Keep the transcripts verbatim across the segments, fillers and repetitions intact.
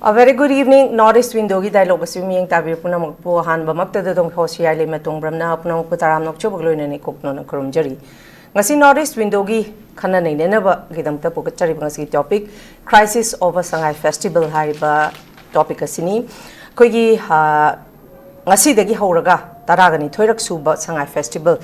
A very good evening. North East Window-ꯒꯤ dialogue ꯑꯁꯤ ꯃꯤꯠꯌꯦꯡ ꯇꯥꯕꯤꯔꯤꯕ ꯄꯨꯝꯅꯃꯛꯄꯨ ꯑꯍꯥꯟꯕꯃꯛꯇꯗ ꯑꯗꯣꯝ host ꯌꯥꯏꯂꯩꯃ ꯇꯣꯡꯕ꯭ꯔꯝꯅ ꯄꯨꯝꯅꯃꯛꯄꯨ ꯇꯔꯥꯝꯅ ꯑꯣꯛꯆꯕꯒ ꯂꯣꯏꯅꯅ ꯏꯀꯣꯛꯅꯣꯅ ꯈꯨꯔꯨꯝꯖꯔꯤ꯫ ꯉꯁꯤ North East Window-ꯒꯤ ꯈꯟꯅ ꯅꯩꯅꯅꯕꯒꯤꯗꯃꯛꯇ ꯄꯨꯈꯠꯆꯔꯤꯕ ꯉꯁꯤꯒꯤ topic, Crisis over Sangai Festival ꯍꯥꯏꯔꯤꯕ topic ꯑꯁꯤꯅꯤ꯫ ꯑꯩꯈꯣꯏꯒꯤ, ꯑ, ꯉꯁꯤꯗꯒꯤ ꯍꯧꯔꯒ ꯇꯔꯥꯒ ꯅꯤꯊꯣꯏꯔꯛ ꯁꯨꯕ ꯁꯉꯥꯏ festival,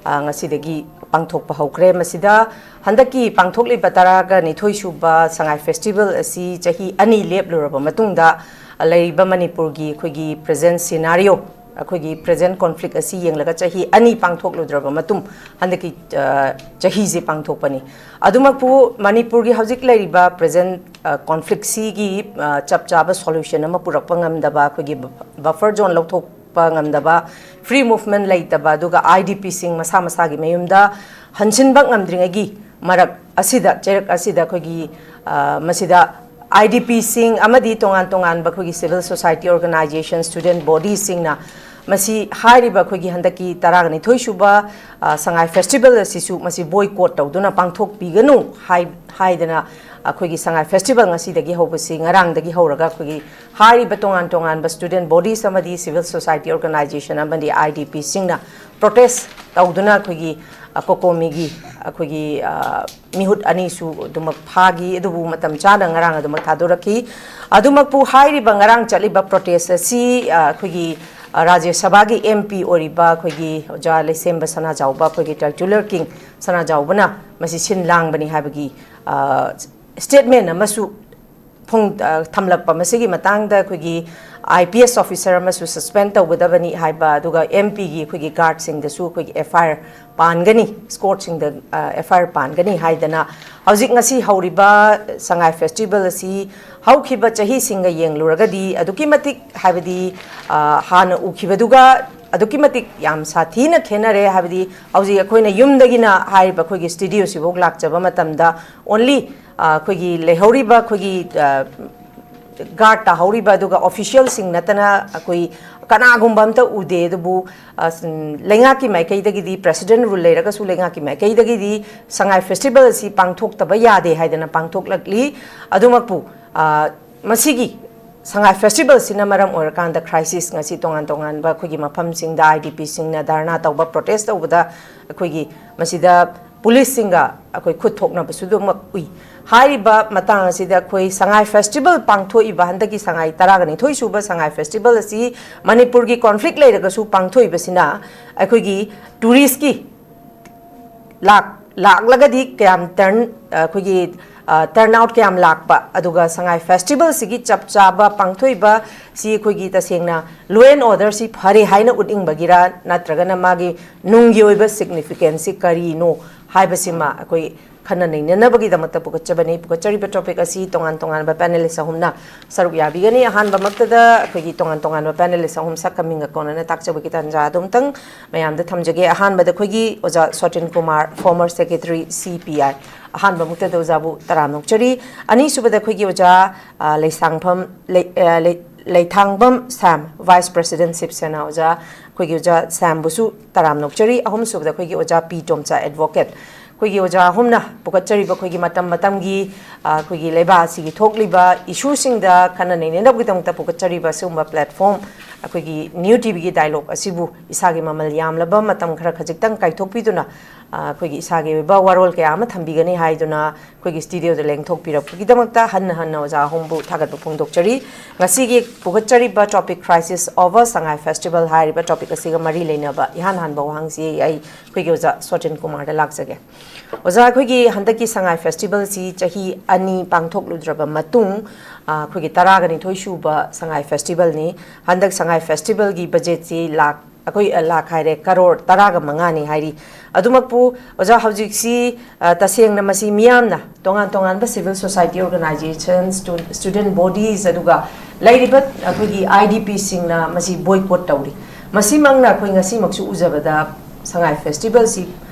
ꯑ, ꯉꯁꯤꯗꯒꯤ ꯄꯥꯡꯊꯣꯛꯄ ꯍꯧꯈ꯭ꯔꯦ꯫ ꯃꯁꯤꯗ ꯍꯟꯗꯛꯀꯤ ꯄꯥꯡꯊꯣꯛꯂꯤꯕ ꯇꯔꯥꯒ ꯅꯤꯊꯣꯏ ꯁꯨꯕ ꯁꯉꯥꯏ festival ꯑꯁꯤ ꯆꯍꯤ ꯑꯅꯤ ꯂꯦꯞꯂꯨꯔꯕ ꯃꯇꯨꯡꯗ, ꯂꯩꯔꯤꯕ ꯃꯅꯤꯄꯨꯔꯒꯤ ꯑꯩꯈꯣꯏꯒꯤ present scenario, ꯑꯩꯈꯣꯏꯒꯤ present conflict ꯑꯁꯤ ꯌꯦꯡꯂꯒ ꯆꯍꯤ ꯑꯅꯤ ꯄꯥꯡꯊꯣꯛꯂꯨꯗ꯭ꯔꯕ ꯃꯇꯨꯡ ꯍꯟꯗꯛꯀꯤ, ꯑ, ꯆꯍꯤꯁꯦ ꯄꯥꯡꯊꯣꯛꯄꯅꯤ꯫ ꯑꯗꯨꯃꯛꯄꯨ ꯃꯅꯤꯄꯨꯔꯒꯤ ꯍꯧꯖꯤꯛ ꯂꯩꯔꯤꯕ present, ꯑ, conflict-ꯁꯤꯒꯤ, ꯑ, ꯆꯞ ꯆꯥꯕ solution ꯑꯃ ꯄꯨꯔꯛꯄ ꯉꯝꯗꯕ, ꯑꯩꯈꯣꯏꯒꯤ buffer zone ꯂꯧꯊꯣꯛꯄ ꯉꯝꯗꯕ, free movement ꯂꯩꯇꯕ, ꯑꯗꯨꯒ IDP-ꯁꯤꯡ ꯃꯁꯥ ꯃꯁꯥꯒꯤ ꯃꯌꯨꯝꯗ ꯍꯟꯁꯤꯟꯕ ꯉꯝꯗ꯭ꯔꯤꯉꯩꯒꯤ ꯃꯔꯛ ꯑꯁꯤꯗ, ꯆꯩꯔꯛ ꯑꯁꯤꯗ ꯑꯩꯈꯣꯏꯒꯤ, ꯑ, ꯃꯁꯤꯗ IDP-ꯁꯤꯡ ꯑꯃꯗꯤ ꯇꯣꯉꯥꯟ ꯇꯣꯉꯥꯟꯕ ꯑꯩꯈꯣꯏꯒꯤ civil society organization, student body-ꯁꯤꯡꯅ ꯃꯁꯤ ꯍꯥꯏꯔꯤꯕ ꯑꯩꯈꯣꯏꯒꯤ ꯍꯟꯗꯛꯀꯤ ꯇꯔꯥꯒ ꯅꯤꯊꯣꯏ ꯁꯨꯕ, ꯑ, ꯁꯉꯥꯏ festival ꯑꯁꯤꯁꯨ ꯃꯁꯤ boycott ꯇꯧꯗꯨꯅ ꯄꯥꯡꯊꯣꯛꯄꯤꯒꯅꯨ ꯍꯥꯏ-, ꯍꯥꯏꯗꯅ ꯑꯩꯈꯣꯏꯒꯤ ꯁꯉꯥꯏ festival ꯉꯁꯤꯗꯒꯤ ꯍꯧꯕꯁꯤ, ꯉꯔꯥꯡꯗꯒꯤ ꯍꯧꯔꯒ ꯑꯩꯈꯣꯏꯒꯤ ꯍꯥꯏꯔꯤꯕ ꯇꯣꯉꯥꯟ ꯇꯣꯉꯥꯟꯕ student bodies ꯑꯃꯗꯤ civil society organization ꯑꯃꯗꯤ IDP-ꯁꯤꯡꯅ protest ꯇꯧꯗꯨꯅ ꯑꯩꯈꯣꯏꯒꯤ, ꯑ, COCOMI-ꯒꯤ ꯑꯩꯈꯣꯏꯒꯤ, ꯑ, ꯃꯤꯍꯨꯠ ꯑꯅꯤꯁꯨ ꯑꯗꯨꯃꯛ ꯐꯥꯈꯤ, ꯑꯗꯨꯕꯨ ꯃꯇꯝ ꯆꯥꯅ ꯉꯔꯥꯡ ꯑꯗꯨꯃꯛ ꯊꯥꯗꯣꯔꯛꯈꯤ꯫ ꯑꯗꯨꯃꯛꯄꯨ ꯍꯥꯏꯔꯤꯕ ꯉꯔꯥꯡ ꯆꯠꯂꯤꯕ protest ꯑꯁꯤ, ꯑ, ꯑꯩꯈꯣꯏꯒꯤ, ꯑ, ꯔꯥꯖ꯭ꯌ ꯁꯚꯥꯒꯤ MP ꯑꯣꯏꯔꯤꯕ ꯑꯩꯈꯣꯏꯒꯤ ꯑꯣꯖꯥ ꯂꯩꯁꯦꯝꯕ ꯁꯅꯥꯖꯥꯎꯕ, ꯑꯩꯈꯣꯏꯒꯤ titular king ꯁꯅꯥꯖꯥꯎꯕꯅ ꯃꯁꯤ ꯁꯤꯟ ꯂꯥꯡꯕꯅꯤ ꯍꯥꯏꯕꯒꯤ, ꯑ, statement ꯑꯃꯁꯨ ꯐꯣꯡ-, ꯑ, ꯊꯝꯂꯛꯄ꯫ ꯃꯁꯤꯒꯤ ꯃꯇꯥꯡꯗ ꯑꯩꯈꯣꯏꯒꯤ IPS officer ꯑꯃꯁꯨ suspend ꯇꯧꯒꯗꯕꯅꯤ ꯍꯥꯏꯕ, ꯑꯗꯨꯒ MP-ꯒꯤ ꯑꯩꯈꯣꯏꯒꯤ guard-ꯁꯤꯡꯗꯁꯨ ꯑꯩꯈꯣꯏꯒꯤ FIR ꯄꯥꯟꯒꯅꯤ, escort-ꯁꯤꯡꯗ, ꯑ, FIR ꯄꯥꯟꯒꯅꯤ ꯍꯥꯏꯗꯅ ꯍꯧꯖꯤꯛ ꯉꯁꯤ ꯍꯧꯔꯤꯕ ꯁꯉꯥꯏ festival ꯑꯁꯤ ꯍꯧꯈꯤꯕ ꯆꯍꯤꯁꯤꯡꯒ ꯌꯦꯡꯂꯨꯔꯒꯗꯤ ꯑꯗꯨꯛꯀꯤ ꯃꯇꯤꯛ, ꯍꯥꯏꯕꯗꯤ, ꯑ, ꯍꯥꯟꯅ ꯎꯈꯤꯕꯗꯨꯒ ꯑꯗꯨꯛꯀꯤ ꯃꯇꯤꯛ ꯌꯥꯝ ꯁꯥꯊꯤꯅ ꯈꯦꯠꯅꯔꯦ꯫ ꯍꯥꯏꯕꯗꯤ ꯍꯧꯖꯤꯛ ꯑꯩꯈꯣꯏꯅ ꯌꯨꯝꯗꯒꯤꯅ ꯍꯥꯏꯔꯤꯕ ꯑꯩꯈꯣꯏꯒꯤ ꯁ꯭ꯇꯨꯗꯤꯑꯣꯁꯤꯐꯥꯎ ꯂꯥꯛꯆꯕ ꯃꯇꯝꯗ only ꯑꯩꯈꯣꯏꯒꯤ ꯂꯩꯍꯧꯔꯤꯕ ꯑꯩꯈꯣꯏꯒꯤ ꯒꯥꯔꯗ ꯇꯥꯍꯧꯔꯤꯕ ꯑꯗꯨꯒ ꯑꯣꯐꯤꯁꯤꯌꯦꯜꯁꯤꯡ ꯅꯠꯇꯅ ꯑꯩꯈꯣꯏ ꯀꯅꯥꯒꯨꯝꯕ ꯑꯝꯇ ꯎꯗꯦ꯫ ꯑꯗꯨꯕꯨ ꯂꯩꯉꯥꯛꯀꯤ ꯃꯥꯏꯀꯩꯗꯒꯤꯗꯤ, ꯄ꯭ꯔꯦꯁꯤꯗꯦꯟ ꯔꯨꯜ ꯂꯩꯔꯒꯁꯨ ꯂꯩꯉꯥꯛꯀꯤ ꯃꯥꯏꯀꯩꯗꯒꯤꯗꯤ ꯁꯉꯥꯏ ꯐꯦꯁꯇꯤꯚꯦꯜ ꯑꯁꯤ ꯄꯥꯡꯊꯣꯛꯇꯕ ꯌꯥꯗꯦ ꯍꯥꯏꯗꯅ ꯄꯥꯡꯊꯣꯛꯂꯛꯂꯤ꯫ ꯑꯗꯨꯃꯛꯄꯨ ꯃꯁꯤꯒꯤ ꯁꯉꯥꯏ ꯐꯦꯁꯇꯤꯚꯦꯜꯁꯤꯅ ꯃꯔꯝ ꯑꯣꯏꯔꯀꯥꯟꯗ ꯀ꯭ꯔꯥꯏꯁꯤꯁ ꯉꯁꯤ ꯇꯣꯉꯥꯟ ꯇꯣꯉꯥꯟꯕ ꯑꯩꯈꯣꯏꯒꯤ ꯃꯐꯝꯁꯤꯡꯗ ꯑꯥꯏ ꯗꯤ ꯄꯤꯁꯤꯡꯅ ꯙꯔꯅꯥ ꯇꯧꯕ, ꯄ꯭ꯔꯣꯇꯦꯁ ꯇꯧꯕꯗ ꯑꯩꯈꯣꯏꯒꯤ ꯃꯁꯤꯗ ꯄꯨꯂꯤꯁꯁꯤꯡꯒ ꯑꯩꯈꯣꯏ ꯈꯨꯠ ꯊꯣꯛꯅꯕꯁꯨ ꯑꯗꯨꯃꯛ ꯎꯏ꯫ ꯍꯥꯏꯔꯤꯕ ꯃꯇꯥꯡ ꯑꯁꯤꯗ ꯑꯩꯈꯣꯏ ꯁꯉꯥꯏ ꯐꯦꯁꯇꯤꯚꯦꯜ ꯄꯥꯡꯊꯣꯛꯏꯕ, ꯍꯟꯗꯛꯀꯤ ꯁꯉꯥꯏ ꯇꯔꯥꯒ ꯅꯤꯊꯣꯏ ꯁꯨꯕ ꯁꯉꯥꯏ ꯐꯦꯁꯇꯤꯚꯦꯜ ꯑꯁꯤ ꯃꯅꯤꯄꯨꯔꯒꯤ ꯀꯣꯟꯐ꯭ꯂꯤꯛ ꯂꯩꯔꯒꯁꯨ ꯄꯥꯡꯊꯣꯛꯏꯕꯁꯤꯅ ꯑꯩꯈꯣꯏꯒꯤ ꯇꯨꯔꯤꯁꯀꯤ ꯂꯥꯛ-, ꯂꯥꯛꯂꯒꯗꯤ ꯀꯌꯥꯝ ꯇꯔꯟ, ꯑꯩꯈꯣꯏꯒꯤ ꯇꯔꯟ ꯑꯥꯎꯠ ꯀꯌꯥꯝ ꯂꯥꯛꯄ, ꯑꯗꯨꯒ ꯁꯉꯥꯏ ꯐꯦꯁꯇꯤꯚꯦꯜꯁꯤꯒꯤ ꯆꯞ ꯆꯥꯕ ꯄꯥꯡꯊꯣꯛꯏꯕ ꯁꯤ ꯑꯩꯈꯣꯏꯒꯤ ꯇꯁꯦꯡꯅ ꯂꯣ ꯑꯦꯟ ꯑꯣꯔꯗꯔꯁꯤ ꯐꯔꯦ ꯍꯥꯏꯅ ꯎꯠꯅꯤꯡꯕꯒꯤꯔ, ꯅꯠꯇ꯭ꯔꯒꯅ ꯃꯥꯒꯤ ꯅꯨꯡꯒꯤ ꯑꯣꯏꯕ ꯁꯤꯒꯅꯤꯐꯤꯀꯦꯟꯁꯁꯤ ꯀꯔꯤꯅꯣ ꯍꯥꯏꯕꯁꯤꯃ ꯑꯩꯈꯣꯏ ꯈꯟꯅ ꯅꯩꯅꯅꯕꯒꯤꯗꯃꯛꯇ ꯄꯨꯈꯠꯆꯕꯅꯤ꯫ ꯄꯨꯈꯠꯆꯔꯤꯕ ꯇꯣꯄꯤꯛ ꯑꯁꯤ ꯇꯣꯉꯥꯟ ꯇꯣꯉꯥꯟꯕ ꯄꯦꯅꯦꯂꯤꯁ ꯑꯍꯨꯝꯅ ꯁꯔꯨꯛ ꯌꯥꯕꯤꯒꯅꯤ꯫ ꯑꯍꯥꯟꯕꯃꯛꯇꯗ ꯑꯩꯈꯣꯏꯒꯤ ꯇꯣꯉꯥꯟ ꯇꯣꯉꯥꯟꯕ ꯄꯦꯅꯦꯂꯤꯁ ꯑꯍꯨꯝ ꯁꯛꯀ ꯃꯤꯡꯒ ꯀꯣꯟꯅꯅ ꯇꯥꯛꯆꯕꯒꯤ ꯇꯥꯟꯖꯥ ꯑꯗꯨꯝꯇꯪ ꯃꯌꯥꯝꯗ ꯊꯝꯖꯒꯦ꯫ ꯑꯍꯥꯟꯕꯗ ꯑꯩꯈꯣꯏꯒꯤ ꯑꯣꯖꯥ ꯁꯣꯇꯤꯟ ꯀꯨꯃꯥꯔ, ꯐꯣꯔꯃꯔ ꯁꯦꯀ꯭ꯔꯦꯇꯔꯤ, ꯁꯤ ꯄꯤ ꯑꯥꯏ꯫ ꯑꯍꯥꯟꯕꯃꯛꯇꯗ ꯑꯣꯖꯥꯕꯨ ꯇꯔꯥꯝꯅ ꯑꯣꯛꯆꯔꯤ꯫ ꯑꯅꯤꯁꯨꯕꯗ ꯑꯩꯈꯣꯏꯒꯤ ꯑꯣꯖꯥ, ꯑ, ꯂꯩꯁꯥꯡꯐꯝ, ꯂꯩ-, ꯑ, ꯂꯩ-, ꯂꯩꯊꯥꯡꯕꯝ ꯁꯥꯝ, ꯚꯥꯏꯁ ꯄ꯭ꯔꯦꯁꯤꯗꯦꯟꯠ ꯁꯤꯕ ꯁꯦꯅꯥ ꯑꯣꯖꯥ, ꯑꯩꯈꯣꯏꯒꯤ ꯑꯣꯖꯥ ꯁꯥꯝꯕꯨꯁꯨ ꯇꯔꯥꯝꯅ ꯑꯣꯛꯆꯔꯤ꯫ ꯑꯍꯨꯝꯁꯨꯕꯗ ꯑꯩꯈꯣꯏꯒꯤ ꯑꯣꯖꯥ ꯄꯤ ꯇꯣꯝꯆꯥ ꯑꯦꯗꯚꯣꯀꯦꯠ꯫ ꯑꯩꯈꯣꯏꯒꯤ ꯑꯣꯖꯥ ꯑꯍꯨꯝꯅ ꯄꯨꯈꯠꯆꯔꯤꯕ ꯑꯩꯈꯣꯏꯒꯤ ꯃꯇꯝ ꯃꯇꯝꯒꯤ, ꯑ, ꯑꯩꯈꯣꯏꯒꯤ ꯂꯩꯕꯥꯛ ꯑꯁꯤꯒꯤ ꯊꯣꯛꯂꯤꯕ ꯏꯁꯨꯁꯤꯡꯗ ꯈꯟꯅ ꯅꯩꯅꯅꯕꯒꯤꯗꯃꯛꯇ ꯄꯨꯈꯠꯆꯔꯤꯕ ꯑꯁꯤꯒꯨꯝꯕ ꯄ꯭ꯂꯦꯠꯐꯣꯝ, ꯑꯩꯈꯣꯏꯒꯤ ꯅ꯭ꯌꯨ ꯇꯤ ꯚꯤꯒꯤ ꯗꯥꯏꯂꯣꯛ ꯑꯁꯤꯕꯨ ꯏꯁꯥꯒꯤ ꯃꯃꯜ ꯌꯥꯝꯂꯕ ꯃꯇꯝ ꯈꯔ ꯈꯖꯤꯛꯇꯪ ꯀꯥꯏꯊꯣꯛꯄꯤꯗꯨꯅ, ꯑ, ꯑꯩꯈꯣꯏꯒꯤ ꯏꯁꯥꯒꯤ ꯑꯣꯏꯕ ꯋꯥꯔꯣꯜ ꯀꯌꯥ ꯑꯃ ꯊꯝꯕꯤꯒꯅꯤ ꯍꯥꯏꯗꯨꯅ ꯑꯩꯈꯣꯏꯒꯤ ꯁ꯭ꯇꯨꯗꯤꯑꯣꯗ ꯂꯦꯡꯊꯣꯛꯄꯤꯔꯛꯄꯒꯤꯗꯃꯛꯇ ꯍꯟꯅ ꯍꯟꯅ ꯑꯣꯖꯥ ꯑꯍꯨꯝꯕꯨ ꯊꯥꯒꯠꯄ ꯐꯣꯡꯗꯣꯛꯆꯔꯤ꯫ ꯉꯁꯤꯒꯤ ꯄꯨꯈꯠꯆꯔꯤꯕ topic Crisis over Sangai Festival ꯍꯥꯏꯔꯤꯕ ꯇꯣꯄꯤꯛ ꯑꯁꯤꯒ ꯃꯔꯤ ꯂꯩꯅꯕ ꯏꯍꯥꯟ ꯍꯥꯟꯕ ꯋꯥꯍꯪꯁꯤ ꯑꯩ ꯑꯩꯈꯣꯏꯒꯤ ꯑꯣꯖꯥ ꯁꯣꯇꯤꯟ ꯀꯨꯃꯥꯔꯗ ꯂꯥꯛꯆꯒꯦ꯫ ꯑꯣꯖꯥ, ꯑꯩꯈꯣꯏꯒꯤ ꯍꯟꯗꯛꯀꯤ ꯁꯉꯥꯏ ꯐꯦꯁꯇꯤꯚꯦꯜꯁꯤ ꯆꯍꯤ ꯑꯅꯤ ꯄꯥꯡꯊꯣꯛꯂꯨꯗ꯭ꯔꯕ ꯃꯇꯨꯡ, ꯑ, ꯑꯩꯈꯣꯏꯒꯤ ꯇꯔꯥꯒ ꯅꯤꯊꯣꯏ ꯁꯨꯕ ꯁꯉꯥꯏ ꯐꯦꯁꯇꯤꯚꯦꯜꯅꯤ꯫ ꯍꯟꯗꯛ ꯁꯉꯥꯏ ꯐꯦꯁꯇꯤꯚꯦꯜꯒꯤ ꯕꯖꯦꯠꯁꯤ ꯂꯥꯛ, ꯑꯩꯈꯣꯏ, ꯑ, ꯂꯥꯛ ꯍꯥꯏꯔꯦ, ꯀꯔꯣꯔ ꯇꯔꯥꯒ ꯃꯉꯥꯅꯤ ꯍꯥꯏꯔꯤ꯫ ꯑꯗꯨꯃꯛꯄꯨ ꯑꯣꯖꯥ, ꯍꯧꯖꯤꯛꯁꯤ, ꯑ, ꯇꯁꯦꯡꯅ ꯃꯁꯤ ꯃꯤꯌꯥꯝꯅ, ꯇꯣꯉꯥꯟ ꯇꯣꯉꯥꯟꯕ civil society organisations, stu-, student bodies, ꯑꯗꯨꯒ ꯂꯩꯔꯤꯕ ꯑꯩꯈꯣꯏꯒꯤ ꯑꯥꯏ ꯗꯤ ꯄꯤꯁꯤꯡꯅ ꯃꯁꯤ boycott ꯇꯧꯔꯤ꯫ ꯃꯁꯤꯃꯛꯅ ꯑꯩꯈꯣꯏ ꯉꯁꯤꯃꯛꯁꯨ ꯎꯖꯕꯗ ꯁꯉꯥꯏ ꯐꯦꯁꯇꯤꯚꯦꯜꯁꯤ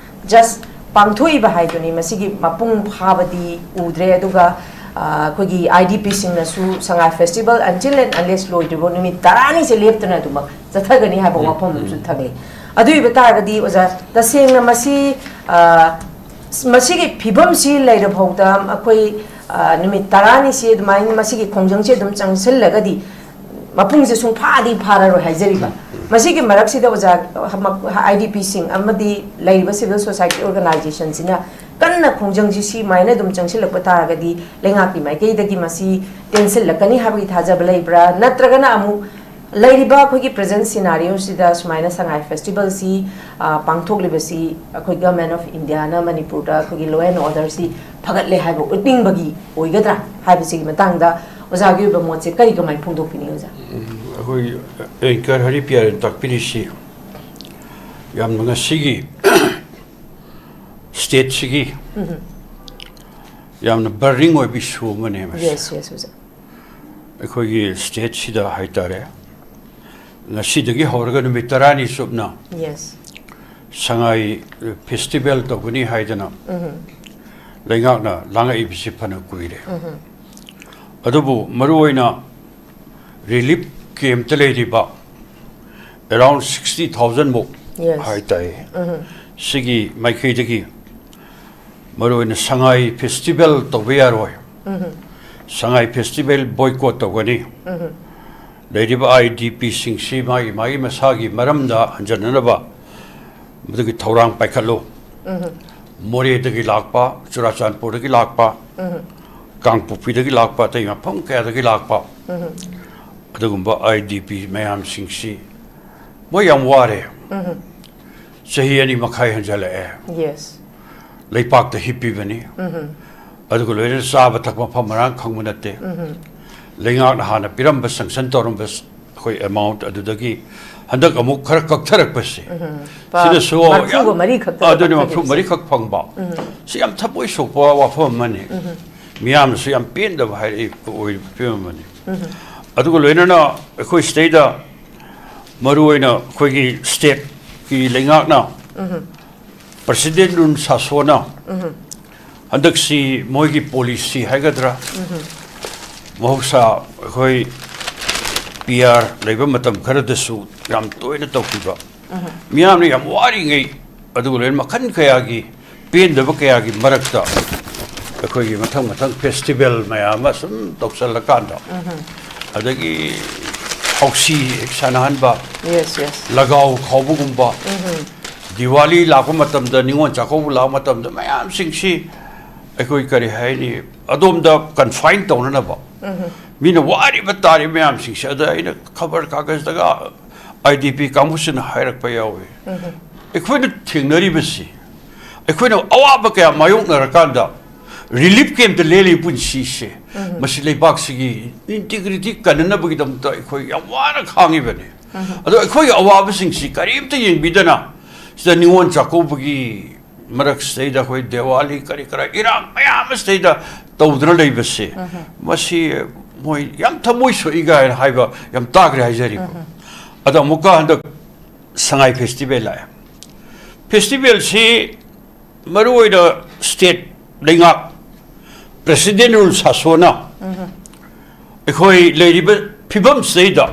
ꯖꯁ ꯄꯥꯡꯊꯣꯛꯏꯕ ꯍꯥꯏꯗꯨꯅꯤ꯫ ꯃꯁꯤꯒꯤ ꯃꯄꯨꯡ ꯐꯥꯕꯗꯤ ꯎꯗ꯭ꯔꯦ꯫ ꯑꯗꯨꯒ ꯑ, ꯑꯩꯈꯣꯏꯒꯤ ꯑꯥꯏ ꯗꯤ ꯄꯤꯁꯤꯡꯅꯁꯨ Sangai festival until and unless ꯂꯣꯏꯗ꯭ꯔꯤꯕ ꯅꯨꯃꯤꯠ ꯇꯔꯥꯅꯤꯁꯦ ꯂꯦꯞꯇꯅ ꯑꯗꯨꯃꯛ ꯆꯠꯊꯒꯅꯤ ꯍꯥꯏꯕ ꯎꯝ, ꯋꯥꯐꯝ ꯎꯝ꯫ ꯑꯃꯁꯨ ꯊꯝꯂꯤ꯫ ꯑꯗꯨ ꯑꯣꯏꯕ ꯇꯥꯔꯒꯗꯤ ꯑꯣꯖꯥ, ꯇꯁꯦꯡꯅ ꯃꯁꯤ ꯑ, ꯃꯁꯤꯒꯤ ꯐꯤꯕꯝꯁꯤ ꯂꯩꯔꯐꯥꯎꯗ ꯑꯩꯈꯣꯏ ꯑ, ꯅꯨꯃꯤꯠ ꯇꯔꯥꯅꯤꯁꯤ ꯑꯗꯨꯃꯥꯏꯅ ꯃꯁꯤꯒꯤ ꯈꯣꯡꯖꯪꯁꯤ ꯑꯗꯨꯝ ꯆꯪꯁꯤꯜꯂꯒꯗꯤ ꯃꯄꯨꯡꯁꯦ ꯁꯨꯡꯐꯥꯗꯤ ꯐꯥꯔꯔꯣꯏ ꯍꯥꯏꯖꯔꯤꯕ꯫ ꯃꯁꯤꯒꯤ ꯃꯔꯛꯁꯤꯗ ꯑꯣꯖꯥ, ꯑꯥꯏ ꯗꯤ ꯄꯤꯁꯤꯡ ꯑꯃꯗꯤ ꯂꯩꯔꯤꯕ ꯁꯤꯚꯤꯜ ꯁꯣꯁꯥꯏꯇꯤ ꯑꯣꯔꯒꯅꯥꯏꯖꯦꯁꯟꯁꯤꯅ ꯀꯟꯅ ꯈꯣꯡꯖꯪꯁꯤ ꯁꯤꯃꯥꯏꯅ ꯑꯗꯨꯝ ꯆꯪꯁꯤꯜꯂꯛꯄ ꯇꯥꯔꯒꯗꯤ ꯂꯩꯉꯥꯛꯀꯤ ꯃꯥꯏꯀꯩꯗꯒꯤ ꯃꯁꯤ ꯇꯦꯟꯁꯤꯜꯂꯛꯀꯅꯤ ꯍꯥꯏꯕꯒꯤ ꯊꯥꯖꯕ ꯂꯩꯕ꯭ꯔꯥ? ꯅꯠꯇ꯭ꯔꯒꯅ ꯑꯃꯨꯛ ꯂꯩꯔꯤꯕ ꯑꯩꯈꯣꯏꯒꯤ ꯄ꯭ꯔꯦꯖꯦꯟ ꯁꯤꯅꯥꯔꯤꯑꯣꯁꯤꯗ ꯁꯨꯃꯥꯏꯅ ꯁꯉꯥꯏ ꯐꯦꯁꯇꯤꯚꯦꯜꯁꯤ, ꯑ, ꯄꯥꯡꯊꯣꯛꯂꯤꯕꯁꯤ ꯑꯩꯈꯣꯏ ꯒꯚꯔꯟꯃꯦꯟꯠ ꯑꯣꯐ ꯏꯟꯗꯤꯌꯥꯅ ꯃꯅꯤꯄꯨꯔꯗ ꯑꯩꯈꯣꯏꯒꯤ law and orderꯁꯤ ꯐꯒꯠꯂꯦ ꯍꯥꯏꯕ ꯎꯠꯅꯤꯡꯕꯒꯤ ꯑꯣꯏꯒꯗ꯭ꯔꯥ ꯍꯥꯏꯕꯁꯤꯒꯤ ꯃꯇꯥꯡꯗ ꯑꯣꯖꯥꯒꯤ ꯑꯣꯏꯕ ꯃꯣꯠꯁꯦ ꯀꯔꯤ ꯀꯃꯥꯏꯅ ꯐꯣꯡꯗꯣꯛꯄꯤꯅꯤ ꯑꯣꯖꯥ? ꯎꯝ, ꯑꯩꯈꯣꯏ ꯑꯦꯡꯀꯔ ꯍꯔꯤꯄꯤꯌꯥꯔꯤꯅ ꯇꯥꯛꯄꯤꯔꯤꯁꯤ ꯌꯥꯝꯅ ꯉꯁꯤꯒꯤ ꯁ꯭ꯇꯦꯠꯁꯤꯒꯤ ꯌꯥꯝꯅ ꯕꯔꯅꯤꯡ ꯑꯣꯏꯕ ꯏꯁꯨ ꯑꯃꯅꯦ ꯃꯁꯤ꯫ ꯌꯦꯁ, ꯌꯦꯁ ꯑꯣꯖꯥ꯫ ꯑꯩꯈꯣꯏꯒꯤ ꯁ꯭ꯇꯦꯠꯁꯤꯗ ꯍꯥꯏꯇꯥꯔꯦ, ꯉꯁꯤꯗꯒꯤ ꯍꯧꯔꯒ ꯅꯨꯃꯤꯠ ꯇꯔꯥꯅꯤ ꯆꯨꯞꯅ ꯌꯦꯁ꯫ ꯁꯉꯥꯏ ꯐꯦꯁꯇꯤꯚꯦꯜ ꯇꯧꯒꯅꯤ ꯍꯥꯏꯗꯅ ꯂꯩꯉꯥꯛꯅ ꯂꯥꯡꯉꯛꯏꯕꯁꯤ ꯐꯅ ꯀꯨꯏꯔꯦ꯫ ꯑꯗꯨꯕꯨ ꯃꯔꯨꯑꯣꯏꯅ ꯔꯤꯂꯤꯐ ꯀꯦꯝꯞꯇ ꯂꯩꯔꯤꯕ around sixty thousand ꯃꯨꯛ Yes. ꯍꯥꯏꯇꯥꯔꯦ, ꯁꯤꯒꯤ ꯃꯥꯏꯀꯩꯗꯒꯤ ꯃꯔꯨꯑꯣꯏꯅ ꯁꯉꯥꯏ ꯐꯦꯁꯇꯤꯚꯦꯜ ꯇꯧꯕ ꯌꯥꯔꯣꯏ, ꯁꯉꯥꯏ ꯐꯦꯁꯇꯤꯚꯦꯜ ꯕꯣꯏꯀꯣꯠ ꯇꯧꯒꯅꯤ, ꯂꯩꯔꯤꯕ ꯑꯥꯏ ꯗꯤ ꯄꯤꯁꯤꯡꯁꯤ ꯃꯥꯒꯤ ꯃꯥꯒꯤ ꯃꯁꯥꯒꯤ ꯃꯔꯝꯗ ꯍꯟꯖꯟꯅꯅꯕ ꯃꯗꯨꯒꯤ ꯊꯧꯔꯥꯡ ꯄꯥꯏꯈꯠꯂꯨ, ꯃꯣꯔꯦꯗꯒꯤ ꯂꯥꯛꯄ, ꯆꯨꯔꯥꯆꯥꯟꯄꯨꯔꯗꯒꯤ ꯂꯥꯛꯄ, ꯀꯥꯡꯄꯣꯛꯄꯤꯗꯒꯤ ꯂꯥꯛꯄ, ꯑꯇꯩ ꯃꯐꯝ ꯀꯌꯥꯗꯒꯤ ꯂꯥꯛꯄ ꯑꯗꯨꯒꯨꯝꯕ ꯑꯥꯏ ꯗꯤ ꯄꯤ ꯃꯌꯥꯝꯁꯤꯡꯁꯤ ꯃꯣꯏ ꯌꯥꯝ ꯋꯥꯔꯦ꯫ ꯆꯍꯤ ꯑꯅꯤ ꯃꯈꯥꯏ ꯍꯟꯖꯜꯂꯛꯑꯦ꯫ ꯌꯦꯁ꯫ ꯂꯩꯄꯥꯛꯇ ꯍꯤꯞꯄꯤꯕꯅꯤ꯫ ꯑꯗꯨꯒ ꯂꯣꯏꯅꯅ ꯆꯥꯕ ꯊꯛꯄ ꯃꯐꯝ ꯃꯔꯥꯡ ꯈꯪꯕ ꯅꯠꯇꯦ꯫ ꯂꯩꯉꯥꯛꯅ ꯍꯥꯟꯅ ꯄꯤꯔꯝꯕ, ꯁꯪꯁꯟ ꯇꯧꯔꯝꯕ ꯑꯩꯈꯣꯏ ꯑꯦꯃꯥꯎꯟꯠ ꯑꯗꯨꯗꯒꯤ ꯍꯟꯗꯛ ꯑꯃꯨꯛ ꯈꯔ ꯀꯛꯊꯔꯛꯄꯁꯦ, ꯄꯥ-, ꯁꯤꯅꯁꯨ ꯃꯔꯐꯨꯒ ꯌꯥꯝ-, ꯃꯔꯤ ꯈꯛꯇ ꯑꯗꯨꯅꯤ, ꯀꯛꯊꯈꯤꯕꯁꯦ꯫ ꯃꯔꯐꯨ ꯃꯔꯤꯈꯛ ꯐꯪꯕ꯫ ꯁꯤ ꯌꯥꯝ ꯊꯃꯣꯏ ꯁꯣꯛꯄ ꯋꯥꯐꯝ ꯑꯃꯅꯤ꯫ ꯃꯤꯌꯥꯝꯅꯁꯨ ꯌꯥꯝ ꯄꯦꯟꯗꯕ ꯍꯥꯏꯔꯛꯏ ꯑꯣꯏꯔꯤꯕ ꯐꯤꯕꯝ ꯑꯃꯅꯤ꯫ ꯑꯗꯨꯒ ꯂꯣꯏꯅꯅ ꯑꯩꯈꯣꯏ ꯁꯤꯗꯩꯗ ꯃꯔꯨꯑꯣꯏꯅ ꯑꯩꯈꯣꯏꯒꯤ ꯁ꯭ꯇꯦꯠꯀꯤ ꯂꯩꯉꯥꯛꯅ, ꯄ꯭ꯔꯁꯤꯗꯦꯟ ꯔꯨꯜ ꯁꯥꯁꯣꯅ ꯍꯟꯗꯛꯁꯤ ꯃꯣꯏꯒꯤ ꯄꯣꯂꯤꯁꯤ ꯍꯥꯏꯒꯗ꯭ꯔꯥ, ꯃꯍꯧꯁꯥ ꯑꯩꯈꯣꯏ ꯄꯤ ꯑꯥꯔ ꯂꯩꯕ ꯃꯇꯝ ꯈꯔꯗꯁꯨ ꯌꯥꯝ ꯇꯣꯏꯅ ꯇꯧꯈꯤꯕ, ꯃꯤꯌꯥꯝꯅ ꯌꯥꯝ ꯋꯥꯔꯤꯉꯩ, ꯑꯗꯨꯒ ꯂꯣꯏꯅ ꯃꯈꯜ ꯀꯌꯥꯒꯤ ꯄꯦꯟꯗꯕ ꯀꯌꯥꯒꯤ ꯃꯔꯛꯇ ꯑꯩꯈꯣꯏꯒꯤ ꯃꯊꯪ ꯃꯊꯪ ꯐꯦꯁꯇꯤꯚꯦꯜ ꯃꯌꯥꯝ ꯑꯃ ꯁꯨꯝ ꯇꯧꯁꯜꯂꯀꯥꯟꯗ, ꯑꯗꯒꯤ ꯍꯥꯎꯁꯤ ꯍꯦꯛ ꯁꯥꯟꯅꯍꯟꯕ, ꯌꯦꯁ ꯌꯦꯁ ꯂꯒꯥꯎ ꯈꯥꯎꯕꯒꯨꯝꯕ, ꯗꯤꯋꯥꯂꯤ ꯂꯥꯛꯄ ꯃꯇꯝꯗ, ꯅꯤꯉꯣꯜ ꯆꯥꯛꯀꯧꯕ ꯂꯥꯛꯄ ꯃꯇꯝꯗ ꯃꯌꯥꯝꯁꯤꯡꯁꯤ ꯑꯩꯈꯣꯏ ꯀꯔꯤ ꯍꯥꯏꯅꯤ, ꯑꯗꯣꯝꯗ ꯀꯟꯐꯥꯏꯟ ꯇꯧꯅꯅꯕ ꯃꯤꯅ ꯋꯥꯔꯤꯕ ꯇꯥꯔꯤꯕ ꯃꯌꯥꯝꯁꯤꯡꯁꯦ꯫ ꯑꯗ ꯑꯩꯅ ꯈꯕꯔ ꯀꯥꯒꯖꯗꯒ ꯑꯥꯏ ꯗꯤ ꯄꯤ ꯀꯥꯡꯕꯨꯁꯤꯅ ꯍꯥꯏꯔꯛꯄ ꯌꯥꯎꯏ, ꯑꯩꯈꯣꯏꯅ ꯊꯦꯡꯅꯔꯤꯕꯁꯤ, ꯑꯩꯈꯣꯏꯅ ꯑꯋꯥꯕ ꯀꯌꯥ ꯃꯥꯌꯣꯛꯅꯔꯀꯥꯟꯗ ꯔꯤꯂꯤꯐ ꯀꯦꯝꯞꯇ ꯂꯦꯜꯂꯤꯕ ꯄꯨꯟꯁꯤꯁꯦ, ꯃꯁꯤ ꯂꯩꯕꯥꯛꯁꯤꯒꯤ ꯏꯟꯇꯤꯒ꯭ꯔꯤꯇꯤ ꯀꯟꯅꯅꯕꯒꯤꯗꯃꯛꯇ ꯑꯩꯈꯣꯏ ꯌꯥꯝ ꯋꯥꯅ ꯈꯥꯡꯉꯤꯕꯅꯤ꯫ ꯑꯗꯣ ꯑꯩꯈꯣꯏꯒꯤ ꯑꯋꯥꯕꯁꯤꯡꯁꯤ ꯀꯔꯤꯝꯇ ꯌꯦꯡꯕꯤꯗꯅ, ꯁꯤꯗ ꯅꯤꯉꯣꯜ ꯆꯥꯛꯀꯧꯕꯒꯤ ꯃꯔꯛꯁꯤꯗꯩꯗ ꯑꯩꯈꯣꯏ ꯗꯦꯋꯥꯂꯤ ꯀꯔꯤ ꯀꯔꯥ ꯏꯔꯥꯡ ꯃꯌꯥꯝ ꯑꯁꯤꯗꯩꯗ ꯇꯧꯗꯨꯅ ꯂꯩꯕꯁꯦ, ꯃꯁꯤ ꯃꯣꯏ ꯌꯥꯝ ꯊꯃꯣꯏ ꯁꯣꯛꯏ ꯀꯥꯏꯅ ꯍꯥꯏꯕ ꯌꯥꯝ ꯇꯥꯈ꯭ꯔꯦ ꯍꯥꯏꯖꯔꯤꯕ꯫ ꯑꯗꯣ ꯑꯃꯨꯛꯀ ꯍꯟꯗꯛ ꯁꯉꯥꯏ ꯐꯦꯁꯇꯤꯚꯦꯜ ꯂꯥꯛꯑꯦ꯫ ꯐꯦꯁꯇꯤꯚꯦꯜꯁꯤ ꯃꯔꯨꯑꯣꯏꯅ ꯁ꯭ꯇꯦꯠ ꯂꯩꯉꯥꯛ, ꯄ꯭ꯔꯁꯤꯗꯦꯟ ꯔꯨꯜ ꯁꯥꯁꯣꯅ ꯑꯩꯈꯣꯏ ꯂꯩꯔꯤꯕ ꯐꯤꯕꯝꯁꯤꯗꯩꯗ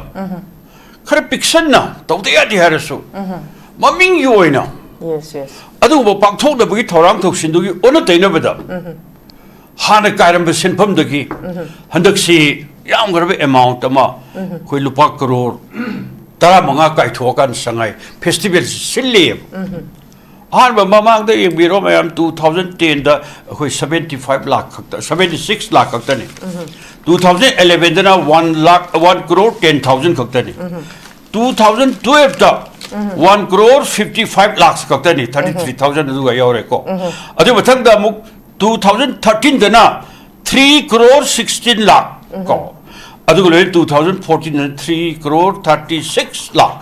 ꯈꯔ ꯄꯤꯛꯁꯟꯅ ꯇꯧꯗ ꯌꯥꯗꯦ ꯍꯥꯏꯔꯁꯨ, ꯃꯃꯤꯡꯒꯤ ꯑꯣꯏꯅ ꯌꯦꯁ ꯌꯦꯁ ꯑꯗꯨꯒꯨꯝꯕ ꯄꯥꯡꯊꯣꯛꯅꯕꯒꯤ ꯊꯧꯔꯥꯡ ꯊꯧꯁꯤꯟꯗꯨꯒꯤ ꯑꯣꯟꯅ ꯇꯩꯅꯕꯗ, ꯍꯥꯟꯅ ꯀꯥꯏꯔꯝꯕ ꯁꯦꯟꯐꯝꯗꯒꯤ ꯍꯟꯗꯛꯁꯤ ꯌꯥꯝꯈ꯭ꯔꯕ ꯑꯦꯃꯥꯎꯟꯠ ꯑꯃ, ꯑꯩꯈꯣꯏ ꯂꯨꯄꯥ ꯀꯔꯣꯔ ꯇꯔꯥꯃꯉꯥ ꯀꯥꯏꯊꯣꯛꯑꯀꯥꯟꯗ ꯁꯉꯥꯏ ꯐꯦꯁꯇꯤꯚꯦꯜꯁꯤ ꯁꯤꯜꯂꯤꯑꯕ꯫ ꯑꯍꯥꯟꯕ ꯃꯃꯥꯡꯗ ꯌꯦꯡꯕꯤꯔꯣ ꯃꯌꯥꯝ, ꯇꯨ ꯊꯥꯎꯖꯟ ꯇꯦꯟꯗ ꯑꯩꯈꯣꯏ ꯁꯕꯦꯟꯇꯤ ꯐꯥꯏꯚ ꯂꯥꯛ ꯈꯛꯇ, ꯁꯕꯦꯟꯇꯤ ꯁꯤꯛꯁ ꯂꯥꯛ ꯈꯛꯇꯅꯤ꯫ ꯇꯨ ꯊꯥꯎꯖꯟ ꯑꯦꯂꯦꯚꯦꯟꯗꯅ one lakh, one crore ten thousand ꯈꯛꯇꯅꯤ꯫ ꯇꯨ ꯊꯥꯎꯖꯟ ꯇꯨꯋꯦꯜꯐꯇ one crore fifty five lakhs ꯈꯛꯇꯅꯤ, ꯊꯥꯔꯇꯤ ꯊ꯭ꯔꯤ ꯊꯥꯎꯖꯟ ꯑꯗꯨꯒ ꯌꯥꯎꯔꯦꯀꯣ꯫ ꯑꯗꯨ ꯃꯊꯪꯗ ꯑꯃꯨꯛ ꯇꯨ ꯊꯥꯎꯖꯟ ꯊꯥꯔꯇꯤꯟꯗꯅ ꯊ꯭ꯔꯤ ꯀ꯭ꯔꯣꯔ ꯁꯤꯛꯁꯇꯤꯟ ꯂꯥꯛ ꯀꯣ, ꯑꯗꯨꯒ ꯂꯣꯏꯅ ꯇꯨ ꯊꯥꯎꯖꯟ ꯐꯣꯔꯇꯤꯟꯗꯅ three crore thirty six lakh,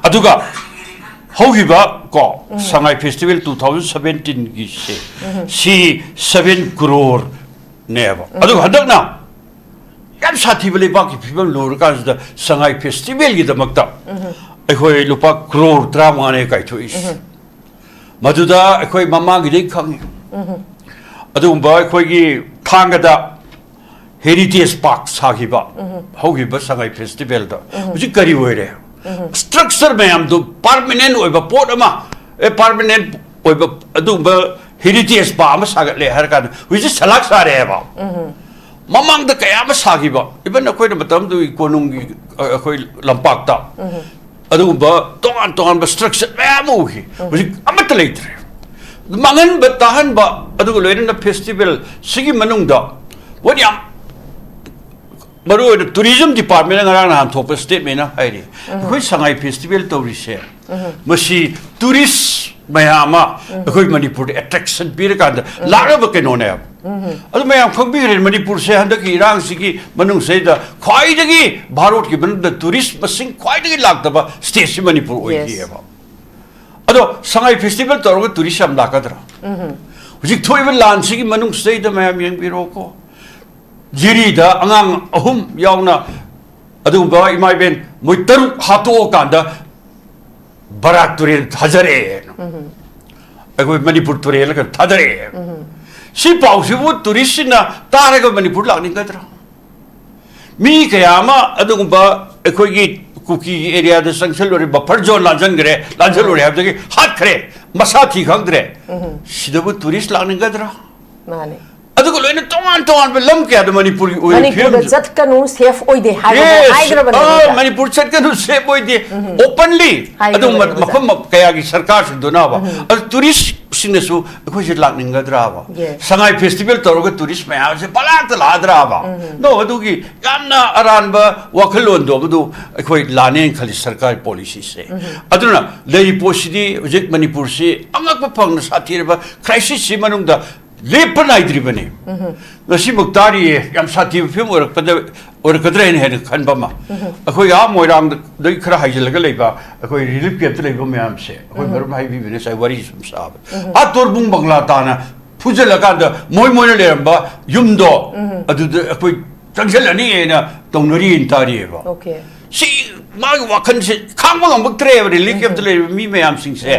ꯑꯗꯨꯒ ꯍꯧꯈꯤꯕ ꯀꯣ, ꯁꯉꯥꯏ ꯐꯦꯁꯇꯤꯚꯦꯜ ꯇꯨ ꯊꯥꯎꯖꯟ ꯁꯕꯦꯟꯇꯤꯟꯒꯤꯁꯦ, ꯁꯤ ꯁꯕꯦꯟ ꯀ꯭ꯔꯣꯔꯅꯦꯕ꯫ ꯑꯗꯨꯒ ꯍꯟꯗꯛꯅ ꯌꯥꯝ ꯁꯥꯊꯤꯕ ꯂꯩꯕꯥꯛꯀꯤ ꯐꯤꯕꯝ ꯂꯨꯔꯀꯥꯟꯁꯤꯗ ꯁꯉꯥꯏ ꯐꯦꯁꯇꯤꯚꯦꯜꯒꯤꯗꯃꯛꯇ ꯑꯩꯈꯣꯏ ꯂꯨꯄꯥ ꯀ꯭ꯔꯣꯔ ꯇꯔꯥꯃꯉꯥꯅꯦ ꯀꯥꯏꯊꯣꯛꯏꯁꯦ꯫ ꯃꯗꯨꯗ ꯑꯩꯈꯣꯏ ꯃꯃꯥꯡꯒꯤꯗꯩ ꯈꯪꯉꯤ꯫ ꯑꯗꯨꯒꯨꯝꯕ ꯑꯩꯈꯣꯏꯒꯤ ꯊꯥꯡꯒꯗ ꯍꯦꯔꯤꯇꯦꯖ ꯄꯥꯔꯛ ꯁꯥꯈꯤꯕ ꯍꯧꯈꯤꯕ ꯁꯉꯥꯏ ꯐꯦꯁꯇꯤꯚꯦꯜꯗ ꯍꯧꯖꯤꯛ ꯀꯔꯤ ꯑꯣꯏꯔꯦ? ꯁ꯭ꯇ꯭ꯔꯛꯆꯔ ꯃꯌꯥꯝꯗꯣ ꯄꯥꯔꯃꯤꯅꯦꯟ ꯑꯣꯏꯕ ꯄꯣꯠ ꯑꯃ, ꯑꯦ, ꯄꯥꯔꯃꯤꯅꯦꯟ ꯑꯣꯏꯕ ꯑꯗꯨꯒꯨꯝꯕ ꯍꯦꯔꯤꯇꯦꯖ ꯄꯥꯔꯛ ꯑꯃ ꯁꯥꯒꯠꯂꯦ ꯍꯥꯏꯔ ꯀꯥꯟꯗ ꯍꯧꯖꯤꯛ ꯁꯂꯥꯛ ꯁꯥꯔꯦ ꯍꯥꯏꯕ꯫ ꯃꯃꯥꯡꯗ ꯀꯌꯥ ꯑꯃ ꯁꯥꯈꯤꯕ, ꯏꯚꯟ ꯑꯩꯈꯣꯏꯅ ꯃꯇꯝꯗꯨꯒꯤ ꯀꯣꯅꯨꯡꯒꯤ, ꯑ, ꯑꯩꯈꯣꯏ ꯂꯝꯄꯥꯛꯇ ꯑꯗꯨꯒꯨꯝꯕ ꯇꯣꯉꯥꯟ ꯇꯣꯉꯥꯟꯕ ꯁ꯭ꯇ꯭ꯔꯛꯆꯔ ꯃꯌꯥꯝ ꯑꯃ ꯎꯈꯤ꯫ ꯍꯧꯖꯤꯛ ꯑꯃꯠꯇ ꯂꯩꯇ꯭ꯔꯦ꯫ ꯃꯥꯡꯍꯟꯕ ꯇꯥꯍꯟꯕ, ꯑꯗꯨꯒ ꯂꯣꯏꯅꯅ ꯐꯦꯁꯇꯤꯚꯦꯜ ꯁꯤꯒꯤ ꯃꯅꯨꯡꯗ ꯃꯣꯏꯅ ꯌꯥꯝ ꯃꯔꯨꯑꯣꯏꯅ ꯇꯨꯔꯤꯖꯝ ꯗꯤꯄꯥꯔꯠꯃꯦꯟꯅ ꯉꯔꯥꯡ ꯅꯍꯥꯟ ꯊꯣꯛꯄ ꯁ꯭ꯇꯦꯠꯃꯦꯟꯅ ꯍꯥꯏꯔꯤ, ꯑꯩꯈꯣꯏ ꯁꯉꯥꯏ ꯐꯦꯁꯇꯤꯚꯦꯜ ꯇꯧꯔꯤꯁꯦ, ꯃꯁꯤ ꯇꯨꯔꯤꯁ ꯃꯌꯥꯝ ꯑꯃ ꯑꯩꯈꯣꯏ ꯃꯅꯤꯄꯨꯔꯗ ꯑꯦꯇ꯭ꯔꯦꯛꯁꯟ ꯄꯤꯔꯀꯥꯟꯗ ꯂꯥꯛꯅꯕ ꯀꯩꯅꯣꯅꯦꯕ꯫ ꯑꯗꯨ ꯃꯌꯥꯝ ꯈꯪꯕꯤꯈ꯭ꯔꯦ, ꯃꯅꯤꯄꯨꯔꯁꯦ ꯍꯟꯗꯛꯀꯤ ꯏꯔꯥꯡꯁꯤꯒꯤ ꯃꯅꯨꯡꯁꯤꯗ ꯈ꯭ꯋꯥꯏꯗꯒꯤ ꯚꯥꯔꯠꯀꯤ ꯃꯅꯨꯡꯗ ꯇꯨꯔꯤꯁ ꯃꯁꯤꯡ ꯈ꯭ꯋꯥꯏꯗꯒꯤ ꯂꯥꯛꯇꯕ ꯁ꯭ꯇꯦꯠꯁꯤ ꯃꯅꯤꯄꯨꯔ ꯑꯣꯏꯈꯤꯑꯕ꯫ ꯑꯗꯣ ꯁꯉꯥꯏ ꯐꯦꯁꯇꯤꯚꯦꯜ ꯇꯧꯔꯒ ꯇꯨꯔꯤꯁ ꯌꯥꯝ ꯂꯥꯛꯀꯗ꯭ꯔꯥ? ꯍꯧꯖꯤꯛ ꯊꯣꯛꯏꯕ ꯂꯥꯟꯁꯤꯒꯤ ꯃꯅꯨꯡꯁꯤꯗꯩꯗ ꯃꯌꯥꯝ ꯌꯦꯡꯕꯤꯔꯣꯀꯣ, ꯖꯤꯔꯤꯗ ꯑꯉꯥꯡ ꯑꯍꯨꯝ ꯌꯥꯎꯅ ꯑꯗꯨꯒꯨꯝꯕ ꯏꯃꯥ ꯏꯕꯦꯟ ꯃꯣꯏ ꯇꯔꯨꯛ ꯍꯥꯠꯇꯣꯛꯑꯀꯥꯟꯗ ꯕꯔꯥꯛ ꯇꯨꯔꯦꯜ ꯊꯥꯖꯔꯛꯑꯦ꯫ ꯑꯩꯈꯣꯏ ꯃꯅꯤꯄꯨꯔ ꯇꯨꯔꯦꯜ ꯊꯥꯗꯔꯛꯑꯦ꯫ ꯁꯤ ꯄꯥꯎꯁꯤꯕꯨ ꯇꯨꯔꯤꯁꯁꯤꯡꯅ ꯇꯥꯔꯒ ꯃꯅꯤꯄꯨꯔ ꯂꯥꯛꯅꯤꯡꯒꯗ꯭ꯔꯥ? ꯃꯤ ꯀꯌꯥ ꯑꯃ ꯑꯗꯨꯒꯨꯝꯕ ꯑꯩꯈꯣꯏꯒꯤ ꯀꯨꯀꯤ ꯑꯦꯔꯤꯌꯥꯗ ꯆꯪꯁꯜꯂꯨꯔꯦ, ꯕꯐꯔ ꯖꯣꯟ ꯂꯥꯟꯖꯟꯈ꯭ꯔꯦ, ꯂꯥꯟꯖꯜꯂꯨꯔꯦ ꯍꯥꯏꯕꯗꯒꯤ ꯍꯥꯠꯈ꯭ꯔꯦ, ꯃꯁꯥ ꯊꯤ ꯈꯪꯗ꯭ꯔꯦ꯫ ꯁꯤꯗꯕꯨ ꯇꯨꯔꯤꯁ ꯂꯥꯛꯅꯤꯡꯒꯗ꯭ꯔꯥ? ꯃꯥꯅꯦ꯫ ꯑꯗꯨꯒ ꯂꯣꯏꯅ ꯇꯣꯉꯥꯟ ꯇꯣꯉꯥꯟꯕ ꯂꯝ ꯀꯌꯥꯗ ꯃꯅꯤꯄꯨꯔꯒꯤ ꯑꯣꯏꯔꯤꯕ ꯃꯅꯤꯄꯨꯔꯗ ꯐꯤꯕꯝꯁꯦ, ꯆꯠꯀꯅꯨ, ꯁꯦꯐ ꯑꯣꯏꯗꯦ ꯍꯥꯏꯕ Yes. ꯍꯥꯏꯈ꯭ꯔꯕꯅꯦ ꯑꯥ, ꯃꯣꯏꯗ꯫ ꯃꯅꯤꯄꯨꯔ ꯆꯠꯀꯅꯨ, ꯁꯦꯐ ꯑꯣꯏꯗꯦ, ꯑꯣꯄꯟꯂꯤ꯫ ꯍꯥꯏꯈ꯭ꯔꯕꯅꯦ ꯑꯗꯨꯝ ꯃꯣꯏꯗ꯫ ꯃꯐꯝ ꯀꯌꯥꯒꯤ ꯁꯔꯀꯥꯔꯁꯤꯡꯗꯨꯅꯕ, ꯑꯗꯨ ꯇꯨꯔꯤꯁꯁꯤꯡꯅꯁꯨ ꯑꯩꯈꯣꯏꯁꯦ ꯂꯥꯛꯅꯤꯡꯒꯗ꯭ꯔꯥꯕ? Yes. ꯁꯉꯥꯏ ꯐꯦꯁꯇꯤꯚꯦꯜ ꯇꯧꯔꯒ ꯇꯨꯔꯤꯁ ꯃꯌꯥꯝꯁꯦ ꯄꯂꯥꯛꯇ ꯂꯥꯛꯑꯗ꯭ꯔꯥꯕ? ꯅꯣ, ꯑꯗꯨꯒꯤ ꯌꯥꯝꯅ ꯑꯔꯥꯟꯕ ꯋꯥꯈꯜꯂꯣꯟꯗꯣ ꯃꯗꯨ ꯑꯩꯈꯣꯏ ꯂꯥꯟꯅꯦꯅ ꯈꯜꯂꯤ ꯁꯔꯀꯥꯔꯒꯤ ꯄꯣꯂꯤꯁꯤꯁꯦ꯫ ꯑꯗꯨꯅ ꯂꯩꯔꯤꯕ ꯄꯣꯠꯁꯤꯗꯤ ꯍꯧꯖꯤꯛ ꯃꯅꯤꯄꯨꯔꯁꯤ ꯑꯉꯛꯄ ꯐꯪꯅ ꯁꯥꯊꯤꯔꯕ ꯀ꯭ꯔꯥꯏꯁꯤꯁꯁꯤ ꯃꯅꯨꯡꯗ ꯂꯦꯞꯄ ꯅꯥꯏꯗ꯭ꯔꯤꯕꯅꯤ꯫ ꯉꯁꯤꯃꯛ ꯇꯥꯔꯤꯌꯦ, ꯌꯥꯝ ꯁꯥꯊꯤꯕ ꯐꯤꯕꯝ ꯑꯣꯏꯔꯛꯄꯗ, ꯑꯣꯏꯔꯛꯀꯗ꯭ꯔꯥ ꯍꯥꯏꯅ ꯍꯦꯟꯅ ꯈꯟꯕ ꯑꯃ꯫ ꯑꯩꯈꯣꯏ ꯑꯥ ꯃꯣꯏꯔꯥꯡꯗꯒꯤ ꯈꯔ ꯍꯥꯏꯖꯤꯜꯂꯒ ꯂꯩꯕ ꯑꯩꯈꯣꯏ ꯔꯤꯂꯤꯐ ꯀꯦꯝꯞꯇ ꯂꯩꯕ ꯃꯌꯥꯝꯁꯦ, ꯑꯩꯈꯣꯏ ꯃꯔꯨꯞ ꯍꯥꯏꯕꯤꯕꯅꯦ ꯉꯁꯥꯏ ꯋꯥꯔꯤ ꯁꯨꯝ ꯁꯥꯕ꯫ ꯑꯥ ꯇꯣꯔꯕꯨꯡ ꯕꯪꯒ꯭ꯂꯥ ꯇꯥꯅ ꯐꯨꯖꯜꯂꯀꯥꯟꯗ ꯃꯣꯏ ꯃꯣꯏꯅ ꯂꯩꯔꯝꯕ ꯌꯨꯝꯗꯣ ꯑꯗꯨꯗ ꯑꯩꯈꯣꯏ ꯆꯪꯁꯤꯜꯂꯅꯤ ꯍꯥꯏꯅ ꯇꯧꯅꯔꯤꯅ ꯇꯥꯔꯤꯑꯕ꯫ Okay. ꯁꯤ ꯃꯥꯒꯤ ꯋꯥꯈꯜꯁꯦ ꯈꯥꯡꯕ ꯉꯝꯃꯛꯇ꯭ꯔꯦꯕ, ꯔꯤꯂꯤꯐ ꯀꯦꯝꯞꯇ ꯂꯩꯔꯤꯕ ꯃꯤ ꯃꯌꯥꯝꯁꯤꯡꯁꯦ꯫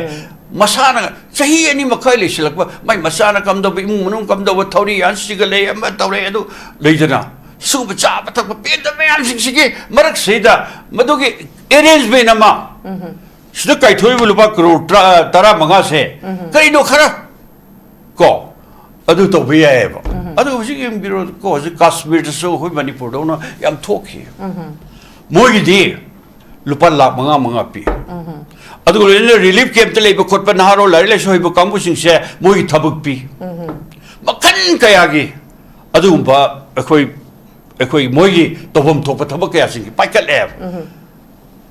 ꯃꯁꯥꯅ ꯆꯍꯤ ꯑꯅꯤ ꯃꯈꯥꯏ ꯂꯩꯁꯤꯜꯂꯛꯄ, ꯃꯥꯏ ꯃꯆꯥꯅ ꯀꯝꯗꯧꯕ, ꯏꯃꯨꯡ ꯃꯅꯨꯡ ꯀꯝꯗꯧꯕ, ꯊꯧꯔꯤ ꯌꯥꯟ ꯁꯤꯒꯠꯂꯛꯑꯦ, ꯑꯃ ꯇꯧꯔꯦ, ꯑꯗꯨ ꯂꯩꯗꯅ, ꯁꯨꯕ ꯆꯥꯕ ꯊꯛꯄ ꯄꯦꯟꯗꯕ ꯃꯌꯥꯝꯁꯤꯡꯁꯤꯒꯤ ꯃꯔꯛꯁꯤꯗ ꯃꯗꯨꯒꯤ ꯑꯦꯔꯦꯟꯖꯃꯦꯟ ꯑꯃ, ꯁꯤꯗ ꯀꯥꯏꯊꯣꯛꯏꯕ ꯂꯨꯄꯥ ꯀꯔꯣꯔ ꯇꯔꯥ, ꯇꯔꯥꯃꯉꯥꯁꯦ ꯀꯔꯤꯅꯣ ꯈꯔ ꯀꯣ ꯑꯗꯨ ꯇꯧꯕ ꯌꯥꯏꯑꯕ꯫ ꯑꯗꯨ ꯍꯧꯖꯤꯛ ꯌꯦꯡꯕꯤꯔꯣ ꯀꯣ, ꯍꯧꯖꯤꯛ ꯀꯥꯁꯃꯤꯔꯗꯁꯨ ꯑꯩꯈꯣꯏ ꯃꯅꯤꯄꯨꯔꯗꯧꯅ ꯌꯥꯝ ꯊꯣꯛꯈꯤ꯫ ꯃꯣꯏꯒꯤꯗꯤ ꯂꯨꯄꯥ ꯂꯥꯈ ꯃꯉꯥ ꯃꯉꯥ ꯄꯤ꯫ ꯑꯗꯨꯒ ꯂꯣꯏꯅꯅ ꯔꯤꯂꯤꯐ ꯀꯦꯝꯞꯇ ꯂꯩꯕ ꯈꯣꯠꯄ ꯅꯍꯥꯔꯣꯜ ꯂꯥꯏꯔꯤꯛ ꯂꯥꯏꯁꯨ ꯍꯩꯕ ꯀꯥꯡꯕꯨꯁꯤꯡꯁꯦ ꯃꯣꯏꯒꯤ ꯊꯕꯛ ꯄꯤ꯫ ꯃꯈꯜ ꯀꯌꯥꯒꯤ ꯑꯗꯨꯒꯨꯝꯕ ꯑꯩꯈꯣꯏ, ꯑꯩꯈꯣꯏ ꯃꯣꯏꯒꯤ ꯇꯧꯐꯝ ꯊꯣꯛꯄ ꯊꯕꯛ ꯀꯌꯥꯁꯤꯡꯁꯤ ꯄꯥꯏꯈꯠꯂꯛꯑꯦꯕ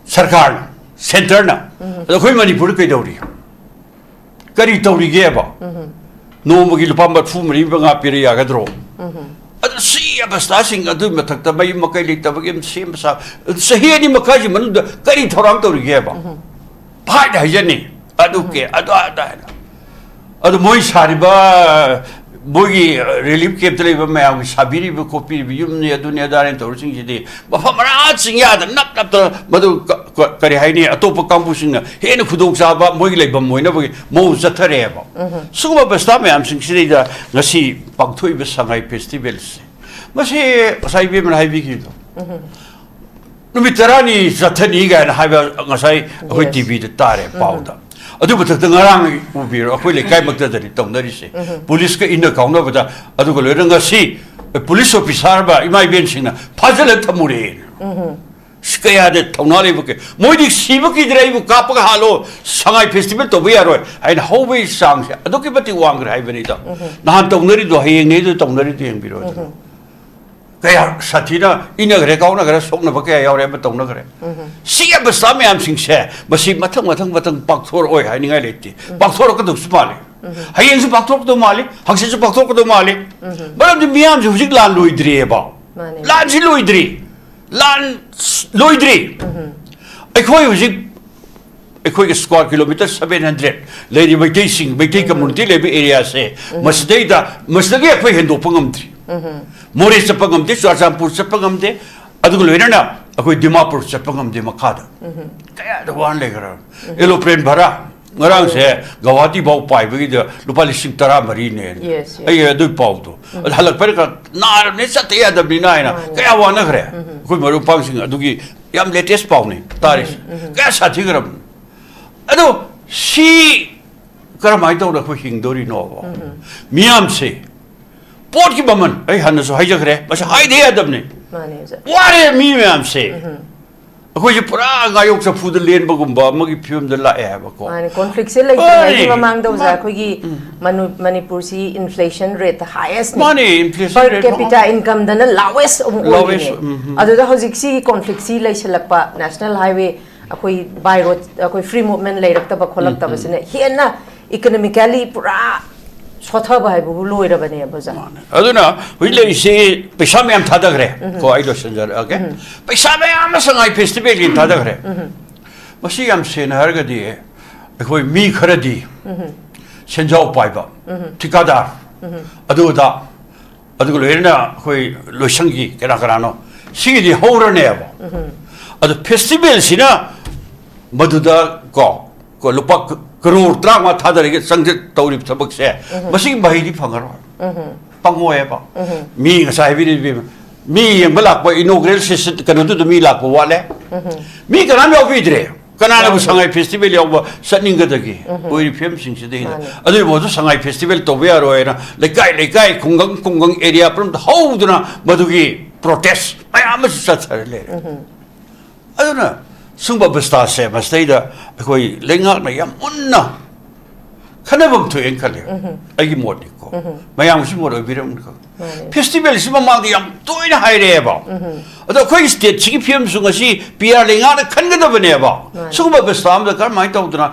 ꯁꯔꯀꯥꯔꯅ, ꯁꯦꯟꯇꯔꯅ꯫ ꯑꯗꯣ ꯑꯩꯈꯣꯏ ꯃꯅꯤꯄꯨꯔꯗ ꯀꯩꯗꯧꯔꯤ? ꯀꯔꯤ ꯇꯧꯔꯤꯒꯦꯕ? ꯅꯣꯡꯃꯒꯤ ꯂꯨꯄꯥ ꯃꯔꯤꯐꯨ ꯃꯔꯤ ꯃꯉꯥ ꯄꯤꯔ ꯌꯥꯒꯗ꯭ꯔꯣ? ꯑꯗꯨ ꯁꯤ ꯑꯕꯁꯊꯥꯁꯤꯡ ꯑꯗꯨꯒꯤ ꯃꯊꯛꯇ ꯃꯌꯨꯝ ꯃꯀꯩ ꯂꯩꯇꯕꯒꯤ ꯑꯃ ꯁꯦꯝꯕ ꯁꯥꯕ, ꯑꯗꯨ ꯆꯍꯤ ꯑꯅꯤ ꯃꯈꯥꯏꯁꯤ ꯃꯅꯨꯡꯗ ꯀꯔꯤ ꯊꯧꯔꯥꯡ ꯇꯧꯔꯤꯒꯦꯕ? ꯐꯥꯏꯠ ꯍꯥꯏꯖꯅꯤ, ꯑꯗꯨ ꯀꯦ, ꯑꯗꯨ ꯑꯗꯥ ꯍꯥꯏꯅ꯫ ꯑꯗꯨ ꯃꯣꯏ ꯁꯥꯔꯤꯕ, ꯃꯣꯏꯒꯤ ꯔꯤꯂꯤꯐ ꯀꯦꯝꯞꯇ ꯂꯩꯕ ꯃꯌꯥꯝꯒꯤ ꯁꯥꯕꯤꯔꯤꯕ ꯈꯣꯠꯄꯤꯔꯤꯕ ꯌꯨꯝꯅꯤ, ꯑꯗꯨꯅꯤ ꯑꯗꯥꯅꯤ ꯇꯧꯔꯤꯁꯤꯡꯁꯤꯗꯤ ꯃꯐꯝ ꯃꯔꯥ ꯆꯤꯡꯌꯥꯗ ꯅꯞ ꯅꯞꯇ ꯃꯗꯨ ꯀ-, ꯀ-, ꯀꯔꯤ ꯍꯥꯏꯅꯤ, ꯑꯇꯣꯞꯄ ꯀꯥꯡꯕꯨꯁꯤꯡꯅ ꯍꯦꯟꯅ ꯈꯨꯗꯣꯡꯆꯥꯕ ꯃꯣꯏꯒꯤ ꯂꯩꯐꯝ ꯑꯣꯏꯅꯕꯒꯤ ꯃꯑꯣꯡ ꯆꯠꯊꯔꯛꯑꯦꯕ꯫ ꯁꯤꯒꯨꯝꯕ ꯑꯕꯁꯊꯥ ꯃꯌꯥꯝꯁꯤꯡꯁꯤꯗꯩꯗ ꯉꯁꯤ ꯄꯥꯡꯊꯣꯛꯏꯕ ꯁꯉꯥꯏ ꯐꯦꯁꯇꯤꯚꯦꯜꯁꯦ, ꯃꯁꯤ ꯉꯁꯥꯏ ꯏꯕꯦꯝꯃꯅ ꯍꯥꯏꯕꯤꯈꯤꯕꯗꯣ, ꯅꯨꯃꯤꯠ ꯇꯔꯥꯅꯤ ꯆꯠꯊꯅꯤ ꯀꯥꯏꯅ ꯍꯥꯏꯕ ꯉꯁꯥꯏ ꯑꯩꯈꯣꯏ Yes. ꯇꯤꯚꯤꯗ ꯇꯥꯔꯦ ꯄꯥꯎꯗ꯫ ꯑꯗꯨ ꯃꯊꯛꯇ ꯉꯔꯥꯡ ꯎꯕꯤꯔꯣ, ꯑꯩꯈꯣꯏ ꯂꯩꯀꯥꯏꯃꯛꯇꯗꯅꯤ ꯇꯧꯅꯔꯤꯁꯦ꯫ ꯄꯨꯂꯤꯁꯀ ꯏꯟꯅ ꯀꯥꯎꯅꯕꯗ, ꯑꯗꯨꯒ ꯂꯣꯏꯅ ꯉꯁꯤ ꯄꯨꯂꯤꯁ ꯑꯣꯐꯤꯁꯥꯔ ꯑꯃ ꯏꯃꯥ ꯏꯕꯦꯟꯁꯤꯡꯅ ꯐꯥꯖꯤꯜꯂ ꯊꯝꯃꯨꯔꯦ꯫ ꯁꯤ ꯀꯌꯥꯗ ꯊꯧꯅꯥ ꯂꯩꯕ ꯀꯩ-, ꯃꯣꯏꯗꯤ ꯁꯤꯕ ꯀꯤꯗ꯭ꯔꯦ, ꯑꯩꯕꯨ ꯀꯥꯞꯄꯒ ꯍꯥꯠꯂꯣ, ꯁꯉꯥꯏ ꯐꯦꯁꯇꯤꯚꯦꯜ ꯇꯧꯕ ꯌꯥꯔꯣꯏ ꯍꯥꯏꯅ ꯍꯧꯕꯒꯤ ꯆꯥꯡꯁꯦ ꯑꯗꯨꯛꯀꯤ ꯃꯇꯤꯛ ꯋꯥꯡꯈ꯭ꯔꯦ ꯍꯥꯏꯕꯅꯤꯗ꯫ ꯅꯍꯥꯟ ꯇꯧꯅꯔꯤꯗꯣ ꯍꯌꯦꯡꯅꯦ ꯑꯗꯨ ꯇꯧꯅꯔꯤꯗꯣ ꯌꯦꯡꯕꯤꯔꯣ ꯑꯗꯨꯅ꯫ ꯀꯌꯥ ꯁꯥꯊꯤꯅ ꯏꯟꯅꯈ꯭ꯔꯦ, ꯀꯥꯎꯅꯈ꯭ꯔꯦ, ꯁꯣꯛꯅꯕ ꯀꯌꯥ ꯌꯥꯎꯔꯦ, ꯑꯃ ꯇꯧꯅꯈ꯭ꯔꯦ꯫ ꯁꯤ ꯑꯕꯁꯊꯥ ꯃꯌꯥꯝꯁꯤꯡꯁꯦ ꯃꯁꯤ ꯃꯊꯪ ꯃꯊꯪ ꯃꯊꯪ ꯄꯥꯛꯊꯣꯔꯛꯑꯣꯏ ꯍꯥꯏꯅꯤꯡꯉꯥꯏ ꯂꯩꯇꯦ꯫ ꯄꯥꯛꯊꯣꯔꯛꯀꯗꯧꯁꯨ ꯃꯥꯜꯂꯤ꯫ ꯍꯌꯦꯡꯁꯨ ꯄꯥꯛꯊꯣꯔꯛꯀꯗꯧ ꯃꯥꯜꯂꯤ, ꯍꯪꯆꯤꯠꯁꯨ ꯄꯥꯛꯊꯣꯔꯛꯀꯗꯧ ꯃꯥꯜꯂꯤ꯫ ꯃꯔꯝꯗꯤ ꯃꯤꯌꯥꯝꯁꯦ ꯍꯧꯖꯤꯛ ꯂꯥꯟ ꯂꯣꯏꯗ꯭ꯔꯤꯑꯕ꯫ ꯃꯥꯅꯦ꯫ ꯂꯥꯟꯁꯤ ꯂꯣꯏꯗ꯭ꯔꯤ꯫ ꯂꯥꯟ ꯂꯣꯏꯗ꯭ꯔꯤ꯫ ꯑꯩꯈꯣꯏ ꯍꯧꯖꯤꯛ, ꯑꯩꯈꯣꯏꯒꯤ ꯁ꯭ꯀ꯭ꯋꯥꯔ ꯀꯤꯂꯣꯃꯤꯇꯔ ꯁꯚꯦꯟ ꯍꯟꯗ꯭ꯔꯦꯠ ꯂꯩꯔꯤꯕ ꯃꯩꯇꯩꯁꯤꯡ, ꯃꯩꯇꯩ ꯀꯝꯃꯨꯅꯤꯇꯤ ꯂꯩꯕ ꯑꯦꯔꯤꯌꯥꯁꯦ, ꯃꯁꯤꯗꯩꯗ, ꯃꯁꯤꯗꯒꯤ ꯑꯩꯈꯣꯏ ꯍꯦꯟꯗꯣꯛꯄ ꯉꯝꯗ꯭ꯔꯤ꯫ ꯃꯣꯔꯦ ꯆꯠꯄ ꯉꯝꯗꯦ, ꯆꯨꯔꯆꯥꯟꯄꯨꯔ ꯆꯠꯄ ꯉꯝꯗꯦ, ꯑꯗꯨꯒ ꯂꯣꯏꯅꯅ ꯑꯩꯈꯣꯏ ꯗꯤꯃꯥꯄꯨꯔ ꯆꯠꯄ ꯉꯝꯗꯦ ꯃꯈꯥꯗ꯫ ꯀꯌꯥꯗ ꯋꯥꯅ ꯂꯩꯈ꯭ꯔꯕ꯫ ꯑꯦꯔꯣꯄ꯭ꯂꯦꯟ ꯚꯔꯥ ꯉꯔꯥꯡꯁꯦ ꯒꯧꯍꯥꯇꯤ ꯐꯥꯎ ꯄꯥꯏꯕꯒꯤꯗ ꯂꯨꯄꯥ ꯂꯤꯁꯤꯡ ꯇꯔꯥ ꯃꯔꯤꯅꯦ꯫ Yes, yes. ꯑꯩ ꯑꯗꯨꯒꯤ ꯄꯥꯎꯗꯣ꯫ ꯑꯗ ꯍꯜꯂꯛꯄꯗ ꯅꯥꯔꯕꯅꯦ, ꯆꯠꯇ ꯌꯥꯗꯕꯅꯤꯅ ꯍꯥꯏꯅ ꯃꯥꯅꯦ꯫ ꯀꯌꯥ ꯋꯥꯅꯈ꯭ꯔꯦ꯫ ꯑꯩꯈꯣꯏ ꯃꯔꯨꯞ ꯃꯄꯥꯡꯁꯤꯡ ꯑꯗꯨꯒꯤ ꯌꯥꯝ latest ꯄꯥꯎꯅꯤ ꯇꯥꯔꯤꯁꯦ꯫ ꯀꯌꯥ ꯁꯥꯊꯤꯈ꯭ꯔꯕꯅꯤ꯫ ꯑꯗꯣ ꯁꯤ ꯀꯔꯝꯍꯥꯏꯅ ꯇꯧꯔ ꯑꯩꯈꯣꯏ ꯍꯤꯡꯗꯣꯔꯤꯅꯣꯕ? ꯃꯤꯌꯥꯝꯁꯦ ꯄꯣꯠꯀꯤ ꯃꯃꯜ ꯑꯩ ꯍꯥꯟꯅꯁꯨ ꯍꯥꯏꯖꯈ꯭ꯔꯦ, ꯃꯁꯤ ꯍꯥꯏꯗ ꯌꯥꯗꯕꯅꯤ꯫ ꯃꯥꯅꯦ ꯑꯣꯖꯥ꯫ ꯋꯥꯔꯦ ꯃꯤ ꯃꯌꯥꯝꯁꯦ꯫ ꯑꯩꯈꯣꯏꯁꯦ ꯄꯨꯔꯥ ꯉꯥꯌꯣꯛ ꯆꯐꯨꯗ ꯂꯦꯟꯕꯒꯨꯝꯕ ꯑꯃꯒꯤ ꯐꯤꯕꯝꯗ ꯂꯥꯛꯑꯦ ꯍꯥꯏꯕꯀꯣ꯫ ꯃꯥꯅꯦ, conflictꯁꯦ ꯂꯩꯇ꯭ꯔꯤꯉꯩꯒꯤ ꯍꯣꯏ꯫ ꯃꯃꯥꯡꯗ ꯑꯣꯖꯥ ꯃꯥ- ꯑꯩꯈꯣꯏꯒꯤ ꯃꯅꯨ- ꯃꯅꯤꯄꯨꯔꯁꯤ inflation rate highest ꯅꯤ꯫ ꯃꯥꯅꯦ, inflation Per rate capita incomeꯗꯅ lowest ꯑꯃꯨꯛ Lowest, ꯑꯣꯏꯔꯤꯅꯦ꯫ ꯎꯝ, ꯎꯝ꯫ ꯑꯗꯨꯗ ꯍꯧꯖꯤꯛꯁꯤ conflictꯁꯤ ꯂꯩꯁꯤꯜꯂꯛꯄ, national highway, ꯑꯩꯈꯣꯏ by road, ꯑꯩꯈꯣꯏ free movement ꯂꯩꯔꯛꯇꯕ ꯈꯣꯠꯂꯛꯇꯕꯁꯤꯅ ꯍꯦꯟꯅ economically ꯄꯨꯔꯥ ꯁꯣꯊꯕ ꯍꯥꯏꯕꯕꯨ ꯂꯣꯏꯔꯕꯅꯦꯕ ꯑꯣꯖꯥ꯫ ꯃꯥꯅꯦ꯫ ꯑꯗꯨꯅ ꯍꯧꯖꯤꯛ ꯂꯩꯔꯤꯁꯤ ꯄꯩꯁꯥ ꯃꯌꯥꯝ ꯊꯥꯗꯈ꯭ꯔꯦ꯫ ꯀꯣ, ꯑꯩ ꯂꯣꯏꯁꯤꯟꯖꯔꯛꯑꯒꯦ꯫ ꯄꯩꯁꯥ ꯃꯌꯥꯝ ꯑꯃ ꯁꯉꯥꯏ festivalꯒꯤ ꯊꯥꯗꯈ꯭ꯔꯦ꯫ ꯃꯁꯤ ꯌꯥꯝ ꯁꯦꯡꯅ ꯍꯥꯏꯔꯒꯗꯤ ꯑꯩꯈꯣꯏ ꯃꯤ ꯈꯔꯗꯤ ꯁꯦꯟꯖꯥꯎ ꯄꯥꯏꯕ, ꯊꯤꯀꯥꯗꯥꯔ, ꯑꯗꯨ ꯑꯗꯥ, ꯑꯗꯨꯒ ꯂꯣꯏꯅꯅ ꯑꯩꯈꯣꯏ ꯂꯣꯏꯁꯪꯒꯤ ꯀꯅꯥ ꯀꯅꯥꯅꯣ ꯁꯤꯒꯤꯗꯤ ꯍꯧꯔꯅꯦꯕ꯫ ꯑꯗꯣ festivalꯁꯤꯅ ꯃꯗꯨꯗ ꯀꯣ, ꯀꯣ ꯂꯨꯄꯥ ꯀ- ꯀꯔꯣꯔ ꯇꯔꯥꯃꯉꯥ ꯊꯥꯗꯔꯒ ꯆꯪꯖ ꯇꯧꯔꯤꯕ ꯊꯕꯛꯁꯦ, ꯃꯁꯤꯒꯤ ꯃꯍꯩꯗꯤ ꯐꯪꯉꯔꯣꯏ꯫ ꯄꯪꯉꯣꯏꯕ꯫ ꯃꯤ ꯉꯁꯥꯏ ꯍꯥꯏꯕꯤꯔꯤꯕ ꯃꯤ ꯌꯦꯡꯕ ꯂꯥꯛꯄ inaugural session ꯀꯩꯅꯣꯗꯨꯗ ꯃꯤ ꯂꯥꯛꯄ ꯋꯥꯠꯂꯦ꯫ ꯃꯤ ꯀꯅꯥꯝ ꯌꯥꯎꯕꯤꯗ꯭ꯔꯦ꯫ ꯀꯅꯥꯅꯕꯨ ꯁꯉꯥꯏ festival ꯌꯥꯎꯕ ꯆꯠꯅꯤꯡꯒꯗꯒꯦ? ꯑꯣꯏꯔꯤ ꯐꯤꯕꯝꯁꯤꯡꯁꯤꯗꯩꯗ꯫ ꯃꯥꯅꯦ꯫ ꯑꯗꯨꯒꯤ ꯃꯍꯨꯠꯇ ꯁꯉꯥꯏ festival ꯇꯧꯕ ꯌꯥꯔꯣꯏ ꯍꯥꯏꯅ ꯂꯩꯀꯥꯏ ꯂꯩꯀꯥꯏ, ꯈꯨꯡꯒꯪ ꯈꯨꯡꯒꯪ, area ꯄꯨꯝꯅꯃꯛꯇ ꯍꯧꯗꯨꯅ ꯃꯗꯨꯒꯤ protest ꯃꯌꯥꯝ ꯑꯃꯁꯨ ꯆꯠꯊꯔ ꯂꯩꯔꯦ꯫ ꯑꯗꯨꯅ ꯁꯨꯝꯕ ꯑꯕꯁꯊꯥꯁꯦ ꯃꯁꯤꯗꯩꯗ ꯑꯩꯈꯣꯏ ꯂꯩꯉꯥꯛꯅ ꯌꯥꯝ ꯃꯨꯟꯅ ꯈꯟꯅꯐꯝ ꯊꯣꯛꯑꯦꯅ ꯈꯜꯂꯦ꯫ ꯑꯩꯒꯤ ꯃꯣꯠꯅꯤꯀꯣ꯫ ꯃꯌꯥꯝꯒꯤꯁꯨ ꯃꯣꯠ ꯑꯣꯏꯕꯤꯔꯝꯒꯅꯤ ꯈꯪꯉꯦ꯫ ꯃꯥꯅꯦ꯫ Festivalꯁꯤ ꯃꯃꯥꯡꯗ ꯌꯥꯝ ꯇꯣꯏꯅ ꯍꯥꯏꯔꯛꯑꯦꯕ꯫ ꯑꯗꯣ ꯑꯩꯈꯣꯏꯒꯤ stateꯁꯤꯒꯤ ꯐꯤꯕꯝꯁꯨ ꯉꯁꯤ P R ꯂꯩꯉꯥꯛꯅ ꯈꯟꯒꯗꯕꯅꯦꯕ꯫ ꯃꯥꯅꯦ꯫ ꯁꯤꯒꯨꯝꯕ ꯑꯕꯁꯊꯥ ꯑꯃꯗ ꯀꯔꯝꯍꯥꯏꯅ ꯇꯧꯗꯅ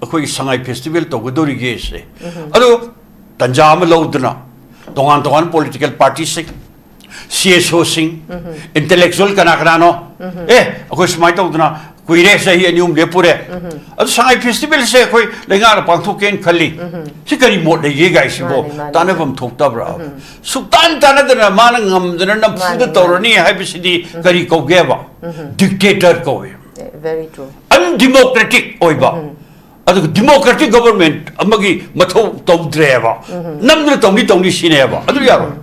ꯑꯩꯈꯣꯏꯒꯤ ꯁꯉꯥꯏ festival ꯇꯧꯒꯗꯧꯔꯤꯒꯦꯁꯦ꯫ ꯑꯗꯣ ꯇꯟꯖꯥ ꯑꯃ ꯂꯧꯗꯨꯅ ꯇꯣꯉꯥꯟ ꯇꯣꯉꯥꯟꯕ political partyꯁꯤꯡ, C S Oꯁꯤꯡ, intellectual ꯀꯅꯥ ꯀꯅꯥꯅꯣ, ꯑꯦ, ꯑꯩꯈꯣꯏ ꯁꯨꯃꯥꯏꯅ ꯇꯧꯗꯅ ꯀꯨꯏꯔꯦ, ꯆꯍꯤ ꯑꯅꯤ ꯑꯍꯨꯝ ꯂꯦꯞꯄꯨꯔꯦ꯫ ꯑꯗꯨ ꯁꯉꯥꯏ ꯐꯦꯁꯇꯤꯚꯦꯜꯁꯦ ꯑꯩꯈꯣꯏ ꯂꯩꯉꯥꯛꯅ ꯄꯥꯡꯊꯣꯛꯀꯦꯅ ꯈꯜꯂꯤ꯫ ꯁꯤ ꯀꯔꯤ ꯃꯣꯠ ꯂꯩꯒꯦ ꯒꯥꯏꯁꯤꯕꯣ? ꯃꯥꯅꯤ, ꯃꯥꯅꯤ꯫ ꯇꯥꯟꯅꯐꯝ ꯊꯣꯛꯇꯕ꯭ꯔꯥ? ꯁꯨꯛꯇꯥꯟ ꯇꯥꯟꯅꯗꯅ ꯃꯥꯅ ꯉꯝꯗꯅ ꯅꯝꯐꯨꯗ ꯃꯥꯅꯤ, ꯃꯥꯅꯤ꯫ ꯇꯧꯔꯅꯤ ꯍꯥꯏꯕꯁꯤꯗꯤ ꯀꯔꯤ ꯀꯧꯒꯦꯕ? ꯗꯤꯛꯇꯦꯇꯔ ꯀꯧꯋꯦ꯫ Very true. ꯑꯟꯗꯤꯃꯣꯀ꯭ꯔꯦꯇꯤꯛ ꯑꯣꯏꯕ꯫ ꯑꯗꯨꯒ ꯗꯤꯃꯣꯀ꯭ꯔꯦꯇꯤꯛ ꯒꯣꯕꯔꯃꯦꯟꯠ ꯑꯃꯒꯤ ꯃꯊꯧ ꯇꯧꯗ꯭ꯔꯦꯕ꯫ ꯅꯝꯗꯅ ꯇꯧꯅꯤ ꯇꯧꯅꯤ ꯁꯤꯅꯦꯕ꯫ ꯑꯗꯨ ꯌꯥꯔꯣꯏ꯫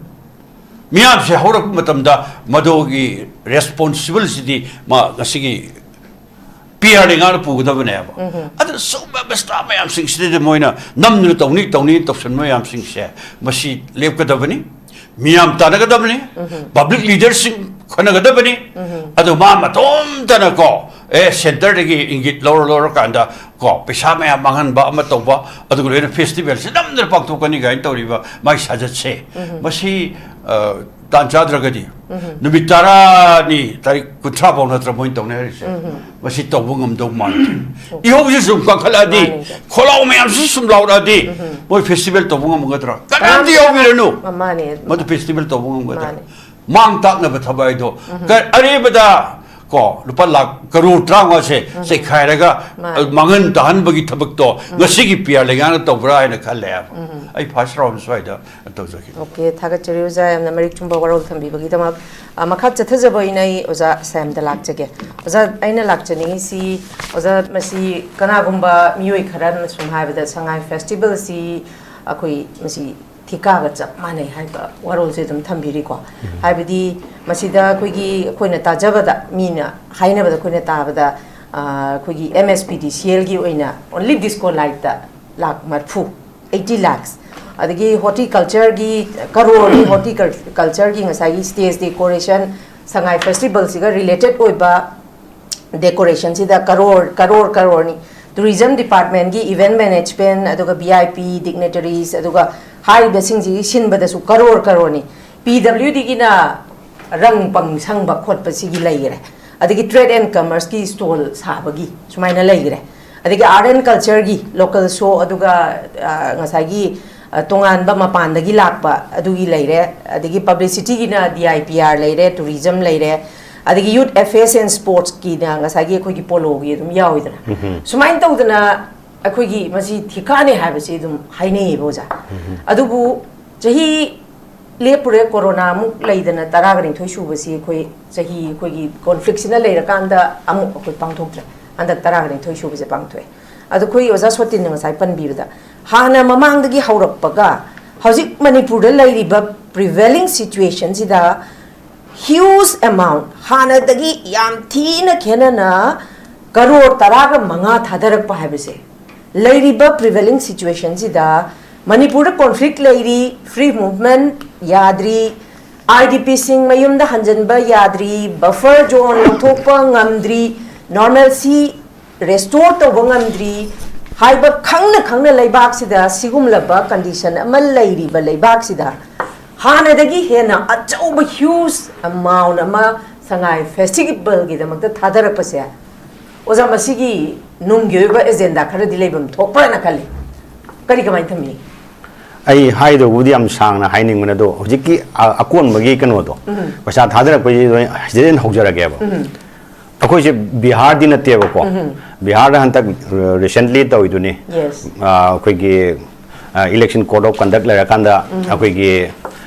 ꯃꯤꯌꯥꯝꯁꯦ ꯍꯧꯔꯛꯄ ꯃꯇꯝꯗ ꯃꯗꯨꯒꯤ ꯔꯦꯁꯄꯣꯟꯁꯤꯕꯜꯁꯤꯗꯤ ꯃꯥ ꯉꯁꯤꯒꯤ ꯄꯤ ꯑꯥꯔ ꯂꯩꯉꯥꯛꯅ ꯄꯨꯒꯗꯕꯅꯦꯕ꯫ ꯑꯗꯨꯅ ꯁꯨꯝꯕ ꯕꯦꯁꯇꯥ ꯃꯌꯥꯝꯁꯤꯡꯁꯤꯗꯗꯤ ꯃꯣꯏꯅ ꯅꯝꯗꯨꯅ ꯇꯧꯅꯤ ꯇꯧꯅꯤ ꯇꯧꯁꯟꯕ ꯃꯌꯥꯝꯁꯤꯡꯁꯦ ꯃꯁꯤ ꯂꯦꯞꯀꯗꯕꯅꯤ, ꯃꯤꯌꯥꯝ ꯇꯥꯟꯅꯒꯗꯕꯅꯤ, ꯄꯕ꯭ꯂꯤꯛ ꯂꯤꯗꯔꯁꯤꯡ ꯈꯟꯅꯒꯗꯕꯅꯤ꯫ ꯑꯗꯨ ꯃꯥ ꯃꯇꯣꯝꯇꯅꯀꯣ, ꯑꯦ, ꯁꯦꯟꯇꯔꯗꯒꯤ ꯏꯪꯒꯤꯠ ꯂꯧꯔ ꯂꯧꯔꯀꯥꯟꯗ ꯀꯣ, ꯄꯩꯁꯥ ꯃꯌꯥꯝ ꯃꯥꯡꯍꯟꯕ ꯑꯃ ꯇꯧꯕ, ꯑꯗꯨꯒ ꯂꯣꯏꯅ ꯐꯦꯁꯇꯤꯚꯦꯜꯁꯤ ꯅꯝꯗꯅ ꯄꯥꯡꯊꯣꯛꯀꯅꯤ ꯀꯥꯏꯅ ꯇꯧꯔꯤꯕ ꯃꯥꯒꯤ ꯁꯥꯖꯠꯁꯦ, ꯃꯁꯤ, ꯑ, ꯇꯥꯟ ꯆꯥꯗ꯭ꯔꯒꯗꯤ ꯅꯨꯃꯤꯠ ꯇꯔꯥꯅꯤ, ꯇꯥꯔꯤꯛ ꯀꯨꯟꯊ꯭ꯔꯥ ꯐꯥꯎ ꯅꯠꯇ꯭ꯔ ꯃꯣꯏꯅ ꯇꯧꯅꯤ ꯍꯥꯏꯔꯤꯁꯦ? ꯃꯁꯤ ꯇꯧꯕ ꯉꯝꯗꯧ ꯃꯥꯟꯗꯦ꯫ ꯏꯍꯧꯁꯤ ꯁꯨꯝ ꯀꯥꯈꯠꯂꯛꯑꯗꯤ, ꯃꯥꯅꯤ, ꯁꯥꯔ꯫ ꯈꯣꯜꯂꯥꯎ ꯃꯌꯥꯝꯁꯤ ꯁꯨꯝ ꯂꯥꯎꯔꯛꯑꯗꯤ, ꯃꯣꯏ ꯐꯦꯁꯇꯤꯚꯦꯜ ꯇꯧꯕ ꯉꯝꯒꯗ꯭ꯔꯥ? ꯀꯅꯥꯝꯇ ꯌꯥꯎꯕꯤꯔꯅꯨ꯫ ꯃꯥꯅꯤ꯫ ꯃꯗꯨ ꯐꯦꯁꯇꯤꯚꯦꯜ ꯇꯧꯕ ꯉꯝꯒꯗ꯭ꯔꯥ? ꯃꯥꯅꯤ꯫ ꯃꯥꯡ ꯇꯥꯛꯅꯕ ꯊꯕꯛ ꯍꯥꯏꯗꯣ, ꯀ-, ꯑꯔꯦꯝꯕꯗ ꯀꯣ, ꯂꯨꯄꯥ ꯂꯥꯈ ꯀꯔꯣꯔ ꯇꯔꯥꯃꯉꯥꯁꯦ ꯆꯩꯈꯥꯏꯔꯒ, ꯃꯥꯅꯤ꯫ ꯑ, ꯃꯥꯡꯍꯟ ꯇꯥꯍꯟꯕꯒꯤ ꯊꯕꯛꯇꯣ ꯉꯁꯤꯒꯤ ꯄꯤ ꯑꯥꯔ ꯂꯩꯉꯥꯛꯅ ꯇꯧꯕ꯭ꯔꯥ ꯍꯥꯏꯅ ꯈꯜꯂꯦꯕ꯫ ꯑꯩ ꯐꯥꯔꯁ ꯔꯥꯎꯟ ꯁ꯭ꯋꯥꯏꯗ ꯇꯧꯖꯒꯦ꯫ ꯑꯣꯀꯦ, ꯊꯥꯒꯠꯆꯔꯤ ꯑꯣꯖꯥ, ꯌꯥꯝꯅ ꯃꯔꯤꯛ ꯆꯨꯝꯕ ꯋꯥꯔꯣꯜ ꯊꯝꯕꯤꯕꯒꯤꯗꯃꯛ꯫ ꯑ, ꯃꯈꯥ ꯆꯠꯊꯖꯕ ꯑꯣꯏꯅ ꯑꯩ ꯑꯣꯖꯥ ꯁꯥꯝꯗ ꯂꯥꯛꯆꯒꯦ꯫ ꯑꯣꯖꯥ, ꯑꯩꯅ ꯂꯥꯛꯆꯅꯤꯡꯉꯤꯁꯤ, ꯑꯣꯖꯥ, ꯃꯁꯤ ꯀꯅꯥꯒꯨꯝꯕ ꯃꯤꯑꯣꯏ ꯈꯔꯅ ꯁꯨꯝ ꯍꯥꯏꯕꯗ ꯁꯉꯥꯏ ꯐꯦꯁꯇꯤꯚꯦꯜꯁꯤ ꯑꯩꯈꯣꯏ ꯃꯁꯤ ꯊꯤꯀꯥꯒ ꯆꯞ ꯃꯥꯟꯅꯩ ꯍꯥꯏꯕ ꯋꯥꯔꯣꯜꯁꯦ ꯑꯗꯨꯝ ꯊꯝꯕꯤꯔꯤꯀꯣ꯫ ꯍꯥꯏꯕꯗꯤ ꯃꯁꯤꯗ ꯑꯩꯈꯣꯏꯒꯤ, ꯑꯩꯈꯣꯏꯅ ꯇꯥꯖꯕꯗ, ꯃꯤꯅ ꯍꯥꯏꯅꯕꯗ, ꯑꯩꯈꯣꯏꯅ ꯇꯥꯕꯗ, ꯑ, ꯑꯩꯈꯣꯏꯒꯤ ꯑꯦꯝ ꯑꯦꯁ ꯄꯤ ꯗꯤ ꯁꯤ ꯑꯦꯜꯒꯤ ꯑꯣꯏꯅ only disco light ꯇ ꯂꯥꯈ ꯃꯔꯤꯐꯨ, eighty lakhs, ꯑꯗꯒꯤ ꯍꯣꯔꯇꯤꯀꯜꯆꯔꯒꯤ ꯀꯔꯣꯔꯅꯤ, ꯍꯣꯔꯇꯤꯀꯜꯆꯔꯒꯤ ꯉꯁꯥꯏꯒꯤ stage decoration, ꯁꯉꯥꯏ ꯐꯦꯁꯇꯤꯚꯦꯜꯁꯤꯒ ꯔꯤꯂꯦꯇꯦꯠ ꯑꯣꯏꯕ ꯗꯦꯀꯣꯔꯦꯁꯟꯁꯤꯗ ꯀꯔꯣꯔ, ꯀꯔꯣꯔ, ꯀꯔꯣꯔꯅꯤ꯫ ꯇꯨꯔꯤꯖꯝ ꯗꯤꯄꯥꯔꯠꯃꯦꯟꯒꯤ ꯏꯚꯦꯟꯠ ꯃꯦꯅꯦꯖꯃꯦꯟꯠ, ꯑꯗꯨꯒ ꯚꯤ ꯑꯥꯏ ꯄꯤ ꯗꯤꯒꯅꯤꯇꯔꯤꯁ, ꯑꯗꯨꯒ ꯍꯥꯏꯔꯤꯕꯁꯤꯡꯁꯤꯒꯤ ꯁꯤꯟꯕꯗꯁꯨ ꯀꯔꯣꯔ, ꯀꯔꯣꯔꯅꯤ꯫ ꯄꯤ ꯗꯕ꯭ꯂꯤꯎ ꯗꯤꯒꯤꯅ ꯔꯪ ꯄꯪ ꯁꯪꯕ ꯈꯣꯠꯄꯁꯤꯒꯤ ꯂꯩꯈꯔꯦ꯫ ꯑꯗꯒꯤ ꯇ꯭ꯔꯦꯗ ꯑꯦꯟ ꯀꯃꯔꯁꯀꯤ ꯁ꯭ꯇꯣꯜ ꯁꯥꯕꯒꯤ ꯁꯨꯃꯥꯏꯅ ꯂꯩꯈꯔꯦ꯫ ꯑꯗꯒꯤ ꯑꯥꯔꯠ ꯑꯦꯟ ꯀꯜꯆꯔꯒꯤ ꯂꯣꯀꯦꯜ ꯁꯣ, ꯑꯗꯨꯒ, ꯑ, ꯉꯁꯥꯏꯒꯤ, ꯑ, ꯇꯣꯉꯥꯟꯕ ꯃꯄꯥꯟꯗꯒꯤ ꯂꯥꯛꯄ ꯑꯗꯨꯒꯤ ꯂꯩꯔꯦ꯫ ꯑꯗꯒꯤ ꯄꯕ꯭ꯂꯤꯁꯤꯇꯤꯒꯤꯅ ꯗꯤ ꯑꯥꯏ ꯄꯤ ꯑꯥꯔ ꯂꯩꯔꯦ, ꯇꯨꯔꯤꯖꯝ ꯂꯩꯔꯦ, ꯑꯗꯒꯤ Youth Affairs and Sportsꯀꯤꯅ ꯉꯁꯥꯏꯒꯤ ꯑꯩꯈꯣꯏꯒꯤ ꯄꯣꯂꯣꯒꯤ ꯑꯗꯨꯝ ꯌꯥꯎꯋꯤꯗꯅ꯫ ꯁꯨꯃꯥꯏꯅ ꯇꯧꯗꯅ ꯑꯩꯈꯣꯏꯒꯤ ꯃꯁꯤ ꯊꯤꯀꯥꯅꯦ ꯍꯥꯏꯕꯁꯤ ꯑꯗꯨꯝ ꯍꯥꯏꯅꯩꯌꯦꯕ ꯑꯣꯖꯥ꯫ ꯑꯗꯨꯕꯨ ꯆꯍꯤ ꯂꯦꯞꯄꯨꯔꯦ, ꯀꯣꯔꯣꯅꯥ ꯑꯃꯨꯛ ꯂꯩꯗꯅ ꯇꯔꯥꯒ ꯅꯤꯊꯣꯏ ꯁꯨꯕꯁꯤ ꯑꯩꯈꯣꯏ ꯆꯍꯤ ꯑꯩꯈꯣꯏꯒꯤ ꯀꯣꯟꯐ꯭ꯂꯤꯛꯁꯤꯅ ꯂꯩꯔꯀꯥꯟꯗ ꯑꯃꯨꯛ ꯑꯩꯈꯣꯏ ꯄꯥꯡꯊꯣꯛꯇ꯭ꯔꯦ꯫ ꯍꯟꯗꯛ ꯇꯔꯥꯒ ꯅꯤꯊꯣꯏ ꯁꯨꯕꯁꯦ ꯄꯥꯡꯊꯣꯛꯑꯦ꯫ ꯑꯗꯣ ꯑꯩꯈꯣꯏ ꯑꯣꯖꯥ ꯁꯣꯇꯤꯟꯅ ꯉꯁꯥꯏ ꯄꯟꯕꯤꯕꯗ ꯍꯥꯟꯅ ꯃꯃꯥꯡꯗꯒꯤ ꯍꯧꯔꯛꯄꯒ ꯍꯧꯖꯤꯛ ꯃꯅꯤꯄꯨꯔꯗ ꯂꯩꯔꯤꯕ prevailing situationꯁꯤꯗ huge amount, ꯍꯥꯟꯅꯗꯒꯤ ꯌꯥꯝ ꯊꯤꯅ ꯈꯦꯠꯅꯅ ꯀꯔꯣꯔ ꯇꯔꯥꯒ ꯃꯉꯥ ꯊꯥꯗꯔꯛꯄ ꯍꯥꯏꯕꯁꯦ, ꯂꯩꯔꯤꯕ prevailing situationꯁꯤꯗ ꯃꯅꯤꯄꯨꯔꯗ ꯀꯣꯟꯐ꯭ꯂꯤꯛ ꯂꯩꯔꯤ, ꯐ꯭ꯔꯤ ꯃꯨꯚꯃꯦꯟ ꯌꯥꯗ꯭ꯔꯤ, ꯑꯥꯏ ꯗꯤ ꯄꯤꯁꯤꯡ ꯃꯌꯨꯝꯗ ꯍꯟꯖꯤꯟꯕ ꯌꯥꯗ꯭ꯔꯤ, ꯕꯐꯔ ꯖꯣꯟ ꯂꯧꯊꯣꯛꯄ ꯉꯝꯗ꯭ꯔꯤ, ꯅꯣꯔꯃꯦꯜꯁꯤ ꯔꯦꯁꯇꯣꯔ ꯇꯧꯕ ꯉꯝꯗ꯭ꯔꯤ ꯍꯥꯏꯕ ꯈꯪꯅ ꯈꯪꯅ ꯂꯩꯕꯥꯛꯁꯤꯗ ꯁꯤꯒꯨꯝꯂꯕ ꯀꯟꯗꯤꯁꯟ ꯑꯃ ꯂꯩꯔꯤꯕ ꯂꯩꯕꯥꯛꯁꯤꯗ ꯍꯥꯟꯅꯗꯒꯤ ꯍꯦꯟꯅ ꯑꯆꯧꯕ huge amount ꯑꯃ ꯁꯉꯥꯏ ꯐꯦꯁꯇꯤꯚꯦꯜꯒꯤꯗꯃꯛꯇ ꯊꯥꯗꯔꯛꯄꯁꯦ, ꯑꯣꯖꯥ, ꯃꯁꯤꯒꯤ ꯅꯨꯡꯒꯤ ꯑꯣꯏꯕ ꯑꯦꯖꯦꯟꯗꯥ ꯈꯔꯗꯤ ꯂꯩꯐꯝ ꯊꯣꯛꯄ꯭ꯔꯥꯅ ꯈꯜꯂꯤ꯫ ꯀꯔꯤ, ꯀꯃꯥꯏꯅ ꯊꯝꯃꯤ? ꯑꯩ ꯍꯥꯏꯗꯧꯕꯨꯗꯤ ꯌꯥꯝ ꯁꯥꯡꯅ ꯍꯥꯏꯅꯤꯡꯕꯅꯦ, ꯑꯗꯣ ꯍꯧꯖꯤꯛꯀꯤ ꯑ- ꯑꯀꯣꯟꯕꯒꯤ ꯀꯩꯅꯣꯗꯣ, ꯄꯩꯁꯥ ꯊꯥꯗꯔꯛꯄꯒꯤꯗꯤ ꯂꯣꯏ ꯁꯤꯗꯩ ꯍꯦꯟꯅ ꯍꯧꯖꯔꯒꯦꯕ꯫ ꯑꯩꯈꯣꯏꯁꯦ ꯕꯤꯍꯥꯔꯗꯤ ꯅꯠꯇꯦꯕꯀꯣ꯫ ꯕꯤꯍꯥꯔꯗ ꯍꯟꯗꯛ ꯔꯤꯁꯦꯟꯠꯂꯤ ꯇꯧꯔꯤꯗꯨꯅꯤ꯫ Yes. ꯑ, ꯑꯩꯈꯣꯏꯒꯤ election code of conduct ꯂꯩꯔꯀꯥꯟꯗ ꯑꯩꯈꯣꯏꯒꯤ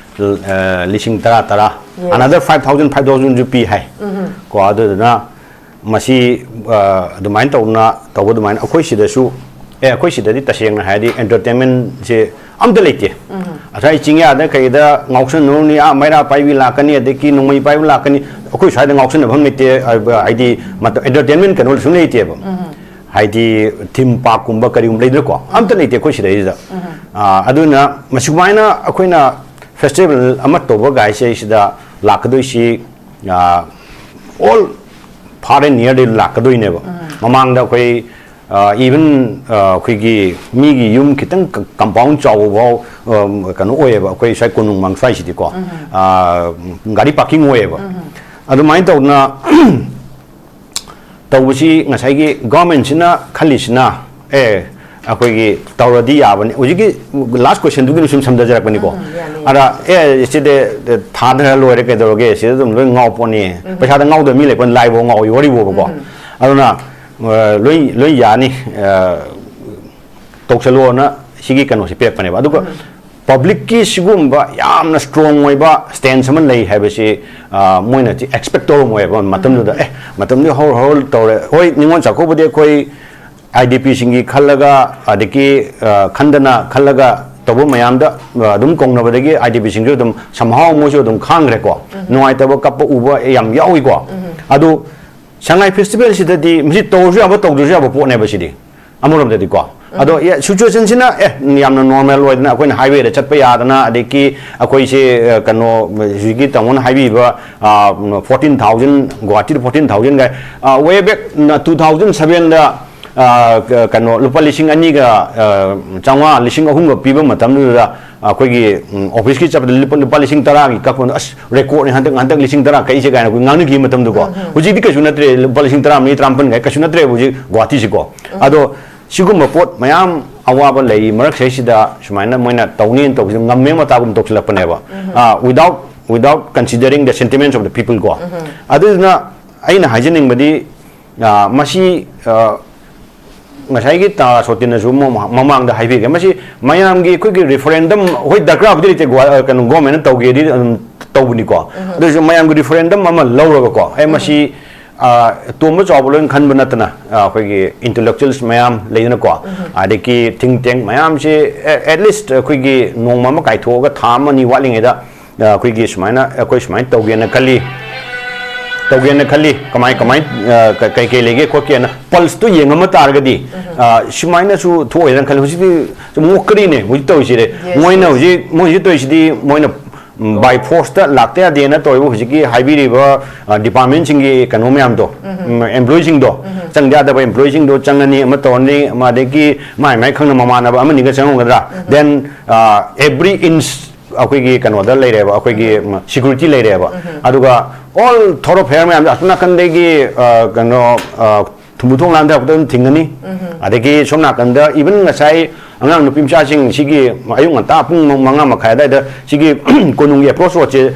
ꯑ, ꯂꯤꯁꯤꯡ ꯇꯔꯥ ꯇꯔꯥ, Yes. another five thousand, five thousand ꯁꯨ ꯄꯤ ꯍꯥꯏ꯫ ꯀꯣ, ꯑꯗꯨꯗꯨꯅ ꯃꯁꯤ ꯑ, ꯑꯗꯨꯃꯥꯏꯅ ꯇꯧꯅ ꯇꯧꯕ ꯑꯗꯨꯃꯥꯏꯅ ꯑꯩꯈꯣꯏ ꯁꯤꯗꯁꯨ, ꯑꯦ, ꯑꯩꯈꯣꯏ ꯁꯤꯗꯗꯤ ꯇꯁꯦꯡꯅ ꯍꯥꯏꯔꯗꯤ ꯑꯦꯟꯇꯔꯇꯦꯟꯃꯦꯟꯁꯦ ꯑꯝꯇ ꯂꯩꯇꯦ꯫ ꯉꯁꯥꯏ ꯆꯤꯡꯌꯥꯗ ꯀꯩꯗ ꯉꯥꯎꯁꯟꯅꯔꯨꯅꯤ, ꯑꯥ ꯃꯩꯔꯥ ꯄꯥꯏꯕꯤ ꯂꯥꯛꯀꯅꯤ, ꯑꯗꯒꯤ ꯅꯣꯡꯃꯩ ꯄꯥꯏꯕ ꯂꯥꯛꯀꯅꯤ, ꯑꯩꯈꯣꯏ ꯁ꯭ꯋꯥꯏꯗ ꯉꯥꯎꯁꯟꯅꯐꯝ ꯂꯩꯇꯦ꯫ ꯑ, ꯍꯥꯏꯗꯤ ꯃꯇꯝ, ꯑꯦꯟꯇꯔꯇꯦꯟꯃꯦꯟ ꯀꯩꯅꯣ ꯁꯨꯝ ꯂꯩꯇꯦꯕ꯫ ꯍꯥꯏꯗꯤ ꯊꯤꯝ ꯄꯥꯔꯛꯀꯨꯝꯕ ꯀꯔꯤꯒꯨꯝꯕ ꯂꯩꯗꯅꯀꯣ, ꯑꯝꯇ ꯂꯩꯇꯦ ꯑꯩꯈꯣꯏ ꯁꯤꯗꯩꯁꯤꯗ꯫ ꯑ, ꯑꯗꯨꯅ ꯃꯁꯨꯃꯥꯏꯅ ꯑꯩꯈꯣꯏꯅ ꯐꯦꯁꯇꯤꯚꯦꯜ ꯑꯃ ꯇꯧꯕ ꯒꯥꯏꯁꯦ ꯁꯤꯗ ꯂꯥꯛꯀꯗꯣꯏꯁꯤ, ꯑ, all far and near ꯗꯩ ꯂꯥꯛꯀꯗꯣꯏꯅꯦꯕ꯫ ꯃꯃꯥꯡꯗ ꯑꯩꯈꯣꯏ, ꯑ, even, ꯑ, ꯑꯩꯈꯣꯏꯒꯤ ꯃꯤꯒꯤ ꯌꯨꯝ ꯈꯤꯇꯪ ꯀ- compound ꯆꯥꯎꯕ ꯐꯥꯎ, ꯑ, ꯀꯩꯅꯣ ꯑꯣꯏꯌꯦꯕ, ꯑꯩꯈꯣꯏ ꯁ꯭ꯋꯥꯏ ꯀꯣꯅꯨꯡ ꯃꯥꯡꯁ꯭ꯋꯥꯏꯁꯤꯗꯤꯀꯣ꯫ ꯑ, ꯒꯥꯔꯤ ꯄꯥꯔꯀꯤꯡ ꯑꯣꯏꯌꯦꯕ꯫ ꯑꯗꯨꯃꯥꯏꯅ ꯇꯧꯗꯅ ꯇꯧꯕꯁꯤ ꯉꯁꯥꯏꯒꯤ ꯒꯚꯔꯟꯃꯦꯟꯠꯁꯤꯅ ꯈꯜꯂꯤꯁꯤꯅ, ꯑꯦ, ꯑꯩꯈꯣꯏꯒꯤ ꯇꯧꯔꯗꯤ ꯌꯥꯕꯅꯤ꯫ ꯍꯧꯖꯤꯛꯀꯤ last questionꯗꯨꯒꯤ ꯁꯨꯝ ꯁꯝꯊꯖꯔꯛꯄꯅꯤꯀꯣ꯫ ꯎꯝ, ꯌꯥꯅꯤ, ꯌꯥꯅꯤ꯫ ꯑꯗ ꯑꯦ ꯁꯤꯗꯤ ꯊꯥꯗꯔ ꯂꯣꯏꯔꯦ, ꯀꯩꯗꯧꯔꯒꯦ, ꯁꯤꯗ ꯑꯗꯨꯝ ꯂꯣꯏ ꯉꯥꯎ ꯄꯣꯠꯅꯤ꯫ ꯄꯩꯁꯥꯗ ꯉꯥꯎꯗꯕ ꯃꯤ ꯂꯩꯄꯣꯠ, ꯂꯥꯏꯐꯥꯎ ꯉꯥꯎꯏ ꯋꯥꯔꯤꯕꯣꯕꯀꯣ꯫ ꯑꯗꯨꯅ ꯑ, ꯂꯣꯏ ꯂꯣꯏ ꯌꯥꯅꯤ꯫ ꯑ, ꯇꯧꯁꯜꯂꯣꯅ ꯁꯤꯒꯤ ꯀꯩꯅꯣꯁꯦ ꯄꯤꯔꯛꯄꯅꯦꯕ꯫ ꯑꯗꯨꯒ publicꯀꯤ ꯁꯤꯒꯨꯝꯕ ꯌꯥꯝꯅ strong ꯑꯣꯏꯕ stance ꯑꯃ ꯂꯩ ꯍꯥꯏꯕꯁꯤ, ꯑ, ꯃꯣꯏꯅ expect ꯇꯧꯔꯝꯃꯣꯏꯕ ꯃꯇꯝꯗꯨꯗ꯫ ꯑꯦ, ꯃꯇꯝꯗꯨ ꯍꯧꯔ ꯍꯧꯔ ꯇꯧꯔꯦ꯫ ꯍꯣꯏ, ꯅꯤꯉꯣꯜ ꯆꯥꯛꯀꯧꯕꯗꯤ ꯑꯩꯈꯣꯏ IDPꯁꯤꯡꯒꯤ ꯈꯜꯂꯒ, ꯑꯗꯒꯤ, ꯑ, ꯈꯟꯗꯅ ꯈꯜꯂꯒ ꯇꯧꯕ ꯃꯌꯥꯝꯗ, ꯑ, ꯑꯗꯨꯝ ꯀꯧꯅꯕꯗꯒꯤ IDPꯁꯤꯡꯁꯨ ꯑꯗꯨꯝ somehow ꯃꯣꯏꯁꯨ ꯑꯗꯨꯝ ꯈꯥꯡꯈ꯭ꯔꯦꯀꯣ꯫ ꯅꯨꯡꯉꯥꯏꯇꯕ ꯀꯞꯄ ꯎꯕ ꯌꯥꯝ ꯌꯥꯎꯏꯀꯣ꯫ ꯑꯗꯨ ꯁꯉꯥꯏ festivalꯁꯤꯗꯗꯤ ꯃꯁꯤ ꯇꯧꯔꯁꯨ ꯌꯥꯕ, ꯇꯧꯗ꯭ꯔꯁꯨ ꯌꯥꯕ ꯄꯣꯠꯅꯦꯕ ꯁꯤꯗꯤ꯫ ꯑꯃꯔꯣꯝꯗꯗꯤꯀꯣ꯫ ꯑꯗꯣ, ꯌꯥ-, situationꯁꯤꯅ, ꯑꯦ, ꯌꯥꯝꯅ normal ꯑꯣꯏꯗꯅ ꯑꯩꯈꯣꯏꯅ highwayꯗ ꯆꯠꯄ ꯌꯥꯗꯅ, ꯑꯗꯒꯤ ꯑꯩꯈꯣꯏꯁꯦ, ꯑ, ꯀꯩꯅꯣ, ꯍꯧꯖꯤꯛꯀꯤ ꯇꯥꯃꯣꯅ ꯍꯥꯏꯕꯤꯕ, ꯑ, fourteen thousand, ꯒꯨꯍꯥꯇꯤꯗ fourteen thousand ꯀꯥꯏ, ꯑ, way back two thousand sevenꯗ, ꯑ, ꯀ-, ꯀꯩꯅꯣ, ꯂꯨꯄꯥ ꯂꯤꯁꯤꯡ ꯑꯅꯤꯒ, ꯑ, ꯆꯥꯝꯃꯉꯥ, ꯂꯤꯁꯤꯡ ꯑꯍꯨꯝꯒ ꯄꯤꯕ ꯃꯇꯝꯗꯨꯗ ꯑꯩꯈꯣꯏꯒꯤ, ꯎꯝ, officeꯀꯤ ꯆꯠꯄꯗ ꯂꯨꯄꯥ, ꯂꯨꯄꯥ ꯂꯤꯁꯤꯡ ꯇꯔꯥꯒꯤ ꯀꯛꯄꯗꯣ, "ꯑꯁ, recordꯅꯤ, ꯍꯟꯗꯛ, ꯍꯟꯗꯛ ꯂꯤꯁꯤꯡ ꯇꯔꯥ ꯀꯛꯏꯁꯦ" ꯀꯥꯏꯅ ꯑꯩꯈꯣꯏ ꯉꯥꯡꯅꯈꯤꯕ ꯃꯇꯝꯗꯀꯣ꯫ ꯍꯧꯖꯤꯛꯇꯤ ꯀꯩꯁꯨ ꯅꯠꯇ꯭ꯔꯦ, ꯂꯨꯄꯥ ꯂꯤꯁꯤꯡ ꯇꯔꯥ ꯃꯔꯤ, ꯇꯔꯥꯃꯥꯄꯟ ꯀꯥꯏ ꯀꯩꯁꯨ ꯅꯠꯇ꯭ꯔꯦꯕ ꯍꯧꯖꯤꯛ ꯒꯨꯍꯥꯇꯤꯁꯤꯀꯣ꯫ ꯑꯗꯣ ꯁꯤꯒꯨꯝꯕ ꯄꯣꯠ ꯃꯌꯥꯝ ꯑꯋꯥꯕ ꯂꯩꯔꯤ ꯃꯔꯛꯁꯤꯗꯩꯁꯤꯗ ꯁꯨꯃꯥꯏꯅ ꯃꯣꯏꯅ ꯇꯧꯅꯦꯅ ꯇꯧꯕꯁꯤꯗ ꯉꯝꯃꯦ ꯃꯇꯥꯒꯨꯝ ꯇꯧꯁꯤꯜꯂꯛꯄꯅꯦꯕ꯫ ꯑ, without, without considering the sentiments of the people ꯀꯣ꯫ ꯑꯗꯨꯗꯨꯅ ꯑꯩꯅ ꯍꯥꯏꯖꯅꯤꯡꯕꯗꯤ, ꯑ, ꯃꯁꯤ, ꯑ, ꯉꯁꯥꯏꯒꯤ ꯇꯥ ꯁꯣꯇꯤꯅꯁꯨ ꯃꯃꯥ-, ꯃꯃꯥꯡꯗ ꯍꯥꯏꯕꯤꯈ꯭ꯔꯦ, ꯃꯁꯤ ꯃꯌꯥꯝꯒꯤ ꯑꯩꯈꯣꯏꯒꯤ referendum, ꯍꯣꯏ, ꯗꯔꯀꯥꯔꯕꯨꯗꯤ ꯂꯩꯇꯦ, ꯒꯣ-, ꯑ, ꯀꯩꯅꯣ, governmentꯅ ꯇꯧꯒꯦꯗꯤ ꯑꯗꯨꯝ ꯇꯧꯕꯅꯤꯀꯣ꯫ ꯑꯗꯨ ꯑꯣꯏꯔꯁꯨ ꯃꯌꯥꯝꯒꯤ referendum ꯑꯃ ꯂꯧꯔꯒꯀꯣ, ꯑꯦ, ꯃꯁꯤ, ꯑ, ꯇꯣꯝꯕ ꯆꯥꯎꯕ ꯂꯣꯏꯅ ꯈꯟꯕ ꯅꯠꯇꯅ, ꯑ, ꯑꯩꯈꯣꯏꯒꯤ intellectuals ꯃꯌꯥꯝ ꯂꯩꯗꯅꯀꯣ, ꯑꯗꯒꯤ think tank ꯃꯌꯥꯝꯁꯤ, ꯑꯦ, at least ꯑꯩꯈꯣꯏꯒꯤ ꯅꯣꯡꯃ ꯑꯃ ꯀꯥꯏꯊꯣꯛꯑꯒ ꯊꯥ ꯑꯃ ꯑꯅꯤ ꯋꯥꯠꯂꯤꯉꯩꯗ ꯑ, ꯑꯩꯈꯣꯏꯒꯤ ꯁꯨꯃꯥꯏꯅ, ꯑꯩꯈꯣꯏ ꯁꯨꯃꯥꯏꯅ ꯇꯧꯒꯦꯅ ꯈꯜꯂꯤ, ꯇꯧꯒꯦꯅ ꯈꯜꯂꯤ, ꯀꯃꯥꯏ, ꯀꯃꯥꯏ, ꯑ, ꯀ-, ꯀꯩ ꯀꯩ ꯂꯩꯒꯦ ꯈꯣꯠꯀꯦꯅ pulseꯇꯣ ꯌꯦꯡꯉꯝꯕ ꯇꯥꯔꯒꯗꯤ, ꯑ, ꯁꯨꯃꯥꯏꯅꯁꯨ ꯊꯣꯛꯑꯣꯏꯗ꯭ꯔꯅ ꯈꯜꯂꯤ꯫ ꯍꯧꯖꯤꯛꯇꯤ ꯃꯣꯀꯔꯤꯅꯦ ꯍꯧꯖꯤꯛ ꯇꯧꯔꯤꯁꯤꯗꯤ꯫ Yes, ꯃꯣꯏꯅ yes. ꯍꯧꯖꯤꯛ, ꯃꯣꯏ ꯍꯧꯖꯤꯛ ꯇꯧꯔꯤꯁꯤꯗꯤ ꯃꯣꯏꯅ, ꯎꯝ, by forceꯇ ꯂꯥꯛꯇ ꯌꯥꯗꯦꯅ ꯇꯧꯔꯤꯕ ꯍꯧꯖꯤꯛꯀꯤ ꯍꯥꯏꯕꯤꯔꯤꯕ, ꯑ, departmentꯁꯤꯡꯒꯤ ꯀꯩꯅꯣ ꯃꯌꯥꯝꯗꯣ, ꯎꯝ, employeeꯁꯤꯡꯗꯣ, ꯆꯪꯗ ꯌꯥꯗꯕ employeeꯁꯤꯡꯗꯣ ꯆꯪꯉꯅꯤ, ꯑꯃ ꯇꯧꯔꯅꯤ, ꯑꯃ ꯑꯗꯒꯤ ꯃꯥꯏ ꯃꯥꯏ ꯈꯪꯅ ꯃꯃꯥꯟꯅꯕ ꯑꯃꯅꯤꯒ ꯆꯪꯉꯝꯒꯗ꯭ꯔꯥ? Then, ꯑ, every inch ꯑꯩꯈꯣꯏꯒꯤ ꯀꯩꯅꯣꯗ ꯂꯩꯔꯦꯕ, ꯑꯩꯈꯣꯏꯒꯤ, ꯎꯝ, security ꯂꯩꯔꯦꯕ꯫ ꯑꯗꯨꯒ all thoroughfare ꯃꯌꯥꯝꯁꯦ ꯑꯁꯣꯝ ꯅꯥꯀꯟꯗꯒꯤ, ꯑ, ꯀꯩꯅꯣ, ꯑ, ꯊꯨꯝꯕꯨ ꯊꯣꯡ ꯂꯥꯟꯗ ꯍꯦꯛꯇ ꯑꯗꯨꯝ ꯊꯤꯡꯒꯅꯤ꯫ ꯑꯗꯒꯤ ꯁꯣꯝ ꯅꯥꯀꯟꯗ even ꯉꯁꯥꯏ ꯑꯉꯥꯡ ꯅꯨꯄꯤ ꯃꯆꯥꯁꯤꯡ ꯁꯤꯒꯤ ꯑꯌꯨꯛ ꯉꯟꯇꯥ ꯄꯨꯡ ꯃꯉꯥ ꯃꯈꯥꯏ ꯑꯗꯨꯋꯥꯏꯗ ꯁꯤꯒꯤ ꯀꯣꯅꯨꯡꯒꯤ ꯑꯦꯄ꯭ꯔꯣꯆ ꯔꯣꯗꯁꯦ,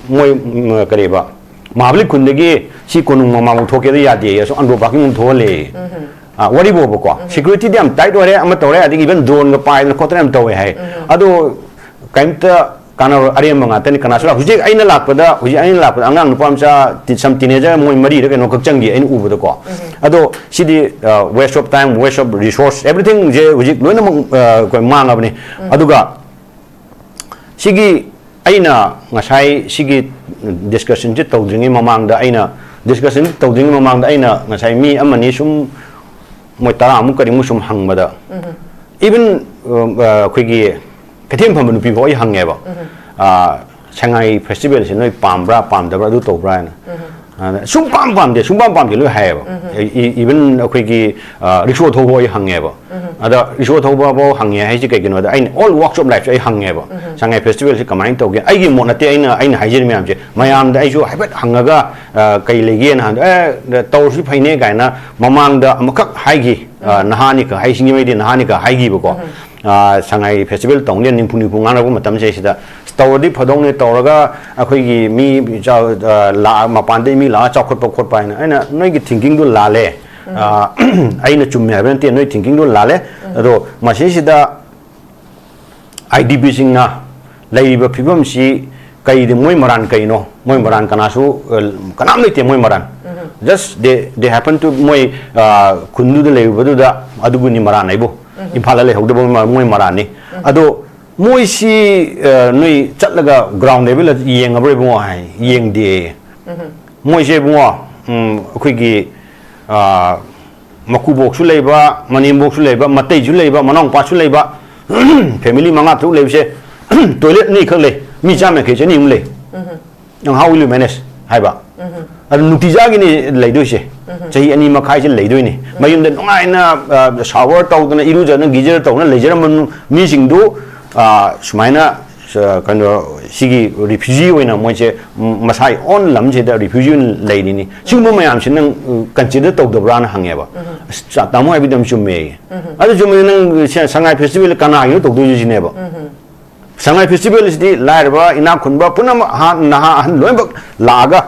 ꯃꯣꯏ ꯀꯔꯤꯕ, ꯃꯍꯥꯕꯂꯤ ꯈꯨꯟꯗꯒꯤ ꯁꯤ ꯀꯣꯅꯨꯡ ꯃꯃꯥꯡ ꯊꯣꯛꯀꯦꯗ ꯌꯥꯗꯦ, ꯑꯁꯣꯝ ꯑꯟꯗ꯭ꯔꯣ ꯄꯥꯔꯀꯤꯡ ꯊꯣꯛꯍꯜꯂꯦ꯫ ꯋꯥꯔꯤꯕꯣꯕꯀꯣ, ꯁꯦꯀ꯭ꯌꯨꯔꯤꯇꯤꯗꯤ ꯌꯥꯝ ꯇꯥꯏꯠ ꯑꯣꯏꯔꯦ, ꯑꯃ ꯇꯧꯔꯦ, ꯑꯗꯒꯤ ꯏꯚꯟ ꯗ꯭ꯔꯣꯟꯒ ꯄꯥꯏꯗꯅ ꯈꯣꯠꯇꯅ ꯌꯥꯝ ꯇꯧꯋꯦ ꯍꯥꯏ꯫ ꯑꯗꯣ ꯀꯩꯝꯇ ꯀꯥꯟꯅꯕ, ꯑꯔꯦꯝꯕ ꯉꯥꯛꯇꯅꯤ꯫ ꯀꯅꯥꯁꯨ ꯂꯥꯛ-, ꯍꯧꯖꯤꯛ ꯑꯩꯅ ꯂꯥꯛꯄꯗ, ꯍꯧꯖꯤꯛ ꯑꯩꯅ ꯂꯥꯛꯄꯗ ꯑꯉꯥꯡ ꯅꯨꯄꯥ ꯃꯆꯥ ꯇꯤ-, some teenager ꯃꯣꯏ ꯃꯔꯤꯔ ꯀꯩꯅꯣ ꯈꯛ ꯆꯪꯈꯤ ꯑꯩꯅ ꯎꯕꯗꯀꯣ꯫ ꯑꯗꯣ ꯁꯤꯗꯤ waste of time, waste of resource, everythingꯁꯦ ꯍꯧꯖꯤꯛ ꯂꯣꯏꯅꯃꯛ ꯑꯩꯈꯣꯏ ꯃꯥꯡꯉꯕꯅꯤ꯫ ꯑꯗꯨꯒ ꯁꯤꯒꯤ ꯑꯩꯅ ꯉꯁꯥꯏ ꯁꯤꯒꯤ ꯗꯤꯁꯀꯁꯟꯁꯤ ꯇꯧꯗ꯭ꯔꯤꯉꯩ ꯃꯃꯥꯡꯗ ꯑꯩꯅ, ꯗꯤꯁꯀꯁꯟ ꯇꯧꯗ꯭ꯔꯤꯉꯩ ꯃꯃꯥꯡꯗ ꯑꯩꯅ ꯉꯁꯥꯏ ꯃꯤ ꯑꯃꯅꯤ ꯁꯨꯝ, ꯃꯣꯏ ꯇꯔꯥꯃꯨꯛ ꯀꯔꯤꯃꯨꯛ ꯁꯨꯝ ꯍꯪꯕꯗ, ꯏꯚꯟ ꯑꯩꯈꯣꯏꯒꯤ ꯀꯩꯊꯦꯜ ꯐꯝꯕ ꯅꯨꯄꯤꯐꯥꯎ ꯑꯩ ꯍꯪꯉꯦꯕ, "ꯁꯉꯥꯏ ꯐꯦꯁꯇꯤꯚꯦꯜꯁꯦ ꯅꯣꯏ ꯄꯥꯝꯕ꯭ꯔꯥ, ꯄꯥꯝꯗꯕ꯭ꯔꯥ, ꯑꯗꯨ ꯇꯧꯕ꯭ꯔꯥ?" ꯍꯥꯏꯅ꯫ ꯑꯗ, "ꯁꯨꯡ ꯄꯥꯝ ꯄꯥꯝꯗꯦ, ꯁꯨꯡ ꯄꯥꯝ ꯄꯥꯝꯗꯦ" ꯂꯣꯏ ꯍꯥꯏꯌꯦꯕ꯫ ꯏꯚꯟ ꯑꯩꯈꯣꯏꯒꯤ ꯔꯤꯛꯁꯣ ꯊꯧꯕ ꯑꯩ ꯍꯪꯉꯦꯕ꯫ ꯑꯗ ꯔꯤꯛꯁꯣ ꯊꯧꯕ ꯐꯥꯎ ꯍꯪꯉꯦ ꯍꯥꯏꯁꯦ ꯀꯩꯒꯤꯅꯣꯗ, ꯑꯩꯅ all walks of lifeꯁꯦ ꯑꯩ ꯍꯪꯉꯦꯕ꯫ "ꯁꯉꯥꯏ ꯐꯦꯁꯇꯤꯚꯦꯜꯁꯦ ꯀꯃꯥꯏꯅ ꯇꯧꯒꯦ?" ꯑꯩꯒꯤ ꯃꯣꯠ ꯅꯠꯇꯦ ꯑꯩꯅ, ꯑꯩꯅ ꯍꯥꯏꯖꯔꯤ ꯃꯌꯥꯝꯁꯦ꯫ ꯃꯌꯥꯝꯗ ꯑꯩꯁꯨ ꯍꯥꯏꯐꯦꯠ ꯍꯪꯉꯒ, ꯀꯩ ꯂꯩꯒꯦꯅ ꯍꯪꯗ, "ꯑꯦ, ꯇꯧꯔꯁꯨ ꯐꯩꯅꯦ" ꯀꯥꯏꯅ ꯃꯃꯥꯡꯗ ꯑꯃꯨꯛꯈꯛ ꯍꯥꯏꯈꯤ꯫ ꯅꯍꯥꯅꯤ ꯈꯛ ꯍꯥꯏ, ꯁꯤꯡꯖꯃꯩꯗꯤ ꯅꯍꯥꯅꯤ ꯈꯛ ꯍꯥꯏꯈꯤꯕꯀꯣ꯫ "ꯁꯉꯥꯏ ꯐꯦꯁꯇꯤꯚꯦꯜ ꯇꯧꯅꯤ" ꯅꯤꯝꯐꯨ ꯅꯤꯝꯐꯨ ꯉꯥꯡꯅꯕ ꯃꯇꯝꯁꯤꯗꯩꯁꯤꯗ, "ꯇꯧꯔꯗꯤ ꯐꯗꯧꯅꯦ, ꯇꯧꯔꯒ ꯑꯩꯈꯣꯏꯒꯤ ꯃꯤ ꯆꯥ-, ꯂꯥꯛ-, ꯃꯄꯥꯟꯗꯒꯤ ꯃꯤ ꯂꯥꯛꯑ ꯆꯥꯎꯈꯠꯄ ꯈꯣꯠꯄ" ꯍꯥꯏꯅ꯫ ꯑꯩꯅ, "ꯅꯣꯏꯒꯤ ꯊꯤꯡꯀꯤꯡꯗꯨ ꯂꯥꯜꯂꯦ꯫ ꯑꯩꯅ ꯆꯨꯝꯃꯦ ꯍꯥꯏꯕ ꯅꯠꯇꯦ, ꯅꯣꯏ ꯊꯤꯡꯀꯤꯡꯗꯨ ꯂꯥꯜꯂꯦ꯫ ꯑꯗꯣ ꯃꯁꯤꯁꯤꯗ ꯑꯥꯏ ꯗꯤ ꯄꯤꯁꯤꯡꯅ ꯂꯩꯔꯤꯕ ꯐꯤꯕꯝꯁꯤ ꯀꯩꯗꯤ, ꯃꯣꯏ ꯃꯔꯥꯟ ꯀꯩꯅꯣ? ꯃꯣꯏ ꯃꯔꯥꯟ ꯀꯅꯥꯁꯨ, ꯀꯅꯥꯝ ꯂꯩꯇꯦ ꯃꯣꯏ ꯃꯔꯥꯟ꯫ Just they, they happen to, ꯃꯣꯏ ꯈꯨꯟꯗꯨꯗ ꯂꯩꯔꯨꯕꯗꯨꯗ ꯑꯗꯨꯕꯨꯅꯤ ꯃꯔꯥꯟ ꯍꯥꯏꯕꯨ꯫ ꯏꯝꯐꯥꯜꯗ ꯂꯩꯍꯧꯗꯕ ꯃꯣꯏ ꯃꯔꯥꯟꯅꯤ꯫ ꯑꯗꯣ ꯃꯣꯏꯁꯤ ꯅꯣꯏ ꯆꯠꯂꯒ ground levelꯗ ꯌꯦꯡꯉꯕ꯭ꯔꯥ ꯏꯕꯨꯡꯉꯣ ꯍꯥꯏ꯫ "ꯌꯦꯡꯗꯦ"꯫ ꯃꯣꯏꯁꯦ ꯏꯕꯨꯡꯉꯣ, ꯑꯩꯈꯣꯏꯒꯤ ꯃꯀꯨꯕꯣꯛꯁꯨ ꯂꯩꯕ, ꯃꯅꯦꯝꯕꯣꯛꯁꯨ ꯂꯩꯕ, ꯃꯇꯩꯁꯨ ꯂꯩꯕ, ꯃꯅꯥꯎꯄꯥꯁꯨ ꯂꯩꯕ, family ꯃꯉꯥ ꯇꯔꯨꯛ ꯂꯩꯕꯁꯦ, toilet ꯑꯅꯤꯈꯛ ꯂꯩ, ꯃꯤ ꯆꯥꯝꯃ ꯌꯥꯡꯈꯩ ꯆꯅꯤꯃꯨꯛ ꯂꯩ꯫ "Now how will you manage?" ꯍꯥꯏꯕ꯫ ꯑꯗꯨ ꯅꯨꯡꯇꯤꯖꯥꯒꯤꯅꯤ ꯂꯩꯗꯣꯏꯁꯦ꯫ ꯆꯍꯤ ꯑꯅꯤ ꯃꯈꯥꯏꯁꯦ ꯂꯩꯗꯣꯏꯅꯤ꯫ ꯃꯌꯨꯝꯗ ꯅꯨꯡꯉꯥꯏꯅ shower ꯇꯧꯗꯅ, ꯏꯔꯨꯖꯅ, geyser ꯇꯧꯗꯅ ꯂꯩꯖꯔꯝꯕ ꯃꯤꯁꯤꯡꯗꯨ ꯁꯨꯃꯥꯏꯅ ꯀꯩꯅꯣ, ꯁꯤꯒꯤ ꯔꯤꯐ꯭ꯌꯨꯖꯤ ꯑꯣꯏꯅ ꯃꯣꯏꯁꯦ, ꯎꯝ, ꯃꯁꯥꯒꯤ ꯑꯣꯟ ꯂꯝꯁꯤꯗ ꯔꯤꯐ꯭ꯌꯨꯖꯤ ꯑꯣꯏꯅ ꯂꯩꯔꯤꯅꯤ, ꯁꯤꯒꯨꯝꯕ ꯃꯌꯥꯝꯁꯤ ꯅꯪ, ꯎꯝ, ꯀꯟꯁꯤꯗꯔ ꯇꯧꯗꯕ꯭ꯔꯥꯅ ꯍꯪꯉꯦꯕ꯫ "ꯑꯁ, ꯆꯥ-, ꯇꯥꯃꯣ ꯍꯥꯏꯕꯗꯤ ꯌꯥꯝ ꯆꯨꯝꯃꯦ꯫ ꯑꯗꯨ ꯆꯨꯝꯃꯦ, ꯅꯪ ꯁ-, ꯁꯉꯥꯏ ꯐꯦꯁꯇꯤꯚꯦꯜ ꯀꯅꯥꯒꯤꯅꯣ ꯇꯧꯗꯣꯏꯁꯦ?" ꯁꯤꯅꯦꯕ꯫ ꯁꯉꯥꯏ ꯐꯦꯁꯇꯤꯚꯦꯜꯁꯤꯗꯤ ꯂꯥꯏꯔꯕ, ꯏꯅꯥꯛ ꯈꯨꯟꯕ ꯄꯨꯝꯅꯃꯛ, ꯑꯍꯟ, ꯅꯍꯥ, ꯑꯍꯟ ꯂꯣꯏꯅꯃꯛ ꯂꯥꯛꯑꯒ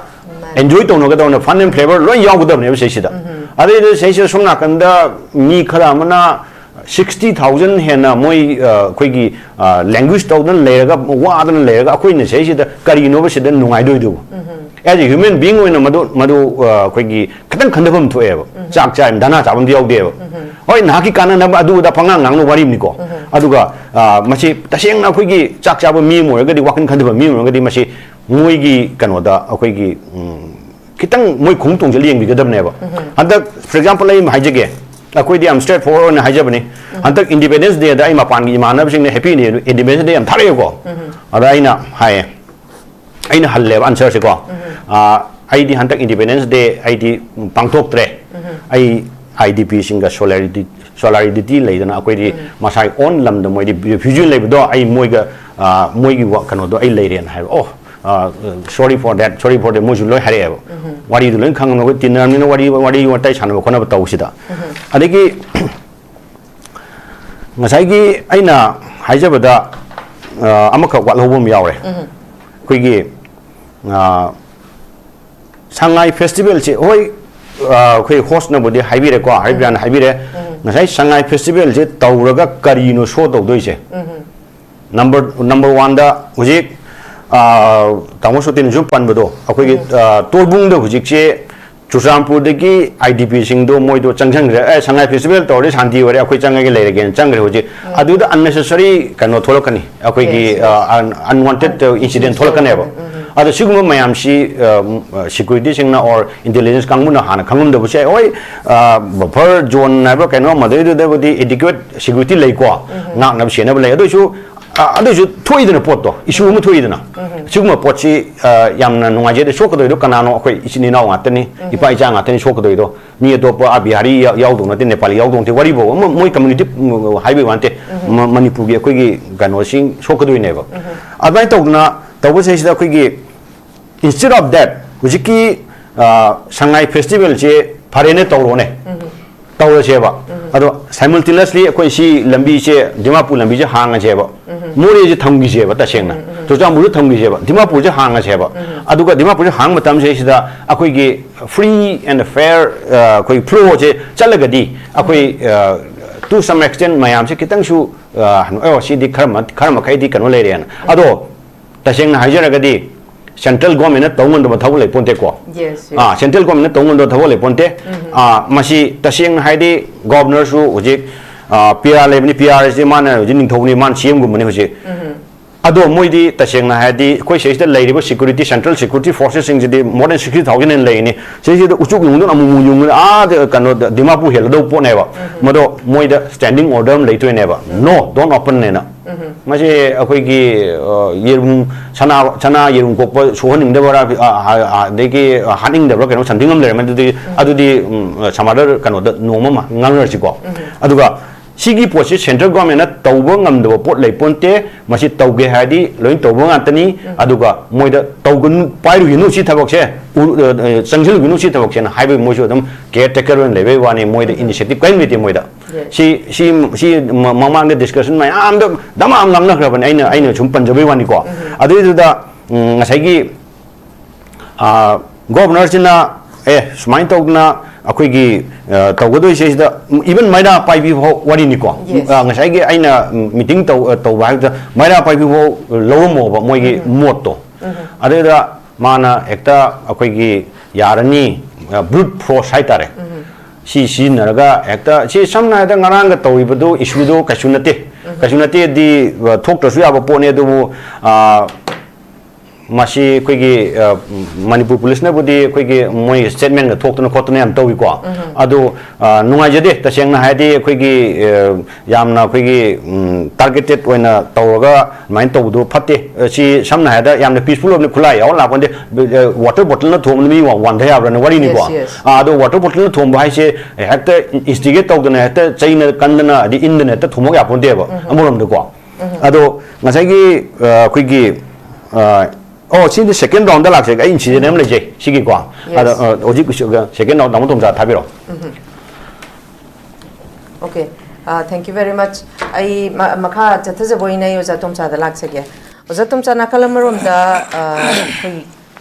ꯃꯥꯅꯦ꯫ ꯑꯦꯟꯖꯣꯏ ꯇꯧꯅꯒꯗꯧꯅꯦ, ꯐꯟ ꯑꯦꯟ ꯐ꯭ꯂꯦꯕꯔ ꯂꯣꯏ ꯌꯥꯎꯒꯗꯕꯅꯦꯕ ꯁꯤꯁꯤꯗ꯫ ꯑꯗꯩꯗ ꯁꯤꯁꯤꯗ ꯁꯣꯝ ꯅꯥꯀꯟꯗ ꯃꯤ ꯈꯔ ꯑꯃꯅ ꯁꯤꯛꯁꯇꯤ ꯊꯥꯎꯖꯟ ꯍꯦꯟꯅ ꯃꯣꯏ, ꯑ, ꯑꯩꯈꯣꯏꯒꯤ, ꯑ, ꯂꯦꯡꯒ꯭ꯋꯦꯖ ꯇꯧꯗꯅ ꯂꯩꯔꯒ, ꯋꯥꯗꯅ ꯂꯩꯔꯒ, ꯑꯩꯈꯣꯏꯅ ꯁꯤꯁꯤꯗ ꯀꯔꯤꯅꯣꯕ ꯁꯤꯗ ꯅꯨꯡꯉꯥꯏꯗꯣꯏꯗꯨꯕꯨ? As a human being ꯑꯣꯏꯅ ꯃꯗꯨ, ꯃꯗꯨ, ꯑ, ꯑꯩꯈꯣꯏꯒꯤ ꯈꯤꯇꯪ ꯈꯟꯊꯐꯝ ꯊꯣꯛꯑꯦꯕ꯫ ꯆꯥꯛ ꯆꯥꯏ, ꯙꯔꯅꯥ ꯆꯥꯐꯝꯗꯤ ꯌꯥꯎꯗꯦꯕ꯫ ꯍꯣꯏ, ꯅꯍꯥꯛꯀꯤ ꯀꯥꯟꯅꯅꯕ ꯑꯗꯨ ꯑꯗꯥ ꯄꯉꯥꯡ ꯉꯥꯡꯅ ꯋꯥꯔꯤꯕꯅꯤꯀꯣ꯫ ꯑꯗꯨꯒ, ꯑ, ꯃꯁꯤ ꯇꯁꯦꯡꯅ ꯑꯩꯈꯣꯏꯒꯤ ꯆꯥꯛ ꯆꯥꯕ ꯃꯤ ꯑꯃ ꯑꯣꯏꯔꯒꯗꯤ, ꯋꯥꯈꯜ ꯈꯟꯊꯕ ꯃꯤ ꯑꯃ ꯑꯣꯏꯔꯒꯗꯤ, ꯃꯁꯤ ꯃꯣꯏꯒꯤ ꯀꯩꯅꯣꯗ ꯑꯩꯈꯣꯏꯒꯤ, ꯎꯝ, ꯈꯤꯇꯪ ꯃꯣꯏ ꯈꯣꯡ ꯇꯣꯡꯁꯤꯜꯂ ꯌꯦꯡꯕꯤꯒꯗꯕꯅꯦꯕ꯫ ꯍꯟꯗꯛ, for example, ꯑꯩ ꯑꯃ ꯍꯥꯏꯖꯒꯦ, ꯑꯩꯈꯣꯏꯗꯤ ꯌꯥꯝ straight forward ꯑꯣꯏꯅ ꯍꯥꯏꯖꯕꯅꯤ꯫ ꯍꯟꯗꯛ Independence Dayꯗ ꯑꯩ ꯃꯄꯥꯟꯒꯤ ꯏꯃꯥꯟꯅꯕꯁꯤꯡꯅ Happy Independence Day ꯌꯥꯝ ꯊꯥꯔꯛꯑꯦꯀꯣ꯫ ꯑꯗ ꯑꯩꯅ ꯍꯥꯏꯌꯦ, ꯑꯩꯅ ꯍꯜꯂꯦꯕ answerꯁꯦꯀꯣ꯫ ꯑꯥ, ꯑꯩꯗꯤ ꯍꯟꯗꯛ Independence Day ꯑꯩꯗꯤ ꯄꯥꯡꯊꯣꯛꯇ꯭ꯔꯦ꯫ ꯑꯩ IDPꯁꯤꯡꯒ solidarity, solidarity ꯂꯩꯗꯅ, ꯑꯩꯈꯣꯏꯗꯤ ꯃꯁꯥꯒꯤ own ꯂꯝꯗ ꯃꯣꯏꯗꯤ refugee ꯂꯩꯕꯗꯣ, ꯑꯩ ꯃꯣꯏꯒ, ꯑꯥ, ꯃꯣꯏꯒꯤ ꯋꯥ-, ꯀꯩꯅꯣꯗꯣ ꯑꯩ ꯂꯩꯔꯦꯅ ꯍꯥꯏꯕ꯫ "Oh, ah, sorry for that, sorry for that," ꯃꯣꯏꯁꯨ ꯂꯣꯏ ꯍꯥꯏꯔꯛꯑꯦꯕ꯫ ꯋꯥꯔꯤꯗꯨ ꯂꯣꯏ ꯈꯪꯉꯝꯅꯤꯅ, ꯑꯩꯈꯣꯏ ꯇꯤꯟꯅꯔꯕꯅꯤꯅ ꯋꯥꯔꯤ, ꯋꯥꯔꯤ ꯋꯥꯇꯥꯏ ꯁꯥꯟꯅꯕ ꯈꯣꯠꯅꯕ ꯇꯧꯁꯤꯗ꯫ ꯑꯗꯒꯤ ꯉꯁꯥꯏꯒꯤ ꯑꯩꯅ ꯍꯥꯏꯖꯕꯗ, ꯑ, ꯑꯃꯈꯛ ꯋꯥꯠꯍꯧꯕ ꯑꯃ ꯌꯥꯎꯔꯦ꯫ ꯑꯩꯈꯣꯏꯒꯤ, ꯑ, ꯁꯉꯥꯏ ꯐꯦꯁꯇꯤꯚꯦꯜꯁꯦ, ꯍꯣꯏ, ꯑ, ꯑꯩꯈꯣꯏ hostꯅꯕꯨꯗꯤ ꯍꯥꯏꯕꯤꯔꯦꯀꯣ, ꯍꯔꯤꯄ꯭ꯔꯤꯌꯥꯅ ꯍꯥꯏꯕꯤꯔꯦ꯫ ꯉꯁꯥꯏ ꯁꯉꯥꯏ ꯐꯦꯁꯇꯤꯚꯦꯜꯁꯦ ꯇꯧꯔꯒ ꯀꯔꯤꯅꯣ show ꯇꯧꯗꯣꯏꯁꯦ? Number, number oneꯗ ꯍꯧꯖꯤꯛ, ꯑ, ꯇꯥꯃꯣ ꯁꯣꯇꯤꯅꯁꯨ ꯄꯟꯕꯗꯣ, ꯑꯩꯈꯣꯏꯒꯤ, ꯑ, ꯇꯣꯔꯕꯨꯡꯗ ꯍꯧꯖꯤꯛꯁꯦ ꯆꯨꯔꯆꯥꯟꯄꯨꯔꯗꯒꯤ IDPꯁꯤꯡꯗꯣ ꯃꯣꯏꯗꯣ ꯆꯪꯁꯟꯈ꯭ꯔꯦ, "ꯑꯦ, ꯁꯉꯥꯏ ꯐꯦꯁꯇꯤꯚꯦꯜ ꯇꯧꯔꯗꯤ ꯁꯥꯟꯇꯤ ꯑꯣꯏꯔꯦ, ꯑꯩꯈꯣꯏ ꯆꯪꯉꯒꯦ, ꯂꯩꯔꯒꯦꯅ" ꯆꯪꯈ꯭ꯔꯦ꯫ ꯍꯧꯖꯤꯛ ꯑꯗꯨꯗ unnecessary ꯀꯩꯅꯣ ꯊꯣꯛꯂꯛꯀꯅꯤ, ꯑꯩꯈꯣꯏꯒꯤ, Yes, yes. ꯑ, un-, unwanted incident ꯊꯣꯛꯂꯛꯀꯅꯦꯕ꯫ ꯑꯗꯣ ꯁꯤꯒꯨꯝꯕ ꯃꯌꯥꯝꯁꯤ, ꯑ, ꯎꯝ, ꯑ, securityꯁꯤꯡꯅ or intelligence ꯀꯥꯡꯕꯨꯅ ꯍꯥꯟꯅ ꯈꯪꯂꯝꯗꯕꯁꯨ ꯌꯥꯏ꯫ ꯍꯣꯏ, ꯑ, buffer zone ꯍꯥꯏꯕ꯭ꯔꯥ ꯀꯩꯅꯣ, ꯃꯗꯩꯗꯨꯗꯕꯨꯗꯤ adequate security ꯂꯩꯀꯣ, ꯉꯥꯛꯅꯕ ꯁꯦꯟꯅꯕ ꯂꯩ꯫ ꯑꯗꯨ ꯑꯣꯏꯁꯨ ꯑ, ꯑꯗꯨꯏꯁꯨ ꯊꯣꯛꯏꯗꯅ ꯄꯣꯠꯇꯣ, issue ꯑꯃ ꯊꯣꯛꯏꯗꯅ꯫ ꯁꯤꯒꯨꯝꯕ ꯄꯣꯠꯁꯤ, ꯑ, ꯌꯥꯝꯅ ꯅꯨꯡꯉꯥꯏꯖꯗꯦ꯫ ꯁꯣꯛꯀꯗꯣꯏꯗꯣ ꯀꯅꯥꯅꯣ? ꯑꯩꯈꯣꯏ ꯏꯆꯤꯟ ꯏꯅꯥꯎ ꯉꯥꯛꯇꯅꯤ, ꯏꯄꯥ ꯏꯆꯥ ꯉꯥꯛꯇꯅꯤ ꯁꯣꯛꯀꯗꯣꯏꯗꯣ꯫ ꯃꯤ ꯑꯇꯣꯞꯄ, ꯑ, ꯕꯤꯍꯥꯔꯤ ꯌꯥ-, ꯌꯥꯎꯗꯧ ꯅꯠꯇꯦ, ꯅꯦꯄꯥꯂꯤ ꯌꯥꯎꯗꯧ ꯅꯠꯇꯦ꯫ ꯋꯥꯔꯤꯕꯣ ꯑꯃ, ꯃꯣꯏ community, ꯎꯝ, ꯍꯥꯏꯕꯒꯤ ꯋꯥ ꯅꯠꯇꯦ꯫ ꯃ-, ꯃꯅꯤꯄꯨꯔꯒꯤ ꯑꯩꯈꯣꯏꯒꯤ ꯀꯩꯅꯣꯁꯤꯡ ꯁꯣꯛꯀꯗꯣꯏꯅꯦꯕ꯫ ꯑꯗꯨꯃꯥꯏꯅ ꯇꯧꯗꯅ ꯇꯧꯕꯁꯤꯗꯩꯁꯤꯗ ꯑꯩꯈꯣꯏꯒꯤ instead of that, ꯍꯧꯖꯤꯛꯀꯤ ꯁꯉꯥꯏ ꯐꯦꯁꯇꯤꯚꯦꯜꯁꯦ ꯐꯔꯦꯅꯦ, ꯇꯧꯔꯣꯅꯦ, ꯇꯧꯔꯁꯦꯕ꯫ ꯑꯗꯣ simultaneously ꯑꯩꯈꯣꯏ ꯁꯤ ꯂꯝꯕꯤꯁꯦ, ꯗꯤꯃꯥꯄꯨꯔ ꯂꯝꯕꯤꯁꯦ ꯍꯥꯡꯉꯁꯦꯕ, ꯃꯣꯔꯦꯁꯦ ꯊꯝꯈꯤꯁꯦꯕ, ꯇꯁꯦꯡꯅ ꯆꯨꯔꯆꯥꯟꯄꯨꯔꯁꯨ ꯊꯝꯈꯤꯁꯦꯕ, ꯗꯤꯃꯥꯄꯨꯔꯁꯦ ꯍꯥꯡꯉꯁꯦꯕ꯫ ꯑꯗꯨꯒ ꯗꯤꯃꯥꯄꯨꯔꯁꯦ ꯍꯥꯡꯕ ꯃꯇꯝꯁꯤꯗꯩꯁꯤꯗ ꯑꯩꯈꯣꯏꯒꯤ free and fair, ꯑꯩꯈꯣꯏ flowꯁꯦ ꯆꯠꯂꯒꯗꯤ ꯑꯩꯈꯣꯏ to some extent ꯃꯌꯥꯝꯁꯦ ꯈꯤꯇꯪꯁꯨ ꯑ, ꯑꯣ, ꯁꯤꯗꯤ ꯈꯔ ꯃ-, ꯈꯔ ꯃꯈꯩꯗꯤ ꯀꯩꯅꯣ ꯂꯩꯔꯦꯅ꯫ ꯑꯗꯣ ꯇꯁꯦꯡꯅ ꯍꯥꯏꯖꯔꯒꯗꯤ central governmentꯅ ꯇꯧ ꯉꯝꯗꯕ ꯊꯕꯛ ꯂꯩ ꯄꯣꯟꯇꯦꯀꯣ꯫ Yes, yes. ꯑꯥ, central governmentꯅ ꯇꯧ ꯉꯝꯗꯕ ꯊꯕꯛ ꯂꯩ ꯄꯣꯟꯇꯦ꯫ ꯑꯥ, ꯃꯁꯤ ꯇꯁꯦꯡꯅ ꯍꯥꯏꯗꯤ governorꯁꯨ ꯍꯧꯖꯤꯛ, ꯑꯥ, PR ꯂꯩꯕꯅꯤ, PRꯁꯤ ꯃꯥꯅ ꯍꯧꯖꯤꯛ ꯅꯤꯡꯊꯧꯅꯤ, ꯃꯥꯅ CMꯒꯨꯝꯕꯅꯤ ꯍꯧꯖꯤꯛ꯫ ꯑꯗꯣ ꯃꯣꯏꯗꯤ ꯇꯁꯦꯡꯅ ꯍꯥꯏꯔꯗꯤ ꯑꯩꯈꯣꯏ ꯁꯤꯗꯩꯁꯤꯗ ꯂꯩꯔꯤꯕ security, central security forcesꯁꯤꯡꯁꯤꯗꯤ more than sixty thousand ꯍꯦꯟꯅ ꯂꯩꯔꯤꯅꯤ꯫ ꯁꯤꯁꯤꯗ ꯎꯆꯨꯛ ꯌꯨꯡꯗꯨꯅ ꯑꯃꯨꯛ ꯑꯃꯨꯛ ꯌꯨꯡꯗꯨꯅ ꯑꯥꯗ ꯀꯩꯅꯣꯗ ꯗꯤꯃꯥꯄꯨꯔ ꯍꯦꯜꯂꯗꯧꯕ ꯄꯣꯠꯅꯦꯕ꯫ ꯃꯗꯣ ꯃꯣꯏꯗ standing order ꯑꯃ ꯂꯩꯇꯣꯏꯅꯦꯕ, "No, don't openꯅꯦꯅ"꯫ ꯃꯁꯤ ꯑꯩꯈꯣꯏꯒꯤ, ꯑ, ꯌꯦꯔꯨꯝ, ꯁꯅꯥ, ꯁꯅꯥ ꯌꯦꯔꯨꯝ ꯀꯣꯛꯄ ꯁꯣꯛꯍꯟꯅꯤꯡꯗꯕ꯭ꯔꯥ, ꯑ, ꯑ, ꯑꯗꯒꯤ ꯍꯥꯠꯅꯤꯡꯗꯕ꯭ꯔꯥ ꯀꯩꯅꯣ something ꯑꯃ ꯂꯩꯔꯝꯃꯦ꯫ ꯑꯗꯨꯗꯤ, ꯑꯗꯨꯗꯤ, ꯎꯝ, some other ꯀꯩꯅꯣꯗ ꯅꯣꯡꯃ ꯑꯃ ꯉꯥꯡꯅꯔꯁꯤꯀꯣ꯫ ꯑꯗꯨꯒ ꯁꯤꯒꯤ ꯄꯣꯠꯁꯤ central governmentꯅ ꯇꯧꯕ ꯉꯝꯗꯕ ꯄꯣꯠ ꯂꯩ ꯄꯣꯟꯇꯦ꯫ ꯃꯁꯤ ꯇꯧꯒꯦ ꯍꯥꯏꯔꯗꯤ ꯂꯣꯏ ꯇꯧꯕ ꯉꯥꯛꯇꯅꯤ꯫ ꯑꯗꯨꯒ ꯃꯣꯏꯗ ꯇꯧꯒꯅꯨ, ꯄꯥꯏꯔꯨꯈꯤꯅꯨ ꯁꯤ ꯊꯕꯛꯁꯦ, ꯎ-, ꯑ, ꯑ, ꯆꯪꯁꯤꯜꯂꯨꯈꯤꯅꯨ ꯁꯤ ꯊꯕꯛꯁꯦꯅ ꯍꯥꯏꯕꯒꯤ ꯃꯣꯏꯁꯨ ꯑꯗꯨꯝ caretaker ꯑꯣꯏꯅ ꯂꯩꯕꯩ ꯋꯥꯅꯤ꯫ ꯃꯣꯏꯗ initiative ꯀꯔꯤꯝ ꯂꯩꯇꯦ ꯃꯣꯏꯗ꯫ Yes. ꯁꯤ, ꯁꯤ, ꯁꯤ ꯃ-, ꯃꯃꯥꯡꯗ discussion ꯃꯌꯥꯝꯗ ꯗꯃꯥ ꯑꯃ ꯉꯥꯡꯅꯈ꯭ꯔꯕꯅꯤ꯫ ꯑꯩꯅ, ꯑꯩꯅ ꯁꯨꯝ ꯄꯟꯖꯕꯩ ꯋꯥꯅꯤꯀꯣ꯫ ꯑꯗꯨꯏꯗꯨꯗ, ꯎꯝ, ꯉꯁꯥꯏꯒꯤ ꯑ, governorꯁꯤꯅ, "ꯑꯦ, ꯁꯨꯃꯥꯏꯅ ꯇꯧꯗꯅ ꯑꯩꯈꯣꯏꯒꯤ, ꯑ, ꯇꯧꯒꯗꯣꯏꯁꯦ ꯁꯤꯗ even ꯃꯩꯔꯥ ꯄꯥꯏꯕꯤ ꯐꯥꯎ ꯋꯥꯔꯤꯅꯤꯀꯣ"꯫ Yes. ꯑ, ꯉꯁꯥꯏꯒꯤ ꯑꯩꯅ meeting ꯇꯧ-, ꯑ, ꯇꯧꯕ ꯍꯥꯏꯕꯗ ꯃꯩꯔꯥ ꯄꯥꯏꯕꯤ ꯐꯥꯎ ꯂꯧꯔꯝꯃꯣꯕ ꯃꯣꯏꯒꯤ ꯃꯣꯠꯇꯣ꯫ ꯑꯗꯨꯗ ꯃꯥꯅ ꯍꯦꯛꯇ ꯑꯩꯈꯣꯏꯒꯤ ꯌꯥꯔꯅꯤ, ꯑ, brute force ꯍꯥꯏꯇꯥꯔꯦ꯫ ꯁꯤ ꯁꯤꯖꯤꯟꯅꯔꯒ ꯍꯦꯛꯇ, ꯁꯤ ꯁꯝꯅ ꯍꯥꯏꯔꯕꯗ ꯉꯔꯥꯡꯒ ꯇꯧꯔꯤꯕꯗꯨ, issueꯗꯨ ꯀꯩꯁꯨ ꯅꯠꯇꯦ꯫ ꯀꯩꯁꯨ ꯅꯠꯇꯦꯗꯤ, ꯑ, ꯊꯣꯛꯇ꯭ꯔꯁꯨ ꯌꯥꯕ ꯄꯣꯠꯅꯤ꯫ ꯑꯗꯨꯕꯨ, ꯑ, ꯃꯁꯤ ꯑꯩꯈꯣꯏꯒꯤ, ꯑ, ꯃꯅꯤꯄꯨꯔ ꯄꯨꯂꯤꯁꯅꯕꯨꯗꯤ ꯑꯩꯈꯣꯏꯒꯤ ꯃꯣꯏ statementꯒ ꯊꯣꯛꯇꯅ ꯈꯣꯠꯇꯅ ꯌꯥꯝ ꯇꯧꯏꯀꯣ꯫ ꯑꯗꯨ, ꯑ, ꯅꯨꯡꯉꯥꯏꯖꯗꯦ, ꯇꯁꯦꯡꯅ ꯍꯥꯏꯔꯗꯤ ꯑꯩꯈꯣꯏꯒꯤ, ꯑ, ꯌꯥꯝꯅ ꯑꯩꯈꯣꯏꯒꯤ, ꯎꯝ, targeted ꯑꯣꯏꯅ ꯇꯧꯔꯒ ꯑꯗꯨꯃꯥꯏꯅ ꯇꯧꯕꯗꯨ ꯐꯠꯇꯦ꯫ ꯑ, ꯁꯤ ꯁꯝꯅ ꯍꯥꯏꯔꯕꯗ ꯌꯥꯝꯅ peaceful ꯑꯣꯏꯕꯅꯤ, ꯈꯨꯠꯂꯥꯏ ꯌꯥꯎꯔ ꯂꯥꯛꯄ ꯅꯠꯇꯦ꯫ ꯑ, water bottleꯅ ꯊꯣꯝꯕꯗ ꯃꯤ ꯋꯥ-, ꯋꯥꯟꯊ ꯌꯥꯕ꯭ꯔꯅꯦ? ꯋꯥꯔꯤꯅꯤꯀꯣ꯫ Yes, yes. ꯑ, ꯑꯗꯣ water bottleꯅ ꯊꯣꯝꯕ ꯍꯥꯏꯁꯦ ꯍꯦꯛꯇ instigate ꯇꯧꯗꯅ, ꯍꯦꯛꯇ ꯆꯩꯅ ꯀꯟꯗꯅ, ꯑꯗꯩ ꯏꯟꯗꯅ ꯍꯦꯛꯇ ꯊꯣꯝꯃꯛ ꯌꯥꯄꯣꯟꯇꯦꯕ ꯑꯃꯔꯣꯝꯗꯀꯣ꯫ ꯑꯗꯣ ꯉꯁꯥꯏꯒꯤ ꯑ, ꯑꯩꯈꯣꯏꯒꯤ ꯑ, ꯑꯣ, ꯁꯤꯗꯤ second round ꯗ ꯂꯥꯛꯆꯒꯦ꯫ ꯑꯩ incident ꯑꯃ ꯂꯩꯖꯩ ꯁꯤꯒꯤꯀꯣ꯫ Yes. ꯑꯗ ꯑ, ꯍꯧꯖꯤꯛ second round ꯇꯥꯃꯣ ꯇꯣꯝꯆꯥ ꯊꯥꯕꯤꯔꯛꯑꯣ꯫ Okay, uh, thank you very much. ꯑꯩ ꯃ- ꯃꯈꯥ ꯆꯠꯊꯖꯕ ꯑꯣꯏꯅ ꯑꯩ ꯑꯣꯖꯥ ꯇꯣꯝꯆꯥꯗ ꯂꯥꯛꯆꯒꯦ꯫ ꯑꯣꯖꯥ ꯇꯣꯝꯆꯥ, ꯅꯥꯀꯜ ꯑꯃꯔꯣꯝꯗ ꯑ, ꯑꯩꯈꯣꯏ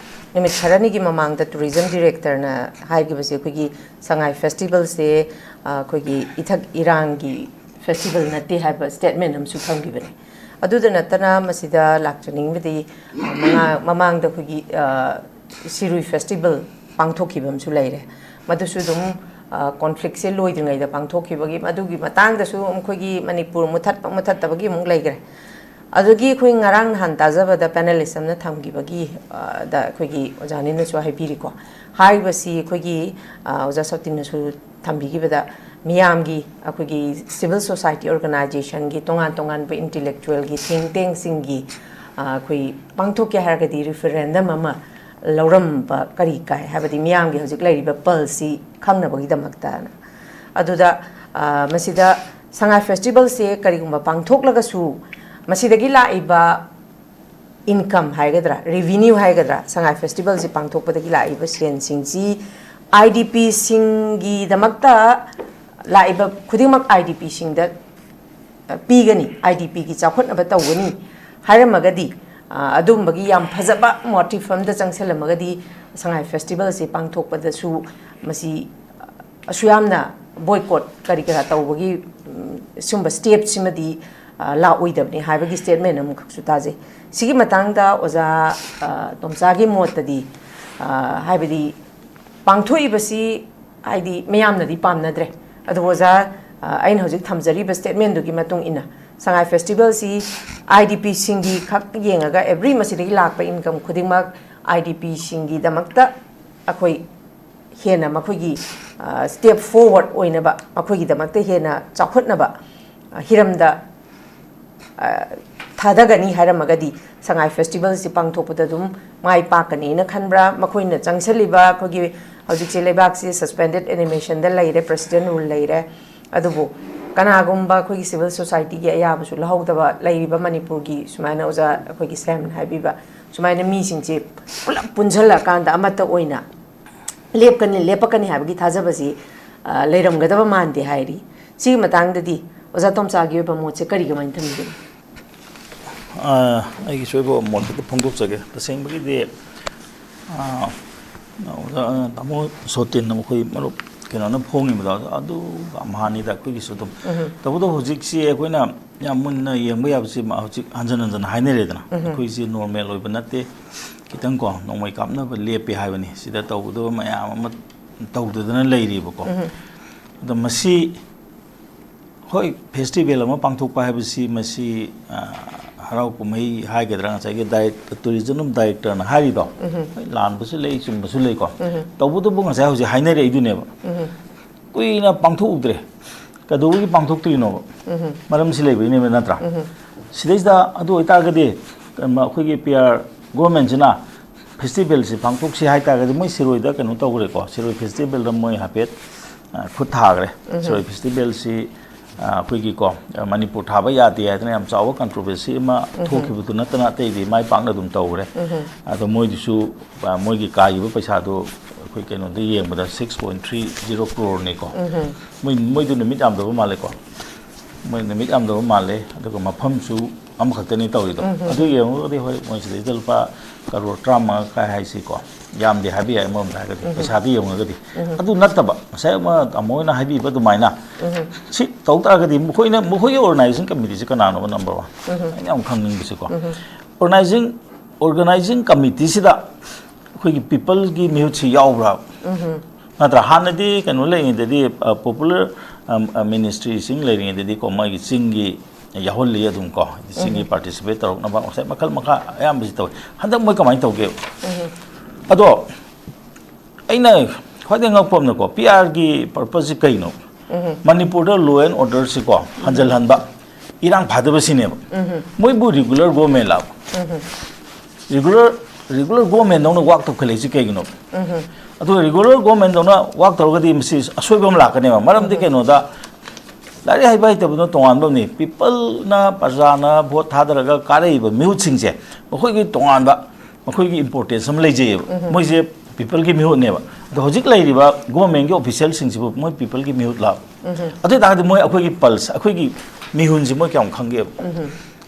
ꯅꯨꯃꯤꯠ ꯈꯔꯅꯤꯒꯤ ꯃꯃꯥꯡꯗ tourism director ꯅ ꯍꯥꯏꯈꯤꯕꯁꯦ, ꯑꯩꯈꯣꯏꯒꯤ ꯁꯉꯥꯏ festival ꯁꯦ ꯑ, ꯑꯩꯈꯣꯏꯒꯤ ꯏꯊꯛ ꯏꯔꯥꯡꯒꯤ festival ꯅꯠꯇꯦ ꯍꯥꯏꯕ statement ꯑꯃꯁꯨ ꯊꯝꯈꯤꯕꯅꯦ꯫ ꯑꯗꯨꯗ ꯅꯠꯇꯅ ꯃꯁꯤꯗ ꯂꯥꯛꯆꯅꯤꯡꯕꯗꯤ ꯑ, ꯃꯉꯥ- ꯃꯃꯥꯡꯗ ꯑꯩꯈꯣꯏꯒꯤ ꯑ, ꯁꯤꯔꯨꯏ festival ꯄꯥꯡꯊꯣꯛꯈꯤꯕ ꯑꯃꯁꯨ ꯂꯩꯔꯦ꯫ ꯃꯗꯨꯁꯨ ꯑꯗꯨꯝ ꯀꯣꯟꯐ꯭ꯂꯤꯛꯁꯦ ꯂꯣꯏꯗ꯭ꯔꯤꯉꯩꯗ ꯄꯥꯡꯊꯣꯛꯈꯤꯕꯒꯤ, ꯃꯗꯨꯒꯤ ꯃꯇꯥꯡꯗꯁꯨ ꯑꯩꯈꯣꯏꯒꯤ ꯃꯅꯤꯄꯨꯔ ꯃꯨꯊꯠꯄ ꯃꯨꯊꯠꯇꯕꯒꯤ ꯑꯃꯨꯛ ꯂꯩꯈ꯭ꯔꯦ꯫ ꯑꯗꯒꯤ ꯑꯩꯈꯣꯏ ꯉꯔꯥꯡ ꯅꯍꯥꯟ ꯇꯥꯖꯕꯗ panelist ꯑꯃꯅ ꯊꯝꯈꯤꯕꯒꯤ ꯑ, ꯗ ꯑꯩꯈꯣꯏꯒꯤ ꯑꯣꯖꯥꯅꯤꯅꯁꯨ ꯍꯥꯏꯕꯤꯔꯤꯀꯣ꯫ ꯍꯥꯏꯔꯤꯕꯁꯤ ꯑꯩꯈꯣꯏꯒꯤ ꯑ, ꯑꯣꯖꯥ ꯁꯣꯇꯤꯟꯅꯁꯨ ꯊꯝꯕꯤꯈꯤꯕꯗ, ꯃꯤꯌꯥꯝꯒꯤ, ꯑꯩꯈꯣꯏꯒꯤ civil society organization ꯒꯤ ꯇꯣꯉꯥꯟ ꯇꯣꯉꯥꯟꯕ intellectual ꯒꯤ think tank ꯁꯤꯡꯒꯤ ꯑ, ꯑꯩꯈꯣꯏ ꯄꯥꯡꯊꯣꯛꯀꯦ ꯍꯥꯏꯔꯒꯗꯤ referendum ꯑꯃ ꯂꯧꯔꯝꯕ ꯀꯔꯤ ꯀꯥꯏ, ꯍꯥꯏꯕꯗꯤ ꯃꯤꯌꯥꯝꯒꯤ ꯍꯧꯖꯤꯛ ꯂꯩꯔꯤꯕ ꯄꯜꯁꯤ ꯈꯪꯅꯕꯒꯤꯗꯃꯛꯇꯅ꯫ ꯑꯗꯨꯗ ꯑ, ꯃꯁꯤꯗ ꯁꯉꯥꯏ festival ꯁꯦ ꯀꯔꯤꯒꯨꯝꯕ ꯄꯥꯡꯊꯣꯛꯂꯒꯁꯨ ꯃꯁꯤꯗꯒꯤ ꯂꯥꯛꯏꯕ income ꯍꯥꯏꯒꯗ꯭ꯔꯥ, revenue ꯍꯥꯏꯒꯗ꯭ꯔꯥ, ꯁꯉꯥꯏ festival ꯁꯤ ꯄꯥꯡꯊꯣꯛꯄꯗꯒꯤ ꯂꯥꯛꯏꯕ ꯁꯦꯟꯁꯤꯡꯁꯤ IDP ꯁꯤꯡꯒꯤꯗꯃꯛꯇ ꯂꯥꯛꯏꯕ ꯈꯨꯗꯤꯡꯃꯛ IDP ꯁꯤꯡꯗ ꯄꯤꯒꯅꯤ, IDP ꯒꯤ ꯆꯥꯎꯈꯠꯅꯕ ꯇꯧꯒꯅꯤ ꯍꯥꯏꯔꯝꯃꯒꯗꯤ, ꯑ, ꯑꯗꯨꯝꯕꯒꯤ ꯌꯥꯝ ꯐꯖꯕ motive ꯑꯝꯗ ꯆꯪꯁꯤꯜꯂꯝꯃꯒꯗꯤ ꯁꯉꯥꯏ festival ꯁꯤ ꯄꯥꯡꯊꯣꯛꯄꯗꯁꯨ ꯃꯁꯤ ꯑꯁꯨ ꯌꯥꯝꯅ boycott ꯀꯔꯤ ꯀꯔꯥ ꯇꯧꯕꯒꯤ, ꯎꯝ, ꯁꯨꯝꯕ step ꯁꯤꯃꯗꯤ, ꯑ, ꯂꯥꯛꯑꯣꯏꯗꯕꯅꯤ ꯍꯥꯏꯕꯒꯤ statement ꯑꯃꯈꯛꯁꯨ ꯇꯥꯖꯩ꯫ ꯁꯤꯒꯤ ꯃꯇꯥꯡꯗ ꯑꯣꯖꯥ, ꯑ, ꯇꯣꯝꯆꯥꯒꯤ ꯃꯣꯠꯇꯗꯤ, ꯑ, ꯍꯥꯏꯕꯗꯤ ꯄꯥꯡꯊꯣꯛꯏꯕꯁꯤ ꯍꯥꯏꯗꯤ ꯃꯌꯥꯝꯅꯗꯤ ꯄꯥꯝꯅꯗ꯭ꯔꯦ꯫ ꯑꯗꯨꯕꯨ ꯑꯣꯖꯥ, ꯑ, ꯑꯩꯅ ꯍꯧꯖꯤꯛ ꯊꯝꯖꯔꯤꯕ statement ꯗꯨꯒꯤ ꯃꯇꯨꯡ ꯏꯟꯅ ꯁꯉꯥꯏ festival ꯁꯤ IDP ꯁꯤꯡꯒꯤ ꯈꯛ ꯌꯦꯡꯉꯒ every ꯃꯁꯤꯗꯒꯤ ꯂꯥꯛꯄ income ꯈꯨꯗꯤꯡꯃꯛ IDP ꯁꯤꯡꯒꯤꯗꯃꯛꯇ ꯑꯩꯈꯣꯏ ꯍꯦꯟꯅ ꯃꯈꯣꯏꯒꯤ, ꯑ, step forward ꯑꯣꯏꯅꯕ, ꯃꯈꯣꯏꯒꯤꯗꯃꯛꯇ ꯍꯦꯟꯅ ꯆꯥꯎꯈꯠꯅꯕ, ꯑ, ꯍꯤꯔꯝꯗ, ꯑ, ꯊꯥꯗꯒꯅꯤ ꯍꯥꯏꯔꯝꯃꯒꯗꯤ ꯁꯉꯥꯏ festival ꯁꯤ ꯄꯥꯡꯊꯣꯛꯄꯗ ꯑꯗꯨꯝ ꯃꯥꯏ ꯄꯥꯛꯀꯅꯤꯅ ꯈꯟꯕ꯭ꯔꯥ? ꯃꯈꯣꯏꯅ ꯆꯪꯁꯤꯜꯂꯤꯕ ꯑꯩꯈꯣꯏꯒꯤ ꯍꯧꯖꯤꯛꯁꯦ ꯂꯩꯕꯥꯛꯁꯤ suspended animation ꯗ ꯂꯩꯔꯦ, president rule ꯂꯩꯔꯦ꯫ ꯑꯗꯨꯕꯨ ꯀꯅꯥꯒꯨꯝꯕ ꯑꯩꯈꯣꯏꯒꯤ civil society ꯒꯤ ꯑꯌꯥꯕꯁꯨ ꯂꯧꯍꯧꯗꯕ ꯂꯩꯔꯤꯕ ꯃꯅꯤꯄꯨꯔꯒꯤ, ꯁꯨꯃꯥꯏꯅ ꯑꯣꯖꯥ ꯑꯩꯈꯣꯏꯒꯤ ꯁꯦꯝꯅ ꯍꯥꯏꯕꯤꯕ, ꯁꯨꯃꯥꯏꯅ ꯃꯤꯁꯤꯡꯁꯦ ꯄꯨꯂꯞ ꯄꯨꯟꯁꯤꯜꯂꯀꯥꯟꯗ ꯑꯃꯠꯇ ꯑꯣꯏꯅ ꯂꯦꯞꯀꯅꯤ, ꯂꯦꯞꯄꯛꯀꯅꯤ ꯍꯥꯏꯕꯒꯤ ꯊꯥꯖꯕꯁꯤ, ꯑ, ꯂꯩꯔꯝꯒꯗꯕ ꯃꯥꯟꯗꯦ ꯍꯥꯏꯔꯤ꯫ ꯁꯤꯒꯤ ꯃꯇꯥꯡꯗꯗꯤ ꯑꯣꯖꯥ ꯇꯣꯝꯆꯥꯒꯤ ꯑꯣꯏꯕ ꯃꯣꯠꯁꯦ ꯀꯔꯤ, ꯀꯃꯥꯏꯅ ꯊꯝꯕꯤꯒꯅꯤ? ꯑ, ꯑꯩꯒꯤꯁꯨ ꯑꯣꯏꯕ ꯃꯣꯠ ꯈꯛꯇ ꯐꯣꯡꯗꯣꯛꯆꯒꯦ꯫ ꯇꯁꯦꯡꯕꯒꯤꯗꯤ, ꯑ, ꯑꯣꯖꯥ, ꯑ, ꯇꯥꯃꯣ ꯁꯣꯇꯤꯟꯅ ꯃꯈꯣꯏ ꯃꯔꯨꯞ ꯀꯩꯅꯣꯅ ꯐꯣꯡꯉꯤꯕꯗꯣ ꯑꯗꯨꯒ ꯑꯃꯍꯥꯅꯤꯗ ꯑꯩꯈꯣꯏꯒꯤꯁꯨ ꯑꯗꯨꯝ꯫ ꯇꯧꯕꯇꯕꯨ ꯍꯧꯖꯤꯛꯁꯤ ꯑꯩꯈꯣꯏꯅ ꯌꯥꯝ ꯃꯨꯟꯅ ꯌꯦꯡꯕ ꯌꯥꯕꯁꯤ ꯃꯥ ꯍꯧꯖꯤꯛ ꯍꯟꯖꯟ ꯍꯟꯖꯟ ꯍꯥꯏꯅꯔꯦꯗꯅ꯫ ꯑꯩꯈꯣꯏꯁꯤ ꯅꯣꯔꯃꯦꯜ ꯑꯣꯏꯕ ꯅꯠꯇꯦ, ꯈꯤꯇꯪ ꯀꯣ ꯅꯣꯡꯃꯩ ꯀꯥꯞꯅꯕ ꯂꯦꯞꯄꯦ ꯍꯥꯏꯕꯅꯤ꯫ ꯁꯤꯗ ꯇꯧꯒꯗꯕ ꯃꯌꯥꯝ ꯑꯃ ꯇꯧꯗꯗꯅ ꯂꯩꯔꯤꯕꯀꯣ꯫ ꯑꯗꯣ ꯃꯁꯤ, ꯍꯣꯏ, ꯐꯦꯁꯇꯤꯚꯦꯜ ꯑꯃ ꯄꯥꯡꯊꯣꯛꯄ ꯍꯥꯏꯕꯁꯤ ꯃꯁꯤ, ꯑ, ꯍꯔꯥꯎ ꯀꯨꯝꯍꯩ ꯍꯥꯏꯒꯗ꯭ꯔꯥ, ꯉꯁꯥꯏꯒꯤ ꯗꯥꯏꯔꯦꯛ-, ꯇꯨꯔꯤꯖꯝ ꯗꯥꯏꯔꯦꯛꯇꯔꯅ ꯍꯥꯏꯔꯤꯗꯣ, ꯍꯣꯏ, ꯂꯥꯟꯕꯁꯨ ꯂꯩ, ꯆꯨꯝꯕꯁꯨ ꯂꯩꯀꯣ꯫ ꯇꯧꯕꯇꯕꯨ ꯉꯁꯥꯏ ꯍꯧꯖꯤꯛ ꯍꯥꯏꯅꯔꯛꯏꯗꯨꯅꯦꯕ꯫ ꯀꯨꯏꯅ ꯄꯥꯡꯊꯣꯛꯎꯗ꯭ꯔꯦ, ꯀꯩꯗꯧꯕꯒꯤ ꯄꯥꯡꯊꯣꯛꯇ꯭ꯔꯤꯅꯣꯕ? ꯃꯔꯝꯁꯤ ꯂꯩꯕꯩꯅꯦꯕ, ꯅꯠꯇ꯭ꯔꯥ? ꯁꯤꯗꯩꯁꯤꯗ ꯑꯗꯨ ꯑꯣꯏꯇꯥꯔꯒꯗꯤ, ꯑꯩꯈꯣꯏꯒꯤ ꯄꯤ ꯑꯥꯔ ꯒꯣꯔꯃꯦꯟꯁꯤꯅ ꯐꯦꯁꯇꯤꯚꯦꯜꯁꯤ ꯄꯥꯡꯊꯣꯛꯁꯤ ꯍꯥꯏꯇꯥꯔꯒꯗꯤ ꯃꯣꯏ ꯁꯤꯔꯣꯏꯗ ꯀꯩꯅꯣ ꯇꯧꯈ꯭ꯔꯦꯀꯣ, ꯁꯤꯔꯣꯏ ꯐꯦꯁꯇꯤꯚꯦꯜꯗ ꯃꯣꯏ ꯍꯥꯏꯐꯦꯠ, ꯑ, ꯈꯨꯠ ꯊꯥꯈ꯭ꯔꯦ꯫ ꯁꯤꯔꯣꯏ ꯐꯦꯁꯇꯤꯚꯦꯜꯁꯤ, ꯑ, ꯑꯩꯈꯣꯏꯒꯤꯀꯣ, ꯑ, ꯃꯅꯤꯄꯨꯔ ꯊꯥꯕ ꯌꯥꯗꯦ ꯍꯥꯏꯗꯅ ꯌꯥꯝ ꯆꯥꯎꯕ ꯀꯟꯇ꯭ꯔꯣꯚꯔꯁꯤ ꯑꯃ ꯊꯣꯛꯈꯤꯕꯗꯨ ꯅꯠꯇꯅ ꯑꯇꯩꯗꯤ ꯃꯥꯏ ꯄꯥꯛꯅ ꯑꯗꯨꯝ ꯇꯧꯈ꯭ꯔꯦ꯫ ꯑꯗꯣ ꯃꯣꯏꯗꯨꯁꯨ, ꯑ, ꯃꯣꯏꯒꯤ ꯀꯥꯏꯈꯤꯕ ꯄꯩꯁꯥꯗꯨ ꯑꯩꯈꯣꯏ ꯀꯩꯅꯣꯗ ꯌꯦꯡꯕꯗ six point three zero crore ꯅꯤꯀꯣ꯫ ꯃꯣꯏ, ꯃꯣꯏꯗꯨ ꯅꯨꯃꯤꯠ ꯌꯥꯝꯗꯕ ꯃꯥꯜꯂꯦꯀꯣ꯫ ꯃꯣꯏ ꯅꯨꯃꯤꯠ ꯌꯥꯝꯗꯕ ꯃꯥꯜꯂꯦ, ꯑꯗꯨꯒ ꯃꯐꯝꯁꯨ ꯑꯃꯈꯛꯇꯅꯤ ꯇꯧꯔꯤꯗꯣ꯫ ꯑꯗꯨ ꯌꯦꯡꯉꯨꯔꯒꯗꯤ ꯍꯣꯏ, ꯃꯣꯏ ꯁꯤꯗꯩꯗ ꯂꯨꯄꯥ ꯀꯔꯣꯔ ꯇꯔꯥꯃꯉꯥ ꯀꯥꯏ ꯍꯥꯏꯁꯤꯀꯣ, ꯌꯥꯝꯗꯦ ꯍꯥꯏꯕ ꯌꯥꯏ ꯑꯃꯔꯣꯝꯗ ꯍꯥꯏꯔꯒꯗꯤ, ꯄꯩꯁꯥꯗ ꯌꯦꯡꯉꯨꯔꯒꯗꯤ꯫ ꯑꯗꯨ ꯅꯠꯇꯕ ꯉꯁꯥꯏ ꯑꯃ ꯇꯥꯃꯣ ꯍꯣꯏꯅ ꯍꯥꯏꯕꯤꯕ ꯑꯗꯨꯃꯥꯏꯅ ꯁꯤ ꯇꯧ ꯇꯥꯔꯒꯗꯤ ꯃꯈꯣꯏꯅ, ꯃꯈꯣꯏꯒꯤ ꯑꯣꯔꯒꯅꯥꯏꯖꯦꯁꯟ ꯀꯃꯤꯇꯤꯁꯤ ꯀꯅꯥꯅꯣꯕ number one? ꯑꯩꯅ ꯌꯥꯝ ꯈꯪꯅꯤꯡꯕꯁꯤꯀꯣ, organizing, organizing committeeꯁꯤꯗ ꯑꯩꯈꯣꯏꯒꯤ ꯄꯤꯄꯜꯒꯤ ꯃꯤꯍꯨꯠꯁꯤ ꯌꯥꯎꯕ꯭ꯔꯥ? ꯅꯠꯇ꯭ꯔꯥ? ꯍꯥꯟꯅꯗꯤ ꯀꯩꯅꯣ ꯂꯩꯔꯤꯉꯩꯗꯗꯤ, ꯑ, ꯄꯣꯄꯨꯂꯔ, ꯑꯝ, ꯑ, ꯃꯤꯅꯤꯁꯇ꯭ꯔꯤꯁꯤꯡ ꯂꯩꯔꯤꯉꯩꯗꯗꯤꯀꯣ, ꯃꯣꯏꯒꯤ ꯆꯤꯡꯒꯤ ꯌꯥꯎꯍꯜꯂꯤ ꯑꯗꯨꯝꯀꯣ, ꯆꯤꯡꯒꯤ ꯄꯥꯔꯇꯤꯁꯤꯄꯦꯠ ꯇꯧꯔꯛꯅꯕ ꯉꯁꯥꯏ ꯃꯈꯜ ꯃꯈꯥ ꯑꯌꯥꯝꯕꯁꯤ ꯇꯧꯏ꯫ ꯍꯟꯗꯛ ꯃꯣꯏ ꯀꯃꯥꯏꯅ ꯇꯧꯒꯦ? ꯑꯗꯣ ꯑꯩꯅ ꯈ꯭ꯋꯥꯏꯗꯒꯤ ꯉꯛꯄ ꯑꯃꯅꯀꯣ, ꯄꯤ ꯑꯥꯔꯒꯤ ꯄꯔꯄꯁꯁꯤ ꯀꯩꯅꯣ? ꯃꯅꯤꯄꯨꯔꯗ law and orderꯁꯤꯀꯣ ꯍꯟꯖꯜꯍꯟꯕ, ꯏꯔꯥꯡ ꯐꯥꯗꯕꯁꯤꯅꯦꯕ꯫ ꯃꯣꯏꯕꯨ ꯔꯤꯒꯨꯂꯔ ꯒꯣꯔꯃꯦꯟ ꯂꯥꯛ ꯔꯤꯒꯨꯂꯔ, ꯔꯤꯒꯨꯂꯔ ꯒꯣꯔꯃꯦꯟꯗꯧꯅ ꯋꯥꯛ ꯇꯧꯈꯠꯂꯛꯏꯁꯤ ꯀꯩꯒꯤꯅꯣ? ꯑꯗꯨꯒ ꯔꯤꯒꯨꯂꯔ ꯒꯣꯔꯃꯦꯟꯗꯧꯅ ꯋꯥꯛ ꯇꯧꯔꯒꯗꯤ ꯃꯁꯤ ꯑꯁꯣꯏꯕ ꯑꯃ ꯂꯥꯛꯀꯅꯦꯕ꯫ ꯃꯔꯝꯗꯤ ꯀꯩꯅꯣꯗ, ꯂꯥꯏꯔꯤꯛ ꯍꯩꯕ ꯍꯩꯇꯕꯗꯨꯅ ꯇꯣꯉꯥꯟꯕ ꯑꯃꯅꯤ꯫ ꯄꯤꯄꯜꯅ, ꯄ꯭ꯔꯖꯥꯅ ꯚꯣꯠ ꯊꯥꯗꯔꯒ ꯀꯥꯔꯛꯏꯕ ꯃꯤꯍꯨꯠꯁꯤꯡꯁꯦ, ꯃꯈꯣꯏꯒꯤ ꯇꯣꯉꯥꯟꯕ, ꯃꯈꯣꯏꯒꯤ ꯏꯝꯄꯣꯔꯇꯦꯟꯁ ꯑꯃ ꯂꯩꯖꯩꯌꯦꯕ꯫ ꯃꯣꯏꯁꯦ ꯄꯤꯄꯜꯒꯤ ꯃꯤꯍꯨꯠꯅꯦꯕ꯫ ꯑꯗꯣ ꯍꯧꯖꯤꯛ ꯂꯩꯔꯤꯕ ꯒꯣꯔꯃꯦꯟꯒꯤ ꯑꯣꯐꯤꯁꯤꯌꯦꯜꯁꯤꯡꯁꯤꯕꯨ ꯃꯣꯏ ꯄꯤꯄꯜꯒꯤ ꯃꯤꯍꯨꯠꯂ? ꯑꯗꯨ ꯑꯣꯏ ꯇꯥꯔꯒꯗꯤ ꯃꯣꯏ ꯑꯩꯈꯣꯏꯒꯤ ꯄꯜꯁ, ꯑꯩꯈꯣꯏꯒꯤ ꯃꯤꯍꯨꯟꯁꯤ ꯃꯣꯏ ꯀꯌꯥꯝ ꯈꯪꯒꯦꯕ?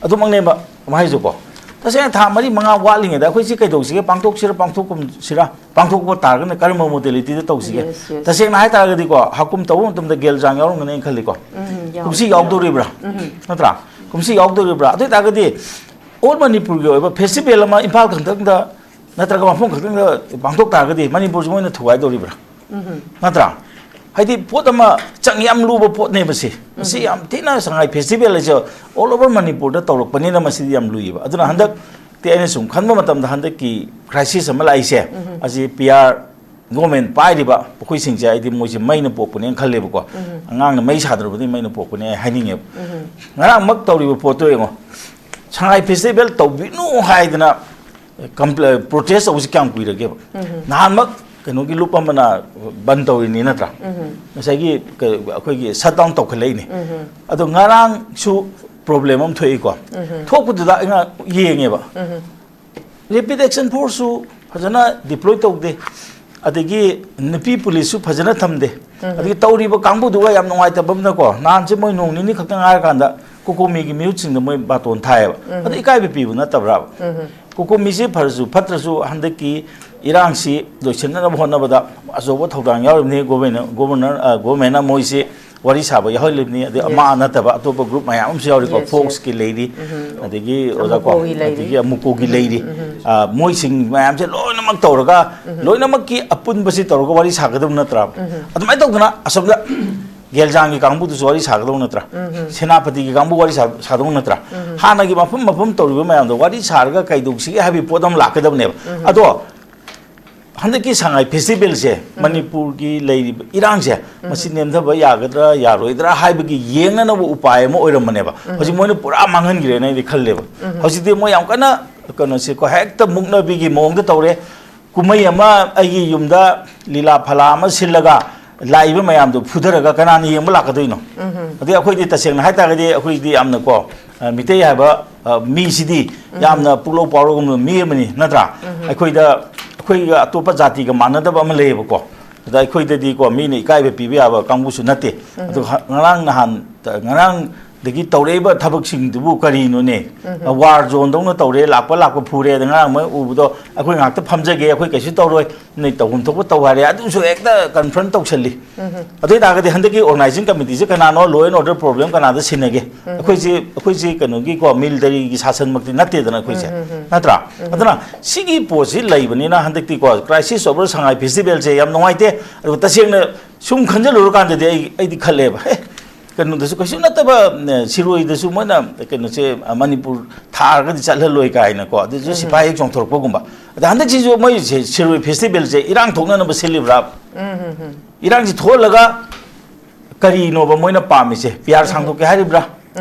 ꯑꯗꯨꯃꯛꯅꯦꯕ ꯑꯃ ꯍꯥꯏꯁꯦꯀꯣ꯫ ꯇꯁꯦꯡꯅ ꯊꯥ ꯃꯔꯤ ꯃꯉꯥ ꯋꯥꯠꯂꯤꯉꯩꯗ ꯑꯩꯈꯣꯏ ꯁꯤ ꯀꯩꯗꯧꯁꯤꯒꯦ, ꯄꯥꯡꯊꯣꯛꯁꯤꯔ ꯄꯥꯡꯊꯣꯛꯀꯨꯝꯁꯤꯔ, ꯄꯥꯡꯊꯣꯛꯄ ꯇꯥꯔꯒꯅ ꯀꯔꯝꯕ ꯃꯣꯗꯦꯂꯤꯇꯤꯗ ꯇꯧꯁꯤꯒꯦ? Yes, yes. ꯇꯁꯦꯡꯅ ꯍꯥꯏꯇꯥꯔꯒꯗꯤꯀꯣ, ꯍꯥꯀꯨꯝ ꯇꯧꯕ ꯃꯇꯝꯗ ꯒꯦꯜꯖꯥꯡ ꯌꯥꯎꯔꯝꯒꯅꯤ ꯑꯩꯅ ꯈꯜꯂꯤꯀꯣ꯫ ꯎꯝ, ꯌꯥꯎ-, ꯀꯨꯝꯁꯤ ꯌꯥꯎꯗꯧꯔꯤꯕ꯭ꯔꯥ? ꯎꯝ꯫ ꯅꯠꯇ꯭ꯔꯥ? ꯀꯨꯝꯁꯤ ꯌꯥꯎꯗꯧꯔꯤꯕ꯭ꯔꯥ? ꯑꯗꯨ ꯑꯣꯏ ꯇꯥꯔꯒꯗꯤ ꯑꯣꯜ ꯃꯅꯤꯄꯨꯔꯒꯤ ꯑꯣꯏꯕ ꯐꯦꯁꯇꯤꯚꯦꯜ ꯑꯃ ꯏꯝꯐꯥꯜ ꯈꯛꯇꯪꯗ ꯅꯠꯇ꯭ꯔꯒ ꯃꯐꯝ ꯈꯛꯇꯪꯗ ꯄꯥꯡꯊꯣꯛ ꯇꯥꯔꯒꯗꯤ ꯃꯅꯤꯄꯨꯔꯁꯤ ꯃꯣꯏꯅ ꯊꯨꯒꯥꯏꯗꯧꯔꯤꯕ꯭ꯔꯥ? ꯅꯠꯇ꯭ꯔꯥ? ꯍꯥꯏꯗꯤ ꯄꯣꯠ ꯑꯃ ꯆꯪ-, ꯌꯥꯝ ꯂꯨꯕ ꯄꯣꯠꯅꯦꯕ ꯁꯤ꯫ ꯃꯁꯤ ꯌꯥꯝ ꯊꯤꯅ ꯁꯉꯥꯏ ꯐꯦꯁꯇꯤꯚꯦꯜ ꯍꯥꯏꯁꯦ ꯑꯣꯜ ꯑꯣꯚꯔ ꯃꯅꯤꯄꯨꯔꯗ ꯇꯧꯔꯛꯄꯅꯤꯅ ꯃꯁꯤꯗꯤ ꯌꯥꯝ ꯂꯨꯏꯌꯦꯕ꯫ ꯑꯗꯨꯅ ꯍꯟꯗꯛꯇꯤ ꯑꯩꯅ ꯁꯨꯝ ꯈꯟꯕ ꯃꯇꯝꯗ ꯍꯟꯗꯛꯀꯤ ꯀ꯭ꯔꯥꯏꯁꯤꯁ ꯑꯃ ꯂꯥꯛꯏꯁꯦ, ꯑꯁꯤ ꯄꯤ ꯑꯥꯔ ꯒꯣꯔꯃꯦꯟ ꯄꯥꯏꯔꯤꯕ ꯑꯩꯈꯣꯏꯁꯤꯡꯁꯦ ꯑꯩꯗꯤ ꯃꯣꯏꯁꯦ ꯃꯩꯅ ꯄꯣꯛꯄꯅꯦꯅ ꯈꯜꯂꯦꯕꯀꯣ꯫ ꯑꯉꯥꯡꯅ ꯃꯩ ꯁꯥꯗ꯭ꯔꯕꯗꯤ ꯃꯩꯅ ꯄꯣꯛꯄꯅꯦ ꯑꯩ ꯍꯥꯏꯅꯤꯡꯉꯦꯕ꯫ ꯉꯔꯥꯡꯃꯛ ꯇꯧꯔꯤꯕ ꯄꯣꯠꯇꯣ ꯌꯦꯡꯉꯣ, ꯁꯉꯥꯏ ꯐꯦꯁꯇꯤꯚꯦꯜ ꯇꯧꯕꯤꯅꯨ ꯍꯥꯏꯗꯅ ꯀꯝꯄ꯭ꯂꯦ-, ꯄ꯭ꯔꯣꯇꯦꯁ ꯇꯧꯕꯁꯤ ꯀꯌꯥꯝ ꯀꯨꯏꯔꯒꯦꯕ? ꯅꯍꯥꯟꯃꯛ ꯀꯩꯅꯣꯒꯤ ꯂꯨꯞ ꯑꯃꯅ ꯕꯟ ꯇꯧꯔꯤꯅꯤ ꯅꯠꯇ꯭ꯔꯥ? ꯉꯁꯥꯏꯒꯤ ꯀ-, ꯑꯩꯈꯣꯏꯒꯤ ꯁꯠ ꯗꯥꯎꯟ ꯇꯧꯈꯠꯂꯛꯏꯅꯤ꯫ ꯑꯗꯣ ꯉꯔꯥꯡꯁꯨ ꯄ꯭ꯔꯣꯕ꯭ꯂꯦꯝ ꯑꯃ ꯊꯣꯛꯏꯀꯣ꯫ ꯊꯣꯛꯄꯗꯨꯗ ꯑꯩꯅ ꯌꯦꯡꯉꯦꯕ꯫ ꯔꯦꯄꯤꯗ ꯑꯦꯛꯁꯟ ꯐꯣꯔꯁꯁꯨ ꯐꯖꯅ ꯗꯤꯄ꯭ꯂꯣꯏ ꯇꯧꯗꯦ, ꯑꯗꯒꯤ ꯅꯨꯄꯤ ꯄꯨꯂꯤꯁꯁꯨ ꯐꯖꯅ ꯊꯝꯗꯦ, ꯑꯗꯒꯤ ꯇꯧꯔꯤꯕ ꯀꯥꯡꯕꯨꯗꯨꯒ ꯌꯥꯝ ꯅꯨꯡꯉꯥꯏꯇꯕ ꯑꯃꯅꯀꯣ, ꯅꯍꯥꯟꯁꯦ ꯃꯣꯏ ꯅꯣꯡ ꯅꯤꯅꯤ ꯈꯛꯇ ꯉꯥꯏꯔꯀꯥꯟꯗ ꯀꯣꯀꯣꯃꯤꯒꯤ ꯃꯤꯍꯨꯠꯁꯤꯡꯗ ꯃꯣꯏ ꯕꯥꯇꯣꯟ ꯊꯥꯏꯌꯦꯕ꯫ ꯑꯗꯨ ꯏꯀꯥꯏꯕ ꯄꯤꯕ ꯅꯠꯇꯕ꯭ꯔꯥꯕ? ꯀꯣꯀꯣꯃꯤꯁꯦ ꯐꯔꯁꯨ ꯐꯠꯇ꯭ꯔꯁꯨ ꯍꯟꯗꯛꯀꯤ ꯏꯔꯥꯡꯁꯤ ꯂꯣꯏꯁꯤꯟꯅꯅꯕ ꯍꯣꯠꯅꯕꯗ ꯑꯆꯧꯕ ꯊꯧꯗꯥꯡ ꯌꯥꯎꯔꯤꯕꯅꯤ꯫ ꯒꯣꯚꯔꯅ-, ꯒꯣꯚꯔꯅꯔ, ꯑ, ꯒꯣꯚꯔꯅꯔꯅ ꯃꯣꯏꯁꯤ ꯋꯥꯔꯤ ꯁꯥꯕ ꯌꯥꯎꯍꯜꯂꯤꯕꯅꯤ꯫ ꯑꯗꯩ Yes. ꯑꯃ ꯅꯠꯇꯕ ꯑꯇꯣꯞꯄ ꯒ꯭ꯔꯨꯞ ꯃꯌꯥꯝ ꯑꯃꯁꯨ ꯌꯥꯎꯔꯤꯀꯣ꯫ Yes, yes. ꯐꯣꯛꯁꯀꯤ ꯂꯩꯔꯤ, ꯑꯗꯒꯤ ꯑꯣꯖꯥ ꯀꯣ, ꯑꯃꯨꯛꯀꯣꯒꯤ ꯂꯩꯔꯤ꯫ ꯑꯗꯒꯤ ꯑꯃꯨꯛꯀꯣꯒꯤ ꯂꯩꯔꯤ꯫ ꯑ, ꯃꯣꯏꯁꯤꯡ ꯃꯌꯥꯝꯁꯦ ꯂꯣꯏꯅꯃꯛ ꯇꯧꯔꯒ, ꯂꯣꯏꯅꯃꯛꯀꯤ ꯑꯄꯨꯟꯕꯁꯤ ꯇꯧꯔꯒ ꯋꯥꯔꯤ ꯁꯥꯒꯗꯕ ꯅꯠꯇ꯭ꯔꯥ? ꯑꯗꯨꯃꯥꯏꯅ ꯇꯧꯗꯅ ꯑꯁꯣꯝꯗ ꯒꯦꯜꯖꯥꯡꯒꯤ ꯀꯥꯡꯕꯨꯗꯨꯁꯨ ꯋꯥꯔꯤ ꯁꯥꯒꯗꯕ ꯅꯠꯇ꯭ꯔꯥ? ꯁꯦꯅꯥꯄꯇꯤꯒꯤ ꯀꯥꯡꯕꯨ ꯋꯥꯔꯤ ꯁꯥ-, ꯁꯥꯗꯧꯕ ꯅꯠꯇ꯭ꯔꯥ? ꯍꯥꯟꯅꯒꯤ ꯃꯐꯝ ꯃꯐꯝ ꯇꯧꯔꯤꯕ ꯃꯌꯥꯝꯗꯣ ꯋꯥꯔꯤ ꯁꯥꯔꯒ ꯀꯩꯗꯧꯁꯤꯒꯦ ꯍꯥꯏꯕꯒꯤ ꯄꯣꯠ ꯑꯃ ꯂꯥꯛꯀꯗꯕꯅꯦꯕ꯫ ꯑꯗꯣ ꯍꯟꯗꯛꯀꯤ ꯁꯉꯥꯏ ꯐꯦꯁꯇꯤꯚꯦꯜꯁꯦ, ꯃꯅꯤꯄꯨꯔꯒꯤ ꯂꯩꯔꯤꯕ ꯏꯔꯥꯡꯁꯦ, ꯃꯁꯤ ꯅꯦꯝꯊꯕ ꯌꯥꯒꯗ꯭ꯔꯥ ꯌꯥꯔꯣꯏꯗ꯭ꯔꯥ ꯍꯥꯏꯕꯒꯤ ꯌꯦꯡꯅꯅꯕ ꯎꯄꯥꯏ ꯑꯃ ꯑꯣꯏꯔꯝꯕꯅꯦꯕ꯫ ꯍꯧꯖꯤꯛ ꯃꯣꯏꯅ ꯄꯨꯔꯥ ꯃꯥꯡꯍꯟꯈ꯭ꯔꯦꯅ ꯑꯩꯗꯤ ꯈꯜꯂꯦꯕ꯫ ꯍꯧꯖꯤꯛꯇꯤ ꯃꯣꯏ ꯌꯥꯝ ꯀꯟꯅ ꯀꯩꯅꯣꯁꯦꯀꯣ, ꯍꯦꯛꯇ ꯃꯨꯛꯅꯕꯤꯒꯤ ꯃꯑꯣꯡꯗ ꯇꯧꯔꯦ꯫ ꯀꯨꯝꯍꯩ ꯑꯃ ꯑꯩꯒꯤ ꯌꯨꯝꯗ ꯂꯤꯂꯥ ꯐꯂꯥ ꯑꯃ ꯁꯤꯜꯂꯒ ꯂꯥꯛꯏꯕ ꯃꯌꯥꯝꯗꯨ ꯐꯨꯊꯔꯒ ꯀꯅꯥꯅ ꯌꯦꯡꯕ ꯂꯥꯛꯀꯗꯣꯏꯅꯣ? ꯑꯗꯩ ꯑꯩꯈꯣꯏꯗꯤ ꯇꯁꯦꯡꯅ ꯍꯥꯏꯇꯥꯔꯒꯗꯤ ꯑꯩꯈꯣꯏꯗꯤ ꯌꯥꯝꯅꯀꯣ, ꯑ, ꯃꯤꯇꯩ ꯍꯥꯏꯕ, ꯑ, ꯃꯤꯁꯤꯗꯤ ꯌꯥꯝꯅ ꯄꯨꯛꯂꯧ ꯄꯥꯎꯔꯧꯒꯨꯝꯕ ꯃꯤ ꯑꯃꯅꯤ, ꯅꯠꯇ꯭ꯔꯥ? ꯑꯩꯈꯣꯏꯗ, ꯑꯩꯈꯣꯏꯒ ꯑꯇꯣꯞꯄ ꯖꯥꯇꯤꯒ ꯃꯥꯟꯅꯗꯕ ꯑꯃ ꯂꯩꯌꯦꯕꯀꯣ꯫ ꯑꯗ ꯑꯩꯈꯣꯏꯗꯗꯤꯀꯣ ꯃꯤꯅ ꯏꯀꯥꯏꯕ ꯄꯤꯕ ꯌꯥꯕ ꯀꯥꯡꯕꯨꯁꯨ ꯅꯠꯇꯦ꯫ ꯑꯗꯣ ꯍ-, ꯉꯔꯥꯡ ꯅꯍꯥꯟ, ꯉꯔꯥꯡꯗꯒꯤ ꯇꯧꯔꯛꯏꯕ ꯊꯕꯛꯁꯤꯡꯗꯨꯕꯨ ꯀꯔꯤꯅꯣꯅꯦ? ꯋꯥꯔ ꯖꯣꯟꯗꯧꯅ ꯇꯧꯔꯦ, ꯂꯥꯛꯄ ꯂꯥꯛꯄ ꯐꯨꯔꯦ꯫ ꯑꯗ ꯉꯔꯥꯡ ꯃꯣꯏ ꯎꯕꯗꯣ ꯑꯩꯈꯣꯏ ꯉꯥꯛꯇ ꯐꯝꯖꯒꯦ, ꯑꯩꯈꯣꯏ ꯀꯩꯁꯨ ꯇꯧꯔꯣꯏ, ꯅꯣꯏ ꯇꯧꯐꯝ ꯊꯣꯛꯄ ꯇꯧ ꯍꯥꯏꯔꯦ, ꯑꯗꯨꯁꯨ ꯍꯦꯛꯇ ꯀꯟꯐ꯭ꯔꯟ ꯇꯧꯁꯜꯂꯤ꯫ ꯑꯗꯨ ꯑꯣꯏꯇꯥꯔꯒꯗꯤ ꯍꯟꯗꯛꯀꯤ ꯑꯣꯔꯒꯅꯥꯏꯖꯤꯡ ꯀꯃꯤꯇꯤꯁꯦ ꯀꯅꯥꯅꯣ, ꯂꯣ ꯑꯦꯟ ꯑꯣꯔꯗꯔ ꯄ꯭ꯔꯣꯕ꯭ꯂꯦꯝ ꯀꯅꯥꯗ ꯁꯤꯟꯅꯒꯦ? ꯑꯩꯈꯣꯏꯁꯦ, ꯑꯩꯈꯣꯏꯁꯦ ꯀꯩꯅꯣꯒꯤꯀꯣ, ꯃꯤꯂꯤꯇꯔꯤꯒꯤ ꯁꯥꯁꯟꯃꯛꯇꯤ ꯅꯠꯇꯦꯗꯅ ꯑꯩꯈꯣꯏꯁꯦ, ꯅꯠꯇ꯭ꯔꯥ? ꯑꯗꯨꯅ ꯁꯤꯒꯤ ꯄꯣꯠꯁꯤ ꯂꯩꯕꯅꯤꯅ ꯍꯟꯗꯛꯇꯤꯀꯣ, ꯀ꯭ꯔꯥꯏꯁꯤꯁ ꯑꯣꯚꯔ ꯁꯉꯥꯏ ꯐꯦꯁꯇꯤꯚꯦꯜꯁꯦ ꯌꯥꯝ ꯅꯨꯡꯉꯥꯏꯇꯦ꯫ ꯑꯗꯨꯒ ꯇꯁꯦꯡꯅ ꯁꯨꯝ ꯈꯟꯖꯜꯂꯨꯔꯀꯥꯟꯗꯗꯤ ꯑꯩ, ꯑꯩꯗꯤ ꯈꯜꯂꯦꯕ, ꯑꯦ, ꯀꯩꯅꯣꯗꯁꯨ ꯀꯩꯁꯨ ꯅꯠꯇꯕ, ꯅ, ꯁꯤꯔꯣꯏꯗꯁꯨ ꯃꯣꯏꯅ ꯀꯩꯅꯣꯁꯦ, ꯑ, ꯃꯅꯤꯄꯨꯔ ꯊꯥꯔꯒꯗꯤ ꯆꯠꯍꯜꯂꯣꯏ ꯀꯥꯏꯅꯀꯣ, ꯑꯗꯨꯁꯨ ꯁꯤꯐꯥꯏ ꯍꯦꯛ ꯆꯣꯡꯊꯣꯔꯛꯄꯒꯨꯝꯕ꯫ ꯑꯗ ꯍꯟꯗꯛꯁꯤꯁꯨ ꯃꯣꯏꯁꯦ ꯁꯤꯔꯣꯏ ꯐꯦꯁꯇꯤꯚꯦꯜꯁꯦ ꯏꯔꯥꯡ ꯊꯣꯛꯅꯅꯕ ꯁꯤꯜꯂꯤꯕ꯭ꯔꯥ? ꯏꯔꯥꯡꯁꯤ ꯊꯣꯛꯍꯜꯂꯒ ꯀꯔꯤꯅꯣꯕ ꯃꯣꯏꯅ ꯄꯥꯝꯃꯤꯁꯦ? ꯄꯤ ꯑꯥꯔ ꯁꯥꯡꯗꯣꯛꯀꯦ ꯍꯥꯏꯔꯤꯕ꯭ꯔꯥ?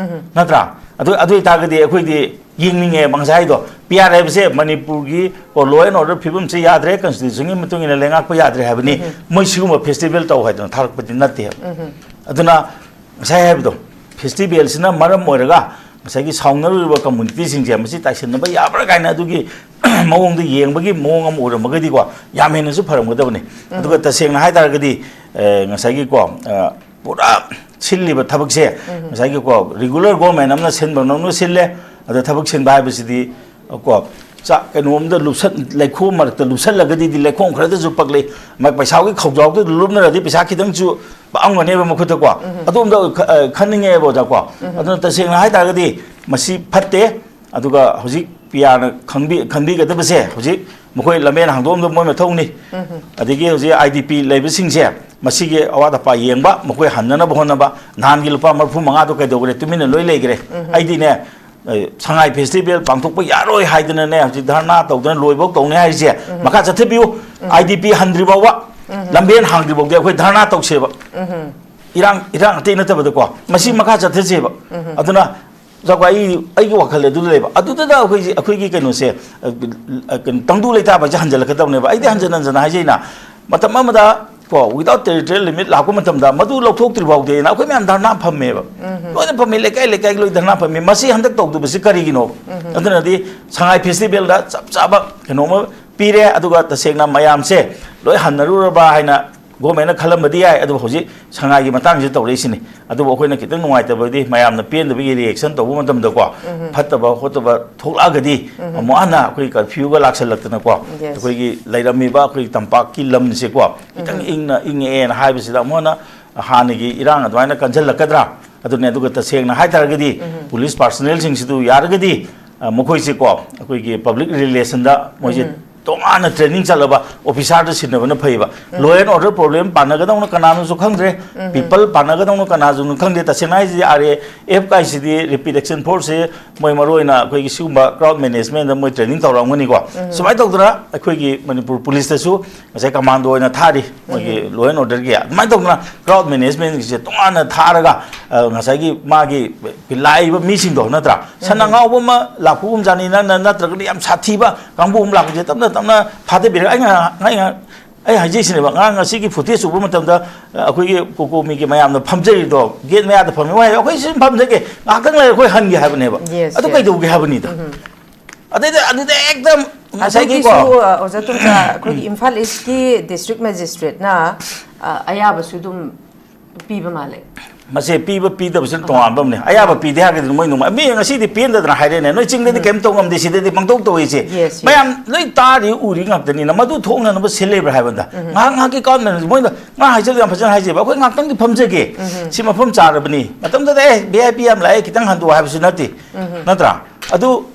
ꯅꯠꯇ꯭ꯔꯥ? ꯑꯗꯨ, ꯑꯗꯨ ꯑꯣꯏꯇꯥꯔꯒꯗꯤ ꯑꯩꯈꯣꯏꯗꯤ ꯌꯦꯡꯅꯤꯡꯉꯦꯕ ꯉꯁꯥꯏꯗꯣ꯫ ꯄꯤ ꯑꯥꯔ ꯍꯥꯏꯕꯁꯦ ꯃꯅꯤꯄꯨꯔꯒꯤ ꯀꯣ, ꯂꯣ ꯑꯦꯟ ꯑꯣꯔꯗꯔ ꯐꯤꯕꯝꯁꯦ ꯌꯥꯗ꯭ꯔꯦ, ꯀꯟꯁꯇꯤꯇ꯭ꯌꯨꯁꯟꯒꯤ ꯃꯇꯨꯡ ꯏꯟꯅ ꯂꯩꯉꯥꯛꯄ ꯌꯥꯗ꯭ꯔꯦ ꯍꯥꯏꯕꯅꯤ꯫ ꯃꯣꯏ ꯁꯤꯒꯨꯝꯕ ꯐꯦꯁꯇꯤꯚꯦꯜ ꯇꯧ ꯍꯥꯏꯗꯅ ꯊꯥꯔꯛꯄꯗꯤ ꯅꯠꯇꯦꯕ꯫ ꯑꯗꯨꯅ ꯉꯁꯥꯏ ꯍꯥꯏꯕꯗꯣ, ꯐꯦꯁꯇꯤꯚꯦꯜꯁꯤꯅ ꯃꯔꯝ ꯑꯣꯏꯔꯒ ꯉꯁꯥꯏꯒꯤ ꯁꯥꯎꯅꯔꯨꯔꯤꯕ ꯀꯝꯃꯨꯅꯤꯇꯤꯁꯤꯡꯁꯦ ꯃꯁꯤ ꯇꯥꯏꯁꯤꯟꯅꯕ ꯌꯥꯕ꯭ꯔꯥ ꯀꯥꯏꯅ ꯑꯗꯨꯒꯤ ꯃꯑꯣꯡꯗ ꯌꯦꯡꯕꯒꯤ ꯃꯑꯣꯡ ꯑꯃ ꯑꯣꯏꯔꯝꯃꯒꯗꯤꯀꯣ, ꯌꯥꯝ ꯍꯦꯟꯅꯁꯨ ꯐꯔꯝꯒꯗꯕꯅꯤ꯫ ꯑꯗꯨꯒ ꯇꯁꯦꯡꯅ ꯍꯥꯏ ꯇꯥꯔꯒꯗꯤ, ꯑꯦ, ꯉꯁꯥꯏꯒꯤꯀꯣ, ꯑ, ꯄꯨꯔꯥ ꯁꯤꯜꯂꯤꯕ ꯊꯕꯛꯁꯦ ꯉꯁꯥꯏꯒꯤꯀꯣ, ꯔꯤꯒꯨꯂꯔ ꯒꯣꯔꯃꯦꯟ ꯑꯃꯅ ꯁꯤꯟꯕ ꯅꯪꯅ ꯁꯤꯜꯂꯦ꯫ ꯑꯗ ꯊꯕꯛ ꯁꯤꯟꯕ ꯍꯥꯏꯕꯁꯤꯗꯤ ꯀꯣ, ꯆꯥꯛ ꯀꯩꯅꯣꯝꯗ ꯂꯨꯞꯁꯟ-, ꯂꯩꯈꯣꯝ ꯃꯔꯛꯇ ꯂꯨꯞꯁꯜꯂꯒꯗꯤ ꯂꯩꯈꯣꯝ ꯈꯔꯗꯁꯨ ꯄꯛꯂꯤ꯫ ꯃ-, ꯄꯩꯁꯥꯒꯤ ꯈꯧꯖꯥꯎꯗꯨꯗ ꯂꯨꯞꯅꯔꯗꯤ ꯄꯩꯁꯥ ꯈꯤꯇꯪꯁꯨ ꯄꯛꯑꯝꯒꯅꯦꯕ ꯃꯈꯨꯠꯇꯀꯣ꯫ ꯑꯗꯣꯝꯗ ꯈ-, ꯑ, ꯈꯟꯅꯤꯡꯉꯦꯕ ꯑꯣꯖꯥꯀꯣ꯫ ꯑꯗꯨꯅ ꯇꯁꯦꯡꯅ ꯍꯥꯏ ꯇꯥꯔꯒꯗꯤ ꯃꯁꯤ ꯐꯠꯇꯦ꯫ ꯑꯗꯨꯒ ꯍꯧꯖꯤꯛ ꯄꯤ ꯑꯥꯔꯅ ꯈꯪꯕꯤ-, ꯈꯟꯕꯤꯒꯗꯕꯁꯦ, ꯍꯧꯖꯤꯛ ꯃꯈꯣꯏ ꯂꯝꯕꯦꯟ ꯍꯥꯡꯗꯣꯛꯑꯝꯗꯕ ꯃꯣꯏ ꯃꯊꯧꯅꯤ꯫ ꯑꯗꯒꯤ ꯍꯧꯖꯤꯛ ꯑꯥꯏ ꯗꯤ ꯄꯤ ꯂꯩꯕꯁꯤꯡꯁꯦ ꯃꯁꯤꯒꯤ ꯑꯋꯥꯠ ꯑꯄꯥ ꯌꯦꯡꯕ, ꯃꯈꯣꯏ ꯍꯟꯅꯅꯕ ꯍꯣꯠꯅꯕ꯫ ꯅꯍꯥꯟꯒꯤ ꯂꯨꯄꯥ ꯃꯔꯤꯐꯨ ꯃꯉꯥꯗꯣ ꯀꯩꯗꯧꯈ꯭ꯔꯦ? ꯇꯨꯃꯤꯟꯅ ꯂꯣꯏ ꯂꯩꯈ꯭ꯔꯦ꯫ ꯑꯩꯗꯤꯅꯦ, ꯑꯦ, ꯁꯉꯥꯏ ꯐꯦꯁꯇꯤꯚꯦꯜ ꯄꯥꯡꯊꯣꯛꯄ ꯌꯥꯔꯣꯏ ꯍꯥꯏꯗꯅꯅꯦ, ꯍꯧꯖꯤꯛ ꯙꯔꯅꯥ ꯇꯧꯗꯅ ꯂꯣꯏꯐꯧ ꯇꯧꯅꯤ ꯍꯥꯏꯔꯤꯁꯦ ꯃꯈꯥ ꯆꯠꯊꯕꯤꯌꯨ꯫ ꯑꯥꯏ ꯗꯤ ꯄꯤ ꯍꯟꯗ꯭ꯔꯤ ꯐꯥꯎꯕ, ꯂꯝꯕꯦꯟ ꯍꯥꯡꯗ꯭ꯔꯤ ꯐꯥꯎꯗꯤ ꯑꯩꯈꯣꯏ ꯙꯔꯅꯥ ꯇꯧꯁꯦꯕ꯫ ꯏꯔꯥꯡ, ꯏꯔꯥꯡ ꯑꯇꯩ ꯅꯠꯇꯕꯗꯀꯣ, ꯃꯁꯤ ꯃꯈꯥ ꯆꯠꯊꯁꯦꯕ꯫ ꯑꯗꯨꯅ ꯆꯥꯎꯀ ꯑꯩ, ꯑꯩꯒꯤ ꯋꯥꯈꯜ ꯑꯗꯨꯗ ꯂꯩꯕ꯫ ꯑꯗꯨꯗꯨꯗ ꯑꯩꯈꯣꯏꯁꯤ, ꯑꯩꯈꯣꯏꯒꯤ ꯀꯩꯅꯣꯁꯦ, ꯑ, ꯑ, ꯀꯩꯅꯣ, ꯇꯪꯗꯨ ꯂꯩꯇꯥꯕ ꯍꯥꯏꯁꯦ ꯍꯟꯖꯜꯂꯛꯀꯗꯕꯅꯦꯕ꯫ ꯑꯩꯗꯤ ꯍꯟꯖꯟ ꯍꯟꯖꯟꯅ ꯍꯥꯏꯖꯩꯅ, ꯃꯇꯝ ꯑꯃꯗ ꯀꯣ, without territorial limit ꯂꯥꯛꯄ ꯃꯇꯝꯗ ꯃꯗꯨ ꯂꯧꯊꯣꯛꯇ꯭ꯔꯤ ꯐꯥꯎꯗꯤ ꯑꯩꯈꯣꯏ ꯃꯌꯥꯝ ꯙꯔꯅꯥ ꯐꯝꯃꯦꯕ꯫ ꯂꯣꯏꯅ ꯐꯝꯃꯤ, ꯂꯩꯀꯥꯏ ꯂꯩꯀꯥꯏꯒꯤ ꯂꯣꯏ ꯙꯔꯅꯥ ꯐꯝꯃꯤ꯫ ꯃꯁꯤ ꯍꯟꯗꯛ ꯇꯧꯗꯕꯁꯤ ꯀꯔꯤꯒꯤꯅꯣ? ꯑꯗꯨꯅꯗꯤ ꯁꯉꯥꯏ ꯐꯦꯁꯇꯤꯚꯦꯜꯗ ꯆꯞ ꯆꯥꯕ ꯀꯩꯅꯣꯝꯃ ꯄꯤꯔꯦ, ꯑꯗꯨꯒ ꯇꯁꯦꯡꯅ ꯃꯌꯥꯝꯁꯦ ꯂꯣꯏ ꯍꯟꯅꯔꯨꯔꯕ ꯍꯥꯏꯅ ꯒꯣꯔꯃꯦꯟꯅ ꯈꯜꯂꯝꯕꯗꯤ ꯌꯥꯏ, ꯑꯗꯨꯕꯨ ꯍꯧꯖꯤꯛ ꯁꯉꯥꯏꯒꯤ ꯃꯇꯥꯡꯁꯤ ꯇꯧꯔꯛꯏꯁꯤꯅꯤ꯫ ꯑꯗꯨꯕꯨ ꯑꯩꯈꯣꯏꯅ ꯈꯤꯇꯪ ꯅꯨꯡꯉꯥꯏꯇꯕꯗꯤ ꯃꯌꯥꯝꯅ ꯄꯦꯟꯗꯕꯒꯤ ꯔꯤꯑꯦꯛꯁꯟ ꯇꯧꯕ ꯃꯇꯝꯗꯀꯣ, ꯐꯠꯇꯕ ꯈꯣꯠꯇꯕ ꯊꯣꯛꯂꯛꯑꯒꯗꯤ ꯑꯃꯨꯛ ꯍꯟꯅ ꯑꯩꯈꯣꯏ ꯀꯔꯐ꯭ꯌꯨꯒ ꯂꯥꯛꯁꯜꯂꯛꯇꯅꯀꯣ, Yes. ꯑꯩꯈꯣꯏꯒꯤ ꯂꯩꯔꯝꯃꯤꯕ ꯑꯩꯈꯣꯏꯒꯤ ꯇꯝꯄꯥꯛꯀꯤ ꯂꯝꯁꯦꯀꯣ, ꯈꯤꯇꯪ ꯏꯪꯅ ꯏꯪꯉꯛꯑꯦꯅ ꯍꯥꯏꯕꯁꯤꯗ ꯑꯃꯨꯛ ꯍꯟꯅ ꯍꯥꯟꯅꯒꯤ ꯏꯔꯥꯡ ꯑꯗꯨꯃꯥꯏꯅ ꯀꯟꯁꯤꯜꯂꯛꯀꯗ꯭ꯔꯥ? ꯑꯗꯨꯅꯦ꯫ ꯑꯗꯨꯒ ꯇꯁꯦꯡꯅ ꯍꯥꯏꯇꯥꯔꯒꯗꯤ ꯄꯨꯂꯤꯁ ꯄꯥꯔꯁꯅꯦꯜꯁꯤꯡꯁꯤꯗꯨ ꯌꯥꯔꯒꯗꯤ, ꯑ, ꯃꯈꯣꯏꯁꯦꯀꯣ, ꯑꯩꯈꯣꯏꯒꯤ ꯄꯕ꯭ꯂꯤꯛ ꯔꯤꯂꯦꯁꯟꯗ ꯃꯣꯏꯁꯦ ꯇꯣꯉꯥꯟꯅ ꯇ꯭ꯔꯦꯅꯤꯡ ꯆꯠꯂꯕ ꯑꯣꯐꯤꯁꯥꯔꯗ ꯁꯤꯟꯅꯕꯅ ꯐꯩꯕ꯫ Law and order problem ꯄꯥꯟꯅꯒꯗꯧꯅ ꯀꯅꯥꯅꯁꯨ ꯈꯪꯗ꯭ꯔꯦ, ꯄꯤꯄꯜ ꯄꯥꯟꯅꯒꯗꯧꯅ ꯀꯅꯥꯁꯨ ꯈꯪꯗꯦ꯫ ꯇꯁꯦꯡꯅ ꯍꯥꯏꯁꯤꯗꯤ ꯑꯥꯔ ꯑꯦ ꯑꯦꯐ ꯀꯥꯏꯁꯤꯗꯤ, ꯔꯦꯄꯤꯗ ꯑꯦꯛꯁꯟ ꯐꯣꯔꯁꯁꯦ, ꯃꯣꯏ ꯃꯔꯨꯑꯣꯏꯅ ꯑꯩꯈꯣꯏꯒꯤ ꯁꯤꯒꯨꯝꯕ ꯀ꯭ꯔꯥꯎꯗ ꯃꯦꯅꯦꯖꯃꯦꯟꯗ ꯃꯣꯏ ꯇ꯭ꯔꯦꯅꯤꯡ ꯇꯧꯔꯝꯒꯅꯤꯀꯣ꯫ ꯁꯨꯃꯥꯏꯅ ꯇꯧꯗꯅ ꯑꯩꯈꯣꯏꯒꯤ ꯃꯅꯤꯄꯨꯔ ꯄꯨꯂꯤꯁꯇꯁꯨ ꯉꯁꯥꯏ ꯀꯃꯥꯟꯗꯣ ꯑꯣꯏꯅ ꯊꯥꯔꯤ, ꯃꯣꯏꯒꯤ ꯂꯣ ꯑꯦꯟ ꯑꯣꯔꯗꯔꯒꯤ꯫ ꯑꯗꯨꯃꯥꯏꯅ ꯇꯧꯗꯅ ꯀ꯭ꯔꯥꯎꯗ ꯃꯦꯅꯦꯖꯃꯦꯟꯒꯤꯁꯦ ꯇꯣꯉꯥꯟꯅ ꯊꯥꯔꯒ, ꯑ, ꯉꯁꯥꯏꯒꯤ ꯃꯥꯒꯤ ꯂꯥꯛꯏꯕ ꯃꯤꯁꯤꯡꯗꯣ, ꯅꯠꯇ꯭ꯔꯥ? ꯁꯟ ꯑꯉꯥꯎꯕ ꯑꯃ ꯂꯥꯛꯄꯒꯨꯝꯖꯥꯅꯤ, ꯅꯪꯅ ꯅꯠꯇ꯭ꯔꯒꯗꯤ ꯌꯥꯝ ꯁꯥꯊꯤꯕ ꯀꯥꯡꯕꯨ ꯑꯃ ꯂꯥꯛꯄꯁꯦ ꯇꯞꯅ ꯇꯞꯅ ꯐꯥꯗꯕꯤꯔꯒ, ꯑꯩꯅ, ꯑꯩꯅ, ꯑꯩ ꯍꯥꯏꯖꯩꯁꯤꯅꯦꯕ, ꯉꯔꯥꯡ ꯉꯁꯤꯒꯤ ꯐꯨꯇꯦꯖ ꯎꯕ ꯃꯇꯝꯗ, ꯑ, ꯑꯩꯈꯣꯏꯒꯤ ꯀꯣꯀꯣꯃꯤꯒꯤ ꯃꯌꯥꯝꯅ ꯐꯝꯖꯔꯤꯗꯣ, ꯒꯦꯠ ꯃꯌꯥꯗ ꯐꯝꯃꯤ꯫ ꯃꯣꯏ ꯍꯥꯏ, "ꯑꯩꯈꯣꯏ ꯁꯤ ꯐꯝꯖꯒꯦ, ꯉꯥꯏꯍꯥꯛꯇꯪ ꯂꯩꯔ ꯑꯩꯈꯣꯏ ꯍꯟꯒꯦ" ꯍꯥꯏꯕꯅꯦꯕ꯫ Yes, ꯑꯗꯨ yes. ꯀꯩꯗꯧꯒꯦ ꯍꯥꯏꯕꯅꯤꯗ? ꯑꯗꯩꯗ, ꯑꯗꯨꯗ ꯍꯦꯛꯇ ꯉꯁꯥꯏꯒꯤꯀꯣ꯫ ꯑꯗꯨꯒꯤꯁꯨ, ꯑ, ꯑꯣꯖꯥ ꯇꯣꯝꯆꯥ, ꯑꯩꯈꯣꯏꯒꯤ ꯏꯝꯐꯥꯜ ꯏꯁꯀꯤ ꯗꯤꯁꯇ꯭ꯔꯤꯛ ꯃꯦꯖꯤꯁꯇ꯭ꯔꯦꯠꯅ, ꯑ, ꯑꯌꯥꯕꯁꯨ ꯑꯗꯨꯝ ꯄꯤꯕ ꯃꯥꯜꯂꯦ꯫ ꯃꯁꯦ ꯄꯤꯕ ꯄꯤꯗꯕꯁꯤꯅ ꯇꯣꯉꯥꯟꯕ ꯑꯃꯅꯦ꯫ ꯑꯌꯥꯕ ꯄꯤꯗꯦ ꯍꯥꯏꯔꯒꯗꯤ ꯃꯣꯏ ꯅꯨꯡꯉꯥꯏ-, ꯃꯤ ꯉꯁꯤꯗꯤ ꯄꯦꯟꯗꯗꯅ ꯍꯥꯏꯔꯦꯅꯦ, "ꯅꯣꯏ ꯆꯤꯡꯗꯗꯤ ꯀꯩꯝ ꯇꯧ ꯉꯝꯗꯦ, ꯁꯤꯗꯗꯤ ꯄꯪꯇꯧ ꯇꯧꯏꯁꯦ"꯫ Yes, yes. ꯃꯌꯥꯝ ꯂꯣꯏ ꯇꯥꯔꯤ ꯎꯔꯤ ꯉꯥꯛꯇꯅꯤꯅ, ꯃꯗꯨ ꯊꯣꯛꯅꯅꯕ ꯁꯤꯜ ꯂꯩꯕ꯭ꯔꯥ ꯍꯥꯏꯕꯗ, ꯉꯥꯏꯍꯥꯛ ꯉꯥꯏꯍꯥꯛꯀꯤ ꯀꯥꯎꯟꯃꯦꯟ ꯃꯣꯏꯅ ꯉꯥ ꯍꯥꯏꯖꯕ ꯌꯥꯝ ꯐꯖꯅ ꯍꯥꯏꯖꯩꯕ, "ꯑꯩꯈꯣꯏ ꯉꯥꯛꯇꯪꯗꯤ ꯐꯝꯖꯒꯦ, ꯁꯤ ꯃꯐꯝ ꯆꯥꯔꯕꯅꯤ"꯫ ꯃꯇꯝꯗꯨꯗ, "ꯑꯦ, ꯚꯤ ꯑꯥꯏ ꯄꯤ ꯌꯥꯝ ꯂꯥꯛꯑꯦ, ꯈꯤꯇꯪ ꯍꯟꯗꯣꯛꯑꯣ" ꯍꯥꯏꯕꯁꯨ ꯅꯠꯇꯦ, ꯅꯠꯇ꯭ꯔꯥ? ꯑꯗꯨ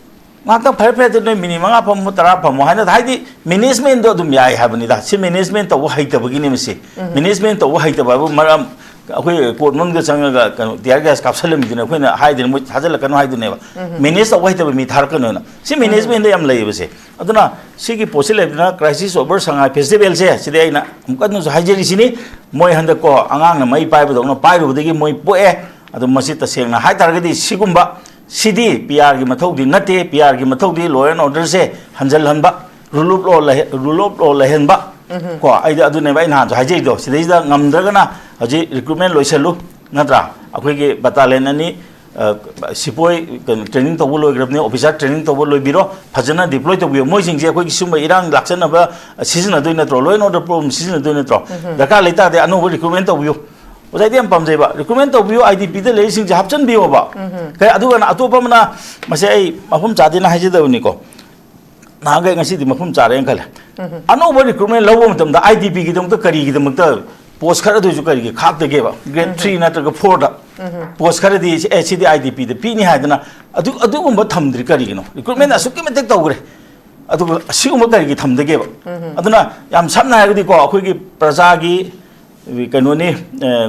ꯉꯥꯛꯇꯪ ꯐꯔꯦ ꯐꯔꯦ, ꯑꯗꯨ ꯅꯣꯏ ꯃꯤꯅꯤꯠ ꯃꯉꯥ ꯐꯝꯃꯣ, ꯇꯔꯥ ꯐꯝꯃꯣ ꯍꯥꯏꯅ, ꯍꯥꯏꯗꯤ ꯃꯦꯅꯦꯖꯃꯦꯟꯗꯣ ꯑꯗꯨꯝ ꯌꯥꯏ ꯍꯥꯏꯕꯅꯤꯗ꯫ ꯁꯤ ꯃꯦꯅꯦꯖꯃꯦꯟ ꯇꯧꯕ ꯍꯩꯇꯕꯒꯤꯅꯦ ꯃꯁꯤ꯫ ꯃꯦꯅꯦꯖꯃꯦꯟ ꯇꯧꯕ ꯍꯩꯇꯕ ꯍꯥꯏꯕꯨ ꯃꯔꯝ, ꯑꯩꯈꯣꯏ ꯀꯣꯔꯠ ꯃꯅꯨꯡꯗ ꯆꯪꯉꯒ ꯀꯩꯅꯣ ꯇꯤꯌꯥꯔ ꯒ꯭ꯌꯥꯁ ꯀꯥꯞꯁꯜꯂꯝꯃꯤꯗꯨꯅꯦ, ꯑꯩꯈꯣꯏꯅ ꯍꯥꯏꯗꯣꯏꯅꯦ, "ꯃꯣꯏ ꯊꯥꯖꯤꯜꯂꯛꯀꯅꯨ" ꯍꯥꯏꯗꯨꯅꯦꯕ꯫ ꯃꯦꯅꯦꯖ ꯇꯧꯕ ꯍꯩꯇꯕ ꯃꯤ ꯊꯥꯔꯛꯀꯅꯨꯅ꯫ ꯁꯤ ꯃꯦꯅꯦꯖꯃꯦꯟꯗ ꯌꯥꯝ ꯂꯩꯌꯦꯕꯁꯦ꯫ ꯑꯗꯨꯅ ꯁꯤꯒꯤ ꯄꯣꯠꯁꯤ ꯂꯩꯕꯅ, crisis over ꯁꯉꯥꯏ ꯐꯦꯁꯇꯤꯚꯦꯜꯁꯦ, ꯁꯤꯗꯤ ꯑꯩꯅ ꯑꯃꯨꯛ ꯀꯟꯅꯁꯨ ꯍꯥꯏꯖꯔꯤꯁꯤꯅꯤ, ꯃꯣꯏ ꯍꯟꯗꯛꯀꯣ ꯑꯉꯥꯡꯅ ꯃꯩ ꯄꯥꯏꯕꯗꯧꯅ ꯄꯥꯏꯔꯨꯕꯗꯒꯤ ꯃꯣꯏ ꯄꯣꯛꯑꯦ꯫ ꯑꯗꯨ ꯃꯁꯤ ꯇꯁꯦꯡꯅ ꯍꯥꯏꯇꯥꯔꯒꯗꯤ ꯁꯤꯒꯨꯝꯕ ꯁꯤꯗꯤ ꯄꯤ ꯑꯥꯔꯒꯤ ꯃꯊꯧꯗꯤ ꯅꯠꯇꯦ꯫ ꯄꯤ ꯑꯥꯔꯒꯤ ꯃꯊꯧꯗꯤ law and orderꯁꯦ ꯍꯟꯖꯜꯍꯟꯕ, rule of law ꯂꯩꯍ-, rule of law ꯂꯩꯍꯟꯕ, ꯀꯣ, ꯑꯩꯗꯤ ꯑꯗꯨꯅꯦꯕ ꯑꯩ ꯅꯍꯥꯟꯁꯨ ꯍꯥꯏꯖꯩꯗꯣ, ꯁꯤꯗꯩꯁꯤꯗ ꯉꯝꯗ꯭ꯔꯒꯅ ꯍꯧꯖꯤꯛ ꯔꯤꯀ꯭ꯔꯨꯠꯃꯦꯟ ꯂꯣꯏꯁꯜꯂꯨ, ꯅꯠꯇ꯭ꯔꯥ? ꯑꯩꯈꯣꯏꯒꯤ ꯕꯇꯥꯂꯤꯌꯟ ꯑꯅꯤ, ꯑ, ꯁꯤꯄꯣꯏ, ꯀꯩꯅꯣ, ꯇ꯭ꯔꯦꯅꯤꯡ ꯇꯧꯕ ꯂꯣꯏꯈ꯭ꯔꯕꯅꯤ, ꯑꯣꯐꯤꯁꯥꯔ ꯇ꯭ꯔꯦꯅꯤꯡ ꯇꯧꯕ ꯂꯣꯏꯕꯤꯔꯣ, ꯐꯖꯅ ꯗꯤꯄ꯭ꯂꯣꯏ ꯇꯧꯕꯤꯌꯣ꯫ ꯃꯣꯏꯁꯤꯡꯁꯦ ꯑꯩꯈꯣꯏꯒꯤ ꯁꯤꯒꯨꯝꯕ ꯏꯔꯥꯡ ꯂꯥꯛꯆꯅꯕ ꯁꯤꯖꯤꯟꯅꯗꯣꯏ ꯅꯠꯇ꯭ꯔꯣ? ꯂꯣ ꯑꯦꯟ ꯑꯣꯔꯗꯔ ꯄ꯭ꯔꯣꯕ꯭ꯂꯦꯝ ꯁꯤꯖꯤꯟꯅꯗꯣꯏ ꯅꯠꯇ꯭ꯔꯣ? ꯗꯔꯀꯥꯔ ꯂꯩꯇꯥꯔꯗꯤ ꯑꯅꯧꯕ ꯔꯤꯀ꯭ꯔꯨꯠꯃꯦꯟ ꯇꯧꯕꯤꯌꯨ꯫ ꯑꯣꯖꯥ, ꯑꯩꯗꯤ ꯌꯥꯝ ꯄꯥꯝꯖꯩꯕ, ꯔꯤꯀ꯭ꯔꯨꯠꯃꯦꯟ ꯇꯧꯕꯤꯌꯨ, ꯑꯥꯏ ꯗꯤ ꯄꯤꯗ ꯂꯩꯔꯤꯁꯤꯡꯁꯦ ꯍꯥꯞꯆꯤꯟꯕꯤꯌꯣꯕ꯫ ꯀꯩ, ꯑꯗꯨꯒ ꯑꯇꯣꯞꯄ ꯑꯃꯅ, ꯃꯁꯤ ꯑꯩ ꯃꯐꯝ ꯆꯥꯗꯦꯅ ꯍꯥꯏꯖꯗꯕꯅꯤꯀꯣ, ꯅꯍꯥꯟꯈꯩ ꯉꯁꯤꯗꯤ ꯃꯐꯝ ꯆꯥꯔꯦꯅ ꯈꯜꯂꯦ꯫ ꯑꯅꯧꯕ ꯔꯤꯀ꯭ꯔꯨꯠꯃꯦꯟ ꯂꯧꯕ ꯃꯇꯝꯗ ꯑꯥꯏ ꯗꯤ ꯄꯤꯒꯤꯗꯃꯛꯇ ꯀꯔꯤꯒꯤꯗꯃꯛꯇ ꯄꯣꯁ ꯈꯔꯗꯁꯨ ꯀꯔꯤꯒꯤ ꯈꯥꯛꯇꯒꯦꯕ? ꯒ꯭ꯔꯦꯗ ꯊ꯭ꯔꯤ ꯅꯠꯇ꯭ꯔꯒ ꯐꯣꯔꯗ ꯄꯣꯁ ꯈꯔꯗꯤ, "ꯑꯦ, ꯁꯤꯗꯤ ꯑꯥꯏ ꯗꯤ ꯄꯤꯗ ꯄꯤꯅꯤ" ꯍꯥꯏꯗꯅ ꯑꯗꯨ, ꯑꯗꯨꯒꯨꯝꯕ ꯊꯝꯗ꯭ꯔꯤ ꯀꯔꯤꯒꯤꯅꯣ? ꯔꯤꯀ꯭ꯔꯨꯠꯃꯦꯟ ꯑꯁꯨꯛꯀꯤ ꯃꯇꯤꯛ ꯇꯧꯈ꯭ꯔꯦ, ꯑꯗꯨꯒ ꯑꯁꯤꯒꯨꯝꯕ ꯀꯔꯤꯒꯤ ꯊꯝꯗꯒꯦꯕ? ꯑꯗꯨꯅ ꯌꯥꯝ ꯁꯝꯅ ꯍꯥꯏꯔꯒꯗꯤꯀꯣ, ꯑꯩꯈꯣꯏꯒꯤ ꯄ꯭ꯔꯖꯥꯒꯤ ꯀꯩꯅꯣꯅꯤ,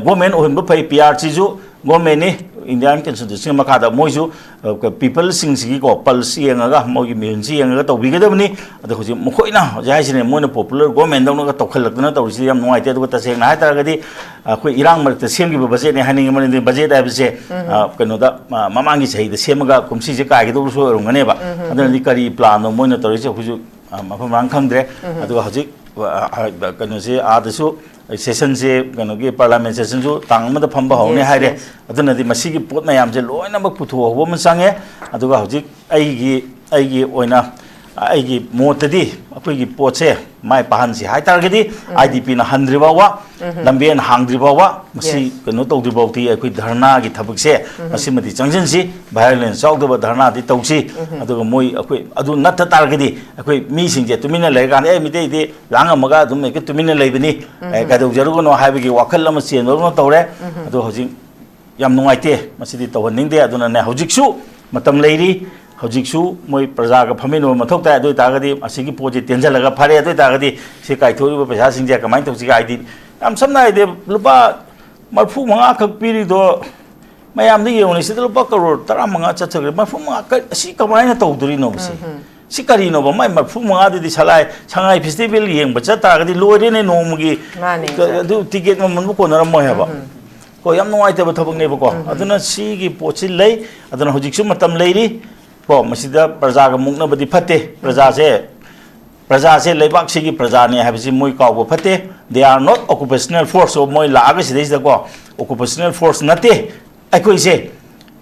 ꯒꯣꯔꯃꯦꯟ ꯑꯣꯏꯍꯟꯕ ꯐꯩ, ꯄꯤ ꯑꯥꯔ ꯁꯤꯁꯨ ꯒꯣꯔꯃꯦꯟꯅꯤ, ꯏꯟꯗꯤꯌꯥꯟ ꯀꯟꯁꯇꯤꯇ꯭ꯌꯨꯁꯟꯒꯤ ꯃꯈꯥꯗ ꯃꯣꯏꯁꯨ, ꯑ, ꯄꯤꯄꯜꯁꯤꯡꯁꯤꯒꯤꯀꯣ ꯄꯜꯁ ꯌꯦꯡꯉꯒ, ꯃꯣꯏꯒꯤ ꯃꯤꯍꯨꯟꯁꯤ ꯌꯦꯡꯉꯒ ꯇꯧꯕꯤꯒꯗꯕꯅꯤ꯫ ꯑꯗꯣ ꯍꯧꯖꯤꯛ ꯃꯈꯣꯏꯅ ꯍꯧꯖꯤꯛ ꯍꯥꯏꯁꯤꯅꯦ, ꯃꯣꯏꯅ ꯄꯣꯄꯨꯂꯔ ꯒꯣꯔꯃꯦꯟꯗꯧꯅꯒ ꯇꯧꯈꯠꯂꯛꯇꯅ ꯇꯧꯔꯤꯁꯤꯗꯤ ꯌꯥꯝ ꯅꯨꯡꯉꯥꯏꯇꯦ꯫ ꯑꯗꯨꯒ ꯇꯁꯦꯡꯅ ꯍꯥꯏꯇꯥꯔꯒꯗꯤ ꯑꯩꯈꯣꯏ ꯏꯔꯥꯡ ꯃꯔꯛꯇ ꯁꯦꯝꯈꯤꯕ ꯕꯖꯦꯠꯅꯦ ꯍꯥꯏꯅꯤꯡꯉꯤ, ꯃꯔꯝꯗꯤ ꯕꯖꯦꯠ ꯍꯥꯏꯕꯁꯦ, ꯑ, ꯀꯩꯅꯣꯗ, ꯑ, ꯃꯃꯥꯡꯒꯤ ꯆꯍꯤꯗ ꯁꯦꯝꯃꯒ ꯀꯨꯝꯁꯤꯁꯦ ꯀꯥꯏꯒꯗꯧꯕꯁꯨ ꯑꯣꯏꯔꯝꯒꯅꯦꯕ꯫ ꯑꯗꯨꯅꯗꯤ ꯀꯔꯤ ꯄ꯭ꯂꯥꯟꯅꯣ ꯃꯣꯏꯅ ꯇꯧꯔꯤꯁꯦ ꯑꯩꯈꯣꯏꯁꯨ, ꯑ, ꯃꯐꯝ ꯃꯔꯥꯡ ꯈꯪꯗ꯭ꯔꯦ꯫ ꯑꯗꯨꯒ ꯍꯧꯖꯤꯛ, ꯑ, ꯑ, ꯀꯩꯅꯣꯁꯦ, ꯑꯥꯗꯁꯨ ꯁꯦꯁꯟꯁꯦ, ꯀꯩꯅꯣꯒꯤ ꯄꯥꯔꯂꯥꯃꯦꯟ ꯁꯦꯁꯟꯁꯨ ꯇꯥꯡ ꯑꯃꯗ ꯐꯝꯕ ꯍꯧꯅꯤ ꯍꯥꯏꯔꯦ꯫ ꯑꯗꯨꯅꯗꯤ ꯃꯁꯤꯒꯤ ꯄꯣꯠ ꯃꯌꯥꯝꯁꯦ ꯂꯣꯏꯅꯃꯛ ꯄꯨꯊꯣꯛꯍꯧꯕ ꯑꯃ ꯆꯪꯉꯦ꯫ ꯑꯗꯨꯒ ꯍꯧꯖꯤꯛ ꯑꯩꯒꯤ, ꯑꯩꯒꯤ ꯑꯣꯏꯅ, ꯑꯩꯒꯤ ꯃꯣꯠꯇꯗꯤ ꯑꯩꯈꯣꯏꯒꯤ ꯄꯣꯠꯁꯦ ꯃꯥꯏ ꯄꯥꯛꯍꯟꯁꯤ ꯍꯥꯏ ꯇꯥꯔꯒꯗꯤ, ꯑꯥꯏ ꯗꯤ ꯄꯤꯅ ꯍꯟꯗ꯭ꯔꯤ ꯐꯥꯎꯕ, ꯂꯝꯕꯦꯟ ꯍꯥꯡꯗ꯭ꯔꯤ ꯐꯥꯎꯕ, ꯃꯁꯤ ꯀꯩꯅꯣ ꯇꯧꯗ꯭ꯔꯤ ꯐꯥꯎꯗꯤ ꯑꯩꯈꯣꯏ ꯙꯔꯅꯥꯒꯤ ꯊꯕꯛꯁꯦ ꯃꯁꯤꯃꯗꯤ ꯆꯪꯁꯤꯟꯁꯤ, ꯚꯥꯏꯑꯣꯂꯦꯟꯁ ꯌꯥꯎꯗꯕ ꯙꯔꯅꯥꯗꯤ ꯇꯧꯁꯤ꯫ ꯑꯗꯨꯒ ꯃꯣꯏ ꯑꯩꯈꯣꯏ ꯑꯗꯨ ꯅꯠꯇ ꯇꯥꯔꯒꯗꯤ ꯑꯩꯈꯣꯏ ꯃꯤꯁꯤꯡꯁꯦ ꯇꯨꯃꯤꯟꯅ ꯂꯩꯔꯀꯥꯟꯗ, "ꯑꯦ, ꯃꯤꯇꯩꯗꯤ ꯂꯥꯡꯉꯝꯃꯒ ꯑꯗꯨꯝ ꯍꯦꯛꯇ ꯇꯨꯃꯤꯟꯅ ꯂꯩꯕꯅꯤ, ꯑꯦ, ꯀꯩꯗꯧꯖꯔꯨꯒꯅꯣ" ꯍꯥꯏꯕꯒꯤ ꯋꯥꯈꯜ ꯑꯃ ꯆꯦꯟꯕ ꯑꯃ ꯇꯧꯔꯦ꯫ ꯑꯗꯣ ꯍꯧꯖꯤꯛ ꯌꯥꯝ ꯅꯨꯡꯉꯥꯏꯇꯦ, ꯃꯁꯤꯗꯤ ꯇꯧꯍꯟꯅꯤꯡꯗꯦ꯫ ꯑꯗꯨꯅꯅꯦ, ꯍꯧꯖꯤꯛꯁꯨ ꯃꯇꯝ ꯂꯩꯔꯤ, ꯍꯧꯖꯤꯛꯁꯨ ꯃꯣꯏ ꯄ꯭ꯔꯖꯥꯒ ꯐꯝꯃꯤꯟꯅꯕ ꯃꯊꯧ ꯇꯥꯏ꯫ ꯑꯗꯨ ꯑꯣꯏꯇꯥꯔꯒꯗꯤ ꯑꯁꯤꯒꯤ ꯄꯣꯠꯁꯤ ꯇꯦꯟꯁꯤꯜꯂꯒ ꯐꯔꯦ꯫ ꯑꯗꯨ ꯑꯣꯏꯇꯥꯔꯒꯗꯤ ꯁꯤ ꯀꯥꯏꯊꯣꯛꯏꯕ ꯄꯩꯁꯥꯁꯤꯡꯁꯦ ꯀꯃꯥꯏꯅ ꯇꯧꯁꯤꯒꯦ? ꯍꯥꯏꯗꯤ, ꯌꯥꯝ ꯁꯝꯅ ꯍꯥꯏꯗꯤ, ꯂꯨꯄꯥ ꯃꯔꯤꯐꯨ ꯃꯉꯥ ꯈꯛ ꯄꯤꯔꯤꯗꯣ ꯃꯌꯥꯝꯗ ꯌꯦꯡꯉꯨꯅꯦ, ꯁꯤꯗ ꯂꯨꯄꯥ ꯀꯔꯣꯔ ꯇꯔꯥꯃꯉꯥ ꯆꯠꯊꯈ꯭ꯔꯦ꯫ ꯃꯔꯤꯐꯨ ꯃꯉꯥ ꯀ-, ꯑꯁꯤ ꯀꯃꯥꯏꯅ ꯇꯧꯗꯣꯔꯤꯅꯣꯕ ꯁꯤ? ꯁꯤ ꯀꯔꯤꯅꯣꯕ? ꯃꯥꯏ ꯃꯔꯤꯐꯨ ꯃꯉꯥꯗꯨꯗꯤ ꯁꯂꯥꯏ, ꯁꯉꯥꯏ ꯐꯦꯁꯇꯤꯚꯦꯜ ꯌꯦꯡꯕ ꯆꯠ ꯇꯥꯔꯒꯗꯤ ꯂꯣꯏꯔꯦꯅꯦ ꯅꯣꯡꯃꯒꯤ꯫ ꯃꯥꯅꯦ, ꯁꯥꯔ꯫ ꯑꯗꯨ ꯇꯤꯀꯦꯠ ꯃꯃꯜꯕꯨ ꯀꯣꯟꯅꯔꯝꯃꯣꯏ ꯍꯥꯏꯕ꯫ ꯀꯣ, ꯌꯥꯝ ꯅꯨꯡꯉꯥꯏꯇꯕ ꯊꯕꯛꯅꯦꯕꯀꯣ꯫ ꯑꯗꯨꯅ ꯁꯤꯒꯤ ꯄꯣꯠꯁꯤ ꯂꯩ꯫ ꯑꯗꯨꯅ ꯍꯧꯖꯤꯛꯁꯨ ꯃꯇꯝ ꯂꯩꯔꯤ꯫ ꯀꯣ, ꯃꯁꯤꯗ ꯄ꯭ꯔꯖꯥꯒ ꯃꯨꯛꯅꯕꯗꯤ ꯐꯠꯇꯦ꯫ ꯄ꯭ꯔꯖꯥꯁꯦ ꯄ꯭ꯔꯖꯥꯁꯦ ꯂꯩꯕꯥꯛꯁꯤꯒꯤ ꯄ꯭ꯔꯖꯥꯅꯦ ꯍꯥꯏꯕꯁꯤ ꯃꯣꯏ ꯀꯥꯎꯕ ꯐꯠꯇꯦ꯫ They are not occupational force꯫ ꯃꯣꯏ ꯂꯥꯛꯑꯒ ꯁꯤꯗꯩꯁꯤꯗꯀꯣ, occupational force ꯅꯠꯇꯦ꯫ ꯑꯩꯈꯣꯏꯁꯦ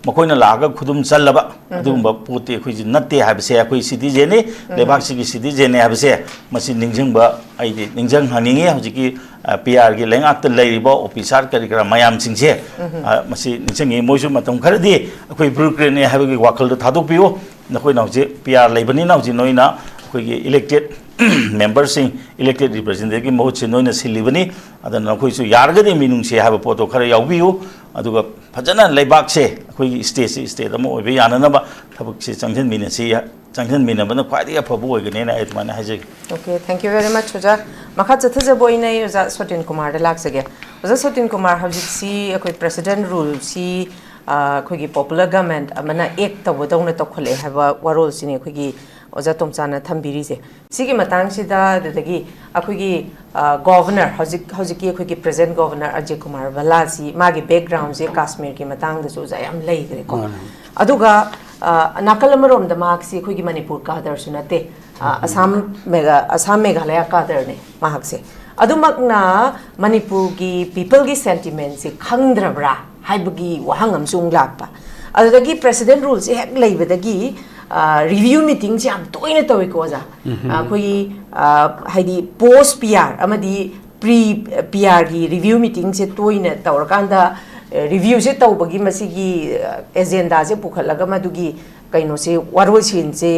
ꯃꯈꯣꯏꯅ ꯂꯥꯛꯑꯒ ꯈꯨꯗꯨꯝ ꯆꯜꯂꯕ ꯑꯗꯨꯒꯨꯝꯕ ꯄꯣꯠꯇꯤ ꯑꯩꯈꯣꯏꯁꯤ ꯅꯠꯇꯦ ꯍꯥꯏꯕꯁꯦ, ꯑꯩꯈꯣꯏ citizenꯅꯤ, ꯂꯩꯕꯥꯛꯁꯤꯒꯤ citizenꯅꯤ ꯍꯥꯏꯕꯁꯦ ꯃꯁꯤ ꯅꯤꯡꯁꯤꯡꯕ, ꯑꯩꯗꯤ ꯅꯤꯡꯁꯤꯡꯍꯟꯅꯤꯡꯉꯤ꯫ ꯍꯧꯖꯤꯛꯀꯤ, ꯑ, ꯄꯤ ꯑꯥꯔꯒꯤ ꯂꯩꯉꯥꯛꯇ ꯂꯩꯔꯤꯕ officer ꯀꯔꯤ ꯀꯔꯥ ꯃꯌꯥꯝꯁꯤꯡꯁꯦ, ꯑ, ꯃꯁꯤ ꯅꯤꯡꯁꯤꯡꯉꯤ꯫ ꯃꯣꯏꯁꯨ ꯃꯇꯝ ꯈꯔꯗꯤ ꯑꯩꯈꯣꯏ bureaucratꯅꯦ ꯍꯥꯏꯕꯒꯤ ꯋꯥꯈꯜꯗꯣ ꯊꯥꯗꯣꯛꯄꯤꯌꯨ꯫ ꯅꯈꯣꯏꯅ ꯍꯧꯖꯤꯛ ꯄꯤ ꯑꯥꯔ ꯂꯩꯕꯅꯤꯅ ꯍꯧꯖꯤꯛ ꯅꯣꯏꯅ ꯑꯩꯈꯣꯏꯒꯤ elected memberꯁꯤꯡ, elected representativeꯀꯤ ꯃꯍꯨꯠꯁꯦ ꯅꯣꯏꯅ ꯁꯤꯜꯂꯤꯕꯅꯤ꯫ ꯑꯗꯨꯅ ꯅꯈꯣꯏꯁꯨ ꯌꯥꯔꯒꯗꯤ ꯃꯤꯅꯨꯡꯁꯤ ꯍꯥꯏꯕ ꯄꯣꯠꯇꯣ ꯈꯔ ꯌꯥꯎꯕꯤꯌꯨ꯫ ꯑꯗꯨꯒ ꯐꯖꯅ ꯂꯩꯕꯥꯛꯁꯦ, ꯑꯩꯈꯣꯏꯒꯤ stateꯁꯤ state ꯑꯃ ꯑꯣꯏꯕ ꯌꯥꯅꯅꯕ ꯊꯕꯛꯁꯦ ꯆꯪꯁꯤꯟꯃꯤꯟꯅꯁꯤ, ꯆꯪꯁꯤꯟꯃꯤꯟꯅꯕꯅ ꯈ꯭ꯋꯥꯏꯗꯒꯤ ꯑꯐꯕ ꯑꯣꯏꯒꯅꯦꯅ ꯑꯩ ꯑꯗꯨꯃꯥꯏꯅ ꯍꯥꯏꯖꯒꯦ꯫ Okay, thank you very much, ꯑꯣꯖꯥ꯫ ꯃꯈꯥ ꯆꯠꯊꯖꯕ ꯑꯣꯏꯅ ꯑꯩ ꯑꯣꯖꯥ ꯁꯣꯇꯤꯟ ꯀꯨꯃꯥꯔꯗ ꯂꯥꯛꯆꯒꯦ꯫ ꯑꯣꯖꯥ ꯁꯣꯇꯤꯟ ꯀꯨꯃꯥꯔ, ꯍꯧꯖꯤꯛꯁꯤ ꯑꯩꯈꯣꯏ president ruleꯁꯤ, ꯑ, ꯑꯩꯈꯣꯏꯒꯤ popular government ꯑꯃꯅ act ꯇꯧꯕꯗꯧꯅ ꯇꯧꯈꯠꯂꯛꯑꯦ ꯍꯥꯏꯕ ꯋꯥꯔꯣꯜꯁꯤꯅꯤ ꯑꯩꯈꯣꯏꯒꯤ ꯑꯣꯖꯥ ꯇꯣꯝꯆꯥꯅ ꯊꯝꯕꯤꯔꯤꯁꯦ꯫ ꯁꯤꯒꯤ ꯃꯇꯥꯡꯁꯤꯗ ꯑꯗꯨꯗꯒꯤ ꯑꯩꯈꯣꯏꯒꯤ, ꯑ, governor, ꯍꯧꯖꯤꯛ, ꯍꯧꯖꯤꯛꯀꯤ ꯑꯩꯈꯣꯏꯒꯤ present governor ꯑꯖꯌ ꯀꯨꯃꯥꯔ ꯚꯜꯂꯥꯁꯤ, ꯃꯥꯒꯤ backgroundꯁꯦ ꯀꯥꯁꯃꯤꯔꯒꯤ ꯃꯇꯥꯡꯗꯁꯨ ꯑꯣꯖꯥ ꯌꯥꯝ ꯂꯩꯈ꯭ꯔꯦꯀꯣ꯫ ꯃꯥꯅꯦ꯫ ꯑꯗꯨꯒ, ꯑ, ꯅꯥꯀꯜ ꯑꯃꯔꯣꯝꯗ ꯃꯍꯥꯛꯁꯤ ꯑꯩꯈꯣꯏꯒꯤ ꯃꯅꯤꯄꯨꯔ cadreꯁꯨ ꯅꯠꯇꯦ, ꯑ, ꯑꯁꯥꯝ ꯃꯦꯘ-, ꯑꯁꯥꯝ ꯃꯦꯘꯥꯂꯌꯥ cadreꯅꯦ ꯃꯍꯥꯛꯁꯦ꯫ ꯑꯗꯨꯃꯛꯅ ꯃꯅꯤꯄꯨꯔꯒꯤ peopleꯒꯤ sentimentꯁꯦ ꯈꯪꯗ꯭ꯔꯕ꯭ꯔꯥ ꯍꯥꯏꯕꯒꯤ ꯋꯥꯍꯪ ꯑꯃꯁꯨ ꯑꯃꯨꯛ ꯂꯥꯛꯄ꯫ ꯑꯗꯨꯗꯒꯤ president ruleꯁꯦ ꯍꯦꯛ ꯂꯩꯕꯗꯒꯤ, ꯑ, review meetingꯁꯦ ꯌꯥꯝ ꯇꯣꯏꯅ ꯇꯧꯏꯀꯣ ꯑꯣꯖꯥ꯫ ꯑ, ꯑꯩꯈꯣꯏꯒꯤ, ꯑ, ꯍꯥꯏꯗꯤ post P R ꯑꯃꯗꯤ pre P Rꯒꯤ review meetingꯁꯦ ꯇꯣꯏꯅ ꯇꯧꯔꯀꯥꯟꯗ, ꯑ, reviewꯁꯦ ꯇꯧꯕꯒꯤ ꯃꯁꯤꯒꯤ, ꯑ, agendaꯁꯦ ꯄꯨꯈꯠꯂꯒ ꯃꯗꯨꯒꯤ ꯀꯩꯅꯣꯁꯦ, ꯋꯥꯔꯣꯜꯁꯤꯟꯁꯦ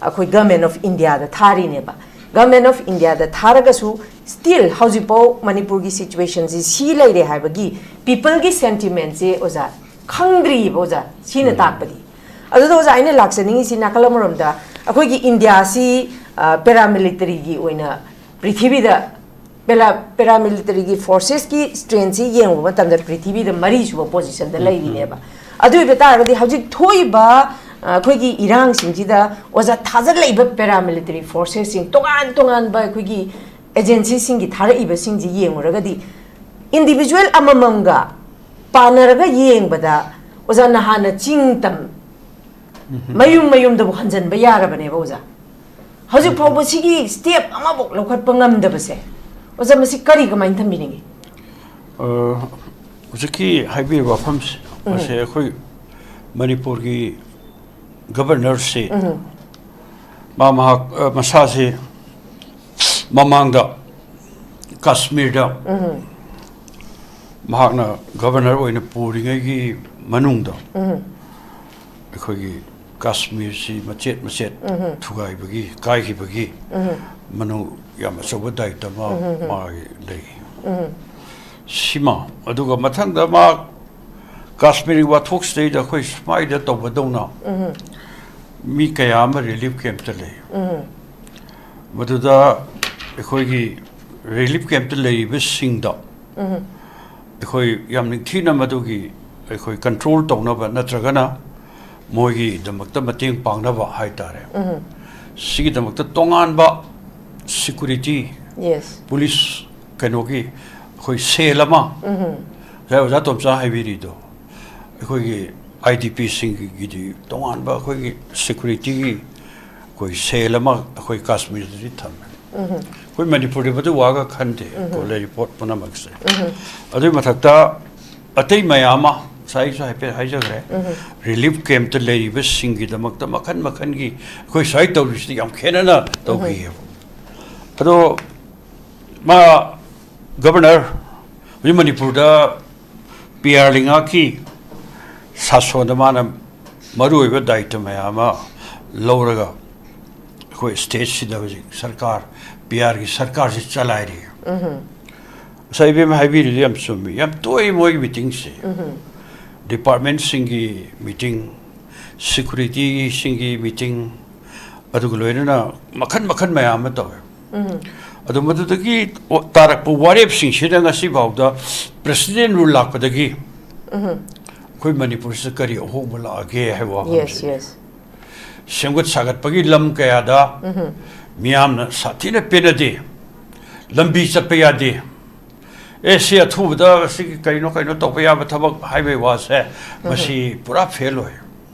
ꯑꯩꯈꯣꯏ Government of Indiaꯗ ꯊꯥꯔꯤꯅꯦꯕ꯫ Government of Indiaꯗ ꯊꯥꯔꯒꯁꯨ still ꯍꯧꯖꯤꯛꯐꯥꯎ ꯃꯅꯤꯄꯨꯔꯒꯤ situationꯁꯦ ꯁꯤ ꯂꯩꯔꯦ ꯍꯥꯏꯕꯒꯤ peopleꯒꯤ sentimentꯁꯦ ꯑꯣꯖꯥ ꯈꯪꯗ꯭ꯔꯤꯕ ꯑꯣꯖꯥ, ꯁꯤꯅ ꯇꯥꯛꯄꯗꯤ꯫ ꯑꯗꯨꯗ ꯑꯣꯖꯥ ꯑꯩꯅ ꯂꯥꯛꯆꯅꯤꯡꯉꯤꯁꯤ ꯅꯥꯀꯜ ꯑꯃꯔꯣꯝꯗ ꯑꯩꯈꯣꯏꯒꯤ ꯏꯟꯗꯤꯌꯥꯁꯤ, ꯑ, paramilitaryꯒꯤ ꯑꯣꯏꯅ ꯄ꯭ꯔꯤꯊꯤꯕꯤꯗ ꯄꯦꯂꯥ-, paramilitaryꯒꯤ forcesꯀꯤ strengthꯁꯤ ꯌꯦꯡꯕ ꯃꯇꯝꯗ ꯄ꯭ꯔꯤꯊꯤꯕꯤꯗ ꯃꯔꯤꯁꯨꯕ positionꯗ ꯂꯩꯔꯤꯅꯦꯕ꯫ ꯑꯗꯨ ꯑꯣꯏꯕ ꯇꯥꯔꯒꯗꯤ ꯍꯧꯖꯤꯛ ꯊꯣꯛꯏꯕ, ꯑ, ꯑꯩꯈꯣꯏꯒꯤ ꯏꯔꯥꯡꯁꯤꯡꯁꯤꯗ ꯑꯣꯖꯥ ꯊꯥꯖꯤꯜꯂꯛꯏꯕ paramilitary forcesꯁꯤꯡ, ꯇꯣꯉꯥꯟ ꯇꯣꯉꯥꯟꯕ ꯑꯩꯈꯣꯏꯒꯤ agencyꯁꯤꯡꯒꯤ ꯊꯥꯔꯛꯏꯕꯁꯤꯡꯁꯤ ꯌꯦꯡꯉꯨꯔꯒꯗꯤ individual ꯑꯃꯃꯝꯒ ꯄꯥꯟꯅꯔꯒ ꯌꯦꯡꯕꯗ ꯑꯣꯖꯥ ꯅꯍꯥꯟꯅ ꯆꯤꯡ ꯇꯝ ꯃꯌꯨꯝ ꯃꯌꯨꯝꯗꯕꯨ ꯍꯟꯖꯟꯕ ꯌꯥꯔꯕꯅꯦꯕ ꯑꯣꯖꯥ꯫ ꯍꯧꯖꯤꯛ ꯐꯥꯎꯕ ꯁꯤꯒꯤ step ꯑꯃꯐꯥꯎ ꯂꯧꯈꯠꯄ ꯉꯝꯗꯕꯁꯦ, ꯑꯣꯖꯥ, ꯃꯁꯤ ꯀꯔꯤ, ꯀꯃꯥꯏꯅ ꯊꯝꯕꯤꯅꯤꯡꯉꯤ? ꯑ, ꯍꯧꯖꯤꯛꯀꯤ ꯍꯥꯏꯕꯤꯔꯤꯕ ꯋꯥꯐꯝꯁꯦ, ꯃꯁꯦ ꯑꯩꯈꯣꯏ ꯃꯅꯤꯄꯨꯔꯒꯤ ꯒꯕꯔꯅꯔꯁꯤ, ꯃꯥ ꯃꯍꯥꯛ, ꯑ, ꯃꯁꯥꯁꯤ ꯃꯃꯥꯡꯗ ꯀꯥꯁꯃꯤꯔꯗ ꯃꯍꯥꯛꯅ ꯒꯕꯔꯅꯔ ꯑꯣꯏꯅ ꯄꯨꯔꯤꯉꯩꯒꯤ ꯃꯅꯨꯡꯗ ꯑꯩꯈꯣꯏꯒꯤ ꯀꯥꯁꯃꯤꯔꯁꯤ ꯃꯆꯦꯠ ꯃꯆꯦꯠ ꯊꯨꯒꯥꯏꯕꯒꯤ, ꯀꯥꯏꯈꯤꯕꯒꯤ ꯃꯅꯨꯡ ꯌꯥꯝ ꯑꯆꯧꯕ ꯗꯥꯏꯇ ꯑꯃ ꯃꯥꯒꯤ ꯂꯩ꯫ ꯁꯤꯃ, ꯑꯗꯨꯒ ꯃꯊꯪꯗ ꯃꯥ ꯀꯥꯁꯃꯤꯔꯒꯤ ꯋꯥꯊꯣꯛꯁꯤꯗꯩꯗ ꯑꯩꯈꯣꯏ ꯁꯨꯃꯥꯏꯗ ꯇꯧꯕꯗꯧꯅ ꯃꯤ ꯀꯌꯥ ꯑꯃ ꯔꯤꯂꯤꯐ ꯀꯦꯝꯞꯇ ꯂꯩ꯫ ꯃꯗꯨꯗ ꯑꯩꯈꯣꯏꯒꯤ ꯔꯤꯂꯤꯐ ꯀꯦꯝꯞꯇ ꯂꯩꯔꯤꯕꯁꯤꯡꯗ ꯑꯩꯈꯣꯏ ꯌꯥꯝ ꯅꯤꯡꯊꯤꯅ ꯃꯗꯨꯒꯤ ꯑꯩꯈꯣꯏ ꯀꯟꯇ꯭ꯔꯣꯜ ꯇꯧꯅꯕ ꯅꯠꯇ꯭ꯔꯒꯅ ꯃꯣꯏꯒꯤꯗꯃꯛꯇ ꯃꯇꯦꯡ ꯄꯥꯡꯅꯕ ꯍꯥꯏꯇꯥꯔꯦ꯫ ꯁꯤꯒꯤꯗꯃꯛꯇ ꯇꯣꯉꯥꯟꯕ ꯁꯤꯀꯨꯔꯤꯇꯤ, ꯌꯦꯁ꯫ ꯄꯨꯂꯤꯁ, ꯀꯩꯅꯣꯒꯤ ꯑꯩꯈꯣꯏ ꯁꯦꯜ ꯑꯃ, ꯉꯁꯥꯏ ꯑꯣꯖꯥ ꯇꯣꯝꯆꯥ ꯍꯥꯏꯕꯤꯔꯤꯗꯣ, ꯑꯩꯈꯣꯏꯒꯤ ꯑꯥꯏ ꯗꯤ ꯄꯤꯁꯤꯡꯒꯤꯗꯤ ꯇꯣꯉꯥꯟꯕ ꯑꯩꯈꯣꯏꯒꯤ ꯁꯤꯀꯨꯔꯤꯇꯤꯒꯤ ꯑꯩꯈꯣꯏ ꯁꯦꯜ ꯑꯃ ꯑꯩꯈꯣꯏ ꯀꯥꯁꯃꯤꯔꯗꯗꯤ ꯊꯝꯃꯦ꯫ ꯑꯩꯈꯣꯏ ꯃꯅꯤꯄꯨꯔꯗꯤ ꯃꯗꯨ ꯋꯥꯒ ꯈꯟꯗꯦ꯫ ꯀꯣ, ꯂꯩꯔꯤꯕ ꯄꯣꯠ ꯄꯨꯝꯅꯃꯛꯁꯦ꯫ ꯑꯗꯨꯒꯤ ꯃꯊꯛꯇ ꯑꯇꯩ ꯃꯌꯥꯝ ꯑꯃ ꯉꯁꯥꯏꯁꯨ ꯍꯥꯏꯐꯦꯠ ꯍꯥꯏꯖꯈ꯭ꯔꯦ꯫ ꯔꯤꯂꯤꯐ ꯀꯦꯝꯞꯇ ꯂꯩꯔꯤꯕꯁꯤꯡꯒꯤꯗꯃꯛꯇ ꯃꯈꯟ ꯃꯈꯟꯒꯤ ꯑꯩꯈꯣꯏ ꯁ꯭ꯋꯥꯏ ꯇꯧꯔꯤꯁꯤꯗꯤ ꯌꯥꯝ ꯈꯦꯠꯅꯅ ꯇꯧꯈꯤꯑꯕ꯫ ꯑꯗꯣ ꯃꯥ ꯒꯕꯔꯅꯔ ꯍꯧꯖꯤꯛ ꯃꯅꯤꯄꯨꯔꯗ ꯄꯤ ꯑꯥꯔ ꯂꯩꯉꯥꯛꯀꯤ ꯁꯥꯁꯣꯟꯗ ꯃꯥꯅ ꯃꯔꯨꯑꯣꯏꯕ ꯗꯥꯌꯤꯠꯇ ꯃꯌꯥꯝ ꯑꯃ ꯂꯧꯔꯒ ꯑꯩꯈꯣꯏ ꯁ꯭ꯇꯦꯠꯁꯤꯗ ꯍꯧꯖꯤꯛ ꯁꯔꯀꯥꯔ, ꯄꯤ ꯑꯥꯔꯒꯤ ꯁꯔꯀꯥꯔꯁꯤ ꯆꯂꯥꯏꯔꯤ꯫ ꯉꯁꯥꯏ ꯏꯕꯦꯝꯃ ꯍꯥꯏꯕꯤꯔꯤꯗꯨ ꯌꯥꯝ ꯆꯨꯝꯃꯤ, ꯌꯥꯝ ꯇꯣꯏ ꯃꯣꯏꯒꯤ ꯃꯤꯇꯤꯡꯁꯦ꯫ ꯗꯤꯄꯥꯔꯠꯃꯦꯟꯁꯤꯡꯒꯤ ꯃꯤꯇꯤꯡ, ꯁꯤꯀꯨꯔꯤꯇꯤꯁꯤꯡꯒꯤ ꯃꯤꯇꯤꯡ, ꯑꯗꯨꯒ ꯂꯣꯏꯅꯅ ꯃꯈꯟ ꯃꯈꯟ ꯃꯌꯥꯝ ꯑꯃ ꯇꯧꯋꯦ꯫ ꯑꯗꯨ ꯃꯗꯨꯗꯒꯤ ꯇꯥꯔꯛꯄ ꯋꯥꯔꯦꯞꯁꯤꯡꯁꯤꯗ ꯉꯁꯤ ꯐꯥꯎꯗ ꯄ꯭ꯔꯦꯁꯤꯗꯦꯟ ꯔꯨꯜ ꯂꯥꯛꯄꯗꯒꯤ ꯑꯩꯈꯣꯏ ꯃꯅꯤꯄꯨꯔꯁꯤꯗ ꯀꯔꯤ ꯑꯍꯣꯡꯕ ꯂꯥꯛꯑꯒꯦ ꯍꯥꯏꯕ ꯋꯥꯐꯝꯁꯦ꯫ Yes, yes. ꯁꯦꯝꯒꯠ ꯁꯥꯒꯠꯄꯒꯤ ꯂꯝ ꯀꯌꯥꯗ ꯃꯤꯌꯥꯝꯅ ꯁꯥꯊꯤꯅ ꯄꯦꯟꯅꯗꯦ, ꯂꯝꯕꯤ ꯆꯠꯄ ꯌꯥꯗꯦ, ꯑꯦ, ꯁꯤ ꯑꯊꯨꯕꯗ ꯁꯤꯒꯤ ꯀꯩꯅꯣ ꯀꯩꯅꯣ ꯇꯧꯕ ꯌꯥꯕ ꯊꯕꯛ ꯍꯥꯏꯕꯒꯤ ꯋꯥꯁꯦ, ꯃꯁꯤ ꯄꯨꯔꯥ ꯐꯦꯜ ꯑꯣꯏ꯫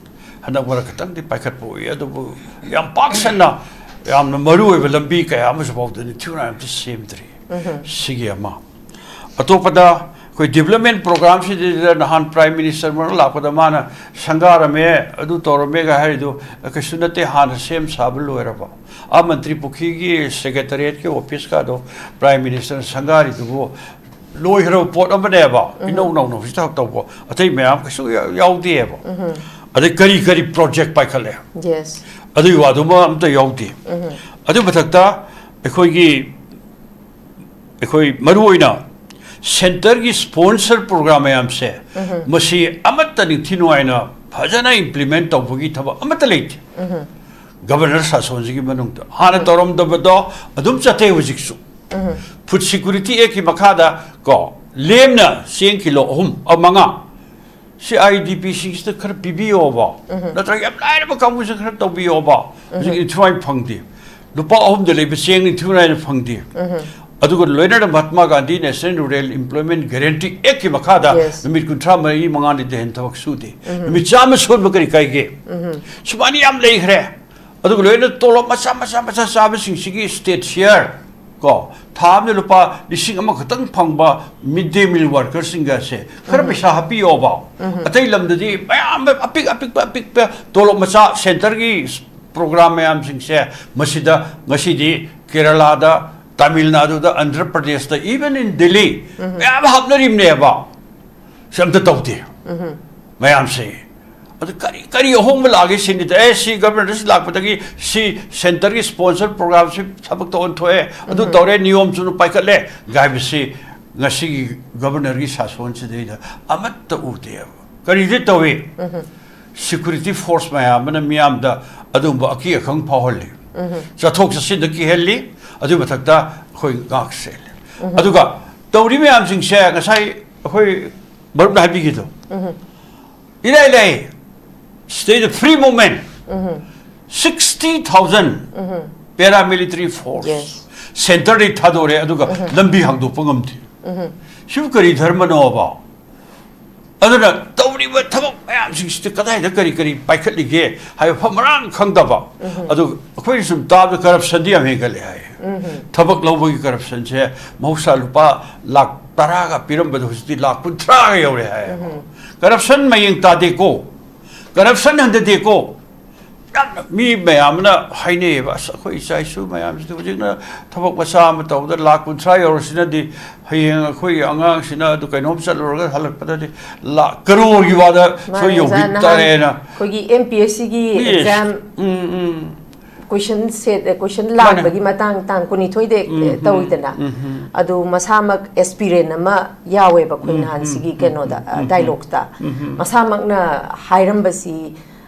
ꯍꯟꯗꯛ ꯃꯔꯛ ꯈꯤꯇꯪꯗꯤ ꯄꯥꯏꯈꯠꯄ ꯎꯏ, ꯑꯗꯨꯕꯨ ꯌꯥꯝ ꯄꯥꯛ ꯁꯟꯅ ꯌꯥꯝꯅ ꯃꯔꯨ ꯑꯣꯏꯕ ꯂꯝꯕꯤ ꯀꯌꯥ ꯑꯃꯁꯨ ꯐꯥꯎꯗ ꯅꯤꯡꯊꯤ ꯅꯨꯡꯉꯥꯏꯅ ꯑꯝꯇ ꯁꯦꯝꯗ꯭ꯔꯤ꯫ ꯁꯤꯒꯤ ꯑꯃ꯫ ꯑꯇꯣꯞꯄꯗ ꯑꯩꯈꯣꯏ development programꯁꯤꯗ ꯅꯍꯥꯟ Prime Minister ꯃꯔꯛ ꯂꯥꯛꯄꯗ ꯃꯥꯅ ꯁꯪꯒꯥꯔꯝꯃꯦ, ꯑꯗꯨ ꯇꯧꯔꯝꯃꯦꯒ ꯍꯥꯏꯔꯤꯗꯨ ꯀꯩꯁꯨ ꯅꯠꯇꯦ, ꯍꯥꯟꯅ ꯁꯦꯝ ꯁꯥꯕ ꯂꯣꯏꯔꯕ꯫ ꯑꯥ ꯃꯟꯇ꯭ꯔꯤ ꯄꯨꯈ꯭ꯔꯤꯒꯤ Secretariatꯀꯤ officeꯀꯗꯣ Prime Minister ꯁꯪꯒꯥꯔꯤꯗꯨꯕꯨ ꯂꯣꯏꯈ꯭ꯔꯕ ꯄꯣꯠ ꯑꯃꯅꯦꯕ꯫ ꯏꯅꯧ ꯅꯧꯅ ꯍꯧꯖꯤꯛꯇ ꯇꯧꯕ ꯑꯇꯩ ꯃꯌꯥꯝ ꯀꯩꯁꯨ ꯌꯥ-, ꯌꯥꯎꯗꯦꯕ꯫ ꯑꯗꯩ ꯀꯔꯤ ꯀꯔꯤ project ꯄꯥꯏꯈꯠꯂꯦ? Yes. ꯑꯗꯨꯒꯤ ꯋꯥꯗꯨꯃ ꯑꯝꯇ ꯌꯥꯎꯗꯦ꯫ ꯑꯗꯨ ꯃꯊꯛꯇ ꯑꯩꯈꯣꯏꯒꯤ, ꯑꯩꯈꯣꯏ ꯃꯔꯨ ꯑꯣꯏꯅ centreꯒꯤ sponsor program ꯃꯌꯥꯝꯁꯦ, ꯃꯁꯤ ꯑꯃꯠꯇ ꯅꯤꯡꯊꯤ ꯅꯨꯡꯉꯥꯏꯅ ꯐꯖꯅ implement ꯇꯧꯕꯒꯤ ꯊꯕꯛ ꯑꯃꯠꯇ ꯂꯩꯇꯦ꯫ Governor ꯁꯥꯁꯣꯟꯁꯤꯒꯤ ꯃꯅꯨꯡꯗ ꯍꯥꯟꯅ ꯇꯧꯔꯝꯗꯕꯗꯣ ꯑꯗꯨꯝ ꯆꯠꯊꯩ ꯍꯧꯖꯤꯛꯁꯨ꯫ Food Security Actꯀꯤ ꯃꯈꯥꯗ ꯀꯣ, ꯂꯦꯝꯅ ꯆꯦꯡ ꯀꯤꯂꯣ ꯑꯍꯨꯝ, ꯑ, ꯃꯉꯥ, ꯁꯤ IDPꯁꯤꯡꯁꯤꯗ ꯈꯔ ꯄꯤꯕꯤꯌꯣꯕ꯫ ꯅꯠꯇ꯭ꯔꯒ ꯌꯥꯝ ꯂꯥꯏꯔꯕ ꯀꯥꯡꯕꯨꯁꯤꯗ ꯈꯔ ꯇꯧꯕꯤꯌꯣꯕ꯫ ꯍꯧꯖꯤꯛ ꯏꯟꯊꯤ ꯅꯨꯡꯉꯥꯏꯅ ꯐꯪꯗꯦ꯫ ꯂꯨꯄꯥ ꯑꯍꯨꯝꯗ ꯂꯩꯕ ꯆꯦꯡ ꯏꯟꯊꯤ ꯅꯨꯡꯉꯥꯏꯅ ꯐꯪꯗꯦ꯫ ꯑꯗꯨꯒ ꯂꯣꯏꯅꯅ Mahatma Gandhi National Rural Employment Guarantee Actꯀꯤ ꯃꯈꯥꯗ Yes. ꯅꯨꯃꯤꯠ ꯀꯨꯟꯊ꯭ꯔꯥ ꯃꯔꯤ ꯃꯉꯥꯅꯤꯗ ꯍꯦꯟꯅ ꯊꯕꯛ ꯁꯨꯗꯦ꯫ ꯅꯨꯃꯤꯠ ꯆꯥꯝꯃ ꯁꯣꯟꯕ ꯀꯔꯤ ꯀꯥꯏꯒꯦ? ꯁꯨꯃꯥꯏꯅ ꯌꯥꯝ ꯂꯩꯈ꯭ꯔꯦ꯫ ꯑꯗꯨꯒ ꯂꯣꯏꯅ ꯇꯣꯂꯣꯞ ꯃꯆꯥ ꯃꯆꯥ ꯃꯆꯥ ꯆꯥꯕꯁꯤꯡꯁꯤꯒꯤ state share ꯀꯣ, ꯊꯥ ꯑꯃꯗ ꯂꯨꯄꯥ ꯂꯤꯁꯤꯡ ꯑꯃꯈꯛꯇꯪ ꯐꯪꯕ mid day meal workerꯁꯤꯡꯒꯁꯦ ꯈꯔ ꯄꯩꯁꯥ ꯍꯥꯞꯄꯤꯌꯣꯕ꯫ ꯑꯇꯩ ꯂꯝꯗꯗꯤ ꯃꯌꯥꯝ ꯑꯄꯤꯛ ꯑꯄꯤꯛꯄ ꯑꯄꯤꯛꯄ ꯇꯣꯂꯣꯞ ꯃꯆꯥ centreꯒꯤ program ꯃꯌꯥꯝꯁꯤꯡꯁꯦ ꯃꯁꯤꯗ ꯉꯁꯤꯗꯤ ꯀꯦꯔꯂꯥꯗ, ꯇꯥꯃꯤꯜ ꯅꯥꯗꯨꯗ, ꯑꯟꯙ꯭ꯔ ꯄ꯭ꯔꯗꯦꯁꯇ, even in Delhi ꯃꯌꯥꯝ ꯍꯥꯞꯅꯔꯤꯕꯅꯦꯕ꯫ ꯁꯤ ꯑꯝꯇ ꯇꯧꯗꯦ ꯃꯌꯥꯝꯁꯦ꯫ ꯑꯗꯨ ꯀꯔꯤ, ꯀꯔꯤ ꯑꯍꯣꯡꯕ ꯂꯥꯛꯑꯒꯦ ꯁꯤꯅꯤꯗ, ꯑꯦ, ꯁꯤ governorꯁꯤ ꯂꯥꯛꯄꯗꯒꯤ ꯁꯤ centreꯒꯤ sponsor programꯁꯤ ꯊꯕꯛꯇ ꯑꯣꯟꯊꯣꯛꯑꯦ, ꯑꯗꯨ ꯇꯧꯔꯦ, ꯅꯤꯌꯣꯝ ꯆꯨꯝꯅ ꯄꯥꯏꯈꯠꯂꯦ ꯍꯥꯏꯕꯁꯤ ꯉꯁꯤꯒꯤ governorꯒꯤ ꯁꯥꯁꯣꯟꯁꯤꯗꯩꯗ ꯑꯃꯠꯇ ꯎꯗꯦꯕ꯫ ꯀꯔꯤꯗꯤ ꯇꯧꯏ? Security force ꯃꯌꯥꯝ ꯑꯃꯅ ꯃꯤꯌꯥꯝꯗ ꯑꯗꯨꯒꯨꯝꯕ ꯑꯀꯤ ꯑꯈꯪ ꯐꯥꯎꯍꯜꯂꯤ꯫ ꯆꯠꯊꯣꯛ ꯆꯠꯁꯤꯟꯗ ꯀꯤꯍꯜꯂꯤ꯫ ꯑꯗꯨꯒꯤ ꯃꯊꯛꯇ ꯑꯩꯈꯣꯏ ꯉꯥꯛ ꯁꯦꯜꯂꯤ꯫ ꯑꯗꯨꯒ ꯇꯧꯔꯤ ꯃꯌꯥꯝꯁꯤꯡꯁꯦ ꯉꯁꯥꯏ ꯑꯩꯈꯣꯏ ꯃꯔꯨꯞꯅ ꯍꯥꯏꯕꯤꯈꯤꯗꯣ, ꯏꯔꯥꯏ ꯂꯥꯏ, state free movement, sixty thousand paramilitary force Yes. centreꯗꯩ ꯊꯥꯗꯣꯔꯦ, ꯑꯗꯨꯒ ꯂꯝꯕꯤ ꯍꯥꯡꯗꯣꯛꯄ ꯉꯝꯗꯦ꯫ ꯁꯤꯕꯨ ꯀꯔꯤ ꯙꯔꯃꯅꯣꯕ? ꯑꯗꯨꯅ ꯇꯧꯔꯤꯕ ꯊꯕꯛ ꯃꯌꯥꯝꯁꯤꯡꯁꯤꯗ ꯀꯗꯥꯏꯗ ꯀꯔꯤ ꯀꯔꯤ ꯄꯥꯏꯈꯠꯂꯤꯒꯦ ꯍꯥꯏꯕ ꯃꯐꯝ ꯃꯔꯥꯡ ꯈꯪꯗꯕ꯫ ꯑꯗꯨ ꯑꯩꯈꯣꯏꯅ ꯁꯨꯝ ꯇꯥꯕꯗ ꯀꯔꯞꯁꯟꯗꯤ ꯌꯥꯝ ꯍꯦꯟꯒꯠꯂꯦ ꯍꯥꯏ꯫ ꯊꯕꯛ ꯂꯧꯕꯒꯤ ꯀꯔꯞꯁꯟꯁꯦ ꯃꯍꯧꯁꯥ ꯂꯨꯄꯥ ꯂꯥꯛ ꯇꯔꯥꯒ ꯄꯤꯔꯝꯕꯗꯣ ꯍꯧꯖꯤꯛꯇꯤ ꯂꯥꯛ ꯀꯨꯟꯊ꯭ꯔꯥꯒ ꯌꯧꯔꯦ ꯍꯥꯏꯌꯦꯕ꯫ ꯀꯔꯞꯁꯟ ꯃꯌꯦꯡ ꯇꯥꯗꯦꯀꯣ, ꯀꯔꯞꯁꯟ ꯍꯟꯊꯗꯦꯀꯣ꯫ ꯌꯥꯝꯅ ꯃꯤ ꯃꯌꯥꯝꯅ ꯍꯥꯏꯅꯩꯌꯦꯕ, "ꯑꯁ, ꯑꯩꯈꯣꯏ ꯏꯆꯥ ꯏꯁꯨ ꯃꯌꯥꯝꯁꯤꯗꯤ ꯍꯧꯖꯤꯛꯅ ꯊꯕꯛ ꯃꯆꯥ ꯑꯃ ꯇꯧꯕꯗ ꯂꯥꯛ ꯀꯨꯟꯊ꯭ꯔꯥ ꯌꯧꯔꯁꯤꯅꯗꯤ ꯍꯌꯦꯡ ꯑꯩꯈꯣꯏꯒꯤ ꯑꯉꯥꯡꯁꯤꯅ ꯑꯗꯨ ꯀꯩꯅꯣꯝ ꯆꯠꯂꯨꯔꯒ ꯍꯜꯂꯛꯄꯗꯗꯤ ꯂꯥꯛ ꯀꯔꯣꯔꯒꯤ ꯋꯥꯗ ꯁꯣꯏ ꯃꯥꯅꯦ, ꯑꯣꯖꯥ, ꯌꯧꯈꯤ ꯅꯍꯥꯟ ꯇꯥꯔꯦꯅ"꯫ ꯑꯩꯈꯣꯏꯒꯤ M P S C ꯒꯤ Yes. Exam ꯎꯝ, ꯎꯝ꯫ Question set, question ꯃꯥꯅꯦ꯫ ꯂꯥꯡꯕꯒꯤ ꯃꯇꯥꯡ ꯇꯥꯡ ꯀꯨꯟꯅꯤꯊꯣꯏꯗ, ꯎꯝ, ꯑꯦ, ꯎꯝ, ꯇꯧꯋꯤꯗꯅ꯫ ꯎꯝ, ꯎꯝ꯫ ꯑꯗꯨ ꯃꯁꯥꯃꯛ aspirant ꯑꯃ ꯌꯥꯎꯋꯦꯕ ꯑꯩꯈꯣꯏ ꯎꯝ, ꯅꯍꯥꯟ ꯎꯝ, ꯁꯤꯒꯤ ꯎꯝ, ꯀꯩꯅꯣꯗ, ꯎꯝ, ꯑ, ꯎꯝ, ꯎꯝ꯫ Dialogue ꯇ꯫ ꯎꯝ, ꯎꯝ꯫ ꯃꯁꯥꯃꯛꯅ ꯍꯥꯏꯔꯝꯕꯁꯤ,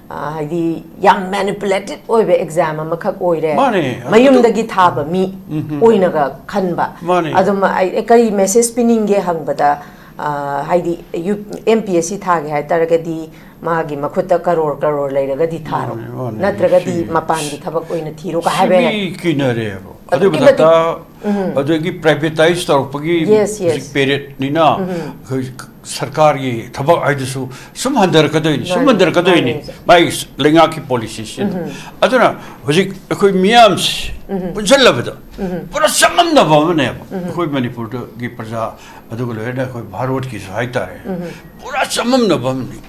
ꯑ, ꯍꯥꯏꯗꯤ ꯌꯥꯝ manipulated ꯑꯣꯏꯕ exam ꯑꯃꯈꯛ ꯑꯣꯏꯔꯦ꯫ ꯃꯥꯅꯦ꯫ ꯃꯌꯨꯝꯗꯒꯤ ꯊꯥꯕ ꯃꯤ ꯎꯝ, ꯎꯝ꯫ ꯑꯣꯏꯅꯒ ꯈꯟꯕ꯫ ꯃꯥꯅꯦ꯫ ꯑꯗꯨꯝ ꯑꯩ, ꯑꯩ ꯀꯔꯤ message ꯄꯤꯅꯤꯡꯒꯦ ꯍꯪꯕꯗ, ꯑ, ꯍꯥꯏꯗꯤ U-, M P S C ꯊꯥꯒꯦ ꯍꯥꯏ ꯇꯥꯔꯒꯗꯤ ꯃꯥꯒꯤ ꯃꯈꯨꯠꯇ ꯀꯔꯣꯔ ꯀꯔꯣꯔ ꯂꯩꯔꯒꯗꯤ ꯊꯥꯔꯣ, ꯃꯥꯅꯦ, ꯃꯥꯅꯦ꯫ ꯅꯠꯇ꯭ꯔꯒꯗꯤ ꯁꯤ ꯃꯄꯥꯟꯒꯤ ꯊꯕꯛ ꯑꯣꯏꯅ ꯊꯤꯔꯣ ꯀ ꯁꯤ ꯍꯥꯏꯕ ꯌꯥꯏ꯫ ꯃꯤ ꯀꯤꯅꯔꯦꯕ꯫ ꯑꯗꯨꯒꯤ ꯑꯗꯨꯒꯤ ꯃꯊꯛꯇ ꯃꯇꯤꯛ, ꯎꯝ꯫ ꯑꯗꯨꯗꯒꯤ privatize ꯇꯧꯔꯛꯄꯒꯤ Yes, yes꯫ ꯍꯧꯖꯤꯛ period ꯅꯤꯅ ꯎꯝ꯫ ꯑꯩꯈꯣꯏ ꯁꯔꯀꯥꯔꯒꯤ ꯊꯕꯛ ꯍꯥꯏꯗꯨꯁꯨ ꯁꯨꯝ ꯍꯟꯊꯔꯛꯀꯗꯣꯏꯅꯤ, ꯁꯨꯝ ꯃꯥꯅꯦ, ꯍꯟꯊꯔꯛꯀꯗꯣꯏꯅꯤ꯫ ꯃꯥꯅꯦ꯫ ꯃꯥꯒꯤ ꯂꯩꯉꯥꯛꯀꯤ policy ꯁꯤꯅ꯫ ꯎꯝ꯫ ꯑꯗꯨꯅ ꯍꯧꯖꯤꯛ ꯑꯩꯈꯣꯏ ꯃꯤꯌꯥꯝꯁꯤ ꯎꯝ꯫ ꯄꯨꯟꯁꯤꯜꯂꯕꯗ ꯎꯝ꯫ ꯄꯨꯔꯥ ꯆꯃꯝꯅꯕ ꯑꯃꯅꯦꯕ꯫ ꯎꯝ꯫ ꯑꯩꯈꯣꯏ ꯃꯅꯤꯄꯨꯔꯒꯤ ꯄ꯭ꯔꯖꯥ, ꯑꯗꯨꯒ ꯂꯣꯏꯅꯅ ꯑꯩꯈꯣꯏ ꯚꯥꯔꯠꯀꯤꯁꯨ ꯍꯥꯏꯇꯥꯔꯦ꯫ ꯎꯝ꯫ ꯄꯨꯔꯥ ꯆꯃꯝꯅꯕ ꯑꯃꯅꯤ꯫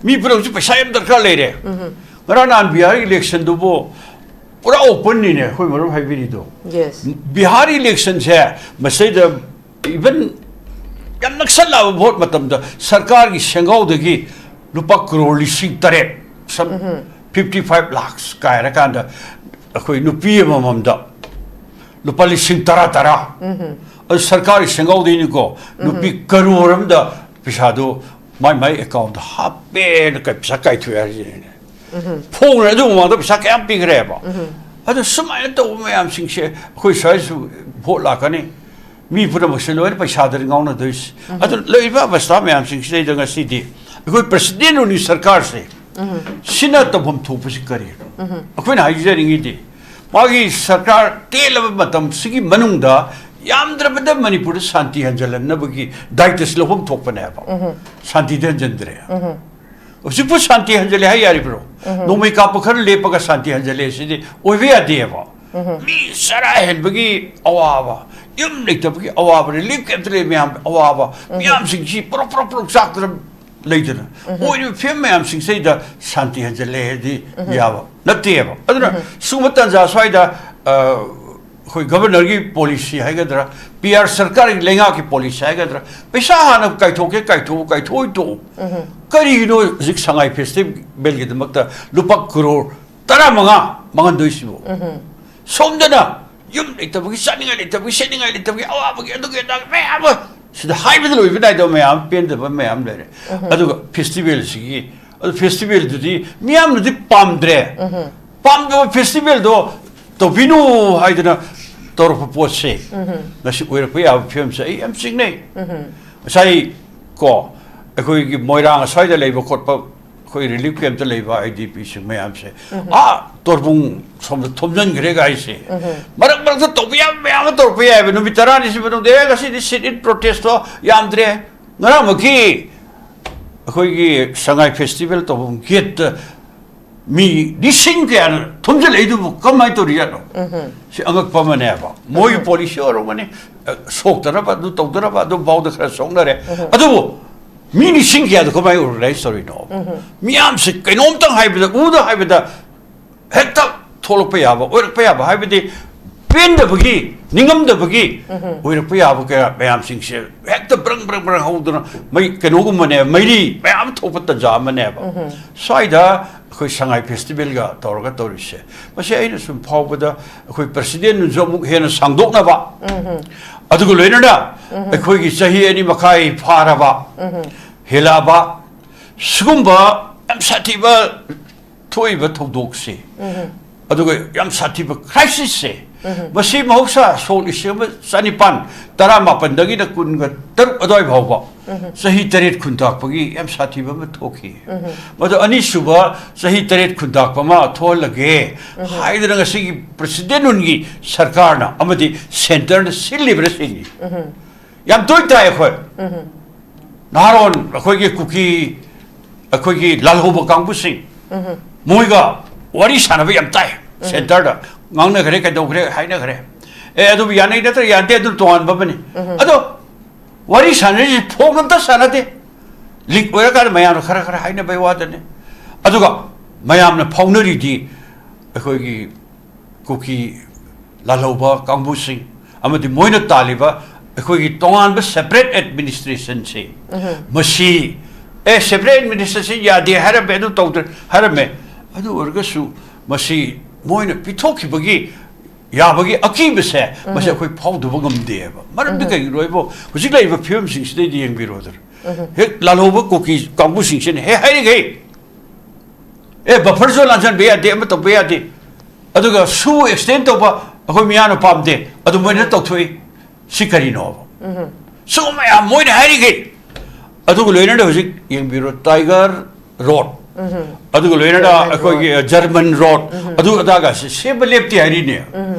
ꯃꯤ ꯄꯨꯝꯅꯃꯛꯁꯨ ꯄꯩꯁꯥ ꯌꯥꯝ ꯗꯔꯀꯥꯔ ꯂꯩꯔꯦ꯫ ꯎꯝ꯫ ꯉꯔꯥꯡ ꯅꯍꯥꯟ ꯕꯤꯍꯥꯔ election ꯗꯨꯕꯨ ꯄꯨꯔꯥ open ꯅꯤꯅꯦ ꯑꯩꯈꯣꯏ ꯃꯔꯨꯞ ꯍꯥꯏꯕꯤꯔꯤꯗꯣ꯫ Yes꯫ ꯕꯤꯍꯥꯔ election ꯁꯦ ꯃꯁꯤꯗ even ꯌꯥꯝ ꯅꯛꯁꯜꯂꯛꯑꯕ vote ꯃꯇꯝꯗ ꯁꯔꯀꯥꯔꯒꯤ ꯁꯦꯡꯒꯥꯎꯗꯒꯤ ꯂꯨꯄꯥ ꯀ꯭ꯔꯣꯔ ꯂꯤꯁꯤꯡ ꯇꯔꯦꯠ, some ꯎꯝ꯫ fifty five lakhs ꯀꯥꯏꯔꯀꯥꯟꯗ ꯑꯩꯈꯣꯏ ꯅꯨꯄꯤ ꯑꯃꯃꯝꯗ ꯂꯨꯄꯥ ꯂꯤꯁꯤꯡ ꯇꯔꯥ ꯇꯔꯥ꯫ ꯎꯝ꯫ ꯑꯗꯨ ꯁꯔꯀꯥꯔꯒꯤ ꯁꯦꯡꯒꯥꯎꯗꯩꯅꯤꯀꯣ꯫ ꯎꯝ꯫ ꯅꯨꯄꯤ ꯀꯔꯣꯔ ꯑꯃꯗ ꯄꯩꯁꯥꯗꯣ ꯃꯥꯏ ꯃꯥꯏ account ꯇ ꯍꯥꯞꯄꯦꯅ ꯀ-, ꯄꯩꯁꯥ ꯀꯥꯏꯊꯣꯛꯑꯦ ꯍꯥꯏꯁꯤꯅꯦ꯫ ꯎꯝ꯫ ꯐꯣꯡꯅ ꯑꯗꯨ ꯃꯃꯥꯡꯗ ꯄꯩꯁꯥ ꯀꯌꯥꯝ ꯄꯤꯈ꯭ꯔꯦꯕ? ꯎꯝ꯫ ꯑꯗꯨ ꯁꯨꯃꯥꯏꯅ ꯇꯧꯕ ꯃꯌꯥꯝꯁꯤꯡꯁꯦ ꯑꯩꯈꯣꯏ ꯁ꯭ꯋꯥꯏꯁꯨ vote ꯂꯥꯛꯀꯅꯤ꯫ ꯃꯤ ꯄꯨꯝꯅꯃꯛꯁꯦ ꯂꯣꯏꯅ ꯄꯩꯁꯥꯗꯅꯤ ꯉꯥꯎꯅꯗꯣꯏꯁꯦ꯫ ꯎꯝ꯫ ꯑꯗꯨ ꯂꯩꯔꯤꯕ ꯑꯕꯁꯊꯥ ꯃꯌꯥꯝꯁꯤꯡꯁꯤꯗꯩꯗ ꯉꯁꯤꯗꯤ ꯑꯩꯈꯣꯏ president ꯑꯣꯏꯔꯤ ꯁꯔꯀꯥꯔꯁꯦ ꯎꯝ꯫ ꯁꯤꯅ ꯇꯧꯐꯝ ꯊꯣꯛꯄꯁꯤ ꯀꯔꯤꯅꯣ? ꯎꯝ꯫ ꯑꯩꯈꯣꯏꯅ ꯍꯥꯏꯖꯅꯤꯡꯉꯤꯗꯤ ꯃꯥꯒꯤ ꯁꯔꯀꯥꯔ ꯇꯦꯜꯂꯕ ꯃꯇꯝꯁꯤꯒꯤ ꯃꯅꯨꯡꯗ ꯌꯥꯝꯗ꯭ꯔꯕꯗ ꯃꯅꯤꯄꯨꯔꯗ ꯁꯥꯟꯇꯤ ꯍꯟꯖꯜꯍꯟꯅꯕꯒꯤ ꯗꯥꯏꯇꯁꯤ ꯂꯧꯐꯝ ꯊꯣꯛꯄꯅꯦꯕ꯫ ꯁꯥꯟꯇꯤꯗꯤ ꯍꯟꯖꯟꯗ꯭ꯔꯦ꯫ ꯍꯧꯖꯤꯛꯄꯨ ꯁꯥꯟꯇꯤ ꯍꯟꯖꯜꯂꯦ ꯍꯥꯏ ꯌꯥꯔꯤꯕ꯭ꯔꯣ? ꯅꯣꯡꯃꯩ ꯀꯥꯞꯄ ꯈꯔ ꯂꯦꯞꯄꯒ ꯁꯥꯟꯇꯤ ꯍꯟꯖꯜꯂꯦ ꯁꯤꯗꯤ ꯑꯣꯏꯕ ꯌꯥꯗꯦꯕ꯫ ꯃꯤ ꯆꯔꯥ ꯍꯦꯟꯕꯒꯤ ꯑꯋꯥꯕ, ꯌꯨꯝ ꯂꯩꯇꯕꯒꯤ ꯑꯋꯥꯕ, ꯔꯤꯂꯤꯐ ꯀꯦꯝꯞꯇ ꯂꯩꯕ ꯃꯌꯥꯝ ꯑꯋꯥꯕ, ꯃꯤꯌꯥꯝꯁꯤꯡꯁꯤ ꯄ꯭ꯔꯣꯛ ꯄ꯭ꯔꯣꯛ ꯄ꯭ꯔꯣꯛ ꯆꯥꯛꯇꯅ ꯂꯩꯗꯅ ꯑꯣꯏꯔꯤꯕ ꯐꯤꯕꯝ ꯃꯌꯥꯝꯁꯤꯡꯁꯤꯗ ꯁꯥꯟꯇꯤ ꯍꯟꯖꯜꯂꯦ ꯍꯥꯏꯗꯤ ꯌꯥꯕ ꯅꯠꯇꯦꯕ꯫ ꯑꯗꯨꯅ ꯁꯤꯒꯨꯝꯕ ꯇꯥꯟꯖꯥ ꯁ꯭ꯋꯥꯏꯗ, ꯑ, ꯑꯩꯈꯣꯏ ꯒꯕꯔꯅꯔꯒꯤ ꯄꯣꯂꯤꯁꯤ ꯍꯥꯏꯒꯗ꯭ꯔꯥ, ꯄꯤ ꯑꯥꯔ ꯁꯔꯀꯥꯔꯒꯤ ꯂꯩꯉꯥꯛꯀꯤ ꯄꯣꯂꯤꯁꯤ ꯍꯥꯏꯒꯗ꯭ꯔꯥ, ꯄꯩꯁꯥ ꯍꯥꯟꯅ ꯀꯥꯏꯊꯣꯛꯀꯦ ꯀꯥꯏꯊꯣꯛꯎ, ꯀꯥꯏꯊꯣꯛꯑꯣꯏ ꯇꯣꯛꯎ꯫ ꯀꯔꯤꯒꯤꯅꯣ ꯍꯧꯖꯤꯛ ꯁꯉꯥꯏ ꯐꯦꯁꯇꯤꯚꯦꯜꯒꯤꯗꯃꯛꯇ ꯂꯨꯄꯥ ꯀꯔꯣꯔ ꯇꯔꯥꯃꯉꯥ ꯃꯥꯡꯍꯟꯗꯣꯏꯁꯤꯕꯨ? ꯁꯣꯝꯗꯅ ꯌꯨꯝ ꯂꯩꯇꯕꯒꯤ, ꯆꯥꯅꯤꯡꯉꯥꯏ ꯂꯩꯇꯕꯒꯤ, ꯁꯦꯠꯅꯤꯡꯉꯥꯏ ꯂꯩꯇꯕꯒꯤ, ꯑꯋꯥꯕꯒꯤ, ꯑꯗꯨꯒꯤ ꯑꯗꯥꯒꯤ ꯃꯌꯥꯝ ꯑꯃ, ꯁꯤꯗ ꯍꯥꯏꯕꯗ ꯂꯣꯏꯕ ꯅꯥꯏꯗꯕ ꯃꯌꯥꯝ, ꯄꯦꯟꯗꯕ ꯃꯌꯥꯝ ꯂꯩꯔꯦ꯫ ꯑꯗꯨꯒ ꯐꯦꯁꯇꯤꯚꯦꯜꯁꯤꯒꯤ, ꯑꯗꯨ ꯐꯦꯁꯇꯤꯚꯦꯜꯗꯨꯗꯤ ꯃꯤꯌꯥꯝꯅꯗꯤ ꯄꯥꯝꯗ꯭ꯔꯦ꯫ ꯄꯥꯝꯗꯕ ꯐꯦꯁꯇꯤꯚꯦꯜꯗꯣ ꯇꯧꯕꯤꯅꯨ ꯍꯥꯏꯗꯅ ꯇꯧꯔꯛꯄ ꯄꯣꯠꯁꯦ ꯉꯁꯤ ꯑꯣꯏꯔꯛꯄ ꯌꯥꯕ ꯐꯤꯕꯝꯁꯦ ꯑꯩ ꯌꯥꯝ ꯆꯤꯡꯅꯩ꯫ ꯉꯁꯥꯏ ꯀꯣ, ꯑꯩꯈꯣꯏꯒꯤ ꯃꯣꯏꯔꯥꯡ ꯑꯁ꯭ꯋꯥꯏꯗ ꯂꯩꯕ ꯈꯣꯠꯄ, ꯑꯩꯈꯣꯏ ꯔꯤꯂꯤꯐ ꯀꯦꯝꯞꯇ ꯂꯩꯕ ꯑꯥꯏ ꯗꯤ ꯄꯤꯁꯤꯡ ꯃꯌꯥꯝꯁꯦ, ꯑꯥ, ꯇꯣꯔꯕꯨꯡ ꯁꯣꯝꯗ ꯊꯣꯝꯖꯤꯟꯈ꯭ꯔꯦ ꯒꯥꯔꯤꯁꯦ꯫ ꯃꯔꯛ ꯃꯔꯛꯇ ꯇꯧꯕ ꯌꯥꯕ ꯃꯌꯥꯝ ꯑꯃ ꯇꯧꯔꯛꯄ ꯌꯥꯏꯑꯕ꯫ ꯅꯨꯃꯤꯠ ꯇꯔꯥꯅꯤꯁꯤ ꯃꯅꯨꯡꯗ, "ꯑꯦ, ꯉꯁꯤꯗꯤ ꯁꯤꯠ ꯏꯟ ꯄ꯭ꯔꯣꯇꯦꯁꯇꯣ ꯌꯥꯝꯗ꯭ꯔꯦ, ꯉꯔꯥꯡꯃꯛꯀꯤ ꯑꯩꯈꯣꯏꯒꯤ ꯁꯉꯥꯏ ꯐꯦꯁꯇꯤꯚꯦꯜ ꯇꯧꯐꯝ ꯒꯦꯠꯇ ꯃꯤ ꯂꯤꯁꯤꯡ ꯀꯌꯥꯅ ꯊꯣꯝꯖꯤꯜꯂꯛꯏꯗꯨꯕꯨ ꯀꯃꯥꯏꯅ ꯇꯧꯔꯤꯖꯥꯠꯅꯣ?" ꯁꯤ ꯑꯉꯛꯄ ꯑꯃꯅꯦꯕ꯫ ꯃꯣꯏꯒꯤ ꯄꯣꯂꯤꯁꯤ ꯑꯣꯏꯔꯝꯒꯅꯤ, ꯑ, ꯁꯣꯛꯇꯅꯕ, ꯑꯗꯨ ꯇꯧꯗꯅꯕ, ꯑꯗꯨ ꯐꯥꯎꯗ ꯈꯔ ꯁꯣꯛꯅꯔꯦ꯫ ꯑꯗꯨꯕꯨ ꯃꯤ ꯂꯤꯁꯤꯡ ꯀꯌꯥꯗꯣ ꯀꯃꯥꯏꯅ ꯑꯣꯔꯒꯅꯥꯏꯖ ꯇꯧꯔꯤꯅꯣ? ꯃꯤꯌꯥꯝꯁꯦ ꯀꯩꯅꯣꯝꯇꯪ ꯍꯥꯏꯕꯗ, ꯎꯗ ꯍꯥꯏꯕꯗ ꯍꯦꯛꯇ ꯊꯣꯛꯂꯛꯄ ꯌꯥꯕ, ꯑꯣꯏꯔꯛꯄ ꯌꯥꯕ, ꯍꯥꯏꯕꯗꯤ ꯄꯦꯟꯗꯕꯒꯤ, ꯅꯤꯡꯉꯝꯗꯕꯒꯤ ꯑꯣꯏꯔꯛꯄ ꯌꯥꯕ ꯀꯌꯥ ꯃꯌꯥꯝꯁꯤꯡꯁꯦ ꯍꯦꯛꯇ ꯕ꯭ꯔꯪ ꯕ꯭ꯔꯪ ꯕ꯭ꯔꯪ ꯍꯧꯗꯅ ꯃꯩ ꯀꯩꯅꯣꯒꯨꯝꯕꯅꯦ, ꯃꯩꯔꯤ ꯃꯌꯥꯝ ꯊꯣꯛꯄ ꯇꯟꯖꯥ ꯑꯃꯅꯦꯕ꯫ ꯁ꯭ꯋꯥꯏꯗ ꯑꯩꯈꯣꯏ ꯁꯉꯥꯏ ꯐꯦꯁꯇꯤꯚꯦꯜꯒ ꯇꯧꯔꯒ ꯇꯧꯔꯤꯁꯦ, ꯃꯁꯤ ꯑꯩꯅ ꯁꯨꯝ ꯐꯥꯎꯕꯗ ꯑꯩꯈꯣꯏ ꯄ꯭ꯔꯁꯤꯗꯦꯟꯗꯨꯁꯨ ꯑꯃꯨꯛ ꯍꯦꯟꯅ ꯁꯥꯡꯗꯣꯛꯅꯕ, ꯑꯗꯨꯒ ꯂꯣꯏꯅꯅ ꯑꯩꯈꯣꯏꯒꯤ ꯆꯍꯤ ꯑꯅꯤ ꯃꯈꯥꯏ ꯐꯥꯔꯕ, ꯍꯦꯜꯂꯛꯑꯕ ꯁꯤꯒꯨꯝꯕ ꯌꯥꯝ ꯁꯥꯊꯤꯕ ꯊꯣꯛꯏꯕ ꯊꯧꯗꯣꯛꯁꯦ, ꯑꯗꯨꯒ ꯌꯥꯝ ꯁꯥꯊꯤꯕ ꯀ꯭ꯔꯥꯏꯁꯤꯁꯁꯦ, ꯃꯁꯤ ꯃꯍꯧꯁꯥ ꯁꯣꯛ ꯂꯤꯁꯤꯡ ꯑꯃ ꯆꯅꯤꯄꯥꯟ ꯇꯔꯥꯃꯥꯄꯟꯗꯒꯤꯅ ꯀꯨꯟꯒ ꯇꯔꯨꯛ ꯑꯗꯨꯋꯥꯏ ꯐꯥꯎꯕ ꯆꯍꯤ ꯇꯔꯦꯠ ꯈꯨꯟꯇꯥꯛꯄꯒꯤ ꯌꯥꯝ ꯁꯥꯊꯤꯕ ꯑꯃ ꯊꯣꯛꯈꯤ꯫ ꯃꯗꯨ ꯑꯅꯤꯁꯨꯕ ꯆꯍꯤ ꯇꯔꯦꯠ ꯈꯨꯟꯇꯥꯛꯄ ꯑꯃ ꯊꯣꯛꯍꯜꯂꯒꯦ ꯍꯥꯏꯗꯅ ꯉꯁꯤꯒꯤ ꯄ꯭ꯔꯁꯤꯗꯦꯟ ꯅꯨꯟꯒꯤ ꯁꯔꯀꯥꯔꯅ ꯑꯃꯗꯤ ꯁꯦꯟꯇꯔꯅ ꯁꯤꯜꯂꯤꯕꯅ ꯁꯤꯅꯤ꯫ ꯌꯥꯝ ꯇꯣꯏꯅ ꯇꯥꯏ ꯑꯩꯈꯣꯏ꯫ ꯅꯍꯥꯔꯣꯟ ꯑꯩꯈꯣꯏꯒꯤ ꯀꯨꯀꯤ, ꯑꯩꯈꯣꯏꯒꯤ ꯂꯥꯜꯍꯧꯕ ꯀꯥꯡꯕꯨꯁꯤꯡ, ꯃꯣꯏꯒ ꯋꯥꯔꯤ ꯁꯥꯟꯅꯕ ꯌꯥꯝ ꯇꯥꯏ꯫ ꯁꯦꯟꯇꯔꯗ ꯉꯥꯡꯅꯈ꯭ꯔꯦ, ꯀꯩꯗꯧꯈ꯭ꯔꯦ, ꯍꯥꯏꯅꯈ꯭ꯔꯦ꯫ ꯑꯦ, ꯑꯗꯨꯕꯨ ꯌꯥꯅꯩ ꯅꯠꯇ꯭ꯔ ꯌꯥꯅꯗꯦ, ꯑꯗꯨ ꯇꯣꯉꯥꯟꯕ ꯑꯃꯅꯤ꯫ ꯑꯗꯣ ꯋꯥꯔꯤ ꯁꯥꯟꯅꯔꯤꯁꯤ ꯐꯣꯟ ꯑꯝꯇ ꯁꯥꯟꯅꯗꯦ꯫ ꯂꯤꯛ ꯑꯣꯏꯔꯀꯥꯟꯗ ꯃꯌꯥꯝꯅ ꯈꯔ ꯈꯔ ꯍꯥꯏꯅꯕꯩ ꯋꯥꯗꯅꯤ꯫ ꯑꯗꯨꯒ ꯃꯌꯥꯝꯅ ꯐꯥꯎꯅꯔꯤꯗꯤ ꯑꯩꯈꯣꯏꯒꯤ ꯀꯨꯀꯤ ꯂꯥꯜꯍꯧꯕ ꯀꯥꯡꯕꯨꯁꯤꯡ ꯑꯃꯗꯤ ꯃꯣꯏꯅ ꯇꯥꯜꯂꯤꯕ ꯑꯩꯈꯣꯏꯒꯤ ꯇꯣꯉꯥꯟꯕ separate administrationꯁꯦ, ꯃꯁꯤ, ꯑꯦ, separate administration ꯌꯥꯗꯦ ꯍꯥꯏꯔꯝꯃꯦ, ꯑꯗꯨ ꯇꯧꯗ꯭ꯔꯦ ꯍꯥꯏꯔꯝꯃꯦ꯫ ꯑꯗꯨ ꯑꯣꯏꯔꯒꯁꯨ ꯃꯁꯤ ꯃꯣꯏꯅ ꯄꯤꯊꯣꯛꯈꯤꯕꯒꯤ ꯌꯥꯕꯒꯤ ꯑꯀꯤꯕꯁꯦ, ꯃꯁꯤ ꯑꯩꯈꯣꯏ ꯐꯥꯎꯗꯕ ꯉꯝꯗꯦꯕ꯫ ꯃꯔꯝꯗꯤ ꯀꯩꯒꯤꯅꯣ ꯍꯥꯏꯕꯨ, ꯍꯧꯖꯤꯛ ꯂꯩꯔꯤꯕ ꯐꯤꯕꯝꯁꯤꯡꯁꯤꯗꯩꯗ ꯌꯦꯡꯕꯤꯔꯣꯗꯅ꯫ ꯍꯦꯛ ꯂꯥꯜꯍꯧꯕ ꯀꯨꯀꯤ ꯀꯥꯡꯕꯨꯁꯤꯡꯁꯤꯅ ꯍꯦꯛ ꯍꯥꯏꯔꯤꯈꯩ, "ꯑꯦ, buffer zone ꯂꯥꯟꯁꯤꯟꯕ ꯌꯥꯗꯦ, ꯑꯃ ꯇꯧꯕ ꯌꯥꯗꯦ"꯫ ꯑꯗꯨꯒ ꯁꯨ extend ꯇꯧꯕ ꯑꯩꯈꯣꯏ ꯃꯤꯌꯥꯝꯅ ꯄꯥꯝꯗꯦ, ꯑꯗꯨ ꯃꯣꯏꯅ ꯇꯧꯊꯣꯛꯏ꯫ ꯁꯤ ꯀꯔꯤꯅꯣꯕ? ꯁꯤꯒꯨꯝꯕ ꯃꯌꯥꯝ ꯃꯣꯏꯅ ꯍꯥꯏꯔꯤꯈꯩ꯫ ꯑꯗꯨꯒ ꯂꯣꯏꯅꯅ ꯍꯧꯖꯤꯛ ꯌꯦꯡꯕꯤꯔꯣ, Tiger Road, ꯑꯗꯨꯒ ꯂꯣꯏꯅꯅ German ꯑꯩꯈꯣꯏꯒꯤ, road꯫ ꯑ, German road, ꯑꯗꯨ ꯑꯗꯥꯒꯁꯦ ꯁꯦꯝꯕ ꯂꯦꯞꯇꯦ ꯍꯥꯏꯔꯤꯅꯦ꯫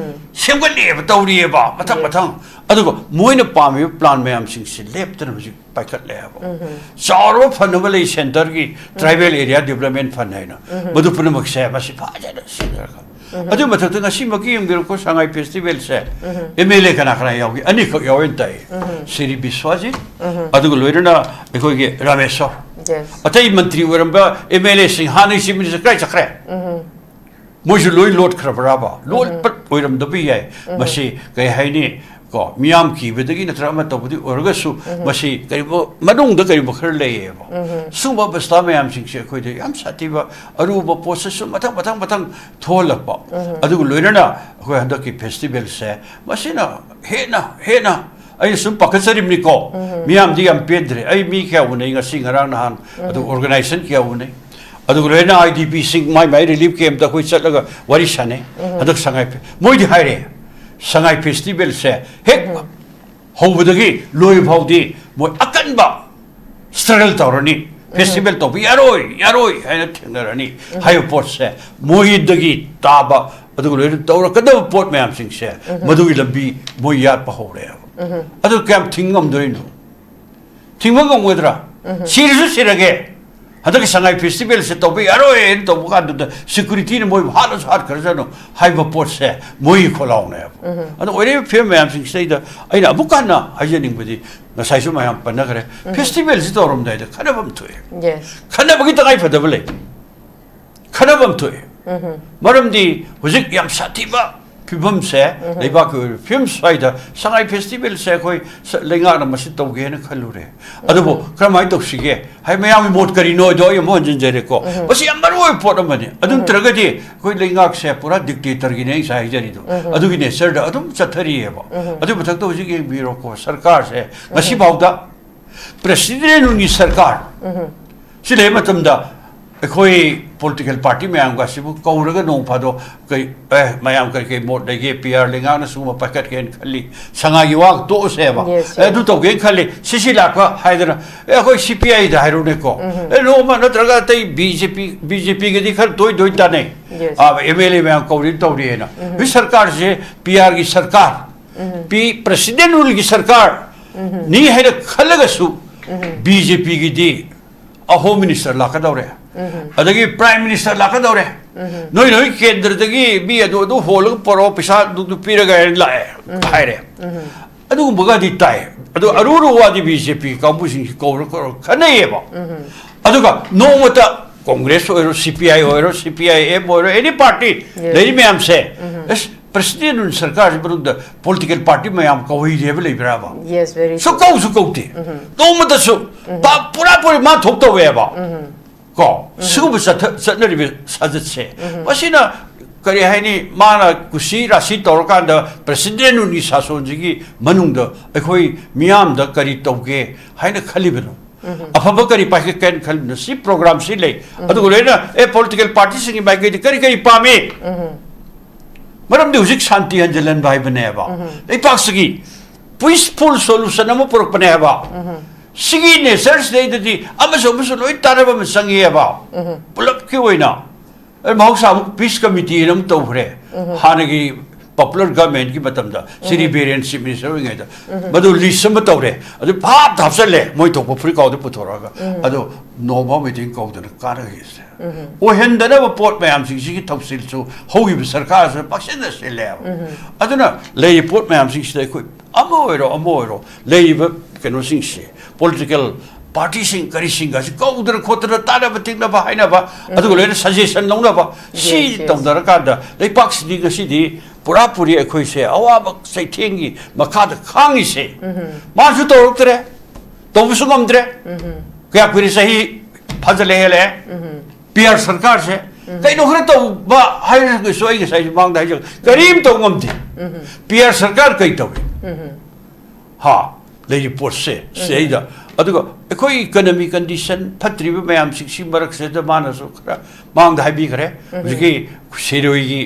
ꯁꯦꯝꯒꯠꯂꯤꯑꯕ, ꯇꯧꯔꯤꯑꯕ, ꯃꯊꯪ ꯃꯊꯪ꯫ ꯑꯗꯨꯒ ꯃꯣꯏꯅ ꯄꯥꯝꯃꯤꯕ plan ꯃꯌꯥꯝꯁꯤꯡꯁꯦ ꯂꯦꯞꯇꯅ ꯍꯧꯖꯤꯛ ꯄꯥꯏꯈꯠꯂꯦ ꯍꯥꯏꯕ꯫ ꯆꯥꯎꯔꯕ fund ꯑꯃ ꯂꯩ centreꯒꯤ, Tribal Area Development Fund ꯍꯥꯏꯅ꯫ ꯃꯗꯨ ꯄꯨꯝꯅꯃꯛꯁꯦ ꯃꯁꯤ ꯐꯖꯅ ꯁꯤꯖꯤꯟꯅꯔꯒ꯫ ꯑꯗꯨꯒꯤ ꯃꯊꯛꯇ ꯉꯁꯤꯃꯛꯀꯤ ꯌꯦꯡꯕꯤꯔꯛꯄ ꯁꯉꯥꯏ festivalꯁꯦ, M L A ꯀꯅꯥ ꯀꯅꯥ ꯌꯥꯎꯒꯦ? ꯑꯅꯤꯈꯛ ꯌꯥꯎꯋꯦꯅ ꯇꯥꯏ꯫ ꯁ꯭ꯔꯤ ꯕꯤꯁ꯭ꯋꯥꯖꯤꯠ, ꯑꯗꯨꯒ ꯂꯣꯏꯅꯅ ꯑꯩꯈꯣꯏꯒꯤ ꯔꯥꯃꯦꯁꯣꯔ꯫ Yes꯫ ꯑꯇꯩ ꯃꯟꯇ꯭ꯔꯤ ꯑꯣꯏꯔꯝꯕ M L Aꯁꯤꯡ, ꯍꯥꯟꯅꯒꯤ Chief Minister ꯀꯗꯥꯏ ꯆꯠꯈ꯭ꯔꯦ? ꯃꯣꯏꯁꯨ ꯂꯣꯏ ꯂꯣꯠꯈ꯭ꯔꯕ꯭ꯔꯥꯕ? ꯂꯣꯠꯄ ꯑꯣꯏꯔꯝꯗꯕ ꯌꯥꯏ꯫ ꯃꯁꯤ ꯀꯩ ꯍꯥꯏꯅꯤ? ꯀꯣ, ꯃꯤꯌꯥꯝ ꯀꯤꯕꯗꯒꯤ ꯅꯠꯇ꯭ꯔꯒ ꯑꯃ ꯇꯧꯕꯗꯤ ꯑꯣꯏꯔꯒꯁꯨ, ꯃꯁꯤ ꯀꯔꯤꯒꯨꯝꯕ ꯃꯅꯨꯡꯗ ꯀꯔꯤꯒꯨꯝꯕ ꯈꯔ ꯂꯩꯌꯦꯕ꯫ ꯁꯤꯒꯨꯝꯕ ꯑꯕꯁꯊꯥ ꯃꯌꯥꯝꯁꯤꯡꯁꯦ ꯑꯩꯈꯣꯏꯗ ꯌꯥꯝ ꯁꯥꯊꯤꯕ ꯑꯔꯨꯕ ꯄꯣꯠꯁꯛꯁꯨ ꯃꯊꯪ, ꯃꯊꯪ, ꯃꯊꯪ ꯊꯣꯛꯍꯜꯂꯛꯄ꯫ ꯑꯗꯨꯒ ꯂꯣꯏꯅꯅ ꯑꯩꯈꯣꯏ ꯍꯟꯗꯛꯀꯤ festivalꯁꯦ, ꯃꯁꯤꯅ ꯍꯦꯟꯅ, ꯍꯦꯟꯅ, ꯑꯩꯅ ꯁꯨꯝ ꯄꯥꯈꯠꯆꯔꯤꯕꯅꯤꯀꯣ꯫ ꯃꯤꯌꯥꯝꯗꯤ ꯌꯥꯝ ꯄꯦꯟꯗ꯭ꯔꯦ꯫ ꯑꯩ ꯃꯤ ꯀꯌꯥ ꯎꯅꯩ ꯉꯁꯤ, ꯉꯔꯥꯡ, ꯅꯍꯥꯟ, ꯑꯗꯨ organization ꯀꯌꯥ ꯎꯅꯩ꯫ ꯑꯗꯨꯒ ꯂꯣꯏꯅ I D ꯄꯤꯁꯤꯡ my my relief ꯀꯦꯝꯞꯇ ꯑꯩꯈꯣꯏ ꯆꯠꯂꯒ ꯋꯥꯔꯤ ꯁꯥꯟꯅꯩ꯫ ꯎꯝ꯫ ꯍꯟꯗꯛ ꯁꯉꯥꯏ ꯐꯦ-, ꯃꯣꯏꯗꯤ ꯍꯥꯏꯔꯦ, ꯁꯉꯥꯏ ꯐꯦꯁꯇꯤꯚꯦꯜꯁꯦ ꯍꯦꯛ ꯎꯝ꯫ ꯍꯧꯕꯗꯒꯤ ꯂꯣꯏꯕ ꯐꯥꯎꯗꯤ ꯃꯣꯏ ꯑꯀꯟꯕ ꯁ꯭ꯇ꯭ꯔꯒꯜ ꯇꯧꯔꯅꯤ꯫ ꯎꯝ꯫ ꯐꯦꯁꯇꯤꯚꯦꯜ ꯇꯧꯕ ꯌꯥꯔꯣꯏ, ꯌꯥꯔꯣꯏ ꯍꯥꯏꯅ ꯊꯦꯡꯅꯔꯅꯤ꯫ ꯎꯝ꯫ ꯍꯥꯏꯕ ꯄꯣꯠꯁꯦ ꯃꯣꯏꯗꯒꯤ ꯇꯥꯕ, ꯑꯗꯨꯒ ꯂꯣꯏꯅ ꯇꯧꯔꯛꯀꯗꯕ ꯄꯣꯠ ꯃꯌꯥꯝꯁꯤꯡꯁꯦ ꯎꯝ꯫ ꯃꯗꯨꯒꯤ ꯂꯝꯕꯤ ꯃꯣꯏ ꯌꯥꯠꯄ ꯍꯧꯔꯦꯕ꯫ ꯎꯝ꯫ ꯑꯗꯨ ꯀꯌꯥꯝ ꯊꯤꯡ ꯉꯝꯗꯣꯏꯅꯣ? ꯊꯤꯡꯕ ꯉꯝꯒꯗ꯭ꯔꯥ? ꯎꯝ꯫ ꯁꯤꯔꯁꯨ ꯁꯤꯔꯒꯦ, ꯍꯟꯗꯛꯀꯤ ꯁꯉꯥꯏ ꯐꯦꯁꯇꯤꯚꯦꯜꯁꯦ ꯇꯧꯕ ꯌꯥꯔꯣꯏꯅ ꯇꯧꯕ ꯀꯥꯟꯗꯨꯗ ꯁꯦꯀ꯭ꯌꯨꯔꯤꯇꯤꯅ ꯃꯣꯏꯕꯨ ꯍꯥꯠꯂꯁꯨ ꯍꯥꯠꯈ꯭ꯔꯁꯅꯨ ꯍꯥꯏꯕ ꯄꯣꯠꯁꯦ ꯃꯣꯏꯒꯤ ꯈꯣꯜꯂꯥꯎꯅꯦꯕ꯫ ꯎꯝ꯫ ꯑꯗꯣ ꯑꯣꯏꯔꯤꯕ ꯐꯤꯕꯝ ꯃꯌꯥꯝꯁꯤꯡꯁꯤꯗꯩꯗ ꯑꯩꯅ ꯑꯃꯨꯛ ꯍꯟꯅ ꯍꯥꯏꯖꯅꯤꯡꯕꯗꯤ, ꯉꯁꯥꯏꯁꯨ ꯃꯌꯥꯝ ꯄꯟꯅꯈ꯭ꯔꯦ, ꯎꯝ꯫ ꯐꯦꯁꯇꯤꯚꯦꯜꯁꯤ ꯇꯧꯔꯝꯗꯥꯏꯗ ꯈꯠꯅꯐꯝ ꯊꯣꯛꯑꯦ꯫ ꯌꯦꯁ꯫ ꯈꯠꯅꯕꯒꯤ ꯇꯉꯥꯏ ꯐꯗꯕ ꯂꯩ꯫ ꯈꯠꯅꯐꯝ ꯊꯣꯛꯑꯦ꯫ ꯎꯝ꯫ ꯃꯔꯝꯗꯤ ꯍꯧꯖꯤꯛ ꯌꯥꯝ ꯁꯥꯊꯤꯕ ꯐꯤꯕꯝꯁꯦ, ꯎꯝ꯫ ꯂꯩꯕꯥꯛꯀꯤ ꯑꯣꯏꯕ ꯐꯤꯕꯝ ꯁ꯭ꯋꯥꯏꯗ ꯁꯉꯥꯏ ꯐꯦꯁꯇꯤꯚꯦꯜꯁꯦ ꯑꯩꯈꯣꯏ ꯁ-, ꯂꯩꯉꯥꯛꯅ ꯃꯁꯤ ꯇꯧꯒꯦꯅ ꯈꯜꯂꯨꯔꯦ꯫ ꯑꯗꯨꯕꯨ ꯎꯝ꯫ ꯀꯔꯝꯍꯥꯏꯅ ꯇꯧꯁꯤꯒꯦ ꯍꯥꯏ, ꯃꯌꯥꯝꯒꯤ ꯃꯣꯠ ꯀꯔꯤꯅꯣ ꯍꯥꯏꯗꯣ ꯑꯩ ꯑꯃꯨꯛ ꯍꯟꯖꯤꯟꯖꯔꯦꯀꯣ꯫ ꯎꯝ꯫ ꯃꯁꯤ ꯌꯥꯝ ꯃꯔꯨ ꯑꯣꯏꯕ ꯄꯣꯠ ꯑꯃꯅꯤ꯫ ꯑꯗꯨ ꯎꯝ꯫ ꯅꯠꯇ꯭ꯔꯒꯗꯤ ꯑꯩꯈꯣꯏ ꯂꯩꯉꯥꯛꯁꯦ ꯄꯨꯔꯥ ꯗꯤꯛꯇꯦꯇꯔꯒꯤꯅꯦ ꯑꯩ ꯉꯁꯥꯏ ꯍꯥꯏꯖꯔꯤꯗꯣ꯫ ꯎꯝ꯫ ꯑꯗꯨꯒꯤ ꯅꯦꯆꯔꯗ ꯑꯗꯨꯝ ꯆꯠꯊꯔꯤꯑꯕ꯫ ꯎꯝ꯫ ꯑꯗꯨꯒꯤ ꯃꯊꯛꯇ ꯍꯧꯖꯤꯛ ꯌꯦꯡꯕꯤꯔꯣꯀꯣ, ꯁꯔꯀꯥꯔꯁꯦ ꯎꯝ꯫ ꯉꯁꯤꯐꯥꯎꯗ ꯄ꯭ꯔꯦꯁꯤꯗꯦꯟ ꯔꯨꯜꯒꯤ ꯁꯔꯀꯥꯔ ꯎꯝ꯫ ꯁꯤ ꯂꯩꯕ ꯃꯇꯝꯗ ꯑꯩꯈꯣꯏ ꯄꯣꯂꯤꯇꯤꯀꯦꯜ ꯄꯥꯔꯇꯤ ꯃꯌꯥꯝꯒ ꯑꯁꯤꯕꯨ ꯀꯧꯔꯒ ꯅꯣꯡ ꯐꯥꯗꯣꯛ ꯀꯩ, ꯑꯦ, ꯃꯌꯥꯝ ꯀꯔꯤ ꯀꯔꯤ ꯃꯣꯠ ꯂꯩꯒꯦ, ꯄꯤ ꯑꯥꯔ ꯂꯩꯉꯥꯛꯅ ꯁꯤꯒꯨꯝꯕ ꯄꯥꯏꯈꯠꯀꯦꯅ ꯈꯜꯂꯤ, ꯁꯉꯥꯏꯒꯤ ꯋꯥ ꯇꯣꯛꯑꯁꯦꯕ꯫ ꯌꯦꯁ, ꯑꯦ, ꯑꯗꯨ ꯌꯦꯁ꯫ ꯇꯧꯒꯦꯅ ꯈꯜꯂꯤ, ꯁꯤ ꯁꯤ ꯂꯥꯛꯄ ꯍꯥꯏꯗꯅ, ꯑꯦ, ꯑꯩꯈꯣꯏ ꯁꯤ ꯄꯤ ꯑꯥꯏꯗ ꯍꯥꯏꯔꯨꯅꯦꯀꯣ꯫ ꯎꯝ꯫ ꯑꯦ, ꯅꯣꯡꯃ ꯅꯠꯇ꯭ꯔꯒ ꯑꯇꯩ B J P, B J ꯄꯤꯒꯗꯤ ꯈꯔ ꯇꯣꯏ ꯇꯣꯏ ꯇꯥꯟꯅꯩ꯫ ꯌꯦꯁ꯫ ꯑꯥ, ꯑꯦꯝ ꯑꯦꯜ ꯑꯦ ꯃꯌꯥꯝ ꯀꯧꯔꯤ ꯇꯧꯔꯤꯑꯅ꯫ ꯎꯝ꯫ ꯍꯧꯖꯤꯛ ꯁꯔꯀꯥꯔꯁꯦ ꯄꯤ ꯑꯥꯔꯒꯤ ꯁꯔꯀꯥꯔ, ꯎꯝ꯫ ꯄꯤ-, ꯄ꯭ꯔꯦꯁꯤꯗꯦꯟ ꯔꯨꯜꯒꯤ ꯁꯔꯀꯥꯔ ꯎꯝ꯫ ꯅꯤ ꯍꯥꯏꯅ ꯈꯜꯂꯒꯁꯨ ꯎꯝ꯫ ꯕꯤ ꯖꯦ ꯄꯤꯒꯤꯗꯤ ꯑ ꯍꯣꯝ ꯃꯤꯅꯤꯁꯇꯔ ꯂꯥꯛꯀꯗꯧꯔꯦ, ꯎꯝ꯫ ꯑꯗꯒꯤ ꯄ꯭ꯔꯥꯏꯝ ꯃꯤꯅꯤꯁꯇꯔ ꯂꯥꯛꯀꯗꯧꯔꯦ, ꯎꯝ꯫ ꯅꯣꯏ ꯅꯣꯏ ꯀꯦꯟꯗ꯭ꯔꯗꯒꯤ ꯃꯤ ꯑꯗꯨ ꯑꯗꯨ ꯍꯣꯜꯂꯒ ꯄꯨꯔꯛꯑꯣ, ꯄꯩꯁꯥ ꯑꯗꯨ ꯄꯤꯔꯒ ꯍꯥꯏꯅ ꯂꯥꯛꯑꯦ ꯎꯝ꯫ ꯍꯥꯏꯔꯦ꯫ ꯎꯝ꯫ ꯑꯗꯨꯒꯨꯝꯕꯒꯗꯤ ꯇꯥꯏ꯫ ꯑꯗꯨ ꯑꯔꯨ ꯑꯔꯨ ꯋꯥꯗꯤ ꯕꯤ ꯖꯦ ꯄꯤ ꯀꯥꯡꯕꯨꯁꯤꯡꯁꯤ ꯀꯧꯔ ꯀꯧꯔ ꯈꯟꯅꯩꯌꯦꯕ꯫ ꯎꯝ꯫ ꯑꯗꯨꯒ ꯅꯣꯡꯃꯇ ꯀꯣꯡꯒ꯭ꯔꯦꯁ ꯑꯣꯏꯔꯣ, ꯁꯤ ꯄꯤ ꯑꯥꯏ ꯑꯣꯏꯔꯣ, ꯁꯤ ꯄꯤ ꯑꯥꯏ ꯑꯦꯝ ꯑꯣꯏꯔꯣ, ꯑꯦꯅꯤ ꯄꯥꯔꯇꯤ ꯌꯦꯁ꯫ ꯂꯩꯔꯤ ꯃꯌꯥꯝꯁꯦ, ꯎꯝ꯫ ꯑꯁ, ꯄ꯭ꯔꯦꯁꯤꯗꯦꯟ ꯁꯔꯀꯥꯔꯁꯤ ꯃꯅꯨꯡꯗ ꯄꯣꯂꯤꯇꯤꯀꯦꯜ ꯄꯥꯔꯇꯤ ꯃꯌꯥꯝ ꯀꯧꯍꯩꯗꯦꯕ ꯂꯩꯕ꯭ꯔꯥꯕ? Yes, very true. ꯁꯨꯀꯧꯁꯨ ꯀꯧꯗꯦ꯫ ꯎꯝ꯫ ꯅꯣꯡꯃꯇꯁꯨ ꯎꯝ꯫ ꯄꯥ-, ꯄꯨꯔꯥ ꯄꯨꯔꯤ ꯃꯥ ꯊꯣꯛꯇꯧꯋꯦꯕ꯫ ꯎꯝ꯫ ꯀꯣ, ꯎꯝ꯫ ꯁꯤꯒꯨꯝꯕ ꯆꯠꯊ-, ꯆꯠꯅꯔꯤꯕ ꯁꯥꯖꯠꯁꯦ, ꯎꯝ꯫ ꯃꯁꯤꯅ ꯀꯔꯤ ꯍꯥꯏꯅꯤ, ꯃꯥꯅ ꯀꯨꯁꯤ ꯔꯥꯁꯤ ꯇꯧꯔꯀꯥꯟꯗ ꯄ꯭ꯔꯦꯁꯤꯗꯦꯟ ꯔꯨꯜꯒꯤ ꯁꯥꯁꯣꯟꯁꯤꯒꯤ ꯃꯅꯨꯡꯗ ꯑꯩꯈꯣꯏ ꯃꯤꯌꯥꯝꯗ ꯀꯔꯤ ꯇꯧꯒꯦ ꯍꯥꯏꯅ ꯈꯜꯂꯤꯕꯅꯣ? ꯑꯐꯕ ꯀꯔꯤ ꯄꯥꯏꯈꯠꯀꯦꯅ ꯈꯜꯂꯤꯅꯣ? ꯁꯤ ꯄ꯭ꯔꯣꯒ꯭ꯔꯥꯝ ꯁꯤ ꯂꯩ꯫ ꯑꯗꯨꯒ ꯂꯣꯏꯅ ꯑꯦ ꯄꯣꯂꯤꯇꯤꯀꯦꯜ ꯄꯥꯔꯇꯤꯁꯤꯡꯒꯤ ꯃꯥꯏꯀꯩꯗ ꯀꯔꯤ ꯀꯔꯤ ꯄꯥꯝꯃꯤ? ꯃꯔꯝꯗꯤ ꯍꯧꯖꯤꯛ ꯁꯥꯟꯇꯤ ꯍꯟꯖꯤꯜꯍꯟꯕ ꯍꯥꯏꯕꯅꯦꯕ꯫ ꯂꯩꯄꯥꯛꯁꯤꯒꯤ ꯄꯤꯁꯐꯨꯜ ꯁꯣꯂꯨꯁꯟ ꯑꯃ ꯄꯨꯔꯛꯄꯅꯦ ꯍꯥꯏꯕ꯫ ꯁꯤꯒꯤ ꯅꯦꯆꯔꯁꯤꯗꯩꯗꯗꯤ ꯑꯃꯁꯨ ꯑꯃꯁꯨ ꯂꯣꯏ ꯇꯥꯟꯅꯕ ꯑꯃ ꯆꯪꯉꯤ ꯍꯥꯏꯕ꯫ ꯄꯨꯂꯞꯀꯤ ꯑꯣꯏꯅ ꯑꯩ ꯃꯍꯧꯁꯥ ꯑꯃꯨꯛ ꯄꯤꯁ ꯀꯃꯤꯇꯤ ꯑꯅ ꯑꯃꯨꯛ ꯇꯧꯈ꯭ꯔꯦ꯫ ꯍꯥꯟꯅꯒꯤ ꯄꯣꯄꯨꯂꯔ ꯒꯚꯔꯟꯃꯦꯟꯠꯀꯤ ꯃꯇꯝꯗ ꯁꯤꯔꯤ ꯕꯤꯔꯦꯟ ꯆꯤꯐ ꯃꯤꯅꯤꯁꯇꯔ ꯑꯣꯏꯔꯤꯉꯩꯗ ꯃꯗꯨ ꯂꯤꯁ ꯑꯃ ꯇꯧꯔꯦ꯫ ꯑꯗꯨ ꯚꯥꯞ ꯍꯥꯞꯆꯜꯂꯦ, ꯃꯣꯏ ꯊꯣꯛꯄ ꯐꯨꯔꯤꯠ ꯀꯥꯎꯗ ꯄꯨꯊꯣꯔꯛꯑꯒ꯫ ꯑꯗꯣ ꯅꯣꯡꯐꯥꯎ ꯃꯤꯇꯤꯡ ꯀꯧꯗꯅ ꯀꯥꯟꯅꯈꯤꯁꯦ꯫ ꯑꯣꯏꯍꯟꯗꯅꯕ ꯄꯣꯠ ꯃꯌꯥꯝꯁꯤꯡꯁꯤꯒꯤ ꯊꯧꯁꯤꯜꯁꯨ ꯍꯧꯈꯤꯕ ꯁꯔꯀꯥꯔꯁꯤꯅ ꯄꯥꯛꯁꯤꯟꯅ ꯁꯤꯜꯂꯦꯕ꯫ ꯑꯗꯨꯅ ꯂꯩꯔꯤꯕ ꯄꯣꯠ ꯃꯌꯥꯝꯁꯤꯡꯁꯤꯗ ꯑꯩꯈꯣꯏ ꯑꯃ ꯑꯣꯏꯔꯣ ꯑꯃ ꯑꯣꯏꯔꯣ, ꯂꯩꯔꯤꯕ ꯀꯩꯅꯣꯁꯤꯡꯁꯦ, ꯄꯣꯂꯤꯇꯤꯀꯦꯜ ꯄꯥꯔꯇꯤꯁꯤꯡ ꯀꯔꯤꯁꯤꯡꯒꯁꯤ ꯀꯧꯗꯅ ꯈꯣꯠꯇꯅ ꯇꯥꯟꯅꯕ ꯇꯤꯛꯅꯕ ꯍꯥꯏꯅꯕ, ꯑꯗꯨꯒ ꯂꯣꯏꯅ ꯁꯖꯦꯁꯟ ꯂꯧꯅꯕ, ꯁꯤ ꯌꯦꯁ, ꯌꯦꯁ꯫ ꯇꯧꯅꯔꯀꯥꯟꯗ ꯂꯩꯄꯥꯛꯁꯤꯗꯤ ꯉꯁꯤꯗꯤ ꯄꯨꯔꯥ ꯄꯨꯔꯤ ꯑꯩꯈꯣꯏꯁꯦ ꯑꯋꯥꯕ ꯆꯩꯊꯦꯡꯒꯤ ꯃꯈꯥꯗ ꯈꯥꯡꯉꯤꯁꯦ꯫ ꯃꯥꯁꯨ ꯇꯧꯔꯛꯇ꯭ꯔꯦ, ꯇꯧꯕꯁꯨ ꯉꯝꯗ꯭ꯔꯦ꯫ ꯀꯌꯥ ꯀꯨꯏꯔꯦ? ꯆꯍꯤ ꯐꯥꯖꯜꯂꯦ, ꯍꯦꯜꯂꯦ꯫ ꯄꯤ ꯑꯥꯔ ꯁꯔꯀꯥꯔꯁꯦ ꯀꯩꯅꯣ ꯈꯔ ꯇꯧꯕ ꯍꯥꯏꯔꯒꯁꯨ, ꯑꯩ ꯉꯁꯥꯏꯁꯨ ꯃꯥꯡꯗ ꯍꯥꯏꯖꯕ, ꯀꯔꯤꯝ ꯇꯧ ꯉꯝꯗꯦ꯫ ꯄꯤ ꯑꯥꯔ ꯁꯔꯀꯥꯔ ꯀꯩ ꯇꯧꯏ? ꯍꯥ, ꯂꯩꯔꯤꯕ ꯄꯣꯠꯁꯦ ꯁꯤꯗꯩꯗ꯫ ꯑꯗꯨꯒ ꯑꯩꯈꯣꯏ ꯏꯀꯣꯅꯣꯃꯤ ꯀꯟꯗꯤꯁꯟ ꯐꯠꯇ꯭ꯔꯤꯕ ꯃꯌꯥꯝꯁꯤꯡꯁꯤ ꯃꯔꯛꯁꯤꯗ ꯃꯥꯅꯁꯨ ꯈꯔ ꯃꯥꯡꯗ ꯍꯥꯏꯕꯤꯈ꯭ꯔꯦ꯫ ꯍꯧꯖꯤꯛꯀꯤ ꯁꯤꯔꯣꯏꯒꯤ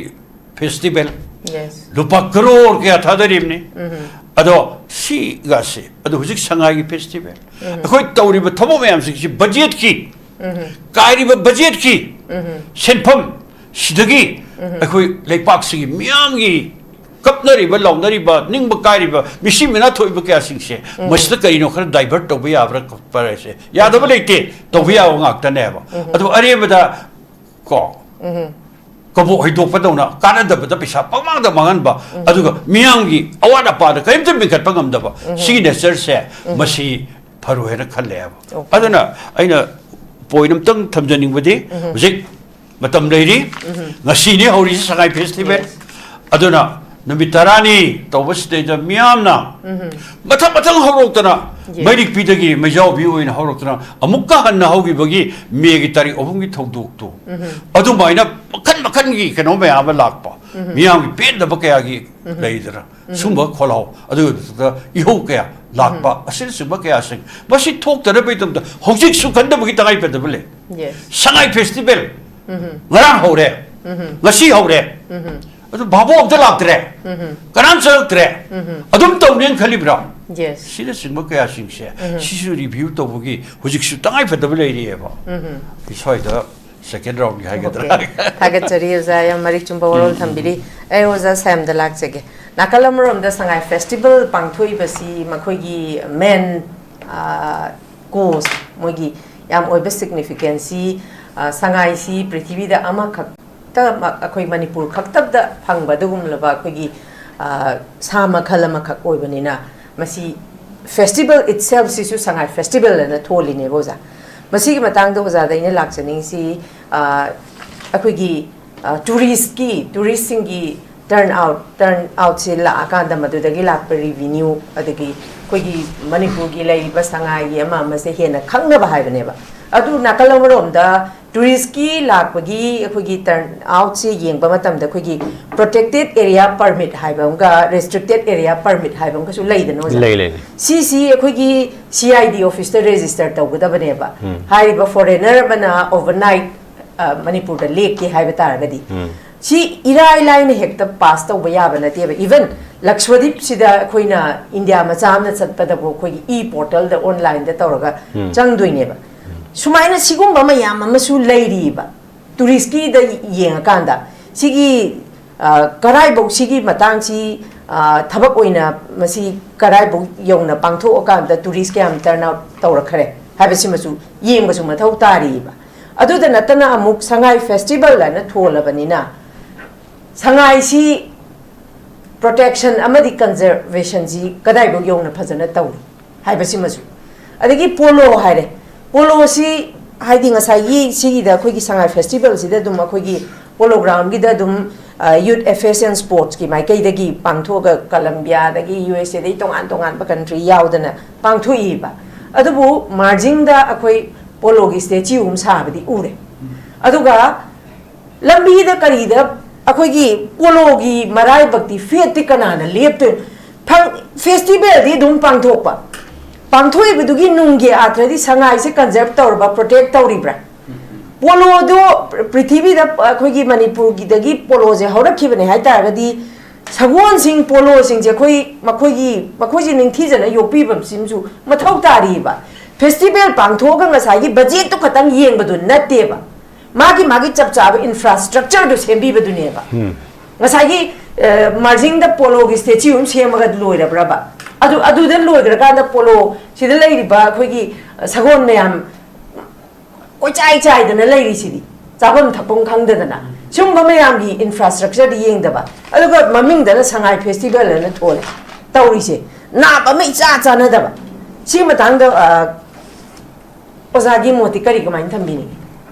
ꯐꯦꯁꯇꯤꯚꯦꯜ ꯌꯦꯁ꯫ ꯂꯨꯄꯥ ꯀꯔꯣꯔ ꯀꯌꯥ ꯊꯥꯗꯔꯤꯕꯅꯤ꯫ ꯑꯗꯣ ꯁꯤꯒꯁꯦ, ꯑꯗꯣ ꯍꯧꯖꯤꯛ ꯁꯉꯥꯏꯒꯤ ꯐꯦꯁꯇꯤꯚꯦꯜ, ꯑꯩꯈꯣꯏ ꯇꯧꯔꯤꯕ ꯊꯕꯛ ꯃꯌꯥꯝꯁꯤꯡꯁꯤ ꯕꯖꯦꯠꯀꯤ, ꯀꯥꯏꯔꯤꯕ ꯕꯖꯦꯠꯀꯤ ꯁꯦꯟꯐꯝ ꯁꯤꯗꯒꯤ ꯑꯩꯈꯣꯏ ꯂꯩꯄꯥꯛꯁꯤꯒꯤ ꯃꯤꯌꯥꯝꯒꯤ ꯀꯞꯅꯔꯤꯕ, ꯂꯥꯎꯅꯔꯤꯕ, ꯅꯤꯡꯕ ꯀꯥꯏꯔꯤꯕ, ꯃꯤꯁꯤ ꯃꯤꯅꯥ ꯊꯣꯛꯏꯕ ꯀꯌꯥꯁꯤꯡꯁꯦ ꯃꯁꯤꯗ ꯀꯔꯤꯅꯣ ꯈꯔ ꯗꯥꯏꯚꯔꯠ ꯇꯧꯕ ꯌꯥꯕ꯭ꯔꯥ ꯈꯣꯠꯄ꯭ꯔꯥ ꯍꯥꯏꯁꯦ ꯌꯥꯗꯕ ꯂꯩꯇꯦ, ꯇꯧꯕ ꯌꯥꯕ ꯉꯥꯛꯇꯅꯦꯕ꯫ ꯑꯗꯨ ꯑꯔꯦꯝꯕꯗ ꯀꯣ ꯀꯕꯣꯛ ꯍꯩꯗꯣꯛꯄꯗꯧꯅ ꯀꯥꯟꯅꯗꯕꯗ ꯄꯩꯁꯥ ꯄꯪꯃꯥꯡꯗ ꯃꯥꯡꯍꯟꯕ, ꯑꯗꯨꯒ ꯃꯤꯌꯥꯝꯒꯤ ꯑꯋꯥꯠ ꯑꯄꯥꯗ ꯀꯔꯤꯝꯇ ꯃꯦꯟꯈꯠꯄ ꯉꯝꯗꯕ, ꯁꯤꯒꯤ ꯅꯦꯆꯔꯁꯦ ꯃꯁꯤ ꯐꯔꯣꯏ ꯍꯥꯏꯅ ꯈꯜꯂꯦꯕ꯫ ꯑꯣꯀꯦ꯫ ꯑꯗꯨꯅ ꯑꯩꯅ ꯄꯣꯏꯟ ꯑꯝꯇꯪ ꯊꯝꯖꯅꯤꯡꯕꯗꯤ, ꯍꯧꯖꯤꯛ ꯃꯇꯝ ꯂꯩꯔꯤ, ꯉꯁꯤꯅꯤ ꯍꯧꯔꯤꯁꯤ ꯁꯉꯥꯏ ꯐꯦꯁꯇꯤꯚꯦꯜ꯫ ꯌꯦꯁ꯫ ꯑꯗꯨꯅ ꯅꯨꯃꯤꯠ ꯇꯔꯥꯅꯤ ꯇꯧꯕꯁꯤꯗꯩꯗ ꯃꯤꯌꯥꯝꯅ ꯃꯊꯪ ꯃꯊꯪ ꯍꯧꯔꯛꯇꯅ ꯃꯩꯔꯤꯛꯄꯤꯗꯒꯤ ꯃꯩꯖꯥꯎꯕꯤ ꯑꯣꯏꯅ ꯍꯧꯔꯛꯇꯨꯅ ꯑꯃꯨꯛꯀ ꯍꯟꯅ ꯍꯧꯈꯤꯕꯒꯤ ꯃꯦꯒꯤ ꯇꯥꯔꯤꯛ ꯑꯍꯨꯝꯒꯤ ꯊꯧꯗꯣꯛꯇꯣ, ꯑꯗꯨꯃꯥꯏꯅ ꯃꯈꯟ ꯃꯈꯟꯒꯤ ꯀꯩꯅꯣ ꯃꯌꯥꯝ ꯑꯃ ꯂꯥꯛꯄ, ꯃꯤꯌꯥꯝꯒꯤ ꯄꯦꯟꯗꯕ ꯀꯌꯥꯒꯤ ꯂꯩꯗꯅ, ꯁꯨꯝꯕ ꯈꯣꯜꯂꯥꯎ, ꯑꯗꯨꯒ ꯏꯍꯧ ꯀꯌꯥ ꯂꯥꯛꯄ, ꯑꯁꯤꯅꯆꯤꯡꯕ ꯀꯌꯥꯁꯤꯡ ꯃꯁꯤ ꯊꯣꯛꯇꯅꯕꯒꯤꯗꯃꯛꯇ ꯍꯧꯖꯤꯛꯁꯨ ꯈꯟꯗꯕꯒꯤ ꯇꯉꯥꯏꯐꯗꯕ ꯂꯩ꯫ ꯁꯉꯥꯏ ꯐꯦꯁꯇꯤꯚꯦꯜ ꯉꯔꯥꯡ ꯍꯧꯔꯦ, ꯉꯁꯤ ꯍꯧꯔꯦ, ꯑꯗꯨ ꯚꯥꯕꯣꯛ ꯑꯝꯇ ꯂꯥꯛꯇ꯭ꯔꯦ, ꯀꯅꯥꯝ ꯆꯪꯉꯛꯇ꯭ꯔꯦ, ꯑꯗꯨꯝ ꯇꯧꯅꯦꯅ ꯈꯜꯂꯤꯕ꯭ꯔꯥ? ꯁꯤꯅꯆꯤꯡꯕ ꯀꯌꯥꯁꯤꯡꯁꯦ ꯁꯤꯁꯨ ꯔꯤꯚ꯭ꯌꯨ ꯇꯧꯕꯒꯤ ꯍꯧꯖꯤꯛꯁꯨ ꯇꯉꯥꯏꯐꯗꯕ ꯂꯩꯔꯤꯑꯕ꯫ ꯁ꯭ꯋꯥꯏꯗ ꯁꯦꯀꯦꯟ ꯔꯥꯎꯟꯒꯤ ꯍꯥꯏꯒꯗ꯭ꯔꯥ? ꯊꯥꯒꯠꯆꯔꯤ ꯑꯣꯖꯥ, ꯌꯥꯝ ꯃꯔꯤꯛ ꯆꯨꯝꯕ ꯋꯥꯔꯣꯜ ꯊꯝꯕꯤꯔꯤ꯫ ꯑꯩ ꯑꯣꯖꯥ ꯁꯥꯏꯝꯗ ꯂꯥꯛꯆꯒꯦ꯫ ꯅꯥꯀꯜ ꯑꯃꯔꯣꯝꯗ ꯁꯉꯥꯏ ꯐꯦꯁꯇꯤꯚꯦꯜ ꯄꯥꯡꯊꯣꯛꯏꯕꯁꯤ ꯃꯈꯣꯏꯒꯤ ꯃꯦꯟ ꯀꯣꯁ, ꯃꯣꯏꯒꯤ ꯌꯥꯝ ꯑꯣꯏꯕ ꯁꯤꯒꯅꯤꯐꯤꯀꯦꯟꯁꯤ, ꯁꯉꯥꯏꯁꯤ ꯄ꯭ꯔꯤꯊꯤꯕꯤꯗ ꯑꯃꯈꯛꯇ, ꯑꯩꯈꯣꯏ ꯃꯅꯤꯄꯨꯔ ꯈꯛꯇꯗ ꯐꯪꯕ ꯑꯗꯨꯒꯨꯝꯂꯕ ꯑꯩꯈꯣꯏꯒꯤ ꯁꯥ ꯃꯈꯜ ꯑꯃꯈꯛ ꯑꯣꯏꯕꯅꯤꯅ, ꯃꯁꯤ ꯐꯦꯁꯇꯤꯚꯦꯜ ꯏꯠꯁꯦꯜꯐꯁꯤꯁꯨ ꯁꯉꯥꯏ ꯐꯦꯁꯇꯤꯚꯦꯜ ꯑꯅ ꯊꯣꯜꯂꯤꯅꯦꯕ ꯑꯣꯖꯥ꯫ ꯃꯁꯤꯒꯤ ꯃꯇꯥꯡꯗ ꯑꯣꯖꯥꯗ ꯑꯩꯅ ꯂꯥꯛꯆꯅꯤꯡꯁꯤ, ꯑꯩꯈꯣꯏꯒꯤ ꯇꯨꯔꯤꯁꯀꯤ, ꯇꯨꯔꯤꯁꯁꯤꯡꯒꯤ ꯇꯔꯟ ꯑꯥꯎꯠ, ꯇꯔꯟ ꯑꯥꯎꯠꯁꯦ ꯂꯥꯛꯑꯀꯥꯟꯗ ꯃꯗꯨꯗꯒꯤ ꯂꯥꯛꯄ ꯔꯤꯚꯤꯅ꯭ꯌꯨ, ꯑꯗꯒꯤ ꯑꯩꯈꯣꯏꯒꯤ ꯃꯅꯤꯄꯨꯔꯒꯤ ꯂꯩꯔꯤꯕ ꯁꯉꯥꯏꯒꯤ ꯑꯃ ꯑꯃꯁꯦ ꯍꯦꯟꯅ ꯈꯪꯅꯕ ꯍꯥꯏꯕꯅꯦꯕ꯫ ꯑꯗꯨ ꯅꯥꯀꯜ ꯑꯃꯔꯣꯝꯗ ꯇꯨꯔꯤꯁꯀꯤ ꯂꯥꯛꯄꯒꯤ ꯑꯩꯈꯣꯏꯒꯤ ꯇꯔꯟ ꯑꯥꯎꯠꯁꯦ ꯌꯦꯡꯕ ꯃꯇꯝꯗ ꯑꯩꯈꯣꯏꯒꯤ ꯄ꯭ꯔꯣꯇꯦꯛꯇꯦꯠ ꯑꯦꯔꯤꯌꯥ ꯄꯔꯃꯤꯠ ꯍꯥꯏꯕ ꯑꯃꯒ ꯔꯦꯁꯇ꯭ꯔꯤꯛꯇꯦꯠ ꯑꯦꯔꯤꯌꯥ ꯄꯔꯃꯤꯠ ꯍꯥꯏꯕ ꯑꯃꯒꯁꯨ ꯂꯩꯗꯅ ꯑꯣꯖꯥ? ꯂꯩ ꯂꯩ ꯁꯤꯁꯤ ꯑꯩꯈꯣꯏꯒꯤ ꯁꯤ ꯑꯥꯏ ꯗꯤ ꯑꯣꯐꯤꯁꯇ ꯔꯦꯖꯤꯁꯇꯔ ꯇꯧꯒꯗꯕꯅꯦꯕ꯫ ꯍꯥꯏꯔꯤꯕ ꯐꯣꯔꯦꯅꯔ ꯑꯃꯅ ꯑꯣꯚꯔꯅꯥꯏꯠ ꯃꯅꯤꯄꯨꯔꯗ ꯂꯦꯛꯀꯦ ꯍꯥꯏꯕ ꯇꯥꯔꯒꯗꯤ, ꯁꯤ ꯏꯔꯥꯏ ꯂꯥꯏꯅ ꯍꯦꯛꯇ ꯄꯥꯁ ꯇꯧꯕ ꯌꯥꯕ ꯅꯠꯇꯦꯕ꯫ ꯏꯚꯟ ꯂꯛꯁꯗꯤꯞꯁꯤꯗ ꯑꯩꯈꯣꯏꯅ ꯏꯟꯗꯤꯌꯥ ꯃꯆꯥ ꯑꯃꯅ ꯆꯠꯄꯗꯕꯨ ꯑꯩꯈꯣꯏꯒꯤ ꯏ ꯄꯣꯔꯇꯦꯜꯗ ꯑꯣꯟꯂꯥꯏꯟꯗ ꯇꯧꯔꯒ ꯆꯪꯗꯣꯏꯅꯦꯕ꯫ ꯁꯨꯃꯥꯏꯅ ꯁꯤꯒꯨꯝꯕ ꯃꯌꯥꯝ ꯑꯃꯁꯨ ꯂꯩꯔꯤꯕ ꯇꯨꯔꯤꯁꯀꯤꯗ ꯌꯦꯡꯉꯀꯥꯟꯗ꯫ ꯁꯤꯒꯤ ꯀꯔꯥꯏꯐꯧ, ꯁꯤꯒꯤ ꯃꯇꯥꯡꯁꯤ ꯊꯕꯛ ꯑꯣꯏꯅ ꯃꯁꯤ ꯀꯔꯥꯏꯐꯧ ꯌꯧꯅ ꯄꯥꯡꯊꯣꯛꯑꯀꯥꯟꯗ ꯇꯨꯔꯤꯁ ꯀꯌꯥꯝ ꯇꯔꯟ ꯑꯥꯎꯠ ꯇꯧꯔꯛꯈ꯭ꯔꯦ ꯍꯥꯏꯕꯁꯤꯃꯁꯨ ꯌꯦꯡꯕꯁꯨ ꯃꯊꯧ ꯇꯥꯔꯤꯕ꯫ ꯑꯗꯨꯗ ꯅꯠꯇꯅ ꯑꯃꯨꯛ ꯁꯉꯥꯏ ꯐꯦꯁꯇꯤꯚꯦꯜ ꯍꯥꯏꯅ ꯊꯣꯜꯂꯕꯅꯤꯅ, ꯁꯉꯥꯏꯁꯤ ꯄ꯭ꯔꯣꯇꯦꯛꯁꯟ ꯑꯃꯗꯤ ꯀꯟꯖꯔꯕꯦꯁꯟꯁꯤ ꯀꯗꯥꯏꯐꯥꯎ ꯌꯧꯅ ꯐꯖꯅ ꯇꯧꯔꯤ ꯍꯥꯏꯕꯁꯤꯃꯁꯨ꯫ ꯑꯗꯒꯤ ꯄꯣꯂꯣ ꯍꯥꯏꯔꯦ, ꯄꯣꯂꯣꯁꯤ ꯍꯥꯏꯗꯤ ꯉꯁꯥꯏꯒꯤ ꯁꯤꯒꯤꯗ ꯑꯩꯈꯣꯏꯒꯤ ꯁꯉꯥꯏ ꯐꯦꯁꯇꯤꯚꯦꯜꯁꯤꯗ ꯑꯗꯨꯝ ꯑꯩꯈꯣꯏꯒꯤ ꯄꯣꯂꯣ ꯒ꯭ꯔꯥꯎꯟꯒꯤꯗ ꯑꯗꯨꯝ ꯌꯨꯠ ꯑꯦꯐꯦꯌꯔꯁ ꯑꯦꯟ ꯁ꯭ꯄꯣꯔꯠꯁꯀꯤ ꯃꯥꯏꯀꯩꯗꯒꯤ ꯄꯥꯡꯊꯣꯛꯑꯒ ꯀꯂꯝꯕꯤꯌꯥꯗꯒꯤ ꯌꯨ ꯑꯦꯁ ꯑꯦꯗꯒꯤ ꯇꯣꯉꯥꯟ ꯇꯣꯉꯥꯟꯕ ꯀꯟꯇ꯭ꯔꯤ ꯌꯥꯎꯗꯅ ꯄꯥꯡꯊꯣꯛꯏꯕ꯫ ꯑꯗꯨꯕꯨ ꯃꯥꯔꯖꯤꯡꯗ ꯑꯩꯈꯣꯏ ꯄꯣꯂꯣꯒꯤ ꯁ꯭ꯇꯦꯆꯨ ꯑꯃ ꯁꯥꯕꯗꯤ ꯎꯔꯦ꯫ ꯑꯗꯨꯒ ꯂꯝꯕꯤꯗ ꯀꯔꯤꯗ ꯑꯩꯈꯣꯏꯒꯤ ꯄꯣꯂꯣꯒꯤ ꯃꯔꯥꯏꯕꯛꯇꯤ ꯐꯦꯠꯇꯤ ꯀꯅꯥꯅ ꯂꯦꯞꯇꯣꯏꯅꯣ? ꯐꯦꯁꯇꯤꯚꯦꯜꯗꯤ ꯑꯗꯨꯝ ꯄꯥꯡꯊꯣꯛꯄ, ꯄꯥꯡꯊꯣꯛꯏꯕꯗꯨꯒꯤ ꯅꯨꯡꯒꯤ ꯑꯥꯔꯊꯗꯤ ꯁꯉꯥꯏꯁꯦ ꯀꯟꯖꯔꯞ ꯇꯧꯔꯕ, ꯄ꯭ꯔꯣꯇꯦꯛ ꯇꯧꯔꯤꯕ꯭ꯔꯥ? ꯄꯣꯂꯣꯗꯣ ꯄ꯭ꯔꯤꯊꯤꯕꯤꯗ ꯑꯩꯈꯣꯏꯒꯤ ꯃꯅꯤꯄꯨꯔꯒꯤꯗꯒꯤ ꯄꯣꯂꯣꯁꯦ ꯍꯧꯔꯛꯈꯤꯕꯅꯦ ꯍꯥꯏꯇꯥꯔꯒꯗꯤ, ꯁꯒꯣꯜꯁꯤꯡ, ꯄꯣꯂꯣꯁꯤꯡꯁꯦ ꯑꯩꯈꯣꯏ ꯃꯈꯣꯏꯒꯤ ꯃꯈꯣꯏꯁꯦ ꯅꯤꯡꯊꯤꯖꯅ ꯌꯣꯛꯄꯤꯕꯁꯤꯃꯁꯨ ꯃꯊꯧ ꯇꯥꯔꯤꯕ꯫ ꯐꯦꯁꯇꯤꯚꯦꯜ ꯄꯥꯡꯊꯣꯛꯑꯒ ꯉꯁꯥꯏꯒꯤ ꯕꯖꯦꯠꯇꯨ ꯈꯛꯇꯪ ꯌꯦꯡꯕꯗꯨ ꯅꯠꯇꯦꯕ, ꯃꯥꯒꯤ ꯃꯥꯒꯤ ꯆꯞ ꯆꯥꯕ ꯏꯟꯐ꯭ꯔꯥꯁ꯭ꯇ꯭ꯔꯛꯆꯔꯗꯨ ꯁꯦꯝꯕꯤꯕꯗꯨꯅꯦꯕ꯫ ꯉꯁꯥꯏꯒꯤ ꯃꯥꯔꯖꯤꯡꯗ ꯄꯣꯂꯣꯒꯤ ꯁ꯭ꯇꯦꯆꯨ ꯑꯃ ꯁꯦꯝꯃꯒ ꯂꯣꯏꯔꯕ꯭ꯔꯕ? ꯑꯗꯨ ꯑꯗꯨꯗ ꯂꯣꯏꯈ꯭ꯔꯀꯥꯟꯗ ꯄꯣꯂꯣ ꯁꯤꯗ ꯂꯩꯔꯤꯕ ꯑꯩꯈꯣꯏꯒꯤ ꯁꯒꯣꯜ ꯃꯌꯥꯝ ꯀꯣꯏꯆꯥꯏ ꯆꯥꯏꯗꯅ ꯂꯩꯔꯤꯁꯤꯗꯤ, ꯆꯥꯐꯝ ꯊꯛꯐꯝ ꯈꯪꯗꯗꯅ꯫ ꯁꯤꯒꯨꯝꯕ ꯃꯌꯥꯝꯒꯤ ꯏꯟꯐ꯭ꯔꯥꯁ꯭ꯇ꯭ꯔꯛꯆꯔꯗꯤ ꯌꯦꯡꯗꯕ, ꯑꯗꯨꯒ ꯃꯃꯤꯡꯗꯅ ꯁꯉꯥꯏ ꯐꯦꯁꯇꯤꯚꯦꯜ ꯑꯅ ꯊꯣꯜꯂꯦ꯫ ꯇꯧꯔꯤꯁꯦ ꯅꯥꯕ ꯑꯃ ꯏꯆꯥ ꯆꯥꯟꯅꯗꯕ꯫ ꯁꯤꯒꯤ ꯃꯇꯥꯡꯗ ꯑ, ꯑꯣꯖꯥꯒꯤ ꯃꯣꯠꯇꯤ ꯀꯔꯤ, ꯀꯃꯥꯏꯅ ꯊꯝꯕꯤꯅꯤꯡꯉꯤ?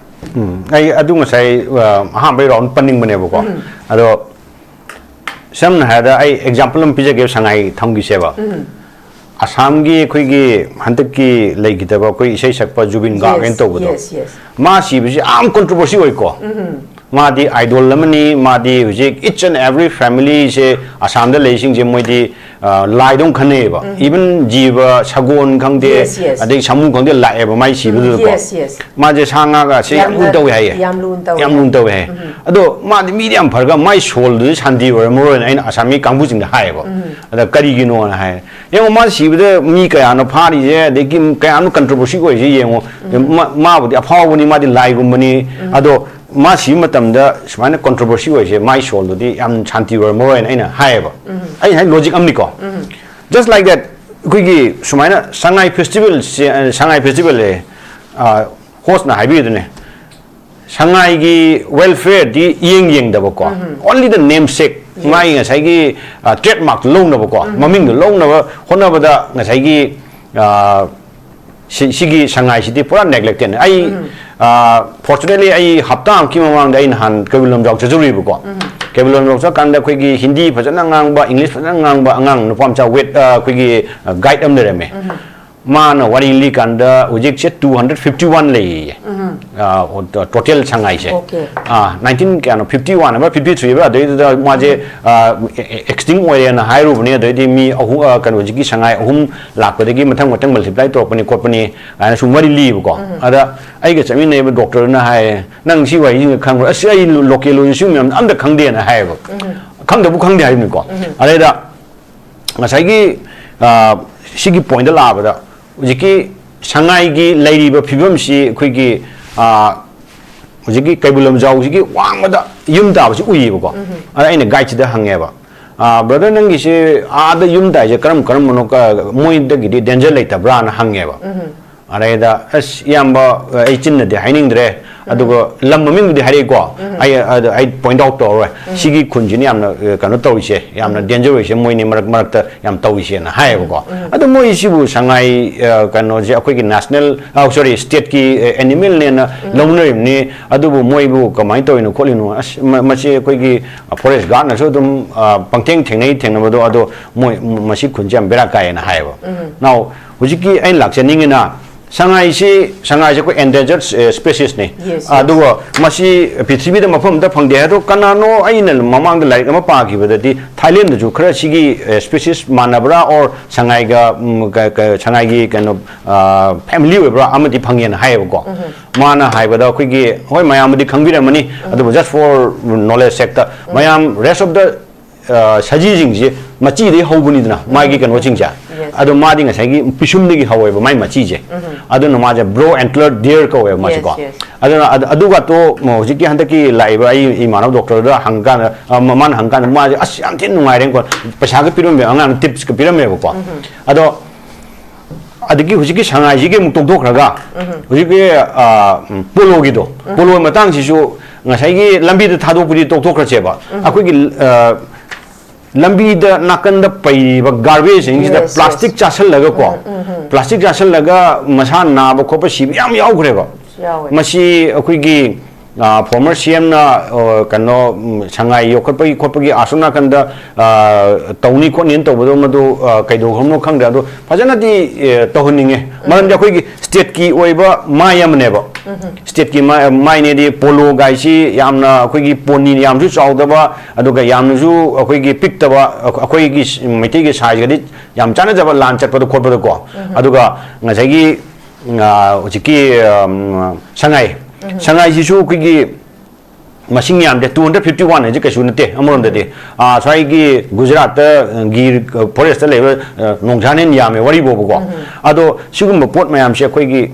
ꯎꯝ, ꯑꯩ ꯑꯗꯨ ꯉꯁꯥꯏ ꯑ, ꯑꯍꯥꯟꯕꯩ ꯔꯥꯎꯟ ꯄꯟꯅꯤꯡꯕꯅꯦꯕꯀꯣ꯫ ꯑꯗꯣ ꯁꯝꯅ ꯍꯥꯏꯔꯕꯗ ꯑꯩ ꯑꯦꯛꯖꯥꯝꯄꯜ ꯑꯃ ꯄꯤꯖꯒꯦꯕ, ꯁꯉꯥꯏ ꯊꯝꯈꯤꯁꯦꯕ꯫ ꯑꯁꯥꯝꯒꯤ ꯑꯩꯈꯣꯏꯒꯤ ꯍꯟꯗꯛꯀꯤ ꯂꯩꯈꯤꯗꯕ ꯑꯩꯈꯣꯏ ꯏꯁꯩ ꯁꯛꯄ ꯖꯨꯕꯤꯟ ꯒꯥꯔꯒ ꯍꯥꯏꯅ ꯇꯧꯕꯗꯣ, ꯃꯥ ꯁꯤꯕꯁꯤ ꯌꯥꯝ ꯀꯣꯟꯇ꯭ꯔꯣꯚꯔꯁꯤ ꯑꯣꯏꯀꯣ꯫ ꯃꯥꯗꯤ ꯑꯥꯏꯗꯣꯜ ꯑꯃꯅꯤ, ꯃꯥꯗꯤ ꯍꯧꯖꯤꯛ each and every family ꯁꯦ ꯑꯁꯥꯝꯗ ꯂꯩꯔꯤꯁꯤꯡꯁꯦ ꯃꯣꯏꯗꯤ ꯑ, ꯂꯥꯏꯗꯧꯅ ꯈꯟꯅꯩꯌꯦꯕ꯫ ꯏꯚꯟ ꯖꯤꯕ, ꯁꯒꯣꯜ ꯈꯪꯗꯦ, ꯑꯗꯩ ꯁꯥꯃꯨ ꯈꯪꯗꯦ, ꯂꯥꯛꯑꯦꯕ ꯃꯥꯏ ꯁꯤꯕꯗꯨꯗꯀꯣ꯫ ꯃꯥꯁꯦ ꯁꯥ ꯉꯥꯒꯁꯦ ꯌꯥꯝ ꯂꯨꯅ ꯇꯧꯋꯦ ꯍꯥꯏꯌꯦ꯫ ꯌꯥꯝ ꯂꯨꯅ ꯇꯧꯋꯦ ꯍꯥꯏꯌꯦ꯫ ꯑꯗꯣ ꯃꯥꯗꯤ ꯃꯤꯗꯤ ꯌꯥꯝ ꯐꯔꯒ ꯃꯥꯏ ꯁꯣꯜꯗꯨꯗꯤ ꯁꯥꯟꯇꯤ ꯑꯣꯏꯔꯝꯃꯔꯣꯏꯅ ꯑꯩꯅ ꯑꯁꯥꯝꯃꯤ ꯀꯥꯡꯕꯨꯁꯤꯡꯗ ꯍꯥꯏꯌꯦꯕ꯫ ꯑꯗ ꯀꯔꯤꯒꯤꯅꯣꯅ ꯍꯥꯏ꯫ ꯌꯦꯡꯉꯣ, ꯃꯥ ꯁꯤꯕꯗ ꯃꯤ ꯀꯌꯥꯅꯣ ꯐꯥꯔꯤꯁꯦ, ꯑꯗꯒꯤ ꯀꯌꯥꯅꯣ ꯀꯟꯇ꯭ꯔꯣꯚꯔꯁꯤ ꯑꯣꯏꯔꯤꯁꯦ ꯌꯦꯡꯉꯣ꯫ ꯃꯥ-, ꯃꯥꯕꯨꯗꯤ ꯑꯐꯥꯎꯕꯅꯤ, ꯃꯥꯗꯤ ꯂꯥꯏꯒꯨꯝꯕꯅꯤ꯫ ꯑꯗꯣ ꯃꯥ ꯁꯤꯕ ꯃꯇꯝꯗ ꯁꯨꯃꯥꯏꯅ ꯀꯣꯟꯇ꯭ꯔꯣꯚꯔꯁꯤ ꯑꯣꯏꯔꯤꯁꯦ ꯃꯥꯏ ꯁꯣꯜꯗꯨꯗꯤ ꯌꯥꯝ ꯁꯥꯟꯇꯤ ꯑꯣꯏꯔꯝꯃꯔꯣꯏꯅ ꯑꯩꯅ ꯍꯥꯏꯌꯦꯕ꯫ ꯑꯩꯅ ꯍꯥꯏ ꯂꯣꯖꯤꯛ ꯑꯃꯅꯤꯀꯣ꯫ Just like that, ꯑꯩꯈꯣꯏꯒꯤ ꯁꯨꯃꯥꯏꯅ ꯁꯉꯥꯏ ꯐꯦꯁꯇꯤꯚꯦꯜꯁꯦ, ꯁꯉꯥꯏ ꯐꯦꯁꯇꯤꯚꯦꯜꯁꯦ ꯍꯣꯁꯅ ꯍꯥꯏꯕꯤꯗꯨꯅꯦ, ꯁꯉꯥꯏꯒꯤ ꯋꯦꯜꯐꯤꯌꯔꯗꯤ ꯏꯌꯦꯡ ꯌꯦꯡꯗꯕꯀꯣ, only the namesake, ꯃꯥꯒꯤ ꯉꯁꯥꯏꯒꯤ ꯇ꯭ꯔꯦꯗꯃꯥꯔꯛꯇꯣ ꯂꯧꯅꯕꯀꯣ, ꯃꯃꯤꯡꯗꯣ ꯂꯧꯅꯕ ꯍꯣꯠꯅꯕꯗ ꯉꯁꯥꯏꯒꯤ ꯑ, ꯁꯤ, ꯁꯤꯒꯤ ꯁꯉꯥꯏꯁꯤꯗꯤ ꯄꯨꯔꯥ ꯅꯦꯒ꯭ꯂꯦꯛꯇꯦꯠꯅꯦ꯫ ꯑꯩ, ꯑ, ꯐꯣꯔꯆꯨꯅꯦꯠꯂꯤ ꯑꯩ ꯍꯞꯇꯥ ꯑꯃꯒꯤ ꯃꯃꯥꯡꯗ ꯑꯩ ꯅꯍꯥꯟ ꯀꯩꯕꯨꯜ ꯂꯝꯖꯥꯎ ꯆꯠꯆꯔꯨꯏꯕꯀꯣ꯫ ꯀꯩꯕꯨꯜ ꯂꯝꯖꯥꯎ ꯆꯠꯀꯥꯟꯗ ꯑꯩꯈꯣꯏꯒꯤ ꯍꯤꯟꯗꯤ ꯐꯖꯅ ꯉꯥꯡꯕ, ꯏꯪꯂꯤꯁ ꯐꯖꯅ ꯉꯥꯡꯕ ꯑꯉꯥꯡ ꯅꯨꯄꯥ ꯃꯆꯥ ꯋꯦꯠ, ꯑ, ꯑꯩꯈꯣꯏꯒꯤ, ꯑ, ꯒꯥꯏꯗ ꯑꯃ ꯂꯩꯔꯝꯃꯦ꯫ ꯃꯥꯅ ꯋꯥꯔꯤ ꯂꯤꯀꯥꯟꯗ ꯍꯧꯖꯤꯛꯁꯦ two hundred fifty one ꯂꯩꯌꯦ꯫ ꯑ, ꯇꯣꯇꯦꯜ ꯁꯉꯥꯏꯁꯦ꯫ ꯑꯣꯀꯦ꯫ ꯑ, nineteen ꯀꯌꯥꯅꯣ, fifty one ꯍꯥꯏꯕ꯭ꯔꯥ, fifty three ꯍꯥꯏꯕ꯭ꯔꯥ, ꯑꯗꯩꯗꯨꯗ ꯃꯥꯁꯦ, ꯑ, ꯑꯦ-, ꯑꯦ-, ꯑꯦꯛꯁꯇꯤꯡ ꯑꯣꯏꯔꯦꯅ ꯍꯥꯏꯔꯨꯕꯅꯦ꯫ ꯑꯗꯩꯗꯤ ꯃꯤ ꯑꯍꯨꯝ, ꯑ, ꯀꯩꯅꯣ, ꯍꯧꯖꯤꯛꯀꯤ ꯁꯉꯥꯏ ꯑꯍꯨꯝ ꯂꯥꯛꯄꯗꯒꯤ ꯃꯊꯪ ꯃꯊꯪ ꯃꯜꯇꯤꯄ꯭ꯂꯥꯏ ꯇꯧꯔꯛꯄꯅꯤ ꯈꯣꯠꯄꯅꯤ ꯍꯥꯏꯅ ꯁꯨꯝ ꯋꯥꯔꯤ ꯂꯤꯕꯀꯣ꯫ ꯑꯗ ꯑꯩꯒ ꯆꯠꯃꯤꯟꯅꯩꯕ ꯗꯣꯛꯇꯔꯗꯨꯅ ꯍꯥꯏꯌꯦ, "ꯅꯪ ꯁꯤ ꯋꯥꯔꯤꯁꯤꯡꯁꯦ ꯈꯪꯕ꯭ꯔꯥ?" "ꯑꯁ, ꯑꯩ ꯂꯣꯀꯦꯜ ꯂꯣꯟꯁꯨ ꯃꯌꯥꯝ ꯑꯝꯇ ꯈꯪꯗꯦꯅ" ꯍꯥꯏꯌꯦꯕ꯫ ꯈꯪꯗꯕꯨ ꯈꯪꯗꯦ ꯍꯥꯏꯕꯅꯤꯀꯣ꯫ ꯑꯗꯩꯗ ꯉꯁꯥꯏꯒꯤ, ꯑ, ꯁꯤꯒꯤ ꯄꯣꯏꯟꯗ ꯂꯥꯛꯑꯕꯗ, ꯍꯧꯖꯤꯛꯀꯤ ꯁꯉꯥꯏꯒꯤ ꯂꯩꯔꯤꯕ ꯐꯤꯕꯝꯁꯤ ꯑꯩꯈꯣꯏꯒꯤ, ꯑ, ꯍꯧꯖꯤꯛꯀꯤ ꯀꯩꯕꯨꯜ ꯂꯝꯖꯥꯎꯁꯤꯒꯤ ꯋꯥꯡꯃꯗ ꯌꯨꯝ ꯇꯥꯕꯁꯤ ꯎꯏꯌꯦꯕꯀꯣ꯫ ꯑꯗ ꯑꯩꯅ ꯒꯥꯏꯗꯁꯤꯗ ꯍꯪꯉꯦꯕ, "ꯑ, ꯕ꯭ꯔꯗꯔ, ꯅꯪꯒꯤꯁꯦ ꯑꯥꯗ ꯌꯨꯝ ꯇꯥꯏꯁꯦ ꯀꯔꯝ ꯀꯔꯝꯕꯅꯣ, ꯀ-, ꯃꯣꯏꯗꯒꯤꯗꯤ ꯗꯦꯟꯖꯔ ꯂꯩꯇꯕ꯭ꯔꯥꯅ?" ꯍꯪꯉꯦꯕ꯫ ꯑꯗꯩꯗ, "ꯑꯁ, ꯏꯌꯥꯝꯕ, ꯑꯩ ꯆꯤꯟꯅꯗꯤ ꯍꯥꯏꯅꯤꯡꯗ꯭ꯔꯦ, ꯑꯗꯨꯒ ꯂꯝ ꯃꯃꯤꯡꯗꯨꯗꯤ ꯍꯥꯏꯔꯛꯏꯀꯣ, ꯑꯩ, ꯑꯗ ꯑꯩ ꯄꯣꯏꯟꯠ ꯑꯥꯎꯠ ꯇꯧꯔꯔꯣꯏ꯫ ꯁꯤꯒꯤ ꯈꯨꯟꯁꯤꯅ ꯌꯥꯝꯅ, ꯑ, ꯀꯩꯅꯣ ꯇꯧꯔꯤꯁꯦ, ꯌꯥꯝꯅ ꯗꯦꯟꯖꯔ ꯑꯣꯏꯔꯤꯁꯦ, ꯃꯣꯏꯅꯤ ꯃꯔꯛ ꯃꯔꯛꯇ ꯌꯥꯝ ꯇꯧꯔꯤꯁꯦꯅ" ꯍꯥꯏꯌꯦꯕꯀꯣ꯫ ꯑꯗꯣ ꯃꯣꯏꯁꯤꯕꯨ ꯁꯉꯥꯏ, ꯑ, ꯀꯩꯅꯣꯁꯦ ꯑꯩꯈꯣꯏꯒꯤ ꯅꯦꯁꯅꯦꯜ, ꯑ, ꯁꯣꯔꯤ, ꯁ꯭ꯇꯦꯠꯀꯤ, ꯑ, ꯑꯦꯅꯤꯃꯦꯜꯅꯦꯅ ꯂꯧꯅꯔꯤꯕꯅꯤ, ꯑꯗꯨꯕꯨ ꯃꯣꯏꯕꯨ ꯀꯃꯥꯏꯅ ꯇꯧꯔꯤꯅꯣ ꯈꯣꯠꯂꯤꯅꯣ? ꯑꯁ, ꯃ-, ꯃꯁꯤ ꯑꯩꯈꯣꯏꯒꯤ, ꯑ, ꯐꯣꯔꯦꯁ ꯒꯥꯔꯗꯅꯁꯨ ꯑꯗꯨꯝ, ꯑ, ꯄꯪꯊꯦꯡ ꯊꯦꯡꯅꯩ ꯊꯦꯡꯅꯕꯗꯣ, ꯑꯗꯣ ꯃꯣꯏ, ꯃꯁꯤ ꯈꯨꯟꯁꯦ ꯌꯥꯝ ꯕꯦꯔꯥ ꯀꯥꯏꯌꯦꯅ ꯍꯥꯏꯌꯦꯕ꯫ Now, ꯍꯧꯖꯤꯛꯀꯤ ꯑꯩꯅ ꯂꯥꯛꯆꯅꯤꯡꯉꯤꯅ, ꯁꯉꯥꯏꯁꯤ, ꯁꯉꯥꯏꯁꯤ ꯑꯩꯈꯣꯏ ꯑꯦꯟꯗꯦꯟꯖꯔ, ꯑ, ꯁ꯭ꯄꯦꯁꯤꯁꯅꯤ꯫ Yes, yes. ꯑꯗꯨꯒ ꯃꯁꯤ ꯄ꯭ꯔꯤꯊꯤꯕꯤꯗ ꯃꯐꯝ ꯑꯃꯗ ꯐꯪꯗꯦ꯫ ꯑꯗꯣ ꯀꯅꯥꯅꯣ ꯑꯩꯅ ꯃꯃꯥꯡꯗ ꯂꯥꯏꯔꯤꯛ ꯑꯃ ꯄꯥꯈꯤꯕꯗꯗꯤ ꯊꯥꯏꯂꯦꯟꯗꯁꯨ ꯈꯔ ꯁꯤꯒꯤ, ꯑ, ꯁ꯭ꯄꯦꯁꯤꯁ ꯃꯥꯟꯅꯕ꯭ꯔꯥ, or ꯁꯉꯥꯏꯒ, ꯎꯝ, ꯀ-, ꯀ-, ꯁꯉꯥꯏꯒꯤ ꯀꯩꯅꯣ, ꯑ, ꯐꯦꯃꯤꯂꯤ ꯑꯣꯏꯕ꯭ꯔꯥ ꯑꯃꯗꯤ ꯐꯪꯉꯦꯅ ꯍꯥꯏꯌꯦꯕꯀꯣ꯫ ꯃꯥꯅ ꯍꯥꯏꯕꯗ ꯑꯩꯈꯣꯏꯒꯤ, ꯍꯣꯏ, ꯃꯌꯥꯝꯕꯨꯗꯤ ꯈꯪꯕꯤꯔꯝꯃꯅꯤ, ꯑꯗꯨꯕꯨ just for knowledge sake ꯇ, ꯃꯌꯥꯝ rest of the, ꯑ, ꯁꯖꯤꯁꯤꯡꯁꯦ ꯃꯆꯤꯗꯒꯤ ꯍꯧꯕꯅꯤꯗꯅ, ꯃꯥꯒꯤ ꯀꯩꯅꯣꯁꯤꯡꯁꯦ꯫ Yes. ꯑꯗꯣ ꯃꯥꯗꯤ ꯉꯁꯥꯏꯒꯤ ꯄꯤꯁꯨꯝꯗꯒꯤ ꯍꯧꯋꯦꯕ ꯃꯥꯏ ꯃꯆꯤꯁꯦ꯫ ꯑꯗꯨꯅ ꯃꯥꯁꯦ ꯕ꯭ꯔꯣ ꯑꯦꯟꯇꯂꯔ ꯗꯤꯌꯔ ꯀꯧꯋꯦꯕ ꯃꯥꯁꯦꯀꯣ꯫ Yes, yes. ꯑꯗꯨꯅ ꯑꯗ-, ꯑꯗꯨꯒ ꯇꯣ ꯍꯧꯖꯤꯛꯀꯤ ꯍꯟꯗꯛꯀꯤ ꯂꯥꯛꯏꯕ ꯑꯩ ꯏꯃꯥꯟꯅꯕ ꯗꯣꯛꯇꯔꯗ ꯍꯪꯀꯥꯟꯗ, ꯑ, ꯃ-, ꯃꯥꯅ ꯍꯪꯀꯥꯟꯗ ꯃꯥꯁꯦ, "ꯑꯁ, ꯌꯥꯝ ꯊꯤꯅ ꯅꯨꯡꯉꯥꯏꯔꯦꯀꯣ, ꯄꯩꯁꯥꯒ ꯄꯤꯔꯝꯃꯦ, ꯑꯉꯥꯡꯅ ꯇꯤꯞꯁꯀ ꯄꯤꯔꯝꯃꯦꯕꯀꯣ"꯫ ꯑꯗꯣ ꯑꯗꯒꯤ ꯍꯧꯖꯤꯛꯀꯤ ꯁꯉꯥꯏꯁꯤꯒꯤ ꯑꯃꯨꯛ ꯇꯣꯛꯊꯣꯛꯈ꯭ꯔꯒ, ꯍꯧꯖꯤꯛꯀꯤ, ꯑ, ꯎꯝ, ꯄꯣꯂꯣꯒꯤꯗꯣ, ꯄꯣꯂꯣ ꯃꯇꯥꯡꯁꯤꯁꯨ ꯉꯁꯥꯏꯒꯤ ꯂꯝꯕꯤꯗ ꯊꯥꯗꯣꯛꯄꯗꯤ ꯇꯣꯛꯊꯣꯛꯈ꯭ꯔꯁꯦꯕ, ꯑꯩꯈꯣꯏꯒꯤ, ꯑ, ꯂꯝꯕꯤꯗ ꯅꯥꯀꯟꯗ ꯄꯩꯔꯤꯕ ꯒꯥꯔꯕꯦꯖꯁꯤꯡꯁꯤꯗ, yes, yes, ꯄ꯭ꯂꯥꯁꯇꯤꯛ ꯆꯥꯁꯜꯂꯒꯀꯣ, ꯄ꯭ꯂꯥꯁꯇꯤꯛ ꯆꯥꯁꯜꯂꯒ ꯃꯁꯥ ꯅꯥꯕ ꯈꯣꯠꯄ ꯁꯤꯕ ꯌꯥꯝ ꯌꯥꯎꯈ꯭ꯔꯦꯕ꯫ ꯌꯥꯎꯋꯦ꯫ ꯃꯁꯤ ꯑꯩꯈꯣꯏꯒꯤ, ꯐꯣꯔꯃꯔ ꯁꯤ ꯑꯦꯝꯅ ꯀꯩꯅꯣ, ꯎꯝ, ꯁꯉꯥꯏ ꯌꯣꯛꯈꯠꯄꯒꯤ ꯈꯣꯠꯄꯒꯤ ꯑꯁꯣꯝ ꯅꯥꯀꯟꯗ ꯑ, ꯇꯧꯅꯤ ꯈꯣꯠꯅꯤꯅ ꯇꯧꯕꯗꯣ, ꯃꯗꯨ ꯑ, ꯀꯩꯗꯧꯈ꯭ꯔꯕꯅꯣ ꯈꯪꯗ꯭ꯔꯦ꯫ ꯑꯗꯣ ꯐꯖꯅꯗꯤ ꯑ, ꯇꯧꯍꯟꯅꯤꯡꯉꯦ꯫ ꯃꯔꯝꯗꯤ ꯑꯩꯈꯣꯏꯒꯤ ꯁ꯭ꯇꯦꯠꯀꯤ ꯑꯣꯏꯕ ꯃꯥꯏ ꯑꯃꯅꯦꯕ꯫ ꯁ꯭ꯇꯦꯠꯀꯤ ꯃꯥꯏ, ꯃꯥꯏꯅꯦꯗꯤ ꯄꯣꯂꯣ ꯒꯥꯏꯁꯤ ꯌꯥꯝꯅ ꯑꯩꯈꯣꯏꯒꯤ ꯄꯣꯅꯤ ꯌꯥꯝꯁꯨ ꯆꯥꯎꯗꯕ, ꯑꯗꯨꯒ ꯌꯥꯝꯅꯁꯨ ꯑꯩꯈꯣꯏꯒꯤ ꯄꯤꯛꯇꯕ, ꯑꯩꯈꯣꯏꯒꯤ ꯃꯩꯇꯩꯒꯤ ꯁꯥꯏꯖꯀꯗꯤ ꯌꯥꯝ ꯆꯥꯟꯅꯖꯕ, ꯂꯥꯟ ꯆꯠꯄꯗ ꯈꯣꯠꯄꯗꯀꯣ꯫ ꯑꯗꯨꯒ ꯉꯁꯥꯏꯒꯤ, ꯑ, ꯍꯧꯖꯤꯛꯀꯤ, ꯑꯝ, ꯁꯉꯥꯏ, ꯁꯉꯥꯏꯁꯤꯁꯨ ꯑꯩꯈꯣꯏꯒꯤ ꯃꯁꯤꯡ ꯌꯥꯝꯗꯦ, ꯇꯨ ꯍꯟꯗ꯭ꯔꯦꯠ ꯐꯤꯐꯇꯤ ꯋꯥꯟ ꯍꯥꯏꯁꯦ ꯀꯩꯁꯨ ꯅꯠꯇꯦ꯫ ꯑꯃꯔꯣꯝꯗꯗꯤ, ꯑ, ꯁ꯭ꯋꯥꯏꯒꯤ ꯒꯨꯖꯔꯥꯠꯇ, ꯑ, ꯒꯤꯔ, ꯑ, ꯐꯣꯔꯦꯁꯇ ꯂꯩꯕ, ꯑ, ꯅꯣꯡꯖꯥꯅ ꯍꯦꯟꯅ ꯌꯥꯝꯃꯦ ꯋꯥꯔꯤꯕꯣꯕꯀꯣ꯫ ꯑꯗꯣ ꯁꯤꯒꯨꯝꯕ ꯄꯣꯠ ꯃꯌꯥꯝꯁꯦ ꯑꯩꯈꯣꯏꯒꯤ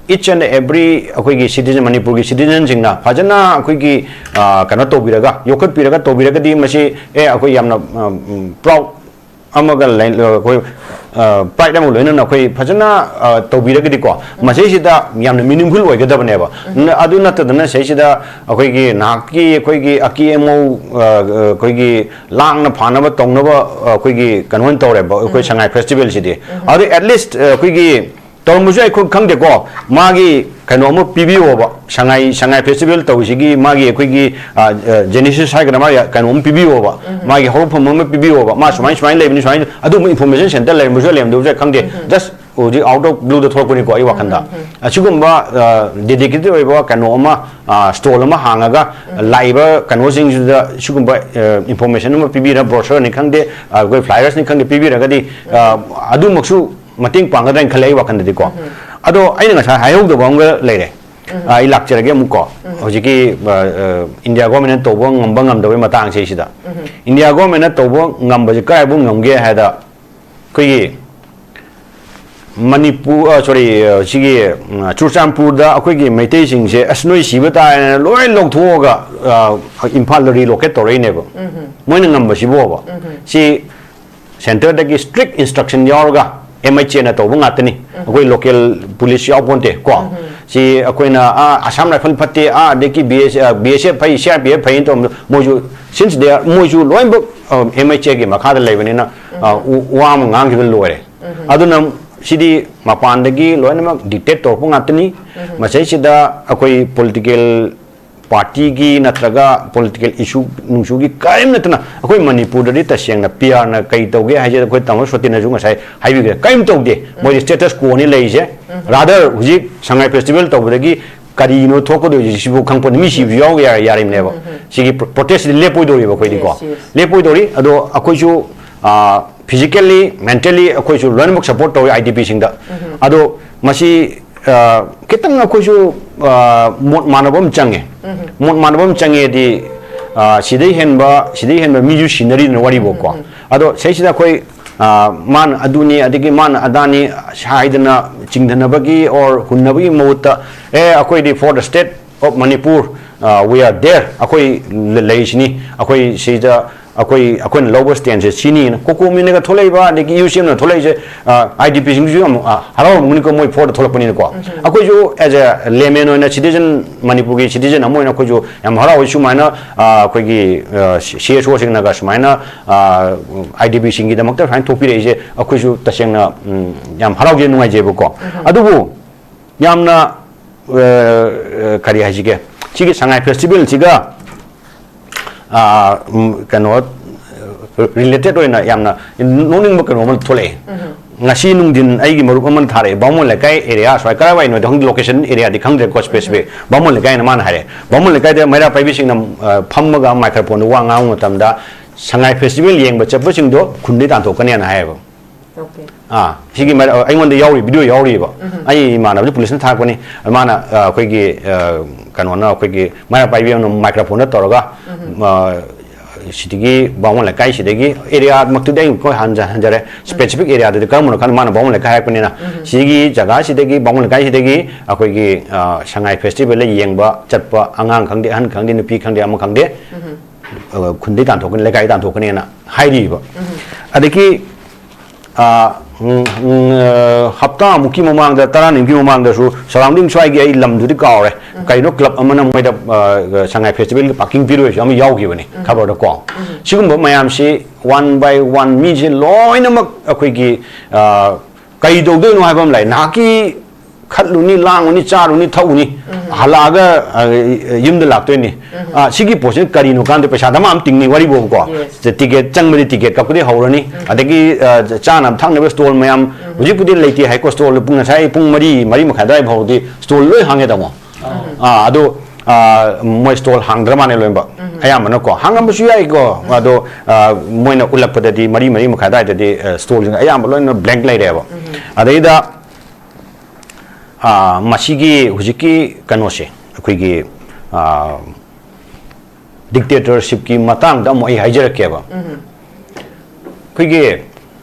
each and every ꯑꯩꯈꯣꯏꯒꯤ citizen, ꯃꯅꯤꯄꯨꯔꯒꯤ citizenꯁꯤꯡꯅ ꯐꯖꯅ ꯑꯩꯈꯣꯏꯒꯤ, ꯑ, ꯀꯩꯅꯣ ꯇꯧꯕꯤꯔꯒ, ꯌꯣꯛꯈꯠꯄꯤꯔꯒ ꯇꯧꯕꯤꯔꯒꯗꯤ ꯃꯁꯤ, ꯑꯦ, ꯑꯩꯈꯣꯏ ꯌꯥꯝꯅ, ꯑ, ꯎꯝ, proud ꯑꯃꯒ ꯂꯩ-, ꯑꯩꯈꯣꯏ, ꯑ, pride ꯑꯃꯒ ꯂꯣꯏꯅꯅ ꯑꯩꯈꯣꯏ ꯐꯖꯅ, ꯑ, ꯇꯧꯕꯤꯔꯒꯗꯤꯀꯣ, ꯃꯁꯤꯁꯤꯗ ꯌꯥꯝꯅ meaningful ꯑꯣꯏꯒꯗꯕꯅꯦꯕ꯫ ꯅ-, ꯑꯗꯨ ꯅꯠꯇꯗꯅ ꯁꯤꯗꯩꯁꯤꯗ ꯑꯩꯈꯣꯏꯒꯤ ꯅꯍꯥꯛꯀꯤ ꯑꯩꯈꯣꯏꯒꯤ ꯑꯀꯦ ꯑꯃꯧ, ꯑ, ꯑ, ꯑꯩꯈꯣꯏꯒꯤ ꯂꯥꯡꯅ ꯐꯥꯅꯕ ꯇꯧꯅꯕ, ꯑ, ꯑꯩꯈꯣꯏꯒꯤ ꯀꯩꯅꯣ ꯑꯣꯏꯅ ꯇꯧꯔꯦꯕ, ꯑꯩꯈꯣꯏ ꯁꯉꯥꯏ ꯐꯦꯁꯇꯤꯚꯦꯜꯁꯤꯗꯤ꯫ ꯑꯗꯨ at least, ꯑ, ꯑꯩꯈꯣꯏꯒꯤ ꯇꯧꯔꯝꯕꯁꯨ ꯌꯥꯏ, ꯑꯩꯈꯣꯏ ꯈꯪꯗꯦꯀꯣ꯫ ꯃꯥꯒꯤ ꯀꯩꯅꯣ ꯑꯃ ꯄꯤꯕꯤꯌꯣꯕ, ꯁꯉꯥꯏ, ꯁꯉꯥꯏ ꯐꯦꯁꯇꯤꯚꯦꯜ ꯇꯧꯔꯤꯁꯤꯒꯤ ꯃꯥꯒꯤ ꯑꯩꯈꯣꯏꯒꯤ, ꯑ, ꯑ, genesis ꯍꯥꯏꯒꯗ꯭ꯔꯥ, ꯃꯥꯒꯤ ꯀꯩꯅꯣ ꯑꯃ ꯄꯤꯕꯤꯌꯣꯕ, ꯃꯥꯒꯤ ꯍꯧꯔꯛꯐꯝ ꯑꯃ ꯄꯤꯕꯤꯌꯣꯕ, ꯃꯥ ꯁꯨꯃꯥꯏꯅ ꯁꯨꯃꯥꯏꯅ ꯂꯩꯕꯅꯤ, ꯁꯨꯃꯥꯏꯅ, ꯑꯗꯨꯝꯕ information center ꯂꯩꯔꯝꯕꯁꯨ ꯌꯥꯏ, ꯂꯩꯔꯝꯗꯕꯁꯨ ꯌꯥꯏ, ꯈꯪꯗꯦ꯫ Just ꯍꯧꯖꯤꯛ out of blue ꯗ ꯊꯣꯛꯂꯛꯄꯅꯤꯀꯣ ꯑꯩ ꯋꯥꯈꯟꯗ꯫ ꯑꯁꯤꯒꯨꯝꯕ, ꯑ, dedicated ꯑꯣꯏꯕ ꯀꯩꯅꯣ ꯑꯃ, ꯑ, stall ꯑꯃ ꯍꯥꯡꯉꯒ, ꯂꯥꯛꯏꯕ ꯀꯩꯅꯣꯁꯤꯡꯁꯤꯗ ꯁꯤꯒꯨꯝꯕ, ꯑ, information ꯑꯃ ꯄꯤꯕꯤꯔ, brochure ꯅꯤ ꯈꯪꯗꯦ, ꯑ, ꯑꯩꯈꯣꯏ flyers ꯅꯤ ꯈꯪꯗꯦ, ꯄꯤꯕꯤꯔꯒꯗꯤ, ꯑ, ꯑꯗꯨꯃꯛꯁꯨ ꯃꯇꯦꯡ ꯄꯥꯡꯒꯗ꯭ꯔꯥ ꯍꯥꯏꯅ ꯈꯜꯂꯦ ꯑꯩ ꯋꯥꯈꯜꯗꯗꯤꯀꯣ꯫ ꯑꯗꯣ ꯑꯩꯅ ꯉꯁꯥꯏ ꯍꯥꯏꯍꯧꯗꯕ ꯑꯃꯒ ꯂꯩꯔꯦ꯫ ꯑ, ꯑꯩ ꯂꯥꯛꯆꯔꯒꯦ ꯑꯃꯨꯛꯀꯣ꯫ ꯍꯧꯖꯤꯛꯀꯤ, ꯑ, ꯑ, ꯏꯟꯗꯤꯌꯥ ꯒꯣꯔꯃꯦꯟꯅ ꯇꯧꯕ ꯉꯝꯕ ꯉꯝꯗꯕꯒꯤ ꯃꯇꯥꯡꯁꯦ ꯁꯤꯗ꯫ ꯏꯟꯗꯤꯌꯥ ꯒꯣꯔꯃꯦꯟꯅ ꯇꯧꯕ ꯉꯝꯕꯁꯦ ꯀꯗꯥꯏꯐꯥꯎ ꯉꯝꯒꯦ ꯍꯥꯏꯗ, ꯑꯩꯈꯣꯏꯒꯤ ꯃꯅꯤꯄꯨꯔ, ꯑ, sorry, ꯑ, ꯁꯤꯒꯤ, ꯎꯝ, ꯆꯨꯔꯆꯥꯟꯄꯨꯔꯗ ꯑꯩꯈꯣꯏꯒꯤ ꯃꯩꯇꯩꯁꯤꯡꯁꯦ, "ꯑꯁ, ꯅꯣꯏ ꯁꯤꯕ ꯇꯥꯔꯦꯅ" ꯂꯣꯏ ꯂꯧꯊꯣꯛꯑꯒ, ꯑ, ꯏꯝꯐꯥꯜꯗ relocate ꯇꯧꯔꯛꯏꯅꯦꯕ꯫ ꯃꯣꯏꯅ ꯉꯝꯕꯁꯤꯕꯣꯕ꯫ ꯁꯤ centre ꯗꯒꯤ strict instruction ꯌꯥꯎꯔꯒ M H A ꯅ ꯇꯧꯕ ꯉꯥꯛꯇꯅꯤ꯫ ꯑꯩꯈꯣꯏ local police ꯌꯥꯎꯄꯣꯟꯇꯦ ꯀꯣ꯫ ꯁꯤ ꯑꯩꯈꯣꯏꯅ, ꯑꯥ, Assam Rifle ꯐꯠꯇꯦ, ꯑꯥ, ꯑꯗꯒꯤ B S, ꯑ, B S F ꯐꯩ, C R P F ꯐꯩꯅ ꯇꯧꯔꯝꯕꯗꯣ, ꯃꯣꯏꯁꯨ, since they are, ꯃꯣꯏꯁꯨ ꯂꯣꯏꯅꯃꯛ, ꯑ, M H A ꯒꯤ ꯃꯈꯥꯗ ꯂꯩꯕꯅꯤꯅ, ꯑ, ꯎ-, ꯋꯥ ꯑꯃ ꯉꯥꯡꯈꯤꯕ ꯂꯣꯏꯔꯦ꯫ ꯑꯗꯨꯅ ꯁꯤꯗꯤ ꯃꯄꯥꯟꯗꯒꯤ ꯂꯣꯏꯅꯃꯛ dictate ꯇꯧꯔꯛꯄ ꯉꯥꯛꯇꯅꯤ꯫ ꯃꯁꯤꯁꯤꯗ ꯑꯩꯈꯣꯏ political ꯄꯥꯔꯇꯤꯒꯤ ꯅꯠꯇ꯭ꯔꯒ ꯄꯣꯂꯤꯇꯤꯀꯦꯜ ꯏꯁꯨ ꯅꯨꯡꯁꯨꯒꯤ ꯀꯔꯤꯝ ꯅꯠꯇꯅ, ꯑꯩꯈꯣꯏ ꯃꯅꯤꯄꯨꯔꯗꯗꯤ ꯇꯁꯦꯡꯅ ꯄꯤ ꯑꯥꯔꯅ ꯀꯔꯤ ꯇꯧꯒꯦ ꯍꯥꯏꯁꯦ ꯑꯩꯈꯣꯏ ꯇꯥꯃꯣ ꯁꯣꯇꯤꯅꯁꯨ ꯉꯁꯥꯏ ꯍꯥꯏꯕꯤꯈ꯭ꯔꯦ, ꯀꯔꯤꯝ ꯇꯧꯗꯦ꯫ ꯃꯣꯏꯗꯤ status quo ꯅꯤ ꯂꯩꯔꯤꯁꯦ꯫ Rather, ꯍꯧꯖꯤꯛ ꯁꯉꯥꯏ ꯐꯦꯁꯇꯤꯚꯦꯜ ꯇꯧꯕꯗꯒꯤ ꯀꯔꯤꯅꯣ ꯊꯣꯛꯀꯗꯣꯏꯁꯦ ꯁꯤꯕꯨ ꯈꯪꯄꯣꯠ, ꯃꯤ ꯁꯤꯕꯁꯨ ꯌꯥꯎ ꯌꯥ- ꯌꯥꯔꯤꯕꯅꯦꯕ꯫ ꯁꯤꯒꯤ ꯄ꯭ꯔꯣꯇꯦꯁꯁꯤꯗꯤ ꯂꯦꯞꯄꯣꯏꯗꯧꯔꯤꯕ ꯑꯩꯈꯣꯏꯗꯤꯀꯣ꯫ Yes, yes. ꯂꯦꯞꯄꯣꯏꯗꯧꯔꯤ꯫ ꯑꯗꯣ ꯑꯩꯈꯣꯏꯁꯨ, ꯑ, physically, mentally ꯑꯩꯈꯣꯏꯁꯨ ꯂꯣꯏꯅꯃꯛ support ꯇꯧꯋꯤ ꯑꯥꯏ ꯗꯤ ꯄꯤꯁꯤꯡꯗ꯫ ꯑꯗꯣ ꯃꯁꯤ, ꯑ, ꯈꯤꯇꯪ ꯑꯩꯈꯣꯏꯁꯨ, ꯑ, ꯃꯣꯠ ꯃꯥꯟꯅꯕ ꯑꯃ ꯆꯪꯉꯦ꯫ ꯃꯣꯠ ꯃꯥꯟꯅꯕ ꯑꯃ ꯆꯪꯉꯦꯗꯤ, ꯑ, ꯁꯤꯗꯩ ꯍꯦꯟꯕ, ꯁꯤꯗꯩ ꯍꯦꯟꯕ ꯃꯤꯁꯨ ꯁꯤꯅꯔꯤꯗꯅ ꯋꯥꯔꯤꯕꯣꯀꯣ꯫ ꯑꯗꯣ ꯁꯤꯁꯤꯗ ꯑꯩꯈꯣꯏ, ꯑ, ꯃꯥꯅ ꯑꯗꯨꯅꯤ, ꯑꯗꯒꯤ ꯃꯥꯅ ꯑꯗꯥꯅꯤ ꯍꯥꯏꯗꯅ ꯆꯤꯡꯊꯅꯕꯒꯤ or ꯍꯨꯟꯅꯕꯒꯤ ꯃꯍꯨꯠꯇ, "ꯑꯦ, ꯑꯩꯈꯣꯏꯗꯤ for the state of Manipur, ꯑ, we are there, ꯑꯩꯈꯣꯏ ꯂ-, ꯂꯩꯔꯤꯁꯤꯅꯤ, ꯑꯩꯈꯣꯏ ꯁꯤꯗ ꯑꯩꯈꯣꯏ, ꯑꯩꯈꯣꯏꯅ ꯂꯧꯕ stand ꯁꯦ ꯁꯤꯅꯤꯅ" ꯀꯣꯀꯣꯃꯤꯅꯒ ꯊꯣꯛꯂꯛꯏꯕ, ꯑꯗꯒꯤ ꯌꯨ ꯁꯤ ꯑꯦꯝꯅ ꯊꯣꯛꯂꯛꯏꯁꯦ, ꯑꯥꯏ ꯗꯤ ꯄꯤꯁꯤꯡꯁꯨ ꯌꯥꯝ, ꯑ, ꯍꯔꯥꯎꯔꯝꯒꯅꯤꯀꯣ, ꯃꯣꯏ ꯐꯣꯔꯗ ꯊꯣꯛꯂꯛꯄꯅꯤꯅꯀꯣ꯫ ꯑꯩꯈꯣꯏꯁꯨ as a layman ꯑꯣꯏꯅ, citizen, ꯃꯅꯤꯄꯨꯔꯒꯤ citizen ꯑꯃ ꯑꯣꯏꯅ ꯑꯩꯈꯣꯏꯁꯨ ꯌꯥꯝ ꯍꯔꯥꯎꯏ꯫ ꯁꯨꯃꯥꯏꯅ, ꯑ, ꯑꯩꯈꯣꯏꯒꯤ, ꯑ, ꯁꯤ-, ꯁꯤ ꯑꯦꯁ ꯑꯣꯁꯤꯡꯅꯒ ꯁꯨꯃꯥꯏꯅ, ꯑ, ꯑꯥꯏ ꯗꯤ ꯄꯤꯁꯤꯡꯒꯤꯗꯃꯛꯇ ꯁꯨꯃꯥꯏꯅ ꯊꯣꯛꯄꯤꯔꯛꯏꯁꯦ, ꯑꯩꯈꯣꯏꯁꯨ ꯇꯁꯦꯡꯅ, ꯎꯝ, ꯌꯥꯝ ꯍꯔꯥꯎꯖꯩ, ꯅꯨꯡꯉꯥꯏꯖꯩꯕꯀꯣ꯫ ꯑꯗꯨꯕꯨ ꯌꯥꯝꯅ, ꯑ, ꯑ, ꯀꯔꯤ ꯍꯥꯏꯁꯤꯒꯦ, ꯁꯤꯒꯤ ꯁꯉꯥꯏ ꯐꯦꯁꯇꯤꯚꯦꯜꯁꯤꯒ, ꯑ, ꯎꯝ, ꯀꯩꯅꯣ, related ꯑꯣꯏꯅ ꯌꯥꯝꯅ ꯅꯣꯛꯅꯤꯡꯕ ꯀꯩꯅꯣ ꯑꯃ ꯊꯣꯛꯂꯛꯑꯦ꯫ ꯉꯁꯤ ꯅꯨꯡꯊꯤꯟ ꯑꯩꯒꯤ ꯃꯔꯨꯞ ꯑꯃꯅ ꯊꯥꯔꯛꯑꯦ, ꯕꯥꯃꯣꯟ ꯂꯩꯀꯥꯏ area ꯁ꯭ꯋꯥꯏ ꯀꯔꯥꯏꯋꯥꯏꯅꯣꯗꯤ ꯈꯪꯗꯦ, location area ꯗꯤ ꯈꯪꯗ꯭ꯔꯦꯀꯣ, specific꯫ ꯕꯥꯃꯣꯟ ꯂꯩꯀꯥꯏꯅ ꯃꯥꯅ ꯍꯥꯏꯔꯛꯑꯦ, ꯕꯥꯃꯣꯟ ꯂꯩꯀꯥꯏꯗ ꯃꯩꯔꯥ ꯄꯥꯏꯕꯤꯁꯤꯡꯅ, ꯑ, ꯐꯝꯃꯒ microphone ꯗ ꯋꯥ ꯉꯥꯡꯕ ꯃꯇꯝꯗ ꯁꯉꯥꯏ ꯐꯦꯁꯇꯤꯚꯦꯜ ꯌꯦꯡꯕ ꯆꯠꯄꯁꯤꯡꯗꯣ ꯈꯨꯟꯗꯩ ꯇꯥꯟꯊꯣꯛꯀꯅꯤꯅ ꯍꯥꯏꯌꯦꯕ꯫ Okay꯫ ꯑꯥ, ꯁꯤꯒꯤ ꯃꯔ-, ꯑꯩꯉꯣꯟꯗ ꯌꯥꯎꯔꯤ, video ꯌꯥꯎꯔꯤꯕ꯫ ꯑꯩ ꯏꯃꯥꯟꯅꯕꯗꯤ ꯄꯨꯂꯤꯁꯅ ꯊꯥꯔꯛꯄꯅꯤ꯫ ꯃꯥꯅ, ꯑ, ꯑꯩꯈꯣꯏꯒꯤ, ꯑ, ꯀꯩꯅꯣꯅ, ꯑꯩꯈꯣꯏꯒꯤ ꯃꯩꯔꯥ ꯄꯥꯏꯕꯤ ꯑꯃꯅ microphone ꯗ ꯇꯧꯔꯒ, ꯑ, ꯁꯤꯗꯒꯤ ꯕꯥꯃꯣꯟ ꯂꯩꯀꯥꯏꯁꯤꯗꯒꯤ, area ꯃꯛꯇꯨꯗꯤ ꯑꯩ ꯑꯩꯈꯣꯏ ꯍꯟꯖ-, ꯍꯟꯖꯔꯦ꯫ Specific area ꯗꯨꯗꯤ ꯀꯔꯝꯕꯅꯣ ꯈꯪꯗꯦ, ꯃꯥꯅ ꯕꯥꯃꯣꯟ ꯂꯩꯀꯥꯏ ꯍꯥꯏꯔꯛꯄꯅꯤꯅ꯫ ꯁꯤꯒꯤ ꯖꯒꯥꯁꯤꯗꯒꯤ, ꯕꯥꯃꯣꯟ ꯂꯩꯀꯥꯏꯁꯤꯗꯒꯤ ꯑꯩꯈꯣꯏꯒꯤ, ꯑ, ꯁꯉꯥꯏ ꯐꯦꯁꯇꯤꯚꯦꯜꯗ ꯌꯦꯡꯕ ꯆꯠꯄ ꯑꯉꯥꯡ ꯈꯪꯗꯦ, ꯑꯍꯟ ꯈꯪꯗꯦ, ꯅꯨꯄꯤ ꯈꯪꯗꯦ, ꯑꯃ ꯈꯪꯗꯦ, ꯑ, ꯈꯨꯟꯗꯩ ꯇꯥꯟꯊꯣꯛꯀꯅꯤ, ꯂꯩꯀꯥꯏꯗꯩ ꯇꯥꯟꯊꯣꯛꯀꯅꯤꯅ ꯍꯥꯏꯔꯤꯕ꯫ ꯑꯗꯒꯤ ꯑ, ꯎꯝ, ꯎꯝ, ꯑ, ꯍꯞꯇꯥꯃꯨꯛꯀꯤ ꯃꯃꯥꯡꯗ, ꯇꯔꯥꯅꯤꯃꯨꯛꯀꯤ ꯃꯃꯥꯡꯗꯁꯨ surrounding ꯁ꯭ꯋꯥꯏꯒꯤ, ꯑꯩ ꯂꯝꯗꯨꯗꯤ ꯀꯥꯎꯔꯦ, ꯀꯩꯅꯣ club ꯑꯃꯅ ꯃꯣꯏꯗ, ꯑ, ꯁꯉꯥꯏ ꯐꯦꯁꯇꯤꯚꯦꯜꯒꯤ parking ꯄꯤꯔꯣꯏꯁꯨ ꯑꯃ ꯌꯥꯎꯈꯤꯕꯅꯤ ꯈꯕꯔꯗꯀꯣ꯫ ꯁꯤꯒꯨꯝꯕ ꯃꯌꯥꯝꯁꯤ one by one ꯃꯤꯁꯦ ꯂꯣꯏꯅꯃꯛ ꯑꯩꯈꯣꯏꯒꯤ, ꯑ, ꯀꯩ ꯇꯧꯗꯣꯏꯅꯣ ꯍꯥꯏꯕ ꯑꯃ ꯂꯩ꯫ ꯅꯍꯥꯛꯀꯤ ꯈꯠꯂꯨꯅꯤ, ꯂꯥꯡꯉꯨꯅꯤ, ꯆꯥꯔꯨꯅꯤ, ꯊꯛꯎꯅꯤ, ꯍꯜꯂꯛꯑꯒ, ꯑ, ꯌꯨꯝꯗ ꯂꯥꯛꯇꯣꯏꯅꯤ꯫ ꯑ, ꯁꯤꯒꯤ ꯄꯣꯠꯁꯤꯅ ꯀꯔꯤꯅꯣ ꯀꯥꯟꯗ ꯄꯩꯁꯥ ꯗꯃꯥ ꯑꯃ ꯇꯤꯡꯅꯤ, ꯋꯥꯔꯤꯕꯣꯕꯀꯣ꯫ Yes. ꯇꯤꯀꯦꯠ ꯆꯪꯕꯗꯤ ꯇꯤꯀꯦꯠ ꯀꯛꯄꯗꯤ ꯍꯧꯔꯅꯤ꯫ ꯑꯗꯒꯤ, ꯑ, ꯆꯥꯅꯕ ꯊꯛꯅꯕ ꯁ꯭ꯇꯣꯜ ꯃꯌꯥꯝ, ꯍꯧꯖꯤꯛꯄꯨꯗꯤ ꯂꯩꯇꯦ ꯍꯥꯏꯀꯣ, ꯁ꯭ꯇꯣꯜ ꯄꯨꯡ, ꯉꯁꯥꯏ ꯄꯨꯡ ꯃꯔꯤ, ꯃꯔꯤ ꯃꯈꯥꯏ ꯑꯗꯨꯋꯥꯏ ꯐꯥꯎꯗꯤ ꯁ꯭ꯇꯣꯜ ꯂꯣꯏ ꯍꯥꯡꯉꯦ, ꯇꯥꯃꯣ꯫ ꯑꯥ, ꯑꯗꯨ, ꯑꯥ, ꯃꯣꯏ ꯁ꯭ꯇꯣꯜ ꯍꯥꯡꯗ꯭ꯔ ꯃꯥꯜꯂꯦ ꯂꯣꯏꯅꯃꯛ꯫ ꯑꯌꯥꯝꯕꯅꯀꯣ꯫ ꯍꯥꯡꯉꯝꯕꯁꯨ ꯌꯥꯏꯀꯣ꯫ ꯑꯗꯣ, ꯑꯥ, ꯃꯣꯏꯅ ꯎꯠꯂꯛꯄꯗꯗꯤ ꯃꯔꯤ, ꯃꯔꯤ ꯃꯈꯥꯏ ꯑꯗꯨꯋꯥꯏꯗꯗꯤ, ꯑꯥ, ꯁ꯭ꯇꯣꯜꯁꯤꯡ ꯑꯌꯥꯝꯕ ꯂꯣꯏꯅ ꯕ꯭ꯂꯦꯡꯛ ꯂꯩꯔꯦꯕ꯫ ꯑꯗꯩꯗ, ꯑꯥ, ꯃꯁꯤꯒꯤ ꯍꯧꯖꯤꯛꯀꯤ ꯀꯩꯅꯣꯁꯦ, ꯑꯩꯈꯣꯏꯒꯤ, ꯑꯥ, ꯗꯤꯛꯇꯦꯇꯔꯁꯤꯞꯀꯤ ꯃꯇꯥꯡꯗ ꯑꯃꯨꯛ ꯑꯩ ꯍꯥꯏꯖꯔꯛꯀꯦꯕ꯫ ꯑꯩꯈꯣꯏꯒꯤ,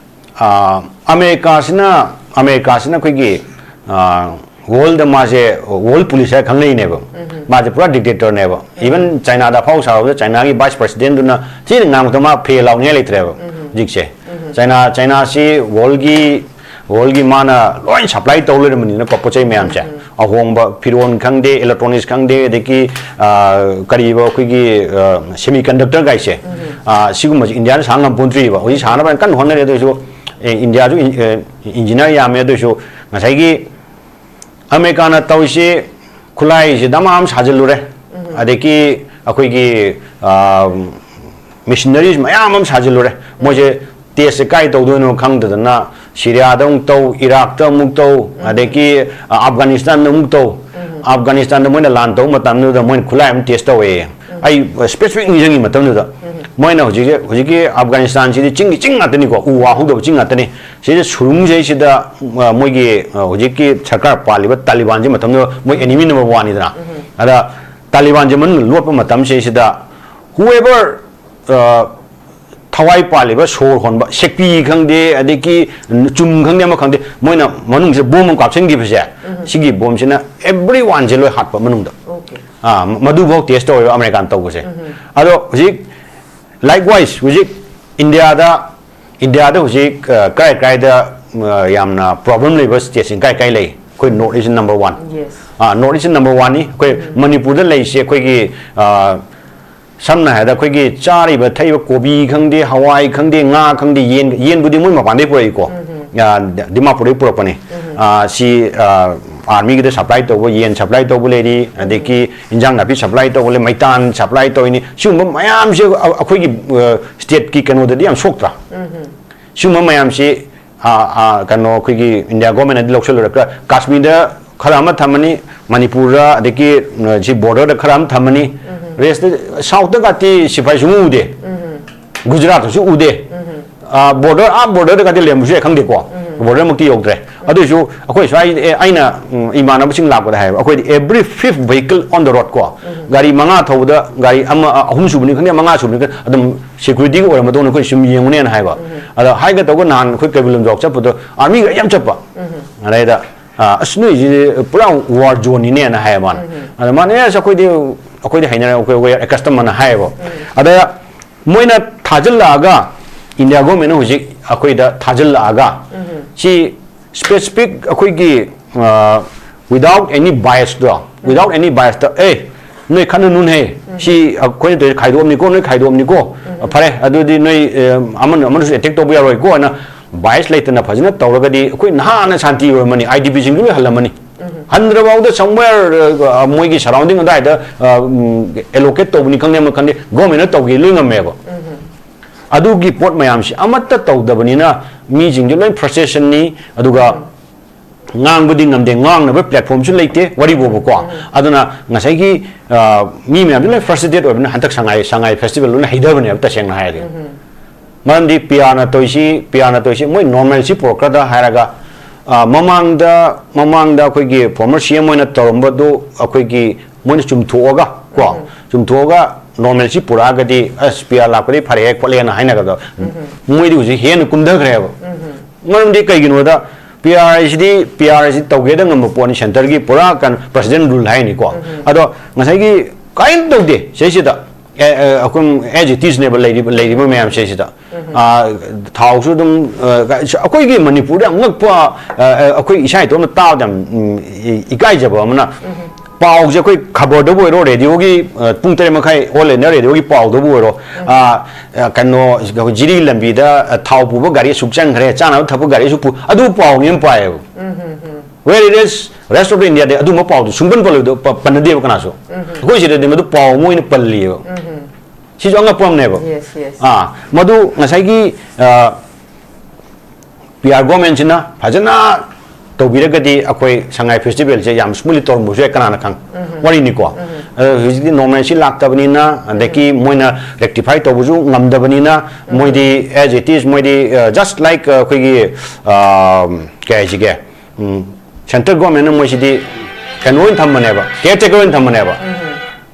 ꯑꯥ, ꯑꯃꯦꯔꯤꯀꯥꯁꯤꯅ, ꯑꯃꯦꯔꯤꯀꯥꯁꯤꯅ ꯑꯩꯈꯣꯏꯒꯤ, ꯑꯥ, ꯋꯥꯔꯜꯗ ꯃꯥꯁꯦ ꯋꯥꯔꯜꯗ ꯄꯨꯂꯤꯁ ꯍꯥꯏꯔ ꯈꯪꯅꯩꯅꯦꯕ꯫ ꯃꯥꯁꯦ ꯄꯨꯔꯥ ꯗꯤꯛꯇꯦꯇꯔꯅꯦꯕ꯫ ꯏꯚꯟ ꯆꯥꯏꯅꯥꯗ ꯑꯐꯥꯎ ꯁꯥꯔꯨꯕꯗ ꯆꯥꯏꯅꯥꯒꯤ ꯚꯥꯏꯁ ꯄ꯭ꯔꯁꯤꯗꯦꯟꯗꯨꯅ ꯊꯤꯅ ꯉꯥꯡꯕꯗ ꯃꯥ ꯐꯦ ꯂꯥꯎꯅꯤꯡꯉꯥꯏ ꯂꯩꯇ꯭ꯔꯦꯕ ꯍꯧꯖꯤꯛꯁꯦ꯫ ꯆꯥꯏꯅꯥ, ꯆꯥꯏꯅꯥꯁꯤ ꯋꯥꯔꯜꯒꯤ, ꯋꯥꯔꯜꯒꯤ ꯃꯥꯅ ꯂꯣꯏ ꯁꯄ꯭ꯂꯥꯏ ꯇꯧ ꯂꯩꯔꯕꯅꯤꯅꯀꯣ, ꯄꯣꯠ ꯆꯩ ꯃꯌꯥꯝꯁꯦ꯫ ꯑꯍꯣꯡꯕ ꯐꯤꯔꯣꯟ ꯈꯪꯗꯦ, ꯏꯂꯦꯛꯇ꯭ꯔꯣꯅꯤꯛꯁ ꯈꯪꯗꯦ, ꯑꯗꯒꯤ, ꯑꯥ, ꯀꯔꯤꯕ ꯑꯩꯈꯣꯏꯒꯤ, ꯑꯥ, ꯁꯦꯃꯤ ꯀꯟꯗꯛꯇꯔ ꯒꯥꯏꯁꯦ, ꯑꯥ, ꯁꯤꯒꯨꯝꯕꯁꯦ ꯏꯟꯗꯤꯌꯥꯅ ꯁꯥ ꯉꯝꯄꯣꯟꯇ꯭ꯔꯤꯕ꯫ ꯍꯧꯖꯤꯛ ꯁꯥꯅꯕ ꯀꯟꯅ ꯍꯣꯠꯅꯔꯤ, ꯑꯗꯨ ꯑꯣꯏꯔꯁꯨ, ꯑꯦ, ꯏꯟꯗꯤꯌꯥꯁꯨ ꯏꯟ-, ꯑꯦ, ꯏꯟꯖꯤꯅꯤꯌꯥꯔ ꯌꯥꯝꯃꯦ, ꯑꯗꯨ ꯑꯣꯏꯔꯁꯨ ꯉꯁꯥꯏꯒꯤ ꯑꯃꯦꯔꯤꯀꯥꯅ ꯇꯧꯔꯤꯁꯤ ꯈꯨꯠꯂꯥꯏꯁꯤ ꯗꯃꯥ ꯑꯃ ꯁꯥꯖꯤꯜꯂꯨꯔꯦ, ꯑꯗꯒꯤ ꯑꯩꯈꯣꯏꯒꯤ, ꯑꯥ, ꯃꯤꯁꯅꯔꯤꯁ ꯃꯌꯥꯝ ꯑꯃ ꯁꯥꯖꯤꯜꯂꯨꯔꯦ꯫ ꯃꯣꯏꯁꯦ ꯇꯦꯁꯁꯦ ꯀꯥꯏ ꯇꯧꯗꯣꯏꯅꯣ ꯈꯪꯗꯗꯅ ꯁꯤꯔꯤꯌꯥꯗ ꯑꯃꯨꯛ ꯇꯧ, ꯏꯔꯥꯛꯇ ꯑꯃꯨꯛ ꯇꯧ, ꯑꯗꯒꯤ, ꯑ, ꯑꯐꯒꯥꯅꯤꯁꯇꯥꯟꯗ ꯑꯃꯨꯛ ꯇꯧ꯫ ꯑꯐꯒꯥꯅꯤꯁꯇꯥꯟꯗ ꯃꯣꯏꯅ ꯂꯥꯟ ꯇꯧꯕ ꯃꯇꯝꯗꯨꯗ ꯃꯣꯏꯅ ꯈꯨꯠꯂꯥꯏ ꯑꯃ ꯇꯦꯁ ꯇꯧꯋꯦ꯫ ꯑꯩ ꯁ꯭ꯄꯦꯁꯤꯐꯤꯛ ꯅꯤꯡꯁꯤꯡꯉꯤ ꯃꯇꯝꯗꯨꯗ꯫ ꯃꯣꯏꯅ ꯍꯧꯖꯤꯛꯁꯦ, ꯍꯧꯖꯤꯛꯀꯤ ꯑꯐꯒꯥꯅꯤꯁꯇꯥꯟꯁꯤꯗꯤ ꯆꯤꯡꯒꯤ ꯆꯤꯡ ꯉꯥꯛꯇꯅꯤꯀꯣ, ꯎ ꯋꯥ ꯍꯧꯗꯕ ꯆꯤꯡ ꯉꯥꯛꯇꯅꯤ꯫ ꯁꯤꯗ ꯁꯨꯔꯨꯡꯁꯤꯗꯩꯁꯤꯗ, ꯑ, ꯃꯣꯏꯒꯤ, ꯑ, ꯍꯧꯖꯤꯛꯀꯤ ꯁꯔꯀꯥꯔ ꯄꯥꯜꯂꯤꯕ ꯇꯥꯂꯤꯕꯥꯟꯁꯤ ꯃꯇꯝꯗꯨꯗ ꯃꯣꯏ ꯑꯦꯅꯤꯃꯤ ꯅꯝꯕꯔ ꯋꯥꯟꯅꯤꯗꯅ꯫ ꯑꯗ ꯇꯥꯂꯤꯕꯥꯟꯁꯦ ꯃꯅꯨꯡꯗ ꯂꯣꯠꯄ ꯃꯇꯝꯁꯤꯗꯩꯁꯤꯗ whoever, ꯑ, ꯊꯋꯥꯏ ꯄꯥꯜꯂꯤꯕ, ꯁꯣꯔ ꯍꯣꯟꯕ, ꯁꯦꯛꯄꯤ ꯈꯪꯗꯦ, ꯑꯗꯒꯤ ꯆꯨꯝ ꯈꯪꯗꯦ, ꯑꯃ ꯈꯪꯗꯦ, ꯃꯣꯏꯅ ꯃꯅꯨꯡꯁꯤꯗ ꯕꯣꯝ ꯑꯃ ꯀꯥꯞꯁꯤꯟꯈꯤꯕꯁꯦ, ꯁꯤꯒꯤ ꯕꯣꯝꯁꯤꯅ everyone ꯁꯦ ꯂꯣꯏ ꯍꯥꯠꯄ ꯃꯅꯨꯡꯗ꯫ ꯑꯣꯀꯦ꯫ ꯑꯥ, ꯃꯗꯨꯐꯥꯎ ꯇꯦꯁ ꯇꯧꯋꯦꯕ ꯑꯃꯦꯔꯤꯀꯥꯟ ꯇꯧꯕꯁꯦ꯫ ꯑꯗꯣ ꯍꯧꯖꯤꯛ, likewise, ꯍꯧꯖꯤꯛ ꯏꯟꯗꯤꯌꯥꯗ, ꯏꯟꯗꯤꯌꯥꯗ ꯍꯧꯖꯤꯛ, ꯑ, ꯀꯥꯏ ꯀꯥꯏꯗ, ꯑ, ꯌꯥꯝꯅ ꯄ꯭ꯔꯣꯕ꯭ꯂꯦꯝ ꯂꯩꯕ ꯁ꯭ꯇꯦꯠꯁꯤꯡ ꯀꯥꯏ ꯀꯥꯏ ꯂꯩ? ꯑꯩꯈꯣꯏ north east number one. Yes. ꯑꯥ, ꯅꯣꯔꯠ ꯏꯁ ꯅꯝꯕꯔ ꯋꯥꯟꯅꯤ꯫ ꯑꯩꯈꯣꯏ ꯃꯅꯤꯄꯨꯔꯗ ꯂꯩꯔꯤꯁꯦ ꯑꯩꯈꯣꯏꯒꯤ, ꯑ, ꯁꯝꯅ ꯍꯥꯏꯔꯕꯗ ꯑꯩꯈꯣꯏꯒꯤ ꯆꯥꯔꯤꯕ ꯊꯛꯏꯕ ꯀꯣꯕꯤ ꯈꯪꯗꯦ, ꯍꯋꯥꯏ ꯈꯪꯗꯦ, ꯉꯥ ꯈꯪꯗꯦ, ꯌꯦꯟ, ꯌꯦꯟꯕꯨꯗꯤ ꯃꯣꯏ ꯃꯄꯥꯟꯗꯒꯤ ꯄꯨꯔꯛꯏꯀꯣ꯫ ꯑ, ꯗꯤꯃꯥꯄꯨꯔꯗꯒꯤ ꯄꯨꯔꯛꯄꯅꯤ꯫ ꯑ, ꯁꯤ, ꯑ, ꯑꯥꯔꯃꯤꯒꯤꯗ ꯁꯄ꯭ꯂꯥꯏ ꯇꯧꯕ, ꯌꯦꯟ ꯁꯄ꯭ꯂꯥꯏ ꯇꯧꯕ ꯂꯩꯔꯤ, ꯑꯗꯒꯤ ꯏꯟꯖꯥꯡ ꯅꯥꯄꯤ ꯁꯄ꯭ꯂꯥꯏ ꯇꯧꯕ ꯂꯩ, ꯃꯩꯇꯥꯟ ꯁꯄ꯭ꯂꯥꯏ ꯇꯧꯔꯤꯅꯤ꯫ ꯁꯤꯒꯨꯝꯕ ꯃꯌꯥꯝꯁꯦ ꯑ-, ꯑꯩꯈꯣꯏꯒꯤ, ꯑ, ꯁ꯭ꯇꯦꯠꯀꯤ ꯀꯩꯅꯣꯗꯗꯤ ꯌꯥꯝ ꯁꯣꯛꯇ꯭ꯔꯥ? ꯁꯤꯒꯨꯝꯕ ꯃꯌꯥꯝꯁꯤ, ꯑ, ꯑ, ꯀꯩꯅꯣ, ꯑꯩꯈꯣꯏꯒꯤ ꯏꯟꯗꯤꯌꯥ ꯒꯣꯔꯃꯦꯟꯅꯗꯤ ꯂꯧꯁꯤꯜꯂꯨꯔꯒ ꯀꯥꯁꯃꯤꯔꯗ ꯈꯔ ꯑꯃ ꯊꯝꯃꯅꯤ, ꯃꯅꯤꯄꯨꯔꯗ, ꯑꯗꯒꯤ, ꯑ, ꯁꯤ ꯕꯣꯔꯗꯔꯗ ꯈꯔ ꯑꯃ ꯊꯝꯃꯅꯤ, ꯔꯦꯁꯇ, ꯁꯥꯎꯠꯇꯒꯗꯤ ꯁꯤꯐꯥꯏ ꯁꯨꯡꯎ ꯎꯗꯦ꯫ ꯒꯨꯖꯔꯥꯠꯇꯁꯨ ꯎꯗꯦ꯫ ꯕꯣꯔꯗꯔ, ꯑꯥ, ꯕꯣꯔꯗꯔꯗꯒꯗꯤ ꯂꯩꯔꯝꯕꯁꯨ ꯌꯥꯏ, ꯈꯪꯗꯦꯀꯣ꯫ ꯕꯣꯔꯗꯔꯃꯛꯇꯤ ꯌꯧꯗ꯭ꯔꯦ꯫ ꯑꯗꯨꯏꯁꯨ ꯑꯩꯈꯣꯏ ꯁ꯭ꯋꯥꯏ, ꯑꯦ, ꯑꯩꯅ, ꯎꯝ, ꯏꯃꯥꯟꯅꯕꯁꯤꯡ ꯂꯥꯛꯄꯗ ꯍꯥꯏꯕ, ꯑꯩꯈꯣꯏꯗꯤ every fifth vehicle on the road ꯀꯣ, ꯒꯥꯔꯤ ꯃꯉꯥ ꯊꯧꯕꯗ ꯒꯥꯔꯤ ꯑꯃ, ꯑ, ꯑꯍꯨꯝ ꯁꯨꯕꯅꯤ ꯈꯪꯗꯦ, ꯃꯉꯥ ꯁꯨꯕꯅꯤ ꯈꯪꯗꯦ, ꯑꯗꯨꯝ ꯁꯦꯀ꯭ꯌꯨꯔꯤꯇꯤꯒꯤ ꯑꯣꯏꯔ ꯃꯇꯨꯡꯗ ꯑꯩꯈꯣꯏ ꯁꯨꯝ ꯌꯦꯡꯉꯨꯅꯦꯅ ꯍꯥꯏꯕ꯫ ꯑꯗ ꯍꯥꯏꯒ ꯇꯧꯒ ꯅꯍꯥꯟ ꯑꯩꯈꯣꯏ ꯀꯩꯕꯨꯜ ꯂꯝꯖꯥꯎ ꯆꯠꯄꯗꯣ ꯑꯥꯔꯃꯤꯒ ꯌꯥꯝ ꯆꯠꯄ꯫ ꯑꯗꯩꯗ, ꯑ, "ꯑꯁ, ꯅꯣꯏꯁꯤꯗꯤ ꯄꯨꯔꯥ ꯋꯥꯔ ꯖꯣꯟꯅꯤꯅꯦꯅ" ꯍꯥꯏꯌꯦ ꯃꯥꯅ꯫ ꯑꯗ ꯃꯥꯅ, "ꯑꯦꯁ, ꯑꯩꯈꯣꯏꯗꯤ, ꯑꯩꯈꯣꯏꯗꯤ ꯍꯩꯅꯔꯦ, ꯑꯩꯈꯣꯏ, we are accustomed" ꯑꯅ ꯍꯥꯏꯌꯦꯕ꯫ ꯑꯗ ꯃꯣꯏꯅ ꯊꯥꯖꯤꯜꯂꯛꯑꯒ, ꯏꯟꯗꯤꯌꯥ ꯒꯣꯔꯃꯦꯟꯅ ꯍꯧꯖꯤꯛ ꯑꯩꯈꯣꯏꯗ ꯊꯥꯖꯤꯜꯂꯛꯑꯒ, ꯁꯤ specific ꯑꯩꯈꯣꯏꯒꯤ, ꯑ, without any biasꯇꯣ, without any biasꯇ, "ꯑꯦ, ꯅꯣꯏ ꯈꯠꯅꯅꯨꯅꯦ, ꯁꯤ ꯑꯩꯈꯣꯏꯅ ꯇꯧꯔꯤꯁꯦ ꯈꯥꯏꯗꯣꯛꯑꯝꯅꯤꯀꯣ, ꯅꯣꯏ ꯈꯥꯏꯗꯣꯛꯑꯝꯅꯤꯀꯣ, ꯐꯔꯦ, ꯑꯗꯨꯗꯤ ꯅꯣꯏ, ꯑ, ꯑꯃꯅ ꯑꯃꯅꯁꯨ attack ꯇꯧꯕ ꯌꯥꯔꯣꯏꯀꯣ" ꯍꯥꯏꯅ bias ꯂꯩꯇꯅ ꯐꯖꯅ ꯇꯧꯔꯒꯗꯤ ꯑꯩꯈꯣꯏ ꯅꯍꯥꯟꯅ ꯁꯥꯟꯇꯤ ꯑꯣꯏꯔꯝꯃꯅꯤ, IDPꯁꯤꯡꯗꯨ ꯂꯣꯏ ꯍꯜꯂꯝꯃꯅꯤ꯫ ꯍꯟꯗ꯭ꯔꯐꯥꯎꯗ somewhere, ꯑ, ꯃꯣꯏꯒꯤ surrounding ꯑꯗꯨꯋꯥꯏꯗ, ꯑ, ꯎꯝ, allocate ꯇꯧꯕꯅꯤ ꯈꯪꯗꯦ, ꯑꯃ ꯈꯪꯗꯦ, ꯒꯣꯔꯃꯦꯟꯅ ꯇꯧꯒꯦ ꯂꯣꯏ ꯉꯝꯃꯦꯕ꯫ ꯑꯗꯨꯒꯤ ꯄꯣꯠ ꯃꯌꯥꯝꯁꯤ ꯑꯃꯠꯇ ꯇꯧꯗꯕꯅꯤꯅ ꯃꯤꯁꯤꯡꯁꯦ ꯂꯣꯏ frustrationꯅꯤ, ꯑꯗꯨꯒ ꯉꯥꯡꯕꯗꯤ ꯉꯝꯗꯦ, ꯉꯥꯡꯅꯕ platformꯁꯨ ꯂꯩꯇꯦ, ꯋꯥꯔꯤ ꯐꯥꯎꯕꯀꯣ꯫ ꯑꯗꯨꯅ ꯉꯁꯥꯏꯒꯤ, ꯑ, ꯃꯤ ꯃꯌꯥꯝꯁꯦ ꯂꯣꯏ frustrated ꯑꯣꯏꯕꯅꯤꯅ ꯍꯟꯗꯛ ꯁꯉꯥꯏ, ꯁꯉꯥꯏ festival ꯂꯣꯏꯅ ꯍꯩꯊꯕꯅꯦꯕ, ꯇꯁꯦꯡꯅ ꯍꯥꯏꯔꯗꯤ꯫ ꯃꯔꯝꯗꯤ PRꯅ ꯇꯧꯔꯤꯁꯤ, PRꯅ ꯇꯧꯔꯤꯁꯤ ꯃꯣꯏ normalcy ꯄꯨꯔꯛꯀꯗ꯭ꯔꯥ ꯍꯥꯏꯔꯒ, ꯑ, ꯃꯃꯥꯡꯗ, ꯃꯃꯥꯡꯗ ꯑꯩꯈꯣꯏꯒꯤ former CM ꯑꯣꯏꯅ ꯇꯧꯔꯝꯕꯗꯨ ꯑꯩꯈꯣꯏꯒꯤ ꯃꯣꯏꯅ ꯆꯨꯝꯊꯣꯛꯑꯒ ꯀꯣ, ꯆꯨꯝꯊꯣꯛꯑꯒ normalcy ꯄꯨꯔꯛꯑꯒꯗꯤ, "ꯑꯁ, PR ꯂꯥꯛꯄꯗꯤ ꯐꯔꯦꯍꯦ ꯈꯣꯠꯂꯦꯅ" ꯍꯥꯏꯅꯒꯗꯕ꯫ ꯃꯣꯏꯗꯤ ꯍꯧꯖꯤꯛ ꯍꯦꯟꯅ ꯀꯨꯝꯊꯈ꯭ꯔꯦꯕ꯫ ꯃꯔꯝꯗꯤ ꯀꯩꯒꯤꯅꯣꯗ, PR ꯍꯥꯏꯁꯤꯗꯤ, PR ꯍꯥꯏꯁꯤ ꯇꯧꯒꯦꯗ ꯉꯝꯕ ꯄꯣꯠꯅꯤ, centreꯒꯤ ꯄꯨꯔꯥ ꯀꯩꯅꯣ, president rule ꯍꯥꯏꯅꯤꯀꯣ꯫ ꯑꯗꯣ ꯉꯁꯥꯏꯒꯤ ꯀꯔꯤꯝ ꯇꯧꯗꯦ ꯁꯤꯁꯤꯗ꯫ ꯑꯦ, ꯑꯦ, ꯑꯩꯈꯣꯏ as it isꯅꯦꯕ ꯂꯩꯔꯤꯕ, ꯂꯩꯔꯤꯕ ꯃꯌꯥꯝꯁꯦ ꯁꯤꯗ꯫ ꯑꯥ, ꯊꯥꯎꯁꯨ ꯑꯗꯨꯝ, ꯑ, ꯑꯩꯈꯣꯏꯒꯤ ꯃꯅꯤꯄꯨꯔꯗ ꯌꯥꯝ ꯉꯛꯄ, ꯑ, ꯑ, ꯑꯩꯈꯣꯏ ꯏꯁꯥ ꯏꯇꯣꯝꯇ ꯇꯥꯕꯗ ꯌꯥꯝ, ꯎꯝ, ꯏ-, ꯏꯀꯥꯏꯖꯕ ꯑꯃꯅ, ꯄꯥꯎꯁꯦ ꯑꯩꯈꯣꯏ ꯈꯕꯔꯗꯕꯨ ꯑꯣꯏꯔꯣ, radioꯒꯤ, ꯑ, ꯄꯨꯡ ꯇꯔꯦꯠ ꯃꯈꯥꯏ All India radioꯒꯤ ꯄꯥꯎꯗꯕꯨ ꯑꯣꯏꯔꯣ, ꯑ, ꯑ, ꯀꯩꯅꯣ, ꯖꯤꯔꯤ ꯂꯝꯕꯤꯗ, ꯑ, ꯊꯥꯎ ꯄꯨꯕ ꯒꯥꯔꯤ ꯑꯁꯨꯛ ꯆꯪꯈ꯭ꯔꯦ, ꯆꯥꯅꯕ ꯊꯛꯄ ꯒꯥꯔꯤ ꯑꯁꯨꯛ ꯄꯨ-, ꯑꯗꯨ ꯄꯥꯎꯅꯦ ꯑꯗꯨꯝ ꯄꯥꯏꯌꯦꯕ꯫ Where it is, rest of the India ꯗꯤ ꯑꯗꯨꯝꯕ ꯄꯥꯎꯗꯨ ꯁꯨꯡꯄꯟ ꯄꯜꯂꯣꯏꯗꯣ-, ꯄ-, ꯄꯟꯅꯗꯦꯕ ꯀꯅꯥꯁꯨ꯫ ꯑꯩꯈꯣꯏ ꯁꯤꯗꯗꯤ ꯃꯗꯨ ꯄꯥꯎ ꯑꯃ ꯑꯣꯏꯅ ꯄꯜꯂꯤꯑꯕ꯫ ꯁꯤꯁꯨ ꯑꯉꯛꯄ ꯑꯃꯅꯦꯕ꯫ Yes, yes. ꯑꯥ, ꯃꯗꯨ ꯉꯁꯥꯏꯒꯤ, ꯑ, ꯄꯤ ꯑꯥꯔ ꯒꯣꯔꯃꯦꯟꯁꯤꯅ ꯐꯖꯅ ꯇꯧꯕꯤꯔꯒꯗꯤ ꯑꯩꯈꯣꯏ ꯁꯉꯥꯏ ꯐꯦꯁꯇꯤꯚꯦꯜꯁꯦ ꯌꯥꯝ ꯁ꯭ꯃꯨꯠꯂꯤ ꯇꯧꯔꯝꯕꯁꯨ ꯌꯥꯏ, ꯀꯅꯥꯅ ꯈꯪ? ꯋꯥꯔꯤꯅꯤꯀꯣ꯫ ꯑꯗꯣ ꯍꯧꯖꯤꯛꯇꯤ ꯅꯣꯔꯃꯦꯜꯁꯤ ꯂꯥꯛꯇꯕꯅꯤꯅ, ꯑꯗꯒꯤ ꯃꯣꯏꯅ ꯔꯦꯛꯇꯤꯐꯥꯏ ꯇꯧꯕꯁꯨ ꯉꯝꯗꯕꯅꯤꯅ, ꯃꯣꯏꯗꯤ as it is, ꯃꯣꯏꯗꯤ, ꯑ, just like, ꯑ, ꯑꯩꯈꯣꯏꯒꯤ, ꯑ, ꯀꯩ ꯍꯥꯏꯁꯤꯒꯦ, ꯎꯝ, ꯁꯦꯟꯇ꯭ꯔꯦꯜ ꯒꯣꯔꯃꯦꯟꯅ ꯃꯣꯏꯁꯤꯗꯤ ꯀꯩꯅꯣ ꯑꯣꯏꯅ ꯊꯝꯕꯅꯦꯕ, ꯀꯦꯌꯔ ꯇꯦꯀꯔ ꯑꯣꯏꯅ ꯊꯝꯕꯅꯦꯕ꯫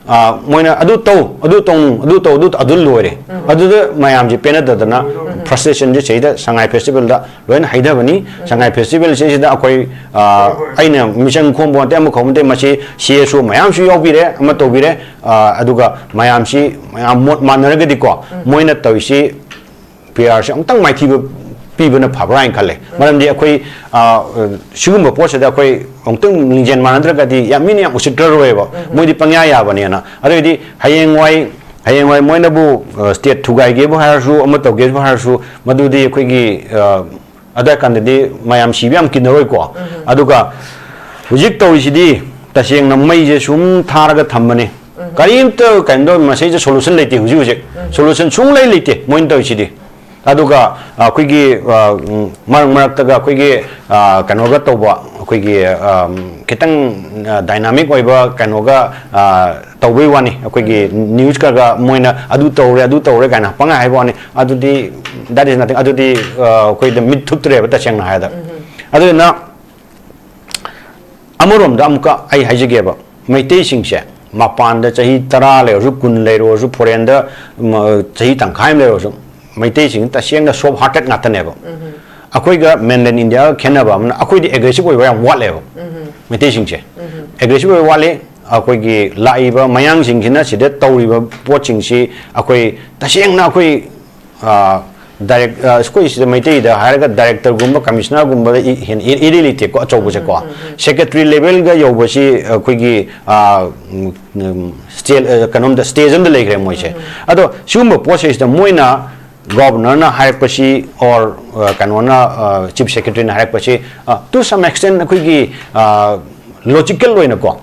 ꯑ, ꯃꯣꯏꯅ ꯑꯗꯨ ꯇꯧ, ꯑꯗꯨ ꯇꯧꯅꯨ, ꯑꯗꯨ ꯇꯧ, ꯑꯗꯨ, ꯑꯗꯨ ꯂꯣꯏꯔꯦ꯫ ꯑꯗꯨꯗ ꯃꯌꯥꯝꯁꯦ ꯄꯦꯟꯅꯗꯗꯅ ꯐ꯭ꯔꯁꯇ꯭ꯔꯦꯁꯟꯁꯦ ꯁꯤꯗ ꯁꯉꯥꯏ ꯐꯦꯁꯇꯤꯚꯦꯜꯗ ꯂꯣꯏꯅ ꯍꯩꯊꯕꯅꯤ꯫ ꯁꯉꯥꯏ ꯐꯦꯁꯇꯤꯚꯦꯜꯁꯤꯗ ꯑꯩꯈꯣꯏ, ꯑ, ꯑꯩꯅ ꯃꯤꯆꯪ ꯈꯣꯝꯕ ꯅꯠꯇꯦ, ꯑꯃ ꯈꯣꯝꯕ ꯅꯠꯇꯦ, ꯃꯁꯤ ꯁꯤ ꯑꯦꯁ ꯑꯣ ꯃꯌꯥꯝꯁꯨ ꯌꯥꯎꯕꯤꯔꯦ, ꯑꯃ ꯇꯧꯕꯤꯔꯦ, ꯑ, ꯑꯗꯨꯒ ꯃꯌꯥꯝꯁꯤ ꯃꯌꯥꯝ ꯃꯣꯠ ꯃꯥꯟꯅꯔꯒꯗꯤꯀꯣ, ꯃꯣꯏꯅ ꯇꯧꯔꯤꯁꯤ ꯄꯤ ꯑꯥꯔꯁꯦ ꯑꯃꯨꯛꯇꯪ ꯃꯥꯏꯊꯤꯕ ꯄꯤꯕꯅ ꯐꯕ꯭ꯔꯥ ꯍꯥꯏꯅ ꯈꯜꯂꯦ꯫ ꯃꯔꯝꯗꯤ ꯑꯩꯈꯣꯏ, ꯑ, ꯁꯤꯒꯨꯝꯕ ꯄꯣꯠꯁꯤꯗ ꯑꯩꯈꯣꯏ ꯑꯃꯨꯛꯇꯪ ꯂꯤꯡꯖꯦꯜ ꯃꯥꯟꯅꯗ꯭ꯔꯒꯗꯤ ꯌꯥꯝ ꯃꯤꯅ ꯌꯥꯝ ꯎꯁꯤꯠꯇ꯭ꯔꯔꯣꯏꯕ꯫ ꯃꯣꯏꯗꯤ ꯄꯪꯌꯥ ꯌꯥꯕꯅꯦꯅ꯫ ꯑꯗꯨꯑꯣꯏꯗꯤ ꯍꯌꯦꯡꯋꯥꯏ, ꯍꯌꯦꯡꯋꯥꯏ ꯃꯣꯏꯅꯕꯨ, ꯑ, ꯁ꯭ꯇꯦꯠ ꯊꯨꯒꯥꯏꯒꯦꯕꯨ ꯍꯥꯏꯔꯁꯨ, ꯑꯃ ꯇꯧꯒꯦꯕꯨ ꯍꯥꯏꯔꯁꯨ, ꯃꯗꯨꯗꯤ ꯑꯩꯈꯣꯏꯒꯤ, ꯑ, ꯑꯗꯨꯋꯥꯏ ꯀꯥꯟꯗꯗꯤ ꯃꯌꯥꯝ ꯁꯤꯕ ꯌꯥꯝ ꯀꯤꯅꯔꯣꯏꯀꯣ꯫ ꯑꯗꯨꯒ ꯍꯧꯖꯤꯛ ꯇꯧꯔꯤꯁꯤꯗꯤ ꯇꯁꯦꯡꯅ ꯃꯩꯁꯦ ꯁꯨꯝ ꯊꯥꯔꯒ ꯊꯝꯕꯅꯤ꯫ ꯀꯔꯤꯝꯇ ꯀꯩꯅꯣ ꯃꯁꯤꯗ ꯁꯣꯂꯨꯁꯟ ꯂꯩꯇꯦ ꯍꯧꯖꯤꯛ ꯍꯧꯖꯤꯛ꯫ ꯁꯣꯂꯨꯁꯟ ꯁꯨꯡꯂꯩ ꯂꯩꯇꯦ ꯃꯣꯏꯅ ꯇꯧꯔꯤꯁꯤꯗꯤ꯫ ꯑꯗꯨꯒ, ꯑ, ꯑꯩꯈꯣꯏꯒꯤ, ꯑ, ꯎꯝ, ꯃꯔꯛ ꯃꯔꯛꯇꯒ ꯑꯩꯈꯣꯏꯒꯤ, ꯑ, ꯀꯩꯅꯣꯒ ꯇꯧꯕ, ꯑꯩꯈꯣꯏꯒꯤ, ꯑ, ꯈꯤꯇꯪ, ꯑ, ꯗꯥꯏꯅꯥꯃꯤꯛ ꯑꯣꯏꯕ ꯀꯩꯅꯣꯒ, ꯑ, ꯇꯧꯕꯩ ꯋꯥꯅꯤ꯫ ꯑꯩꯈꯣꯏꯒꯤ ꯅ꯭ꯌꯨꯁꯀꯒ ꯃꯣꯏꯅ ꯑꯗꯨ ꯇꯧꯔꯦ, ꯑꯗꯨ ꯇꯧꯔꯦ ꯀꯥꯏꯅ ꯄꯪꯍꯥꯏ ꯍꯥꯏꯕ ꯋꯥꯅꯤ꯫ ꯑꯗꯨꯗꯤ that is nothing. ꯑꯗꯨꯗꯤ, ꯑ, ꯑꯩꯈꯣꯏꯗ ꯃꯤꯠ ꯊꯨꯞꯇ꯭ꯔꯦꯕ ꯇꯁꯦꯡꯅ ꯍꯥꯏꯔꯗ꯫ ꯑꯗꯨꯗꯨꯅ ꯑꯃꯔꯣꯝꯗ ꯑꯃꯨꯛꯀ ꯑꯩ ꯍꯥꯏꯖꯒꯦꯕ, ꯃꯩꯇꯩꯁꯤꯡꯁꯦ ꯃꯄꯥꯟꯗ ꯆꯍꯤ ꯇꯔꯥ ꯂꯩꯔꯁꯨ, ꯀꯨꯟ ꯂꯩꯔꯨꯔꯁꯨ, ꯐꯣꯔꯦꯟꯗ, ꯎꯝ, ꯆꯍꯤ ꯇꯪꯈꯥꯏ ꯑꯃ ꯂꯩꯔꯨꯔꯁꯨ, ꯃꯩꯇꯩꯁꯤꯡ ꯇꯁꯦꯡꯅ soft hearted ꯉꯥꯛꯇꯅꯦꯕ꯫ ꯑꯩꯈꯣꯏꯒ mainland India ꯒ ꯈꯦꯠꯅꯕ ꯑꯃꯅ, ꯑꯩꯈꯣꯏꯗꯤ aggressive ꯑꯣꯏꯕ ꯌꯥꯝ ꯋꯥꯠꯂꯦꯕ꯫ ꯃꯩꯇꯩꯁꯤꯡꯁꯦ aggressive ꯑꯣꯏꯕ ꯋꯥꯠꯂꯤ꯫ ꯑꯩꯈꯣꯏꯒꯤ ꯂꯥꯛꯏꯕ ꯃꯌꯥꯡꯁꯤꯡꯁꯤꯅ ꯁꯤꯗ ꯇꯧꯔꯤꯕ ꯄꯣꯠꯁꯤꯡꯁꯤ ꯑꯩꯈꯣꯏ ꯇꯁꯦꯡꯅ ꯑꯩꯈꯣꯏ, ꯑ, direct-, ꯑ, ꯑꯩꯈꯣꯏ ꯁꯤꯗ ꯃꯩꯇꯩꯗ ꯍꯥꯏꯔꯒ director ꯒꯨꯝꯕ, commissioner ꯒꯨꯝꯕꯗ ꯏ-, ꯍꯦꯟ-, ꯏ-, ꯏꯔꯩ ꯂꯩꯇꯦꯀꯣ, ꯑꯆꯧꯕꯁꯦꯀꯣ꯫ Secretary level ꯒ ꯌꯧꯕꯁꯤ ꯑꯩꯈꯣꯏꯒꯤ, ꯑ, ꯎꯝ, ꯎꯝ, stage, ꯑ, ꯀꯩꯅꯣꯝꯗ, stage ꯑꯃꯗ ꯂꯩꯈ꯭ꯔꯦ ꯃꯣꯏꯁꯦ꯫ ꯑꯗꯣ ꯁꯤꯒꯨꯝꯕ ꯄꯣꯠꯁꯤꯗꯩꯁꯤꯗ ꯃꯣꯏꯅ ꯒꯣꯕꯔꯅꯔꯅ ꯍꯥꯏꯔꯛꯄꯁꯤ ꯑꯣꯔ ꯀꯩꯅꯣꯅ, ꯆꯤꯐ ꯁꯦꯀ꯭ꯔꯦꯇꯔꯤꯅ ꯍꯥꯏꯔꯛꯄꯁꯤ, ꯇꯨ ꯁꯝ ꯑꯦꯛꯁꯇꯦꯟ ꯑꯩꯈꯣꯏꯒꯤ ꯂꯣꯖꯤꯀꯦꯜ ꯑꯣꯏꯅꯀꯣ,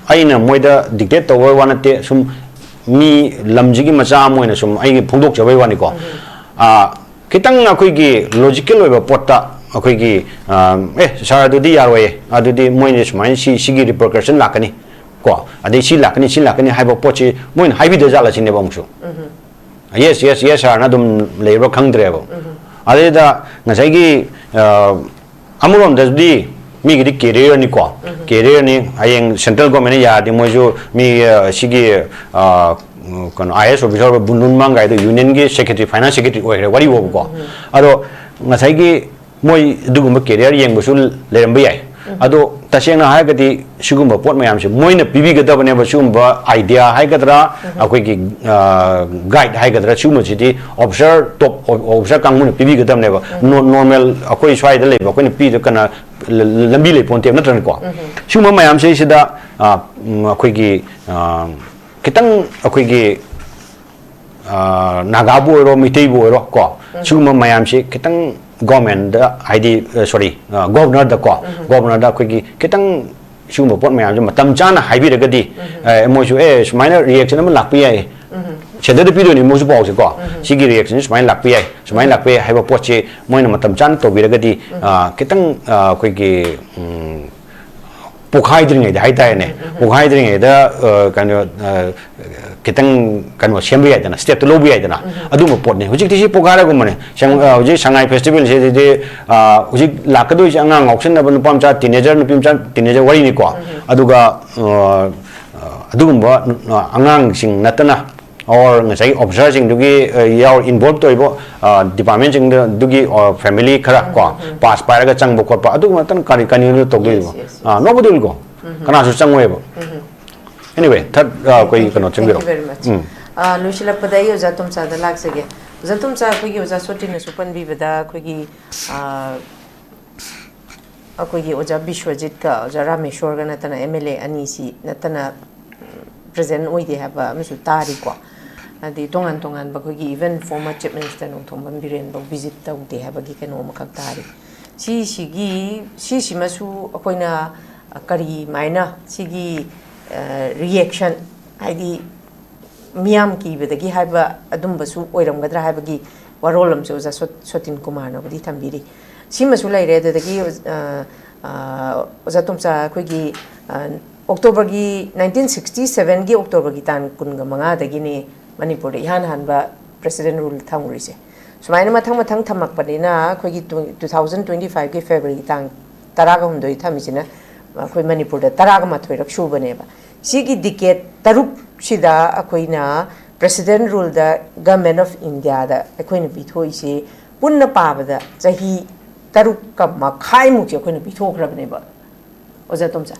ꯑꯩꯅ ꯃꯣꯏꯗ ꯗꯤꯛꯇꯦꯠ ꯇꯧꯕ ꯋꯥ ꯅꯠꯇꯦ, ꯁꯨꯝ ꯃꯤ ꯂꯝꯁꯤꯒꯤ ꯃꯆꯥ ꯑꯃ ꯑꯣꯏꯅ ꯁꯨꯝ ꯑꯩꯒꯤ ꯐꯣꯡꯗꯣꯛꯆꯕꯩ ꯋꯥꯅꯤꯀꯣ꯫ ꯈꯤꯇꯪ ꯑꯩꯈꯣꯏꯒꯤ ꯂꯣꯖꯤꯀꯦꯜ ꯑꯣꯏꯕ ꯄꯣꯠꯇ ꯑꯩꯈꯣꯏꯒꯤ, ꯑꯦ ꯁꯥꯔ, ꯑꯗꯨꯗꯤ ꯌꯥꯔꯣꯏꯌꯦ, ꯑꯗꯨꯗꯤ ꯃꯣꯏꯅ ꯁꯨꯃꯥꯏꯅ ꯁꯤ ꯁꯤꯒꯤ ꯔꯤꯄꯔꯀꯁꯟ ꯂꯥꯛꯀꯅꯤ ꯀꯣ, ꯑꯗꯩ ꯁꯤ ꯂꯥꯛꯀꯅꯤ, ꯁꯤ ꯂꯥꯛꯀꯅꯤ ꯍꯥꯏꯕ ꯄꯣꯠꯁꯤ ꯃꯣꯏꯅ ꯍꯥꯏꯕꯤꯗ ꯖꯥꯠꯂ ꯁꯤꯅꯦꯕ ꯑꯃꯨꯛꯁꯨ꯫ ꯌꯦꯁ, ꯌꯦꯁ, ꯌꯦꯁ ꯁꯥꯔꯅ ꯑꯗꯨꯝ ꯂꯩꯕ꯭ꯔꯥ ꯈꯪꯗ꯭ꯔꯦꯕ꯫ ꯑꯗꯩꯗ ꯉꯁꯥꯏꯒꯤ, ꯑ, ꯑꯃꯔꯣꯝꯗꯗꯤ ꯃꯤꯒꯤꯗꯤ ꯀꯦꯔꯤꯌꯔꯅꯤꯀꯣ, ꯀꯦꯔꯤꯌꯔꯅꯤ꯫ ꯍꯌꯦꯡ ꯁꯦꯟꯇ꯭ꯔꯦꯜ ꯒꯣꯔꯃꯦꯟꯅ ꯌꯥꯔꯗꯤ ꯃꯣꯏꯁꯨ ꯃꯤ, ꯑ, ꯁꯤꯒꯤ, ꯑ, ꯀꯩꯅꯣ, ꯑꯥꯏ ꯑꯦꯁ ꯑꯣꯐꯤꯁꯥꯔ ꯑꯣꯏꯕ ꯕꯨꯟꯗꯨꯟ ꯃꯥꯡꯒꯥꯏꯗꯣ ꯌꯨꯅꯤꯌꯟꯒꯤ ꯁꯦꯀ꯭ꯔꯦꯇꯔꯤ, ꯐꯥꯏꯅꯥꯟꯁ ꯁꯦꯀ꯭ꯔꯦꯇꯔꯤ ꯑꯣꯏꯈ꯭ꯔꯦ, ꯋꯥꯔꯤ ꯐꯥꯎꯕꯀꯣ꯫ ꯑꯗꯣ ꯉꯁꯥꯏꯒꯤ ꯃꯣꯏ ꯑꯗꯨꯒꯨꯝꯕ ꯀꯦꯔꯤꯌꯔ ꯌꯦꯡꯕꯁꯨ ꯂꯩꯔꯝꯕ ꯌꯥꯏ꯫ ꯑꯗꯣ ꯇꯁꯦꯡꯅ ꯍꯥꯏꯔꯒꯗꯤ ꯁꯤꯒꯨꯝꯕ ꯄꯣꯠ ꯃꯌꯥꯝꯁꯦ ꯃꯣꯏꯅ ꯄꯤꯕꯤꯒꯗꯕꯅꯦꯕ꯫ ꯁꯤꯒꯨꯝꯕ ꯑꯥꯏꯗꯤꯌꯥ ꯍꯥꯏꯒꯗ꯭ꯔꯥ, ꯑꯩꯈꯣꯏꯒꯤ, ꯑ, ꯒꯥꯏꯗ ꯍꯥꯏꯒꯗ꯭ꯔꯥ, ꯁꯤꯒꯨꯝꯕꯁꯤꯗꯤ ꯑꯣꯐꯤꯁꯥꯔ, ꯇꯣꯞ ꯑꯣꯐꯤꯁꯥꯔ ꯀꯥꯡꯕꯨꯅ ꯄꯤꯕꯤꯒꯗꯕꯅꯦꯕ꯫ ꯅꯣ-, ꯅꯣꯔꯃꯦꯜ ꯑꯩꯈꯣꯏ ꯁ꯭ꯋꯥꯏꯗ ꯂꯩꯕ ꯑꯩꯈꯣꯏꯅ ꯄꯤꯗ ꯀꯅꯥ ꯂ-, ꯂ-, ꯂꯝꯕꯤ ꯂꯩ ꯄꯣꯟꯇꯦꯕ, ꯅꯠꯇ꯭ꯔꯅꯦꯀꯣ? ꯁꯤꯒꯨꯝꯕ ꯃꯌꯥꯝꯁꯤꯗꯩꯁꯤꯗ, ꯑ, ꯎꯝ, ꯑꯩꯈꯣꯏꯒꯤ, ꯑ, ꯈꯤꯇꯪ ꯑꯩꯈꯣꯏꯒꯤ, ꯑ, ꯅꯥꯒꯥꯕꯨ ꯑꯣꯏꯔꯣ, ꯃꯩꯇꯩꯕꯨ ꯑꯣꯏꯔꯣ ꯀꯣ, ꯁꯤꯒꯨꯝꯕ ꯃꯌꯥꯝꯁꯤ ꯈꯤꯇꯪ ꯒꯣꯔꯃꯦꯟꯗ, ꯍꯥꯏꯗꯤ, ꯑ, ꯁꯣꯔꯤ, ꯑ, ꯒꯣꯕꯔꯅꯔꯗ ꯀꯣ, ꯒꯣꯕꯔꯅꯔꯗ ꯑꯩꯈꯣꯏꯒꯤ ꯈꯤꯇꯪ ꯁꯤꯒꯨꯝꯕ ꯄꯣꯠ ꯃꯌꯥꯝꯁꯦ ꯃꯇꯝ ꯆꯥꯅ ꯍꯥꯏꯕꯤꯔꯒꯗꯤ, ꯑ, ꯃꯣꯏꯁꯨ, "ꯑꯦ, ꯁꯨꯃꯥꯏꯅ ꯔꯤꯌꯦꯛꯁꯟ ꯑꯃ ꯂꯥꯛꯄ ꯌꯥꯏ"꯫ ꯁꯦꯟꯇꯔꯗ ꯄꯤꯗꯣꯏꯅꯤ ꯃꯣꯏꯁꯨ ꯄꯥꯎꯁꯦ ꯀꯣ, "ꯁꯤꯒꯤ ꯔꯤꯌꯦꯛꯁꯟꯁꯦ ꯁꯨꯃꯥꯏꯅ ꯂꯥꯛꯄ ꯌꯥꯏ, ꯁꯨꯃꯥꯏꯅ ꯂꯥꯛꯄ ꯌꯥꯏ" ꯍꯥꯏꯕ ꯄꯣꯠꯁꯦ ꯃꯣꯏꯅ ꯃꯇꯝ ꯆꯥꯅ ꯇꯧꯕꯤꯔꯒꯗꯤ, ꯑ, ꯈꯤꯇꯪ, ꯑ, ꯑꯩꯈꯣꯏꯒꯤ, ꯎꯝ, ꯄꯣꯛꯈꯥꯏꯗ꯭ꯔꯤꯉꯩꯗ ꯍꯥꯏꯇꯥꯔꯦꯅꯦ, ꯄꯣꯛꯈꯥꯏꯗ꯭ꯔꯤꯉꯩꯗ, ꯑ, ꯀꯩꯅꯣ, ꯑ, ꯈꯤꯇꯪ ꯀꯩꯅꯣ ꯁꯦꯝꯕ ꯌꯥꯏꯗꯅ, ꯁ꯭ꯇꯦꯞꯇꯣ ꯂꯧꯕ ꯌꯥꯏꯗꯅ, ꯑꯗꯨꯝꯕ ꯄꯣꯠꯅꯤ꯫ ꯍꯧꯖꯤꯛꯇꯤ ꯁꯤ ꯄꯣꯛꯈꯥꯏꯔꯒꯨꯝꯕꯅꯦ꯫ ꯁꯦꯡ-, ꯑ, ꯍꯧꯖꯤꯛ ꯁꯉꯥꯏ ꯐꯦꯁꯇꯤꯚꯦꯜꯁꯤꯗꯤ, ꯑ, ꯍꯧꯖꯤꯛ ꯂꯥꯛꯀꯗꯣꯏꯁꯦ ꯑꯉꯥꯡ ꯉꯥꯎꯁꯟꯅꯕ, ꯅꯨꯄꯥ ꯃꯆꯥ, ꯇꯤꯅꯦꯖꯔ, ꯅꯨꯄꯤ ꯃꯆꯥ, ꯇꯤꯅꯦꯖꯔ ꯋꯥꯔꯤꯅꯤꯀꯣ꯫ ꯑꯗꯨꯒ, ꯑ, ꯑ, ꯑꯗꯨꯒꯨꯝꯕ, ꯑ, ꯑꯉꯥꯡꯁꯤꯡ ꯅꯠꯇꯅ, ꯑꯣꯔ ꯉꯁꯥꯏꯒꯤ ꯑꯣꯐꯤꯁꯥꯔꯁꯤꯡꯗꯨꯒꯤ, ꯑ, ꯌꯥꯎ-, ꯏꯟꯚꯣꯜꯕ ꯇꯧꯔꯤꯕ, ꯑ, ꯗꯤꯄꯥꯔꯠꯃꯦꯟꯁꯤꯡꯗꯨꯒꯤ, ꯑ, ꯐꯦꯃꯤꯂꯤ ꯈꯔ ꯀꯣ, ꯄꯥꯁ ꯄꯥꯏꯔꯒ ꯆꯪꯕ ꯈꯣꯠꯄ, ꯑꯗꯨꯒꯨꯝꯕ ꯅꯠꯇꯅ ꯀꯔꯤ, ꯀꯔꯤꯅꯣ ꯇꯧꯗꯣꯏꯕ? Yes, yes, yes. ꯑ, nobody will go. ꯀꯅꯥꯁꯨ ꯆꯪꯉꯣꯏꯕ꯫ Anyway, ꯊꯠ-, ꯑ, ꯑꯩꯈꯣꯏ Thank you, ꯀꯩꯅꯣ thank you ꯆꯪꯕꯤꯔꯣ꯫ Very much. ꯎꯝ꯫ ꯑ, ꯂꯣꯏꯁꯤꯜꯂꯛꯄꯗ ꯑꯩ ꯑꯣꯖꯥ ꯇꯣꯝꯆꯥꯗ ꯂꯥꯛꯆꯒꯦ꯫ ꯑꯣꯖꯥ ꯇꯣꯝꯆꯥ, ꯑꯩꯈꯣꯏꯒꯤ ꯑꯣꯖꯥ ꯁꯣꯇꯤꯅꯁꯨ ꯄꯟꯕꯤꯕꯗ ꯑꯩꯈꯣꯏꯒꯤ, ꯑ, ꯑꯩꯈꯣꯏꯒꯤ ꯑꯣꯖꯥ ꯕꯤꯁ꯭ꯋꯖꯤꯠꯀ ꯑꯣꯖꯥ ꯔꯥꯃꯦꯁꯣꯔꯒ ꯅꯠꯇꯅ ꯑꯦꯝ ꯑꯦꯜ ꯑꯦ ꯑꯅꯤꯁꯤ ꯅꯠꯇꯅ ꯄ꯭ꯔꯖꯦꯟ ꯑꯣꯏꯗꯦ ꯍꯥꯏꯕ ꯑꯃꯁꯨ ꯇꯥꯔꯤꯀꯣ꯫ ꯍꯥꯏꯗꯤ ꯇꯣꯉꯥꯟ ꯇꯣꯉꯥꯟꯕ ꯑꯩꯈꯣꯏꯒꯤ even former Chief Minister Nongthombam ꯕꯤꯔꯦꯟꯐꯧ visit ꯇꯧꯗꯦ ꯍꯥꯏꯕꯒꯤ ꯀꯩꯅꯣ ꯑꯃꯈꯛ ꯇꯥꯔꯤ꯫ ꯁꯤꯁꯤꯒꯤ, ꯁꯤꯁꯤꯃꯁꯨ ꯑꯩꯈꯣꯏꯅ ꯀꯔꯤꯃꯥꯏꯅ ꯁꯤꯒꯤ reaction, ꯍꯥꯏꯗꯤ ꯃꯤꯌꯥꯝ ꯀꯤꯕꯗꯒꯤ ꯍꯥꯏꯕ ꯑꯗꯨꯝꯕꯁꯨ ꯑꯣꯏꯔꯝꯒꯗ꯭ꯔꯥ ꯍꯥꯏꯕꯒꯤ ꯋꯥꯔꯣꯜ ꯑꯃꯁꯨ ꯑꯣꯖꯥ ꯁꯣ-, ꯁꯣꯇꯤꯟ ꯀꯨꯃꯥꯔꯅꯕꯨꯗꯤ ꯊꯝꯕꯤꯔꯤ꯫ ꯁꯤꯃꯁꯨ ꯂꯩꯔꯦ꯫ ꯑꯗꯨꯗꯒꯤ ꯑꯣꯖꯥ ꯇꯣꯝꯆꯥ, ꯑꯩꯈꯣꯏꯒꯤ ꯑꯣꯛꯇꯣꯕꯔꯒꯤ, nineteen sixty seven ꯒꯤ ꯑꯣꯛꯇꯣꯕꯔꯒꯤ ꯇꯥꯡ ꯀꯨꯟꯒ ꯃꯉꯥꯗꯒꯤꯅꯦ ꯃꯅꯤꯄꯨꯔꯗ ꯏꯍꯥꯟ ꯍꯥꯟꯕ president rule ꯊꯝꯈ꯭ꯔꯤꯁꯦ꯫ ꯁꯨꯃꯥꯏꯅ ꯃꯊꯪ ꯃꯊꯪ ꯊꯝꯃꯛꯄꯅꯤꯅ ꯑꯩꯈꯣꯏꯒꯤ two thousand twenty five ꯒꯤ February ꯒꯤ ꯇꯥꯡ ꯇꯔꯥꯒ ꯍꯨꯝꯗꯣꯏ ꯊꯝꯃꯤꯁꯤꯅ ꯑꯩꯈꯣꯏ ꯃꯅꯤꯄꯨꯔꯗ ꯇꯔꯥꯒ ꯃꯥꯊꯣꯏꯔꯛ ꯁꯨꯕꯅꯦꯕ꯫ ꯁꯤꯒꯤ decade ꯇꯔꯨꯛꯁꯤꯗ ꯑꯩꯈꯣꯏꯅ president rule the Government of India ꯗ ꯑꯩꯈꯣꯏꯅ ꯄꯤꯊꯣꯛꯏꯁꯤ ꯄꯨꯟꯅ ꯄꯥꯕꯗ ꯆꯍꯤ ꯇꯔꯨꯛꯀ ꯃꯈꯥꯏꯃꯨꯛꯁꯦ ꯑꯩꯈꯣꯏꯅ ꯄꯤꯊꯣꯛꯈ꯭ꯔꯕꯅꯦꯕ, ꯑꯣꯖꯥ ꯇꯣꯝꯆꯥ꯫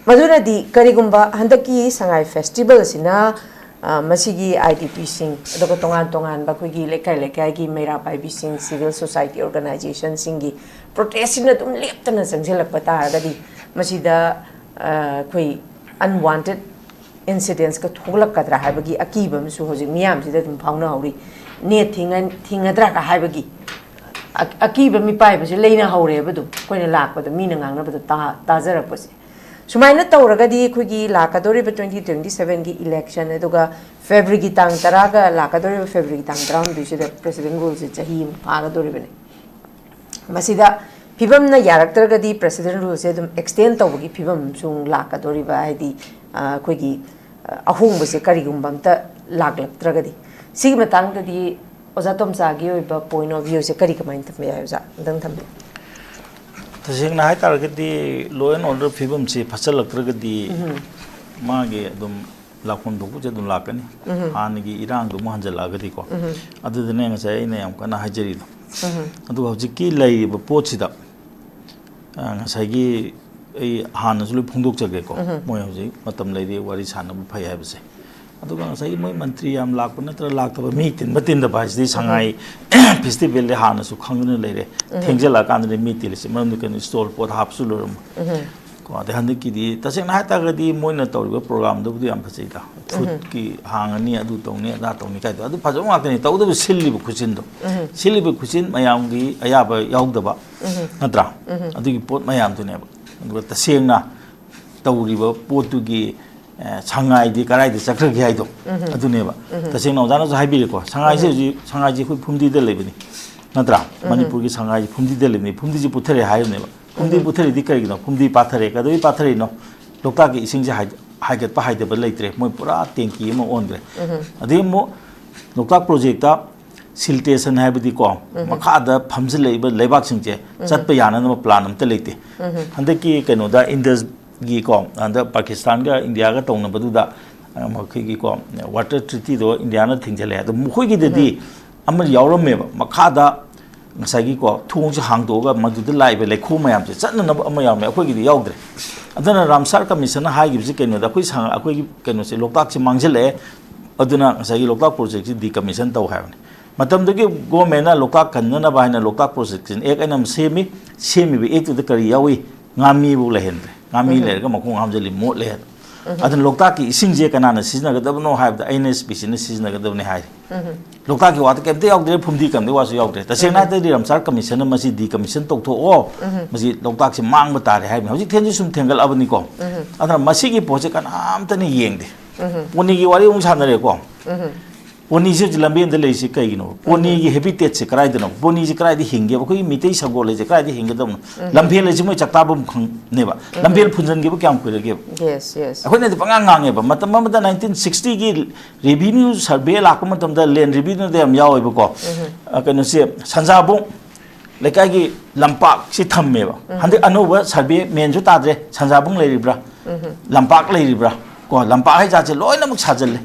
ꯃꯗꯨꯅꯗꯤ ꯀꯔꯤꯒꯨꯝꯕ ꯍꯟꯗꯛꯀꯤ ꯁꯉꯥꯏ festival ꯑꯁꯤꯅ, ꯑ, ꯃꯁꯤꯒꯤ I D P ꯁꯤꯡ, ꯑꯗꯨꯒ ꯇꯣꯉꯥꯟ ꯇꯣꯉꯥꯟꯕ ꯑꯩꯈꯣꯏꯒꯤ ꯂꯩꯀꯥꯏ ꯂꯩꯀꯥꯏꯒꯤ ꯃꯩꯔꯥ ꯄꯥꯏꯕꯤꯁꯤꯡ, civil society organization ꯁꯤꯡꯒꯤ protest ꯁꯤꯅ ꯑꯗꯨꯝ ꯂꯦꯞꯇꯅ ꯆꯪꯁꯤꯜꯂꯛꯄ ꯇꯥꯔꯒꯗꯤ, ꯃꯁꯤꯗ, ꯑ, ꯑꯩꯈꯣꯏ unwanted incidents ꯀ ꯊꯣꯛꯂꯛꯀꯗ꯭ꯔꯥ ꯍꯥꯏꯕꯒꯤ ꯑꯀꯤꯕ ꯑꯃꯁꯨ ꯍꯧꯖꯤꯛ ꯃꯤꯌꯥꯝꯁꯤꯗ ꯑꯗꯨꯝ ꯐꯥꯎꯅꯍꯧꯔꯤ꯫ ꯅꯦꯠ ꯊꯤꯡꯉ-, ꯊꯤꯡꯒꯗ꯭ꯔꯥꯒ ꯍꯥꯏꯕꯒꯤ ꯑ-, ꯑꯀꯤꯕ ꯃꯤꯄꯥꯏꯕꯁꯦ ꯂꯩꯅꯍꯧꯔꯦꯕ꯫ ꯑꯗꯨꯝ ꯑꯩꯈꯣꯏꯅ ꯂꯥꯛꯄꯗ ꯃꯤꯅ ꯉꯥꯡꯅꯕꯗ ꯇꯥ-, ꯇꯥꯖꯔꯛꯄꯁꯦ꯫ ꯁꯨꯃꯥꯏꯅ ꯇꯧꯔꯒꯗꯤ ꯑꯩꯈꯣꯏꯒꯤ ꯂꯥꯛꯀꯗꯧꯔꯤꯕ twenty twenty seven ꯒꯤ election, ꯑꯗꯨꯒ February ꯒꯤ ꯇꯥꯡ ꯇꯔꯥꯒ ꯂꯥꯛꯀꯗꯧꯔꯤꯕ February ꯒꯤ ꯇꯥꯡ ꯇꯔꯥꯍꯨꯝꯗꯣꯏꯁꯤꯗ president rule ꯁꯦ ꯆꯍꯤ ꯑꯃ ꯐꯥꯒꯗꯧꯔꯤꯕꯅꯤ꯫ ꯃꯁꯤꯗ ꯐꯤꯕꯝꯅ ꯌꯥꯔꯛꯇ꯭ꯔꯒꯗꯤ president rule ꯁꯦ ꯑꯗꯨꯝ extend ꯇꯧꯕꯒꯤ ꯐꯤꯕꯝ ꯑꯃꯁꯨ ꯂꯥꯛꯀꯗꯧꯔꯤꯕ, ꯍꯥꯏꯗꯤ, ꯑ, ꯑꯩꯈꯣꯏꯒꯤ, ꯑ, ꯑꯍꯣꯡꯕꯁꯦ ꯀꯔꯤꯒꯨꯝꯕ ꯑꯝꯇ ꯂꯥꯛꯂꯛꯇ꯭ꯔꯒꯗꯤ꯫ ꯁꯤꯒꯤ ꯃꯇꯥꯡꯗꯗꯤ ꯑꯣꯖꯥ ꯇꯣꯝꯆꯥꯒꯤ ꯑꯣꯏꯕ point of view ꯁꯦ ꯀꯔꯤ, ꯀꯃꯥꯏꯅ ꯊꯝꯕ ꯌꯥꯏ, ꯑꯣꯖꯥ? ꯑꯝꯇꯪ ꯊꯝꯕꯤꯌꯨ꯫ ꯇꯁꯦꯡꯅ ꯍꯥꯏꯇꯥꯔꯒꯗꯤ, law and order ꯐꯤꯕꯝꯁꯤ ꯐꯠꯆꯜꯂꯛꯇ꯭ꯔꯒꯗꯤ ꯃꯥꯒꯤ ꯑꯗꯨꯝ ꯂꯥꯛꯐꯝ ꯊꯣꯛꯄꯁꯦ ꯑꯗꯨꯝ ꯂꯥꯛꯀꯅꯤ꯫ ꯍꯥꯟꯅꯒꯤ ꯏꯔꯥꯡꯗꯣ ꯑꯃꯨꯛ ꯍꯟꯖꯜꯂꯛꯑꯒꯗꯤꯀꯣ꯫ ꯑꯗꯨꯗꯨꯅꯦ ꯉꯁꯥꯏ ꯑꯩꯅ ꯌꯥꯝ ꯀꯟꯅ ꯍꯥꯏꯖꯔꯤꯗꯣ꯫ ꯑꯗꯨꯒ ꯍꯧꯖꯤꯛꯀꯤ ꯂꯩꯔꯤꯕ ꯄꯣꯠꯁꯤꯗ, ꯑ, ꯉꯁꯥꯏꯒꯤ ꯑꯩ ꯍꯥꯟꯅꯁꯨ ꯂꯣꯏ ꯐꯣꯡꯗꯣꯛꯆꯒꯦꯀꯣ꯫ ꯃꯣꯏ ꯍꯧꯖꯤꯛ ꯃꯇꯝ ꯂꯩꯔꯤ ꯋꯥꯔꯤ ꯁꯥꯟꯅꯕ ꯐꯩ ꯍꯥꯏꯕꯁꯦ꯫ ꯑꯗꯨꯒ ꯉꯁꯥꯏꯒꯤ ꯃꯣꯏ ꯃꯟꯇ꯭ꯔꯤ ꯌꯥꯝ ꯂꯥꯛꯄ ꯅꯠꯇ꯭ꯔꯒ ꯂꯥꯛꯇꯕ, ꯃꯤ ꯇꯤꯟꯕ ꯇꯤꯟꯗꯕ ꯍꯥꯏꯁꯤꯗꯤ ꯁꯉꯥꯏ festival ꯗꯤ ꯍꯥꯟꯅꯁꯨ ꯈꯪꯗꯨꯅ ꯂꯩꯔꯦ꯫ ꯊꯦꯡꯖꯜꯂꯛꯑꯀꯥꯟꯗꯗꯤ ꯃꯤ ꯇꯤꯜꯂꯤꯁꯦ, ꯃꯔꯝꯗꯤ ꯀꯩꯅꯣ, stall ꯄꯣꯠ ꯍꯥꯞꯄꯁꯨ ꯂꯣꯏꯔꯝꯃꯣꯏ꯫ ꯑꯗꯩ ꯍꯟꯗꯛꯀꯤꯗꯤ ꯇꯁꯦꯡꯅ ꯍꯥꯏꯇꯥꯔꯒꯗꯤ ꯃꯣꯏꯅ ꯇꯧꯔꯤꯕ ꯄ꯭ꯔꯣꯒ꯭ꯔꯥꯝꯗꯨꯕꯨꯗꯤ ꯌꯥꯝ ꯐꯖꯩꯗ꯫ ꯐꯨꯗꯀꯤ ꯍꯥꯡꯉꯅꯤ, ꯑꯗꯨ ꯇꯧꯅꯤ, ꯑꯗꯥ ꯇꯧꯅꯤ ꯀꯥꯏꯗꯣ, ꯑꯗꯨ ꯐꯖꯕ ꯉꯥꯛꯇꯅꯤ꯫ ꯇꯧꯗꯕ ꯁꯤꯜꯂꯤꯕ ꯈꯨꯠꯁꯤꯟꯗꯣ, ꯁꯤꯜꯂꯤꯕ ꯈꯨꯠꯁꯤꯟ ꯃꯌꯥꯝꯒꯤ ꯑꯌꯥꯕ ꯌꯥꯎꯗꯕ, ꯅꯠꯇ꯭ꯔꯥ? ꯑꯗꯨꯒꯤ ꯄꯣꯠ ꯃꯌꯥꯝꯗꯨꯅꯦꯕ꯫ ꯑꯗꯨꯒ ꯇꯁꯦꯡꯅ ꯇꯧꯔꯤꯕ ꯄꯣꯠꯇꯨꯒꯤ, ꯑꯦ, ꯁꯉꯥꯏꯗꯤ ꯀꯗꯥꯏꯗ ꯆꯠꯈ꯭ꯔꯒꯦ ꯍꯥꯏꯗꯣ, ꯑꯗꯨꯅꯦꯕ꯫ ꯇꯁꯦꯡꯅ ꯑꯣꯖꯥꯅꯁꯨ ꯍꯥꯏꯕꯤꯔꯦꯀꯣ, ꯁꯉꯥꯏꯁꯦ ꯍꯧꯖꯤꯛ, ꯁꯉꯥꯏꯁꯦ ꯑꯩꯈꯣꯏ ꯐꯨꯝꯗꯤꯗ ꯂꯩꯕꯅꯤ, ꯅꯠꯇ꯭ꯔꯥ? ꯃꯅꯤꯄꯨꯔꯒꯤ ꯁꯉꯥꯏꯁꯦ ꯐꯨꯝꯗꯤꯗ ꯂꯩꯕꯅꯤ, ꯐꯨꯝꯗꯤꯁꯦ ꯄꯨꯊꯔꯦ ꯍꯥꯏꯔꯤꯕꯅꯦꯕ꯫ ꯐꯨꯝꯗꯤ ꯄꯨꯊꯔꯤꯗꯤ ꯀꯔꯤꯒꯤꯅꯣ? ꯐꯨꯝꯗꯤ ꯄꯥꯊꯔꯦ꯫ ꯀꯩꯗꯧꯕꯩ ꯄꯥꯊꯔꯤꯅꯣ? ꯂꯣꯛꯇꯥꯛꯀꯤ ꯏꯁꯤꯡꯁꯦ ꯍꯥꯏ-, ꯍꯥꯏꯒꯠꯄ ꯍꯥꯏꯗꯕ ꯂꯩꯇ꯭ꯔꯦ꯫ ꯃꯣꯏ ꯄꯨꯔꯥ ꯇꯦꯡꯀꯤ ꯑꯃ ꯑꯣꯟꯈ꯭ꯔꯦ꯫ ꯑꯗꯩ ꯑꯃꯨꯛ ꯂꯣꯛꯇꯥꯛ ꯄ꯭ꯔꯣꯖꯦꯛꯇ ꯁꯤꯜꯇꯦꯁꯟ ꯍꯥꯏꯕꯗꯤꯀꯣ, ꯃꯈꯥꯗ ꯐꯝꯖꯤꯜꯂꯛꯏꯕ ꯂꯩꯕꯥꯛꯁꯤꯡꯁꯦ ꯆꯠꯄ ꯌꯥꯅꯅꯕ ꯄ꯭ꯂꯥꯟ ꯑꯝꯇ ꯂꯩꯇꯦ꯫ ꯍꯟꯗꯛꯀꯤ ꯀꯩꯅꯣꯗ ꯏꯟꯗꯁꯒꯤꯀꯣ, ꯍꯟꯗꯛ ꯄꯥꯀꯤꯁꯇꯥꯟꯒ ꯏꯟꯗꯤꯌꯥꯒ ꯇꯧꯅꯕꯗꯨꯗ, ꯑ, ꯃꯈꯣꯏꯒꯤꯀꯣ, ꯋꯥꯇꯔ ꯇ꯭ꯔꯤꯇꯤꯗꯣ ꯏꯟꯗꯤꯌꯥꯅ ꯊꯤꯡꯖꯤꯜꯂꯦ꯫ ꯑꯗꯣ ꯃꯈꯣꯏꯒꯤꯗꯗꯤ ꯑꯃ ꯌꯥꯎꯔꯝꯃꯦꯕ, ꯃꯈꯥꯗ ꯉꯁꯥꯏꯒꯤꯀꯣ, ꯊꯣꯡꯁꯦ ꯍꯥꯡꯗꯣꯛꯑꯒ ꯃꯗꯨꯗ ꯂꯥꯛꯏꯕ ꯂꯩꯈꯣꯝ ꯃꯌꯥꯝꯁꯦ ꯆꯠꯅꯅꯕ ꯑꯃ ꯌꯥꯎꯔꯝꯃꯦ꯫ ꯑꯩꯈꯣꯏꯒꯤꯗꯤ ꯌꯥꯎꯗ꯭ꯔꯦ꯫ ꯑꯗꯨꯅ ꯔꯥꯝꯁꯥꯔ ꯀꯃꯤꯁꯟꯅ ꯍꯥꯏꯈꯤꯕꯁꯤ ꯀꯩꯅꯣꯗ, ꯑꯩꯈꯣꯏ ꯁꯉꯥꯏ, ꯑꯩꯈꯣꯏꯒꯤ ꯀꯩꯅꯣꯁꯦ, ꯂꯣꯛꯇꯥꯛꯁꯦ ꯃꯥꯡꯁꯤꯜꯂꯛꯑꯦ, ꯑꯗꯨꯅ ꯉꯁꯥꯏꯒꯤ ꯂꯣꯛꯇꯥꯛ ꯄ꯭ꯔꯣꯖꯦꯛꯁꯤ ꯗꯤꯀꯃꯤꯁꯟ ꯇꯧ ꯍꯥꯏꯕꯅꯤ꯫ ꯃꯇꯝꯗꯨꯒꯤ ꯒꯣꯔꯃꯦꯟꯅ ꯂꯣꯛꯇꯥꯛ ꯀꯟꯅꯅꯕ ꯍꯥꯏꯅ ꯂꯣꯛꯇꯥꯛ ꯄ꯭ꯔꯣꯖꯦꯛꯁꯟ ꯑꯦꯛ ꯍꯥꯏꯅ ꯑꯃ ꯁꯦꯝꯃꯤ꯫ ꯁꯦꯝꯃꯤꯕ ꯑꯦꯛꯇꯨꯗ ꯀꯔꯤ ꯌꯥꯎꯏ? ꯉꯥꯃꯤꯕꯨ ꯂꯩꯍꯟꯗ꯭ꯔꯦ꯫ ꯉꯥꯃꯤ ꯂꯩꯔꯒ ꯃꯈꯣꯡ ꯍꯥꯝꯖꯜꯂꯤ, ꯃꯣꯠꯂꯦ ꯍꯥꯏꯅ꯫ ꯑꯗꯨꯅ ꯂꯣꯛꯇꯥꯛꯀꯤ ꯏꯁꯤꯡꯁꯦ ꯀꯅꯥꯅ ꯁꯤꯖꯤꯟꯅꯒꯗꯕꯅꯣ ꯍꯥꯏꯕꯗ ꯑꯦꯟ ꯑꯦꯁ ꯄꯤ ꯁꯤꯅ ꯁꯤꯖꯤꯟꯅꯒꯗꯕꯅꯤ ꯍꯥꯏꯔꯤ꯫ ꯂꯣꯛꯇꯥꯛꯀꯤ ꯋꯥꯗ ꯀꯩꯝꯇ ꯌꯥꯎꯗ꯭ꯔꯦ, ꯐꯨꯝꯗꯤ ꯀꯝꯗꯩ ꯋꯥꯁꯨ ꯌꯥꯎꯗ꯭ꯔꯦ꯫ ꯇꯁꯦꯡꯅ ꯍꯥꯏꯔꯗꯤ ꯔꯥꯝꯁꯥꯔ ꯀꯃꯤꯁꯟꯅ ꯃꯁꯤ ꯗꯤꯀꯃꯤꯁꯟ ꯇꯧꯊꯣꯛꯑꯣ, ꯃꯁꯤ ꯂꯣꯛꯇꯥꯛꯁꯦ ꯃꯥꯡꯕ ꯇꯥꯔꯦ ꯍꯥꯏꯕꯅꯤ꯫ ꯍꯧꯖꯤꯛ ꯊꯦꯟꯁꯨ ꯁꯨꯝ ꯊꯦꯡꯒꯠꯂꯛꯑꯕꯅꯤꯀꯣ꯫ ꯑꯗꯨꯅ ꯃꯁꯤꯒꯤ ꯄꯣꯠꯁꯦ ꯀꯅꯥꯝꯇꯅ ꯌꯦꯡꯗꯦ꯫ ꯄꯣꯅꯤꯒꯤ ꯋꯥꯔꯤ ꯑꯃꯨꯛ ꯁꯥꯟꯅꯔꯦꯀꯣ꯫ ꯄꯣꯅꯤꯁꯦ ꯍꯧꯖꯤꯛ ꯂꯝꯕꯦꯟꯗ ꯂꯩꯔꯤꯁꯤ ꯀꯩꯒꯤꯅꯣ? ꯄꯣꯅꯤꯒꯤ ꯍꯦꯕꯤꯇꯦꯠꯁꯦ ꯀꯗꯥꯏꯗꯅꯣ? ꯄꯣꯅꯤꯁꯦ ꯀꯗꯥꯏꯗ ꯍꯤꯡꯒꯦꯕ? ꯑꯩꯈꯣꯏꯒꯤ ꯃꯤꯇꯩ ꯁꯒꯣꯜ ꯍꯥꯏꯁꯦ ꯀꯗꯥꯏꯗ ꯍꯤꯡꯒꯗꯕꯅꯣ? ꯂꯝꯐꯦꯜ ꯍꯥꯏꯁꯦ ꯃꯣꯏ ꯆꯥꯛꯇꯥꯐꯝ ꯈꯪꯅꯦꯕ꯫ ꯂꯝꯐꯦꯜ ꯐꯨꯟꯖꯟꯈꯤꯕ ꯀꯌꯥꯝ ꯀꯨꯏꯔꯒꯦꯕ? Yes, yes. ꯑꯩꯈꯣꯏꯅꯗꯤ ꯄꯉꯥꯡ ꯉꯥꯡꯉꯦꯕ꯫ ꯃꯇꯝ ꯑꯃꯗ ꯅꯥꯏꯟꯇꯤꯟ ꯁꯤꯛꯁꯇꯤꯒꯤ ꯔꯦꯚꯤꯅ꯭ꯌꯨ ꯁꯔꯚꯦ ꯂꯥꯛꯄ ꯃꯇꯝꯗ, ꯂꯦꯟ ꯔꯦꯚꯤꯅ꯭ꯌꯨꯗ ꯌꯥꯝ ꯌꯥꯎꯋꯦꯕꯀꯣ꯫ ꯑ, ꯀꯩꯅꯣꯁꯦ, ꯁꯟꯖꯥꯕꯨꯡ ꯂꯩꯀꯥꯏꯒꯤ ꯂꯝꯄꯥꯛꯁꯤ ꯊꯝꯃꯦꯕ꯫ ꯍꯟꯗꯛ ꯑꯅꯧꯕ ꯁꯔꯚꯦ ꯃꯦꯟꯁꯨ ꯇꯥꯗ꯭ꯔꯦ, ꯁꯟꯖꯥꯕꯨꯡ ꯂꯩꯔꯤꯕ꯭ꯔꯥ, ꯂꯝꯄꯥꯛ ꯂꯩꯔꯤꯕ꯭ꯔꯥ, ꯀꯣ, ꯂꯝꯄꯥꯛ ꯍꯩ ꯖꯥꯠꯁꯦ ꯂꯣꯏꯅꯃꯛ ꯁꯥꯖꯜꯂꯦ꯫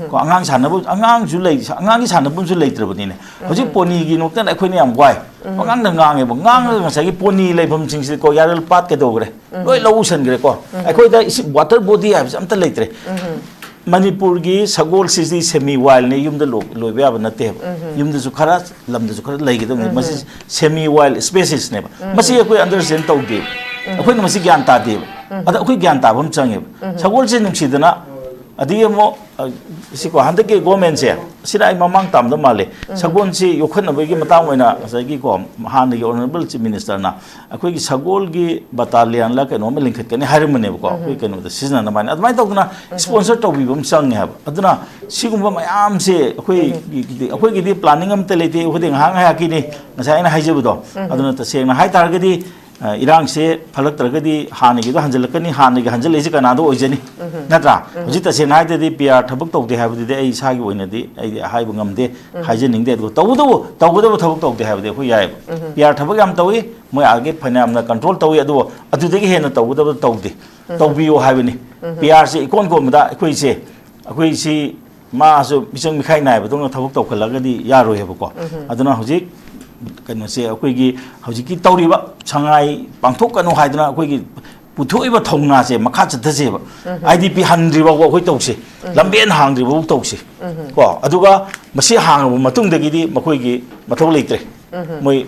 ꯀꯣ, ꯑꯉꯥꯡ ꯁꯥꯟꯅꯕ, ꯑꯉꯥꯡꯁꯨ ꯂꯩ, ꯑꯉꯥꯡꯒꯤ ꯁꯥꯟꯅꯐꯝꯁꯨ ꯂꯩꯇ꯭ꯔꯕꯅꯤꯅꯦ꯫ ꯍꯧꯖꯤꯛ ꯄꯣꯅꯤꯒꯤ ꯅꯣꯛꯇꯅ ꯑꯩꯈꯣꯏꯅ ꯌꯥꯝ ꯋꯥꯏ꯫ ꯄꯉꯥꯡꯗ ꯉꯥꯡꯉꯦꯕ꯫ ꯉꯥꯡꯉꯒ ꯉꯁꯥꯏꯒꯤ ꯄꯣꯅꯤ ꯂꯩꯐꯝꯁꯤꯡꯁꯤꯗꯤ, ꯀꯣ, ꯌꯥꯔꯦꯜ ꯄꯥꯠ ꯀꯩꯗꯧꯈ꯭ꯔꯦ? ꯂꯣꯏ ꯂꯧ ꯎꯁꯟꯈ꯭ꯔꯦꯀꯣ꯫ ꯑꯩꯈꯣꯏꯗ ꯏꯁꯤꯡ, ꯋꯥꯇꯔ ꯕꯣꯗꯤ ꯍꯥꯏꯕꯁꯦ ꯑꯝꯇ ꯂꯩꯇ꯭ꯔꯦ꯫ ꯃꯅꯤꯄꯨꯔꯒꯤ ꯁꯒꯣꯜꯁꯤꯗꯤ ꯁꯦꯃꯤ ꯋꯥꯏꯜꯅꯦ, ꯌꯨꯝꯗ ꯂꯣ-, ꯂꯣꯏꯕ ꯌꯥꯕ ꯅꯠꯇꯦꯕ꯫ ꯌꯨꯝꯗꯁꯨ ꯈꯔ, ꯂꯝꯗꯁꯨ ꯈꯔ ꯂꯩꯒꯗꯕꯅꯤ꯫ ꯃꯁꯤ ꯁꯦꯃꯤ ꯋꯥꯏꯜ ꯁ꯭ꯄꯦꯁꯤꯁꯅꯦꯕ꯫ ꯃꯁꯤ ꯑꯩꯈꯣꯏ ꯑꯟꯗꯔꯁ꯭ꯇꯦꯟ ꯇꯧꯗꯦꯕ꯫ ꯑꯩꯈꯣꯏꯅ ꯃꯁꯤ ꯒ꯭ꯌꯥꯟ ꯇꯥꯗꯦꯕ꯫ ꯑꯗ ꯑꯩꯈꯣꯏ ꯒ꯭ꯌꯥꯟ ꯇꯥꯕ ꯑꯃ ꯆꯪꯉꯦꯕ꯫ ꯁꯒꯣꯜꯁꯦ ꯅꯨꯡꯁꯤꯗꯅ, ꯑꯗꯒꯤ ꯑꯃꯨꯛ, ꯑ, ꯁꯤꯀꯣ, ꯍꯟꯗꯛꯀꯤ ꯒꯣꯔꯃꯦꯟꯁꯦ, ꯁꯤꯗ ꯑꯩ ꯃꯃꯥꯡ ꯇꯥꯝꯗ ꯃꯥꯜꯂꯦ, ꯁꯒꯣꯜꯁꯤ ꯌꯣꯛꯈꯠꯅꯕꯒꯤ ꯃꯇꯥꯡ ꯑꯣꯏꯅ ꯉꯁꯥꯏꯒꯤ ꯀꯣ, ꯍꯥꯟꯅꯒꯤ ꯑꯣꯅꯔꯦꯕꯜ ꯆꯤꯐ ꯃꯤꯅꯤꯁꯇꯔꯅ ꯑꯩꯈꯣꯏꯒꯤ ꯁꯒꯣꯜꯒꯤ ꯕꯇꯥꯂꯤꯌꯟꯂ ꯀꯩꯅꯣꯝꯃ ꯂꯤꯡꯈꯠꯀꯅꯤ ꯍꯥꯏꯔꯝꯕꯅꯦꯕꯀꯣ, ꯑꯩꯈꯣꯏ ꯀꯩꯅꯣꯗ ꯁꯤꯖꯤꯟꯅꯅꯕ ꯍꯥꯏꯅ꯫ ꯑꯗꯨꯃꯥꯏꯅ ꯇꯧꯗꯅ ꯏꯁꯄꯣꯟꯁꯔ ꯇꯧꯕꯤꯕ ꯑꯃ ꯆꯪꯉꯦ ꯍꯥꯏꯕ꯫ ꯑꯗꯨꯅ ꯁꯤꯒꯨꯝꯕ ꯃꯌꯥꯝꯁꯦ ꯑꯩꯈꯣꯏꯒꯤꯗꯤ, ꯑꯩꯈꯣꯏꯒꯤꯗꯤ ꯄ꯭ꯂꯥꯅꯤꯡ ꯑꯝꯇ ꯂꯩꯇꯦ, ꯑꯩꯈꯣꯏꯗꯤ ꯉꯥꯏꯍꯥꯛ ꯉꯥꯏꯍꯥꯛꯀꯤꯅꯤ, ꯉꯁꯥꯏ ꯑꯩꯅ ꯍꯥꯏꯖꯕꯗꯣ꯫ ꯑꯗꯨꯅ ꯇꯁꯦꯡꯅ ꯍꯥꯏ ꯇꯥꯔꯒꯗꯤ, ꯑ, ꯏꯔꯥꯡꯁꯦ ꯐꯠꯂꯛꯇ꯭ꯔꯒꯗꯤ ꯍꯥꯟꯅꯒꯤꯗꯣ ꯍꯟꯖꯤꯜꯂꯛꯀꯅꯤ, ꯍꯥꯟꯅꯒꯤ ꯍꯟꯖꯤꯜꯂꯛꯏꯁꯦ ꯀꯅꯥꯗ ꯑꯣꯏꯖꯅꯤ? ꯅꯠꯇ꯭ꯔꯥ? ꯍꯧꯖꯤꯛ ꯇꯁꯦꯡꯅ ꯍꯥꯏꯔꯗꯤ ꯄꯤ ꯑꯥꯔ ꯊꯕꯛ ꯇꯧꯗꯦ ꯍꯥꯏꯕꯗꯨꯗꯤ ꯑꯩ ꯏꯁꯥꯒꯤ ꯑꯣꯏꯅꯗꯤ ꯑꯩꯗꯤ ꯍꯥꯏꯕ ꯉꯝꯗꯦ, ꯍꯥꯏꯖꯅꯤꯡꯗꯦ꯫ ꯑꯗꯨꯒ ꯇꯧꯕꯇꯕꯨ ꯇꯧꯒꯗꯕ ꯊꯕꯛ ꯇꯧꯗꯦ ꯍꯥꯏꯕꯗꯤ ꯑꯩꯈꯣꯏ ꯌꯥꯏꯑꯕ꯫ ꯄꯤ ꯑꯥꯔ ꯊꯕꯛ ꯌꯥꯝ ꯇꯧꯏ, ꯃꯣꯏ ꯑꯥꯒꯤ ꯐꯅꯌꯥꯝꯅ ꯀꯟꯇ꯭ꯔꯣꯜ ꯇꯧꯏ, ꯑꯗꯨꯕꯨ ꯑꯗꯨꯗꯒꯤ ꯍꯦꯟꯅ ꯇꯧꯒꯗꯕ ꯇꯧꯗꯦ꯫ ꯇꯧꯕꯤꯌꯨ ꯍꯥꯏꯕꯅꯤ꯫ ꯄꯤ ꯑꯥꯔꯁꯦ ꯏꯀꯣꯟ ꯀꯣꯟꯕꯗ ꯑꯩꯈꯣꯏꯁꯦ, ꯑꯩꯈꯣꯏꯁꯤ ꯃꯥꯁꯨ ꯃꯤꯆꯪ ꯃꯤꯈꯥꯏ ꯅꯥꯏꯕꯗꯧꯅ ꯊꯕꯛ ꯇꯧꯈꯠꯂꯒꯗꯤ ꯌꯥꯔꯣꯏ ꯍꯥꯏꯕꯀꯣ꯫ ꯑꯗꯨꯅ ꯍꯧꯖꯤꯛ ꯀꯩꯅꯣꯁꯦ, ꯑꯩꯈꯣꯏꯒꯤ ꯍꯧꯖꯤꯛꯀꯤ ꯇꯧꯔꯤꯕ ꯁꯉꯥꯏ ꯄꯥꯡꯊꯣꯛꯀꯅꯨ ꯍꯥꯏꯗꯅ ꯑꯩꯈꯣꯏꯒꯤ ꯄꯨꯊꯣꯛꯏꯕ ꯊꯧꯅꯥꯁꯦ ꯃꯈꯥ ꯆꯠꯊꯁꯦꯕ꯫ ꯑꯥꯏ ꯗꯤ ꯄꯤ ꯍꯟꯗ꯭ꯔꯤ ꯐꯥꯎꯕ ꯑꯩꯈꯣꯏ ꯇꯧꯁꯤ, ꯂꯝꯕꯦꯟ ꯍꯥꯡꯗ꯭ꯔꯤ ꯐꯥꯎꯕ ꯇꯧꯁꯤ꯫ ꯀꯣ, ꯑꯗꯨꯒ ꯃꯁꯤ ꯍꯥꯡꯉꯕ ꯃꯇꯨꯡꯗꯒꯤꯗꯤ ꯃꯈꯣꯏꯒꯤ ꯃꯊꯧ ꯂꯩꯇ꯭ꯔꯦ꯫ ꯃꯣꯏ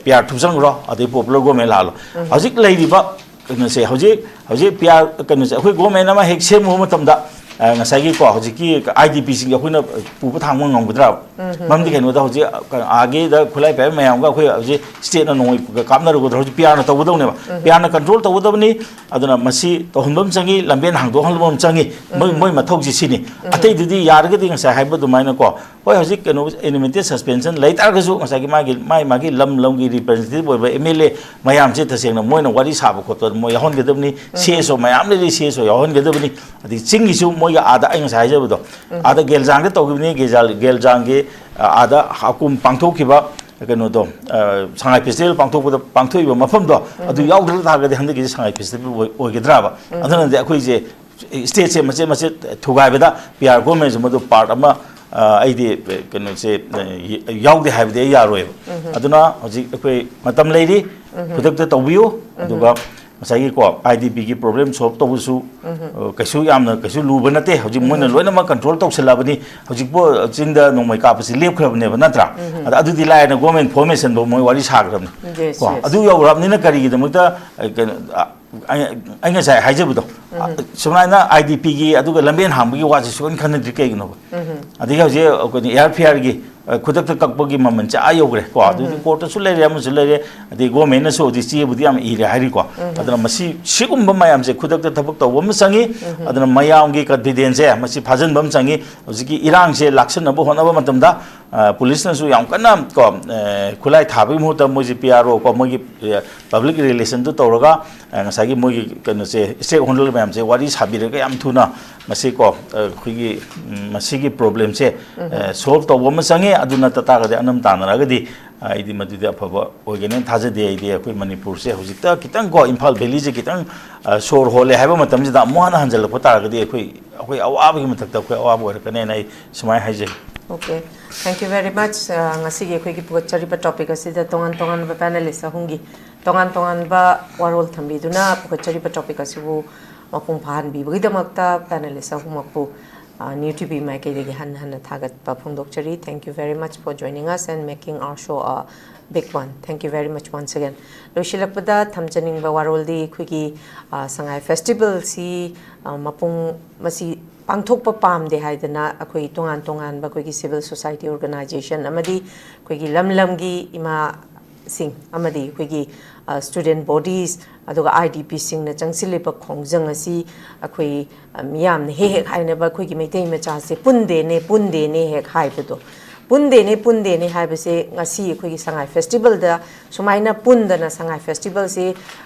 ꯄꯤ ꯑꯥꯔ ꯊꯨꯞꯆꯟꯈ꯭ꯔꯣ, ꯑꯗꯩ ꯄꯣꯄꯨꯂꯔ ꯒꯣꯔꯃꯦꯟ ꯂꯥꯛꯍꯜꯂꯣ꯫ ꯍꯧꯖꯤꯛ ꯂꯩꯔꯤꯕ ꯀꯩꯅꯣꯁꯦ, ꯍꯧꯖꯤꯛ, ꯍꯧꯖꯤꯛ ꯄꯤ ꯑꯥꯔ ꯀꯩꯅꯣꯁꯦ, ꯑꯩꯈꯣꯏ ꯒꯣꯔꯃꯦꯟ ꯑꯃ ꯍꯦꯛ ꯁꯦꯝꯃꯨꯕ ꯃꯇꯝꯗ, ꯑ, ꯉꯁꯥꯏꯒꯤꯀꯣ, ꯍꯧꯖꯤꯛꯀꯤ ꯑꯥꯏ ꯗꯤ ꯄꯤꯁꯤꯡꯁꯦ ꯑꯩꯈꯣꯏꯅ ꯄꯨꯕ ꯊꯥꯡꯕ ꯉꯝꯒꯗ꯭ꯔꯥ? ꯃꯔꯝꯗꯤ ꯀꯩꯅꯣꯗ ꯍꯧꯖꯤꯛ, ꯑ, ꯑꯥꯒꯤꯗ ꯈꯨꯠꯂꯥꯏ ꯄꯥꯏꯕ ꯃꯌꯥꯝꯒ ꯑꯩꯈꯣꯏ ꯍꯧꯖꯤꯛ ꯁ꯭ꯇꯦꯠꯅ ꯅꯣꯡꯃꯩ ꯀꯥꯞꯅꯔꯨꯒꯗ꯭ꯔꯥ? ꯍꯧꯖꯤꯛ ꯄꯤ ꯑꯥꯔꯅ ꯇꯧꯒꯗꯧꯅꯦꯕ꯫ ꯄꯤ ꯑꯥꯔꯅ ꯀꯟꯇ꯭ꯔꯣꯜ ꯇꯧꯒꯗꯕꯅꯤ꯫ ꯑꯗꯨꯅ ꯃꯁꯤ ꯇꯧꯍꯟꯕ ꯑꯃ ꯆꯪꯉꯤ, ꯂꯝꯕꯦꯟ ꯍꯥꯡꯗꯣꯛꯍꯟꯕ ꯑꯃ ꯆꯪꯉꯤ꯫ ꯃꯣꯏ, ꯃꯣꯏ ꯃꯊꯧꯁꯤ ꯁꯤꯅꯤ꯫ ꯑꯇꯩꯗꯨꯗꯤ ꯌꯥꯔꯒꯗꯤ ꯉꯁꯥꯏ ꯍꯥꯏꯕ ꯑꯗꯨꯃꯥꯏꯅꯀꯣ, ꯍꯣꯏ, ꯍꯧꯖꯤꯛ ꯀꯩꯅꯣ, ꯑꯦꯅꯤꯃꯦꯇꯦꯠ ꯁꯁꯄꯦꯟꯁꯟ ꯂꯩ ꯇꯥꯔꯒꯁꯨ, ꯉꯁꯥꯏꯒꯤ ꯃꯥꯒꯤ, ꯃꯥꯏ, ꯃꯥꯒꯤ ꯂꯝ, ꯂꯝꯒꯤ ꯔꯤꯄ꯭ꯔꯖꯦꯟꯇꯦꯇꯤꯚ ꯑꯣꯏꯕ ꯑꯦꯝ ꯑꯦꯜ ꯑꯦ ꯃꯌꯥꯝꯁꯦ ꯇꯁꯦꯡꯅ ꯃꯣꯏꯅ ꯋꯥꯔꯤ ꯁꯥꯕ ꯈꯣꯠꯄꯗ ꯃꯣꯏ ꯌꯥꯎꯍꯟꯒꯗꯕꯅꯤ꯫ ꯁꯤ ꯑꯦꯁ ꯑꯣ ꯃꯌꯥꯝ ꯂꯩꯔꯤ, ꯁꯤ ꯑꯦꯁ ꯑꯣ ꯌꯥꯎꯍꯟꯒꯗꯕꯅꯤ꯫ ꯑꯗꯒꯤ ꯆꯤꯡꯒꯤꯁꯨ ꯃꯣꯏꯒꯤ ꯑꯥꯗ ꯑꯩ ꯉꯁꯥꯏ ꯍꯥꯏꯖꯕꯗꯣ, ꯑꯥꯗ ꯒꯦꯜꯖꯥꯡꯗ ꯇꯧꯈꯤꯕꯅꯤ, ꯒꯦꯜꯖꯥꯡ-, ꯒꯦꯜꯖꯥꯡꯒꯤ, ꯑ, ꯑꯥꯗ ꯍꯥꯀꯨꯝ ꯄꯥꯡꯊꯣꯛꯈꯤꯕ ꯀꯩꯅꯣꯗꯣ, ꯑ, ꯁꯉꯥꯏ ꯐꯦꯁꯇꯤꯚꯦꯜ ꯄꯥꯡꯊꯣꯛꯄꯗ, ꯄꯥꯡꯊꯣꯛꯏꯕ ꯃꯐꯝꯗꯣ, ꯑꯗꯨ ꯌꯥꯎꯗ꯭ꯔ ꯇꯥꯔꯒꯗꯤ ꯍꯟꯗꯛꯀꯤꯁꯦ ꯁꯉꯥꯏ ꯐꯦꯁꯇꯤꯚꯦꯜ ꯑꯣꯏ-, ꯑꯣꯏꯒꯗ꯭ꯔꯕ? ꯑꯗꯨꯅꯗꯤ ꯑꯩꯈꯣꯏꯁꯦ ꯁ꯭ꯇꯦꯠꯁꯦ ꯃꯆꯦꯠ ꯃꯆꯦꯠ ꯊꯨꯒꯥꯏꯕꯗ ꯄꯤ ꯑꯥꯔ ꯒꯣꯔꯃꯦꯟꯁꯨ ꯃꯗꯨ ꯄꯥꯔꯠ ꯑꯃ, ꯑ, ꯑꯩꯗꯤ, ꯑ, ꯀꯩꯅꯣꯁꯦ, ꯑ, ꯌꯥꯎꯗꯦ ꯍꯥꯏꯕꯗꯤ ꯑꯩ ꯌꯥꯔꯣꯏꯕ꯫ ꯑꯗꯨꯅ ꯍꯧꯖꯤꯛ ꯑꯩꯈꯣꯏ ꯃꯇꯝ ꯂꯩꯔꯤ, ꯈꯨꯗꯛꯇ ꯇꯧꯕꯤꯌꯨ꯫ ꯑꯗꯨꯒ ꯉꯁꯥꯏꯒꯤꯀꯣ, ꯑꯥꯏ ꯗꯤ ꯄꯤꯒꯤ ꯄ꯭ꯔꯣꯕ꯭ꯂꯦꯝ ꯁꯣꯜꯕ ꯇꯧꯕꯁꯨ ꯑ, ꯀꯩꯁꯨ ꯌꯥꯝꯅ ꯀꯩꯁꯨ ꯂꯨꯕ ꯅꯠꯇꯦ꯫ ꯍꯧꯖꯤꯛ ꯃꯣꯏꯅ ꯂꯣꯏꯅꯃꯛ ꯀꯟꯇ꯭ꯔꯣꯜ ꯇꯧꯁꯜꯂꯛꯑꯕꯅꯤ꯫ ꯍꯧꯖꯤꯛꯄꯨ ꯆꯤꯡꯗ ꯅꯣꯡꯃꯩ ꯀꯥꯞꯄꯁꯤ ꯂꯦꯞꯈ꯭ꯔꯕꯅꯦꯕ, ꯅꯠꯇ꯭ꯔꯥ? ꯑꯗ ꯑꯗꯨꯗꯤ ꯂꯥꯏꯔꯅ ꯒꯣꯔꯃꯦꯟ ꯐꯣꯔꯃꯦꯁꯟꯐꯥꯎ ꯃꯣꯏ ꯋꯥꯔꯤ ꯁꯥꯈ꯭ꯔꯕꯅꯤ꯫ Yes, ꯀꯣ, yes. ꯑꯗꯨ ꯌꯧꯔꯛꯑꯕꯅꯤꯅ ꯀꯔꯤꯒꯤꯗꯃꯛꯇ, ꯑ, ꯀꯩꯅꯣ, ꯑ, ꯑꯩ ꯑꯩ ꯉꯁꯥꯏ ꯍꯥꯏꯖꯕꯗꯣ, ꯑ, ꯁꯨꯃꯥꯏꯅ ꯑꯥꯏ ꯗꯤ ꯄꯤꯒꯤ ꯑꯗꯨꯒ ꯂꯝꯕꯦꯟ ꯍꯥꯡꯕꯒꯤ ꯋꯥꯁꯦ ꯁꯨꯛꯈꯟ ꯈꯟꯅꯗ꯭ꯔꯤ ꯀꯩꯒꯤꯅꯣꯕ? ꯑꯗꯒꯤ ꯍꯧꯖꯤꯛ ꯑꯩꯈꯣꯏꯅ ꯑꯦꯌꯥꯔ ꯐꯤꯌꯥꯔꯒꯤ, ꯑ, ꯈꯨꯗꯛꯇ ꯀꯛꯄꯒꯤ ꯃꯃꯜꯁꯦ ꯑꯥ ꯌꯧꯈ꯭ꯔꯦ ꯀꯣ꯫ ꯑꯗꯨꯗꯤ ꯀꯣꯔꯠꯇꯁꯨ ꯂꯩꯔꯦ, ꯑꯃꯁꯨ ꯂꯩꯔꯦ, ꯑꯗꯩ ꯒꯣꯔꯃꯦꯟꯅꯁꯨ ꯍꯧꯖꯤꯛ ꯆꯦꯕꯨꯗꯤ ꯌꯥꯝ ꯏꯔꯦ ꯍꯥꯏꯔꯤꯀꯣ꯫ ꯑꯗꯨꯅ ꯃꯁꯤ, ꯁꯤꯒꯨꯝꯕ ꯃꯌꯥꯝꯁꯦ ꯈꯨꯗꯛꯇ ꯊꯕꯛ ꯇꯧꯕ ꯑꯃ ꯆꯪꯉꯤ꯫ ꯑꯗꯨꯅ ꯃꯌꯥꯝꯒꯤ ꯀꯟꯐꯤꯗꯦꯟꯁꯁꯦ ꯃꯁꯤ ꯐꯥꯖꯤꯟꯕ ꯑꯃ ꯆꯪꯉꯤ꯫ ꯍꯧꯖꯤꯛꯀꯤ ꯏꯔꯥꯡꯁꯦ ꯂꯥꯛꯁꯤꯟꯅꯕ ꯍꯣꯠꯅꯕ ꯃꯇꯝꯗ, ꯑ, ꯄꯨꯂꯤꯁꯅꯁꯨ ꯌꯥꯝ ꯀꯟꯅ ꯀꯣ, ꯑ, ꯈꯨꯠꯂꯥꯏ ꯊꯥꯕꯒꯤ ꯃꯍꯨꯠꯇ ꯃꯣꯏꯁꯦ ꯄꯤ ꯑꯥꯔ ꯑꯣ ꯀꯣ, ꯃꯣꯏꯒꯤ, ꯑ, ꯄꯕ꯭ꯂꯤꯛ ꯔꯤꯂꯦꯁꯟꯗꯨ ꯇꯧꯔꯒ, ꯑ, ꯉꯁꯥꯏꯒꯤ ꯃꯣꯏꯒꯤ ꯀꯩꯅꯣꯁꯦ, ꯁ꯭ꯇꯦꯛ ꯍꯣꯜꯗꯔ ꯃꯌꯥꯝꯁꯦ ꯋꯥꯔꯤ ꯁꯥꯕꯤꯔꯒ ꯌꯥꯝ ꯊꯨꯅ ꯃꯁꯤ ꯀꯣ, ꯑ, ꯑꯩꯈꯣꯏꯒꯤ, ꯎꯝ, ꯃꯁꯤꯒꯤ ꯄ꯭ꯔꯣꯕ꯭ꯂꯦꯝꯁꯦ, ꯑ, ꯁꯣꯜꯕ ꯇꯧꯕ ꯑꯃ ꯆꯪꯉꯤ꯫ ꯑꯗꯨ ꯅꯠꯇ ꯇꯥꯔꯒꯗꯤ, ꯑꯅꯝ ꯇꯥꯟꯅꯔꯒꯗꯤ, ꯑ, ꯑꯩꯗꯤ ꯃꯗꯨꯗꯤ ꯑꯐꯕ ꯑꯣꯏꯒꯅꯦꯅ ꯊꯥꯖꯗꯦ꯫ ꯑꯩꯗꯤ ꯑꯩꯈꯣꯏ ꯃꯅꯤꯄꯨꯔꯁꯦ ꯍꯧꯖꯤꯛꯇ ꯈꯤꯇꯪ ꯀꯣ, ꯏꯝꯐꯥꯜ ꯚꯦꯂꯤꯁꯦ ꯈꯤꯇꯪ, ꯑ, ꯁꯣꯔ ꯍꯣꯜꯂꯦ ꯍꯥꯏꯕ ꯃꯇꯝꯁꯤꯗ ꯑꯃꯨꯛ ꯍꯟꯅ ꯍꯟꯖꯜꯂꯛꯄ ꯇꯥꯔꯒꯗꯤ ꯑꯩꯈꯣꯏ, ꯑꯩꯈꯣꯏ ꯑꯋꯥꯕꯒꯤ ꯃꯊꯛꯇ ꯑꯩꯈꯣꯏ ꯑꯋꯥꯕ ꯑꯣꯏꯔꯛꯀꯅꯦꯅ ꯑꯩ ꯁꯨꯃꯥꯏꯅ ꯍꯥꯏꯖꯩ꯫ Okay, thank you very much. ꯑ, ꯉꯁꯤꯒꯤ ꯑꯩꯈꯣꯏꯒꯤ ꯄꯨꯒꯠꯆꯔꯤꯕ ꯇꯣꯄꯤꯛ ꯑꯁꯤꯗ ꯇꯣꯉꯥꯟ ꯇꯣꯉꯥꯟꯕ ꯄꯦꯅꯦꯂꯤꯁ ꯑꯍꯨꯝꯒꯤ ꯇꯣꯉꯥꯟ ꯇꯣꯉꯥꯟꯕ ꯋꯥꯔꯣꯜ ꯊꯝꯕꯤꯗꯨꯅ ꯄꯨꯒꯠꯆꯔꯤꯕ ꯇꯣꯄꯤꯛ ꯑꯁꯤꯕꯨ ꯃꯄꯨꯡ ꯐꯥꯍꯟꯕꯤꯕꯒꯤꯗꯃꯛꯇ ꯄꯦꯅꯦꯂꯤꯁ ꯑꯍꯨꯝꯃꯛꯄꯨ, ꯑ, ꯅ꯭ꯌꯨ ꯇꯤ ꯚꯤ ꯃꯥꯏꯀꯩꯗꯒꯤ ꯍꯟꯅ ꯍꯟꯅ ꯊꯥꯒꯠꯄ ꯐꯣꯡꯗꯣꯛꯆꯔꯤ꯫ Thank you very much for joining us and making our show a big one. Thank you very much once again. ꯂꯣꯏꯁꯤꯜꯂꯛꯄꯗ ꯊꯝꯖꯅꯤꯡꯕ ꯋꯥꯔꯣꯜꯗꯤ ꯑꯩꯈꯣꯏꯒꯤ, ꯑ, ꯁꯉꯥꯏ ꯐꯦꯁꯇꯤꯚꯦꯜꯁꯤ, ꯑ, ꯃꯄꯨꯡ, ꯃꯁꯤ ꯄꯥꯡꯊꯣꯛꯄ ꯄꯥꯝꯗꯦ ꯍꯥꯏꯗꯅ ꯑꯩꯈꯣꯏ ꯇꯣꯉꯥꯟ ꯇꯣꯉꯥꯟꯕ ꯑꯩꯈꯣꯏꯒꯤ civil society organization ꯑꯃꯗꯤ ꯑꯩꯈꯣꯏꯒꯤ ꯂꯝ ꯂꯝꯒꯤ ꯏꯃꯥꯁꯤꯡ ꯑꯃꯗꯤ ꯑꯩꯈꯣꯏꯒꯤ, ꯑ, student bodies ꯑꯗꯨꯒ ꯑꯥꯏ ꯗꯤ ꯄꯤꯁꯤꯡꯅ ꯆꯪꯁꯤꯜꯂꯤꯕ ꯈꯣꯡꯖꯪ ꯑꯁꯤ ꯑꯩꯈꯣꯏ, ꯑ, ꯃꯤꯌꯥꯝꯅ ꯍꯦꯛ ꯍꯦꯛ ꯍꯥꯏꯅꯕ ꯑꯩꯈꯣꯏꯒꯤ ꯃꯩꯇꯩ ꯃꯆꯥꯁꯦ ꯄꯨꯟꯗꯦꯅꯦ, ꯄꯨꯟꯗꯦꯅꯦ ꯍꯦꯛ ꯍꯥꯏꯕꯗꯣ, ꯄꯨꯟꯗꯦꯅꯦ, ꯄꯨꯟꯗꯦꯅꯦ ꯍꯥꯏꯕꯁꯦ ꯉꯁꯤ ꯑꯩꯈꯣꯏꯒꯤ ꯁꯉꯥꯏ ꯐꯦꯁꯇꯤꯚꯦꯜꯗ ꯁꯨꯃꯥꯏꯅ ꯄꯨꯟꯗꯅ ꯁꯉꯥꯏ ꯐꯦꯁꯇꯤꯚꯦꯜꯁꯤ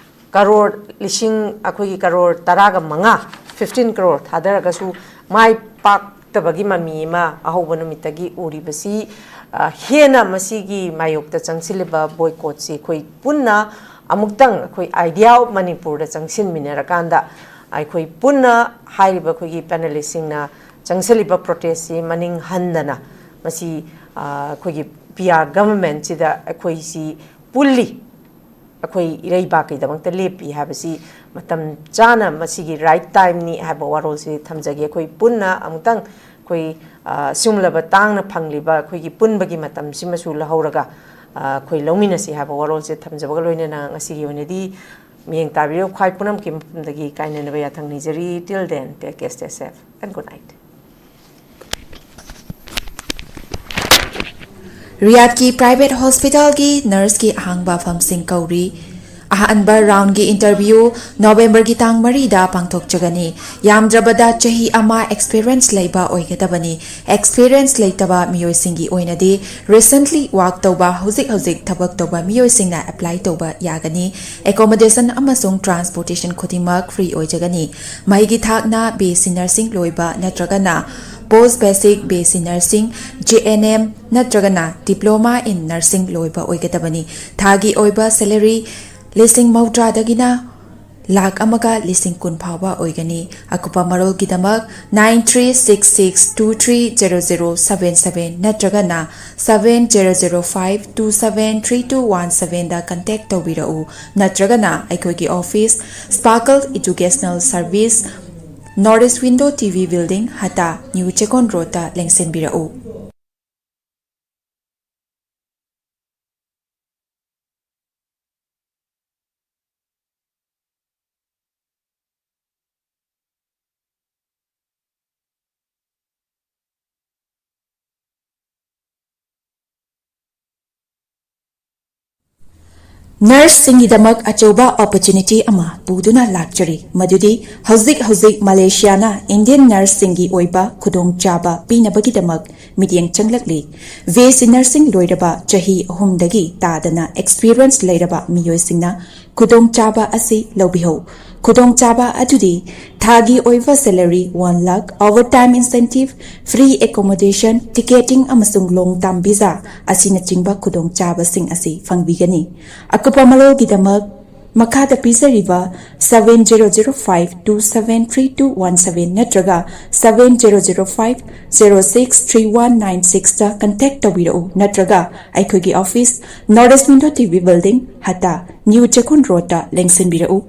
ꯀꯔꯣꯔ ꯂꯤꯁꯤꯡ, ꯑꯩꯈꯣꯏꯒꯤ ꯀꯔꯣꯔ ꯇꯔꯥꯒ ꯃꯉꯥ, fifteen crore ꯊꯥꯗꯔꯒꯁꯨ ꯃꯥꯏ ꯄꯥꯛꯇꯕꯒꯤ ꯃꯃꯤ ꯑꯃ ꯑꯍꯧꯕ ꯅꯨꯃꯤꯠꯇꯒꯤ ꯎꯔꯤꯕꯁꯤ, ꯑ, ꯍꯦꯟꯅ ꯃꯁꯤꯒꯤ ꯃꯥꯌꯣꯛꯇ ꯆꯪꯁꯤꯜꯂꯤꯕ ꯕꯣꯏꯀꯣꯠꯁꯤ ꯑꯩꯈꯣꯏ ꯄꯨꯟꯅ ꯑꯃꯨꯛꯇꯪ ꯑꯩꯈꯣꯏ Idea of ꯃꯅꯤꯄꯨꯔꯗ ꯆꯪꯁꯤꯟꯃꯤꯟꯅꯔꯀꯥꯟꯗ ꯑꯩꯈꯣꯏ ꯄꯨꯟꯅ ꯍꯥꯏꯔꯤꯕ ꯑꯩꯈꯣꯏꯒꯤ ꯄꯦꯅꯦꯂꯤꯁꯁꯤꯡꯅ ꯆꯪꯁꯤꯜꯂꯤꯕ ꯄ꯭ꯔꯣꯇꯦꯁꯁꯤ ꯃꯅꯤꯡ ꯍꯟꯗꯅ ꯃꯁꯤ, ꯑ, ꯑꯩꯈꯣꯏꯒꯤ ꯄꯤ ꯑꯥꯔ ꯒꯚꯔꯟꯃꯦꯟꯠꯁꯤꯗ ꯑꯩꯈꯣꯏꯁꯤ ꯄꯨꯜꯂꯤ, ꯑꯩꯈꯣꯏ ꯏꯔꯩꯕꯥꯛꯀꯤꯗꯃꯛꯇ ꯂꯦꯞꯄꯤ ꯍꯥꯏꯕꯁꯤ ꯃꯇꯝ ꯆꯥꯅ ꯃꯁꯤꯒꯤ ꯔꯥꯏꯠ ꯇꯥꯏꯝꯅꯤ ꯍꯥꯏꯕ ꯋꯥꯔꯣꯜꯁꯤ ꯊꯝꯖꯒꯦ꯫ ꯑꯩꯈꯣꯏ ꯄꯨꯟꯅ ꯑꯃꯨꯛꯇꯪ ꯑꯩꯈꯣꯏ, ꯑ, ꯁꯤꯒꯨꯝꯂꯕ ꯇꯥꯡꯅ ꯐꯪꯂꯤꯕ ꯑꯩꯈꯣꯏꯒꯤ ꯄꯨꯟꯕꯒꯤ ꯃꯇꯝꯁꯤꯃꯁꯨ ꯂꯧꯍꯧꯔꯒ, ꯑ, ꯑꯩꯈꯣꯏ ꯂꯧꯃꯤꯟꯅꯁꯤ ꯍꯥꯏꯕ ꯋꯥꯔꯣꯜꯁꯦ ꯊꯝꯖꯕꯒ ꯂꯣꯏꯅꯅ ꯉꯁꯤꯒꯤ ꯑꯣꯏꯅꯗꯤ ꯃꯤꯠꯌꯦꯡ ꯇꯥꯕꯤꯔꯤꯕ ꯈ꯭ꯋꯥꯏ ꯄꯨꯝꯅꯃꯛꯀꯤ ꯃꯐꯝꯗꯒꯤ ꯀꯥꯏꯅꯅꯕ ꯌꯥꯊꯪ ꯅꯤꯖꯔꯤ꯫ Till then, take care, stay safe and good night. ꯔꯤꯌꯥꯗꯀꯤ ꯄ꯭ꯔꯥꯏꯚꯦꯠ ꯍꯣꯁꯄꯤꯇꯥꯜꯒꯤ ꯅꯔꯁꯀꯤ ꯑꯍꯥꯡꯕ ꯐꯝꯁꯤꯡ ꯀꯧꯔꯤ꯫ ꯑꯍꯥꯟꯕ ꯔꯥꯎꯟꯒꯤ ꯏꯟꯇꯔꯚ꯭ꯌꯨ ꯅꯣꯕꯦꯝꯕꯔꯒꯤ ꯇꯥꯡ ꯃꯔꯤꯗ ꯄꯥꯡꯊꯣꯛꯆꯒꯅꯤ꯫ ꯌꯥꯝꯗ꯭ꯔꯕꯗ ꯆꯍꯤ ꯑꯃ ꯑꯦꯛꯁꯄꯤꯔꯤꯌꯦꯟꯁ ꯂꯩꯕ ꯑꯣꯏꯒꯗꯕꯅꯤ꯫ ꯑꯦꯛꯁꯄꯤꯔꯤꯌꯦꯟꯁ ꯂꯩꯇꯕ ꯃꯤꯑꯣꯏꯁꯤꯡꯒꯤ ꯑꯣꯏꯅꯗꯤ ꯔꯤꯁꯦꯟꯠꯂꯤ ꯋꯥꯔꯛ ꯇꯧꯕ, ꯍꯧꯖꯤꯛ ꯍꯧꯖꯤꯛ ꯊꯕꯛ ꯇꯧꯕ ꯃꯤꯑꯣꯏꯁꯤꯡꯅ ꯑꯦꯄ꯭ꯂꯥꯏ ꯇꯧꯕ ꯌꯥꯒꯅꯤ꯫ ꯑꯦꯀꯣꯃꯣꯗꯦꯁꯟ ꯑꯃꯁꯨꯡ ꯇ꯭ꯔꯥꯟꯁꯄꯣꯔꯇꯦꯁꯟ ꯈꯨꯗꯤꯡꯃꯛ ꯐ꯭ꯔꯤ ꯑꯣꯏꯖꯒꯅꯤ꯫ ꯃꯍꯩꯒꯤ ꯊꯥꯛꯅ ꯕꯤ ꯑꯦꯁ ꯁꯤ ꯅꯔꯁꯤꯡ ꯂꯣꯏꯕ ꯅꯠꯇ꯭ꯔꯒꯅ ꯄꯣꯁ basic B S C nursing, J and M ꯅꯠꯇ꯭ꯔꯒꯅ ꯗꯤꯄ꯭ꯂꯣꯃꯥ ꯏꯟ ꯅꯔꯁꯤꯡ ꯂꯣꯏꯕ ꯑꯣꯏꯒꯗꯕꯅꯤ꯫ ꯊꯥꯒꯤ ꯑꯣꯏꯕ ꯁꯦꯂꯔꯤ ꯂꯤꯁꯤꯡ ꯃꯧꯗ꯭ꯔꯥꯗꯒꯤꯅ ꯂꯥꯈ ꯑꯃꯒ ꯂꯤꯁꯤꯡ ꯀꯨꯟ ꯐꯥꯎꯕ ꯑꯣꯏꯒꯅꯤ꯫ ꯑꯀꯨꯞꯄ ꯃꯔꯣꯜꯒꯤꯗꯃꯛ nine three six six two three zero zero seven seven ꯅꯠꯇ꯭ꯔꯒꯅ seven zero zero five two seven three two one sevenꯗ ꯀꯟꯇꯦꯛ ꯇꯧꯕꯤꯔꯛꯎ꯫ ꯅꯠꯇ꯭ꯔꯒꯅ ꯑꯩꯈꯣꯏꯒꯤ office, sparkle educational service, north east window T V building, Hatta, new Checkon ꯔꯣꯗꯇ ꯂꯦꯡꯁꯤꯟꯕꯤꯔꯛꯎ꯫ ꯅꯔꯁꯁꯤꯡꯒꯤꯗꯃꯛ ꯑꯆꯧꯕ opportunity ꯑꯃ ꯄꯨꯗꯨꯅ ꯂꯥꯛꯆꯔꯤ, ꯃꯗꯨꯗꯤ ꯍꯧꯖꯤꯛ ꯍꯧꯖꯤꯛ ꯃꯂꯦꯁꯤꯌꯥꯅ ꯏꯟꯗꯤꯌꯟ ꯅꯔꯁꯁꯤꯡꯒꯤ ꯑꯣꯏꯕ ꯈꯨꯗꯣꯡꯆꯥꯕ ꯄꯤꯅꯕꯒꯤꯗꯃꯛ ꯃꯤꯠꯌꯦꯡ ꯆꯪꯂꯛꯂꯤ꯫ ꯕꯤ ꯑꯦꯁ ꯁꯤ ꯅꯔꯁꯤꯡ ꯂꯣꯏꯔꯕ ꯆꯍꯤ ꯑꯍꯨꯝꯗꯒꯤ ꯇꯥꯗꯅ ꯑꯦꯛꯁꯄꯤꯔꯤꯌꯦꯟꯁ ꯂꯩꯔꯕ ꯃꯤꯑꯣꯏꯁꯤꯡꯅ ꯈꯨꯗꯣꯡꯆꯥꯕ ꯑꯁꯤ ꯂꯧꯕꯤꯍꯧ꯫ ꯈꯨꯗꯣꯡꯆꯥꯕ ꯑꯗꯨꯗꯤ ꯊꯥꯒꯤ ꯑꯣꯏꯕ salary one lakh, overtime incentive, free accommodation, ticketing ꯑꯃꯁꯨꯡ long term visa ꯑꯁꯤꯅꯆꯤꯡꯕ ꯈꯨꯗꯣꯡꯆꯥꯕꯁꯤꯡ ꯑꯁꯤ ꯐꯪꯕꯤꯒꯅꯤ꯫ ꯑꯀꯨꯞꯄ ꯃꯔꯣꯜꯒꯤꯗꯃꯛ ꯃꯈꯥꯗ ꯄꯤꯖꯔꯤꯕ seven zero zero five two seven three two one seven ꯅꯠꯇ꯭ꯔꯒ seven zero zero five zero six three one nine sixꯇ contact ꯇꯧꯕꯤꯔꯛꯎ, ꯅꯠꯇ꯭ꯔꯒ ꯑꯩꯈꯣꯏꯒꯤ office North East Window T V Building, ꯍꯇꯥ, New ꯆꯦꯛꯀꯣꯟ ꯔꯣꯗꯇ ꯂꯦꯡꯁꯤꯟꯕꯤꯔꯛꯎ꯫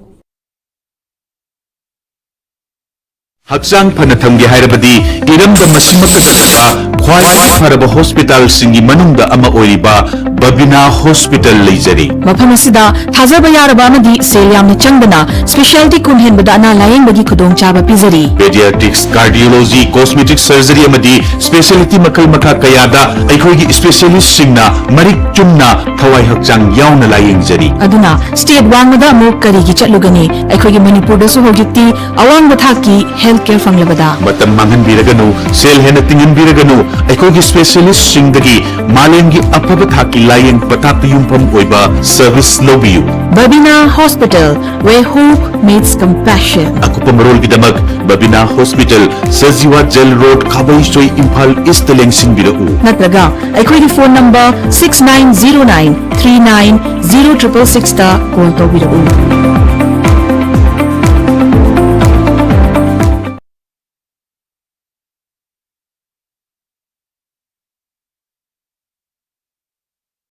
ꯍꯛꯆꯥꯡ ꯐꯅ ꯊꯝꯒꯦ ꯍꯥꯏꯔꯕꯗꯤ ꯏꯔꯝꯗꯝ ꯑꯁꯤꯃꯛꯇ ꯅꯠꯇꯕ ꯈ꯭ꯋꯥꯏꯗꯒꯤ ꯐꯔꯕ ꯍꯣꯁꯄꯤꯇꯥꯜꯁꯤꯡꯒꯤ ꯃꯅꯨꯡꯗ ꯑꯃ ꯑꯣꯏꯔꯤꯕ ꯕꯕꯤꯅꯥ ꯍꯣꯁꯄꯤꯇꯥꯜ ꯂꯩꯖꯔꯤ꯫ ꯃꯐꯝ ꯑꯁꯤꯗ ꯊꯥꯖꯕ ꯌꯥꯔꯕ ꯑꯃꯗꯤ ꯁꯦꯜ ꯌꯥꯝꯅ ꯆꯪꯗꯅ specialty ꯀꯨꯟ ꯍꯦꯟꯕꯗ ꯑꯅꯥ ꯂꯥꯌꯦꯡꯕꯒꯤ ꯈꯨꯗꯣꯡꯆꯥꯕ ꯄꯤꯖꯔꯤ꯫ Pediatrics, Cardiology, Cosmetic Surgery ꯑꯃꯗꯤ specialty ꯃꯈꯜ ꯃꯈꯥ ꯀꯌꯥꯗ ꯑꯩꯈꯣꯏꯒꯤ specialistꯁꯤꯡꯅ ꯃꯔꯤꯛ ꯆꯨꯝꯅ ꯊꯋꯥꯏ ꯍꯛꯆꯥꯡ ꯌꯥꯎꯅ ꯂꯥꯌꯦꯡꯖꯔꯤ꯫ ꯑꯗꯨꯅ state ꯋꯥꯡꯃꯗ ꯑꯃꯨꯛ ꯀꯔꯤꯒꯤ ꯆꯠꯂꯨꯒꯅꯤ? ꯑꯩꯈꯣꯏꯒꯤ ꯃꯅꯤꯄꯨꯔꯗꯁꯨ ꯍꯧꯖꯤꯛꯇꯤ ꯑꯋꯥꯡꯕ ꯊꯥꯛꯀꯤ health care ꯐꯪꯂꯕꯗ꯫ ꯃꯇꯝ ꯃꯥꯡꯍꯟꯕꯤꯔꯒꯅꯨ, ꯁꯦꯜ ꯍꯦꯟꯅ ꯇꯤꯡꯍꯟꯕꯤꯔꯒꯅꯨ, ꯑꯩꯈꯣꯏꯒꯤ specialistꯁꯤꯡꯗꯒꯤ ꯃꯥꯂꯦꯝꯒꯤ ꯑꯐꯕ ꯊꯥꯛꯀꯤ ꯂꯥꯌꯦꯡ ꯄꯊꯥꯞꯇ ꯌꯨꯝꯐꯝ ꯑꯣꯏꯕ service ꯂꯧꯕꯤꯌꯨ꯫ Babina Hospital, where hope meets compassion. ꯑꯀꯨꯞꯄ ꯃꯔꯣꯜꯒꯤꯗꯃꯛ Babina hospital, Sajiwa jail road, Khabeisoi, Imphal east ꯂꯦꯡꯁꯤꯟꯕꯤꯔꯛꯎ꯫ ꯅꯠꯇ꯭ꯔꯒ ꯑꯩꯈꯣꯏꯒꯤ phone number six nine zero nine three nine zero triple sixꯇ call ꯇꯧꯕꯤꯔꯛꯎ꯫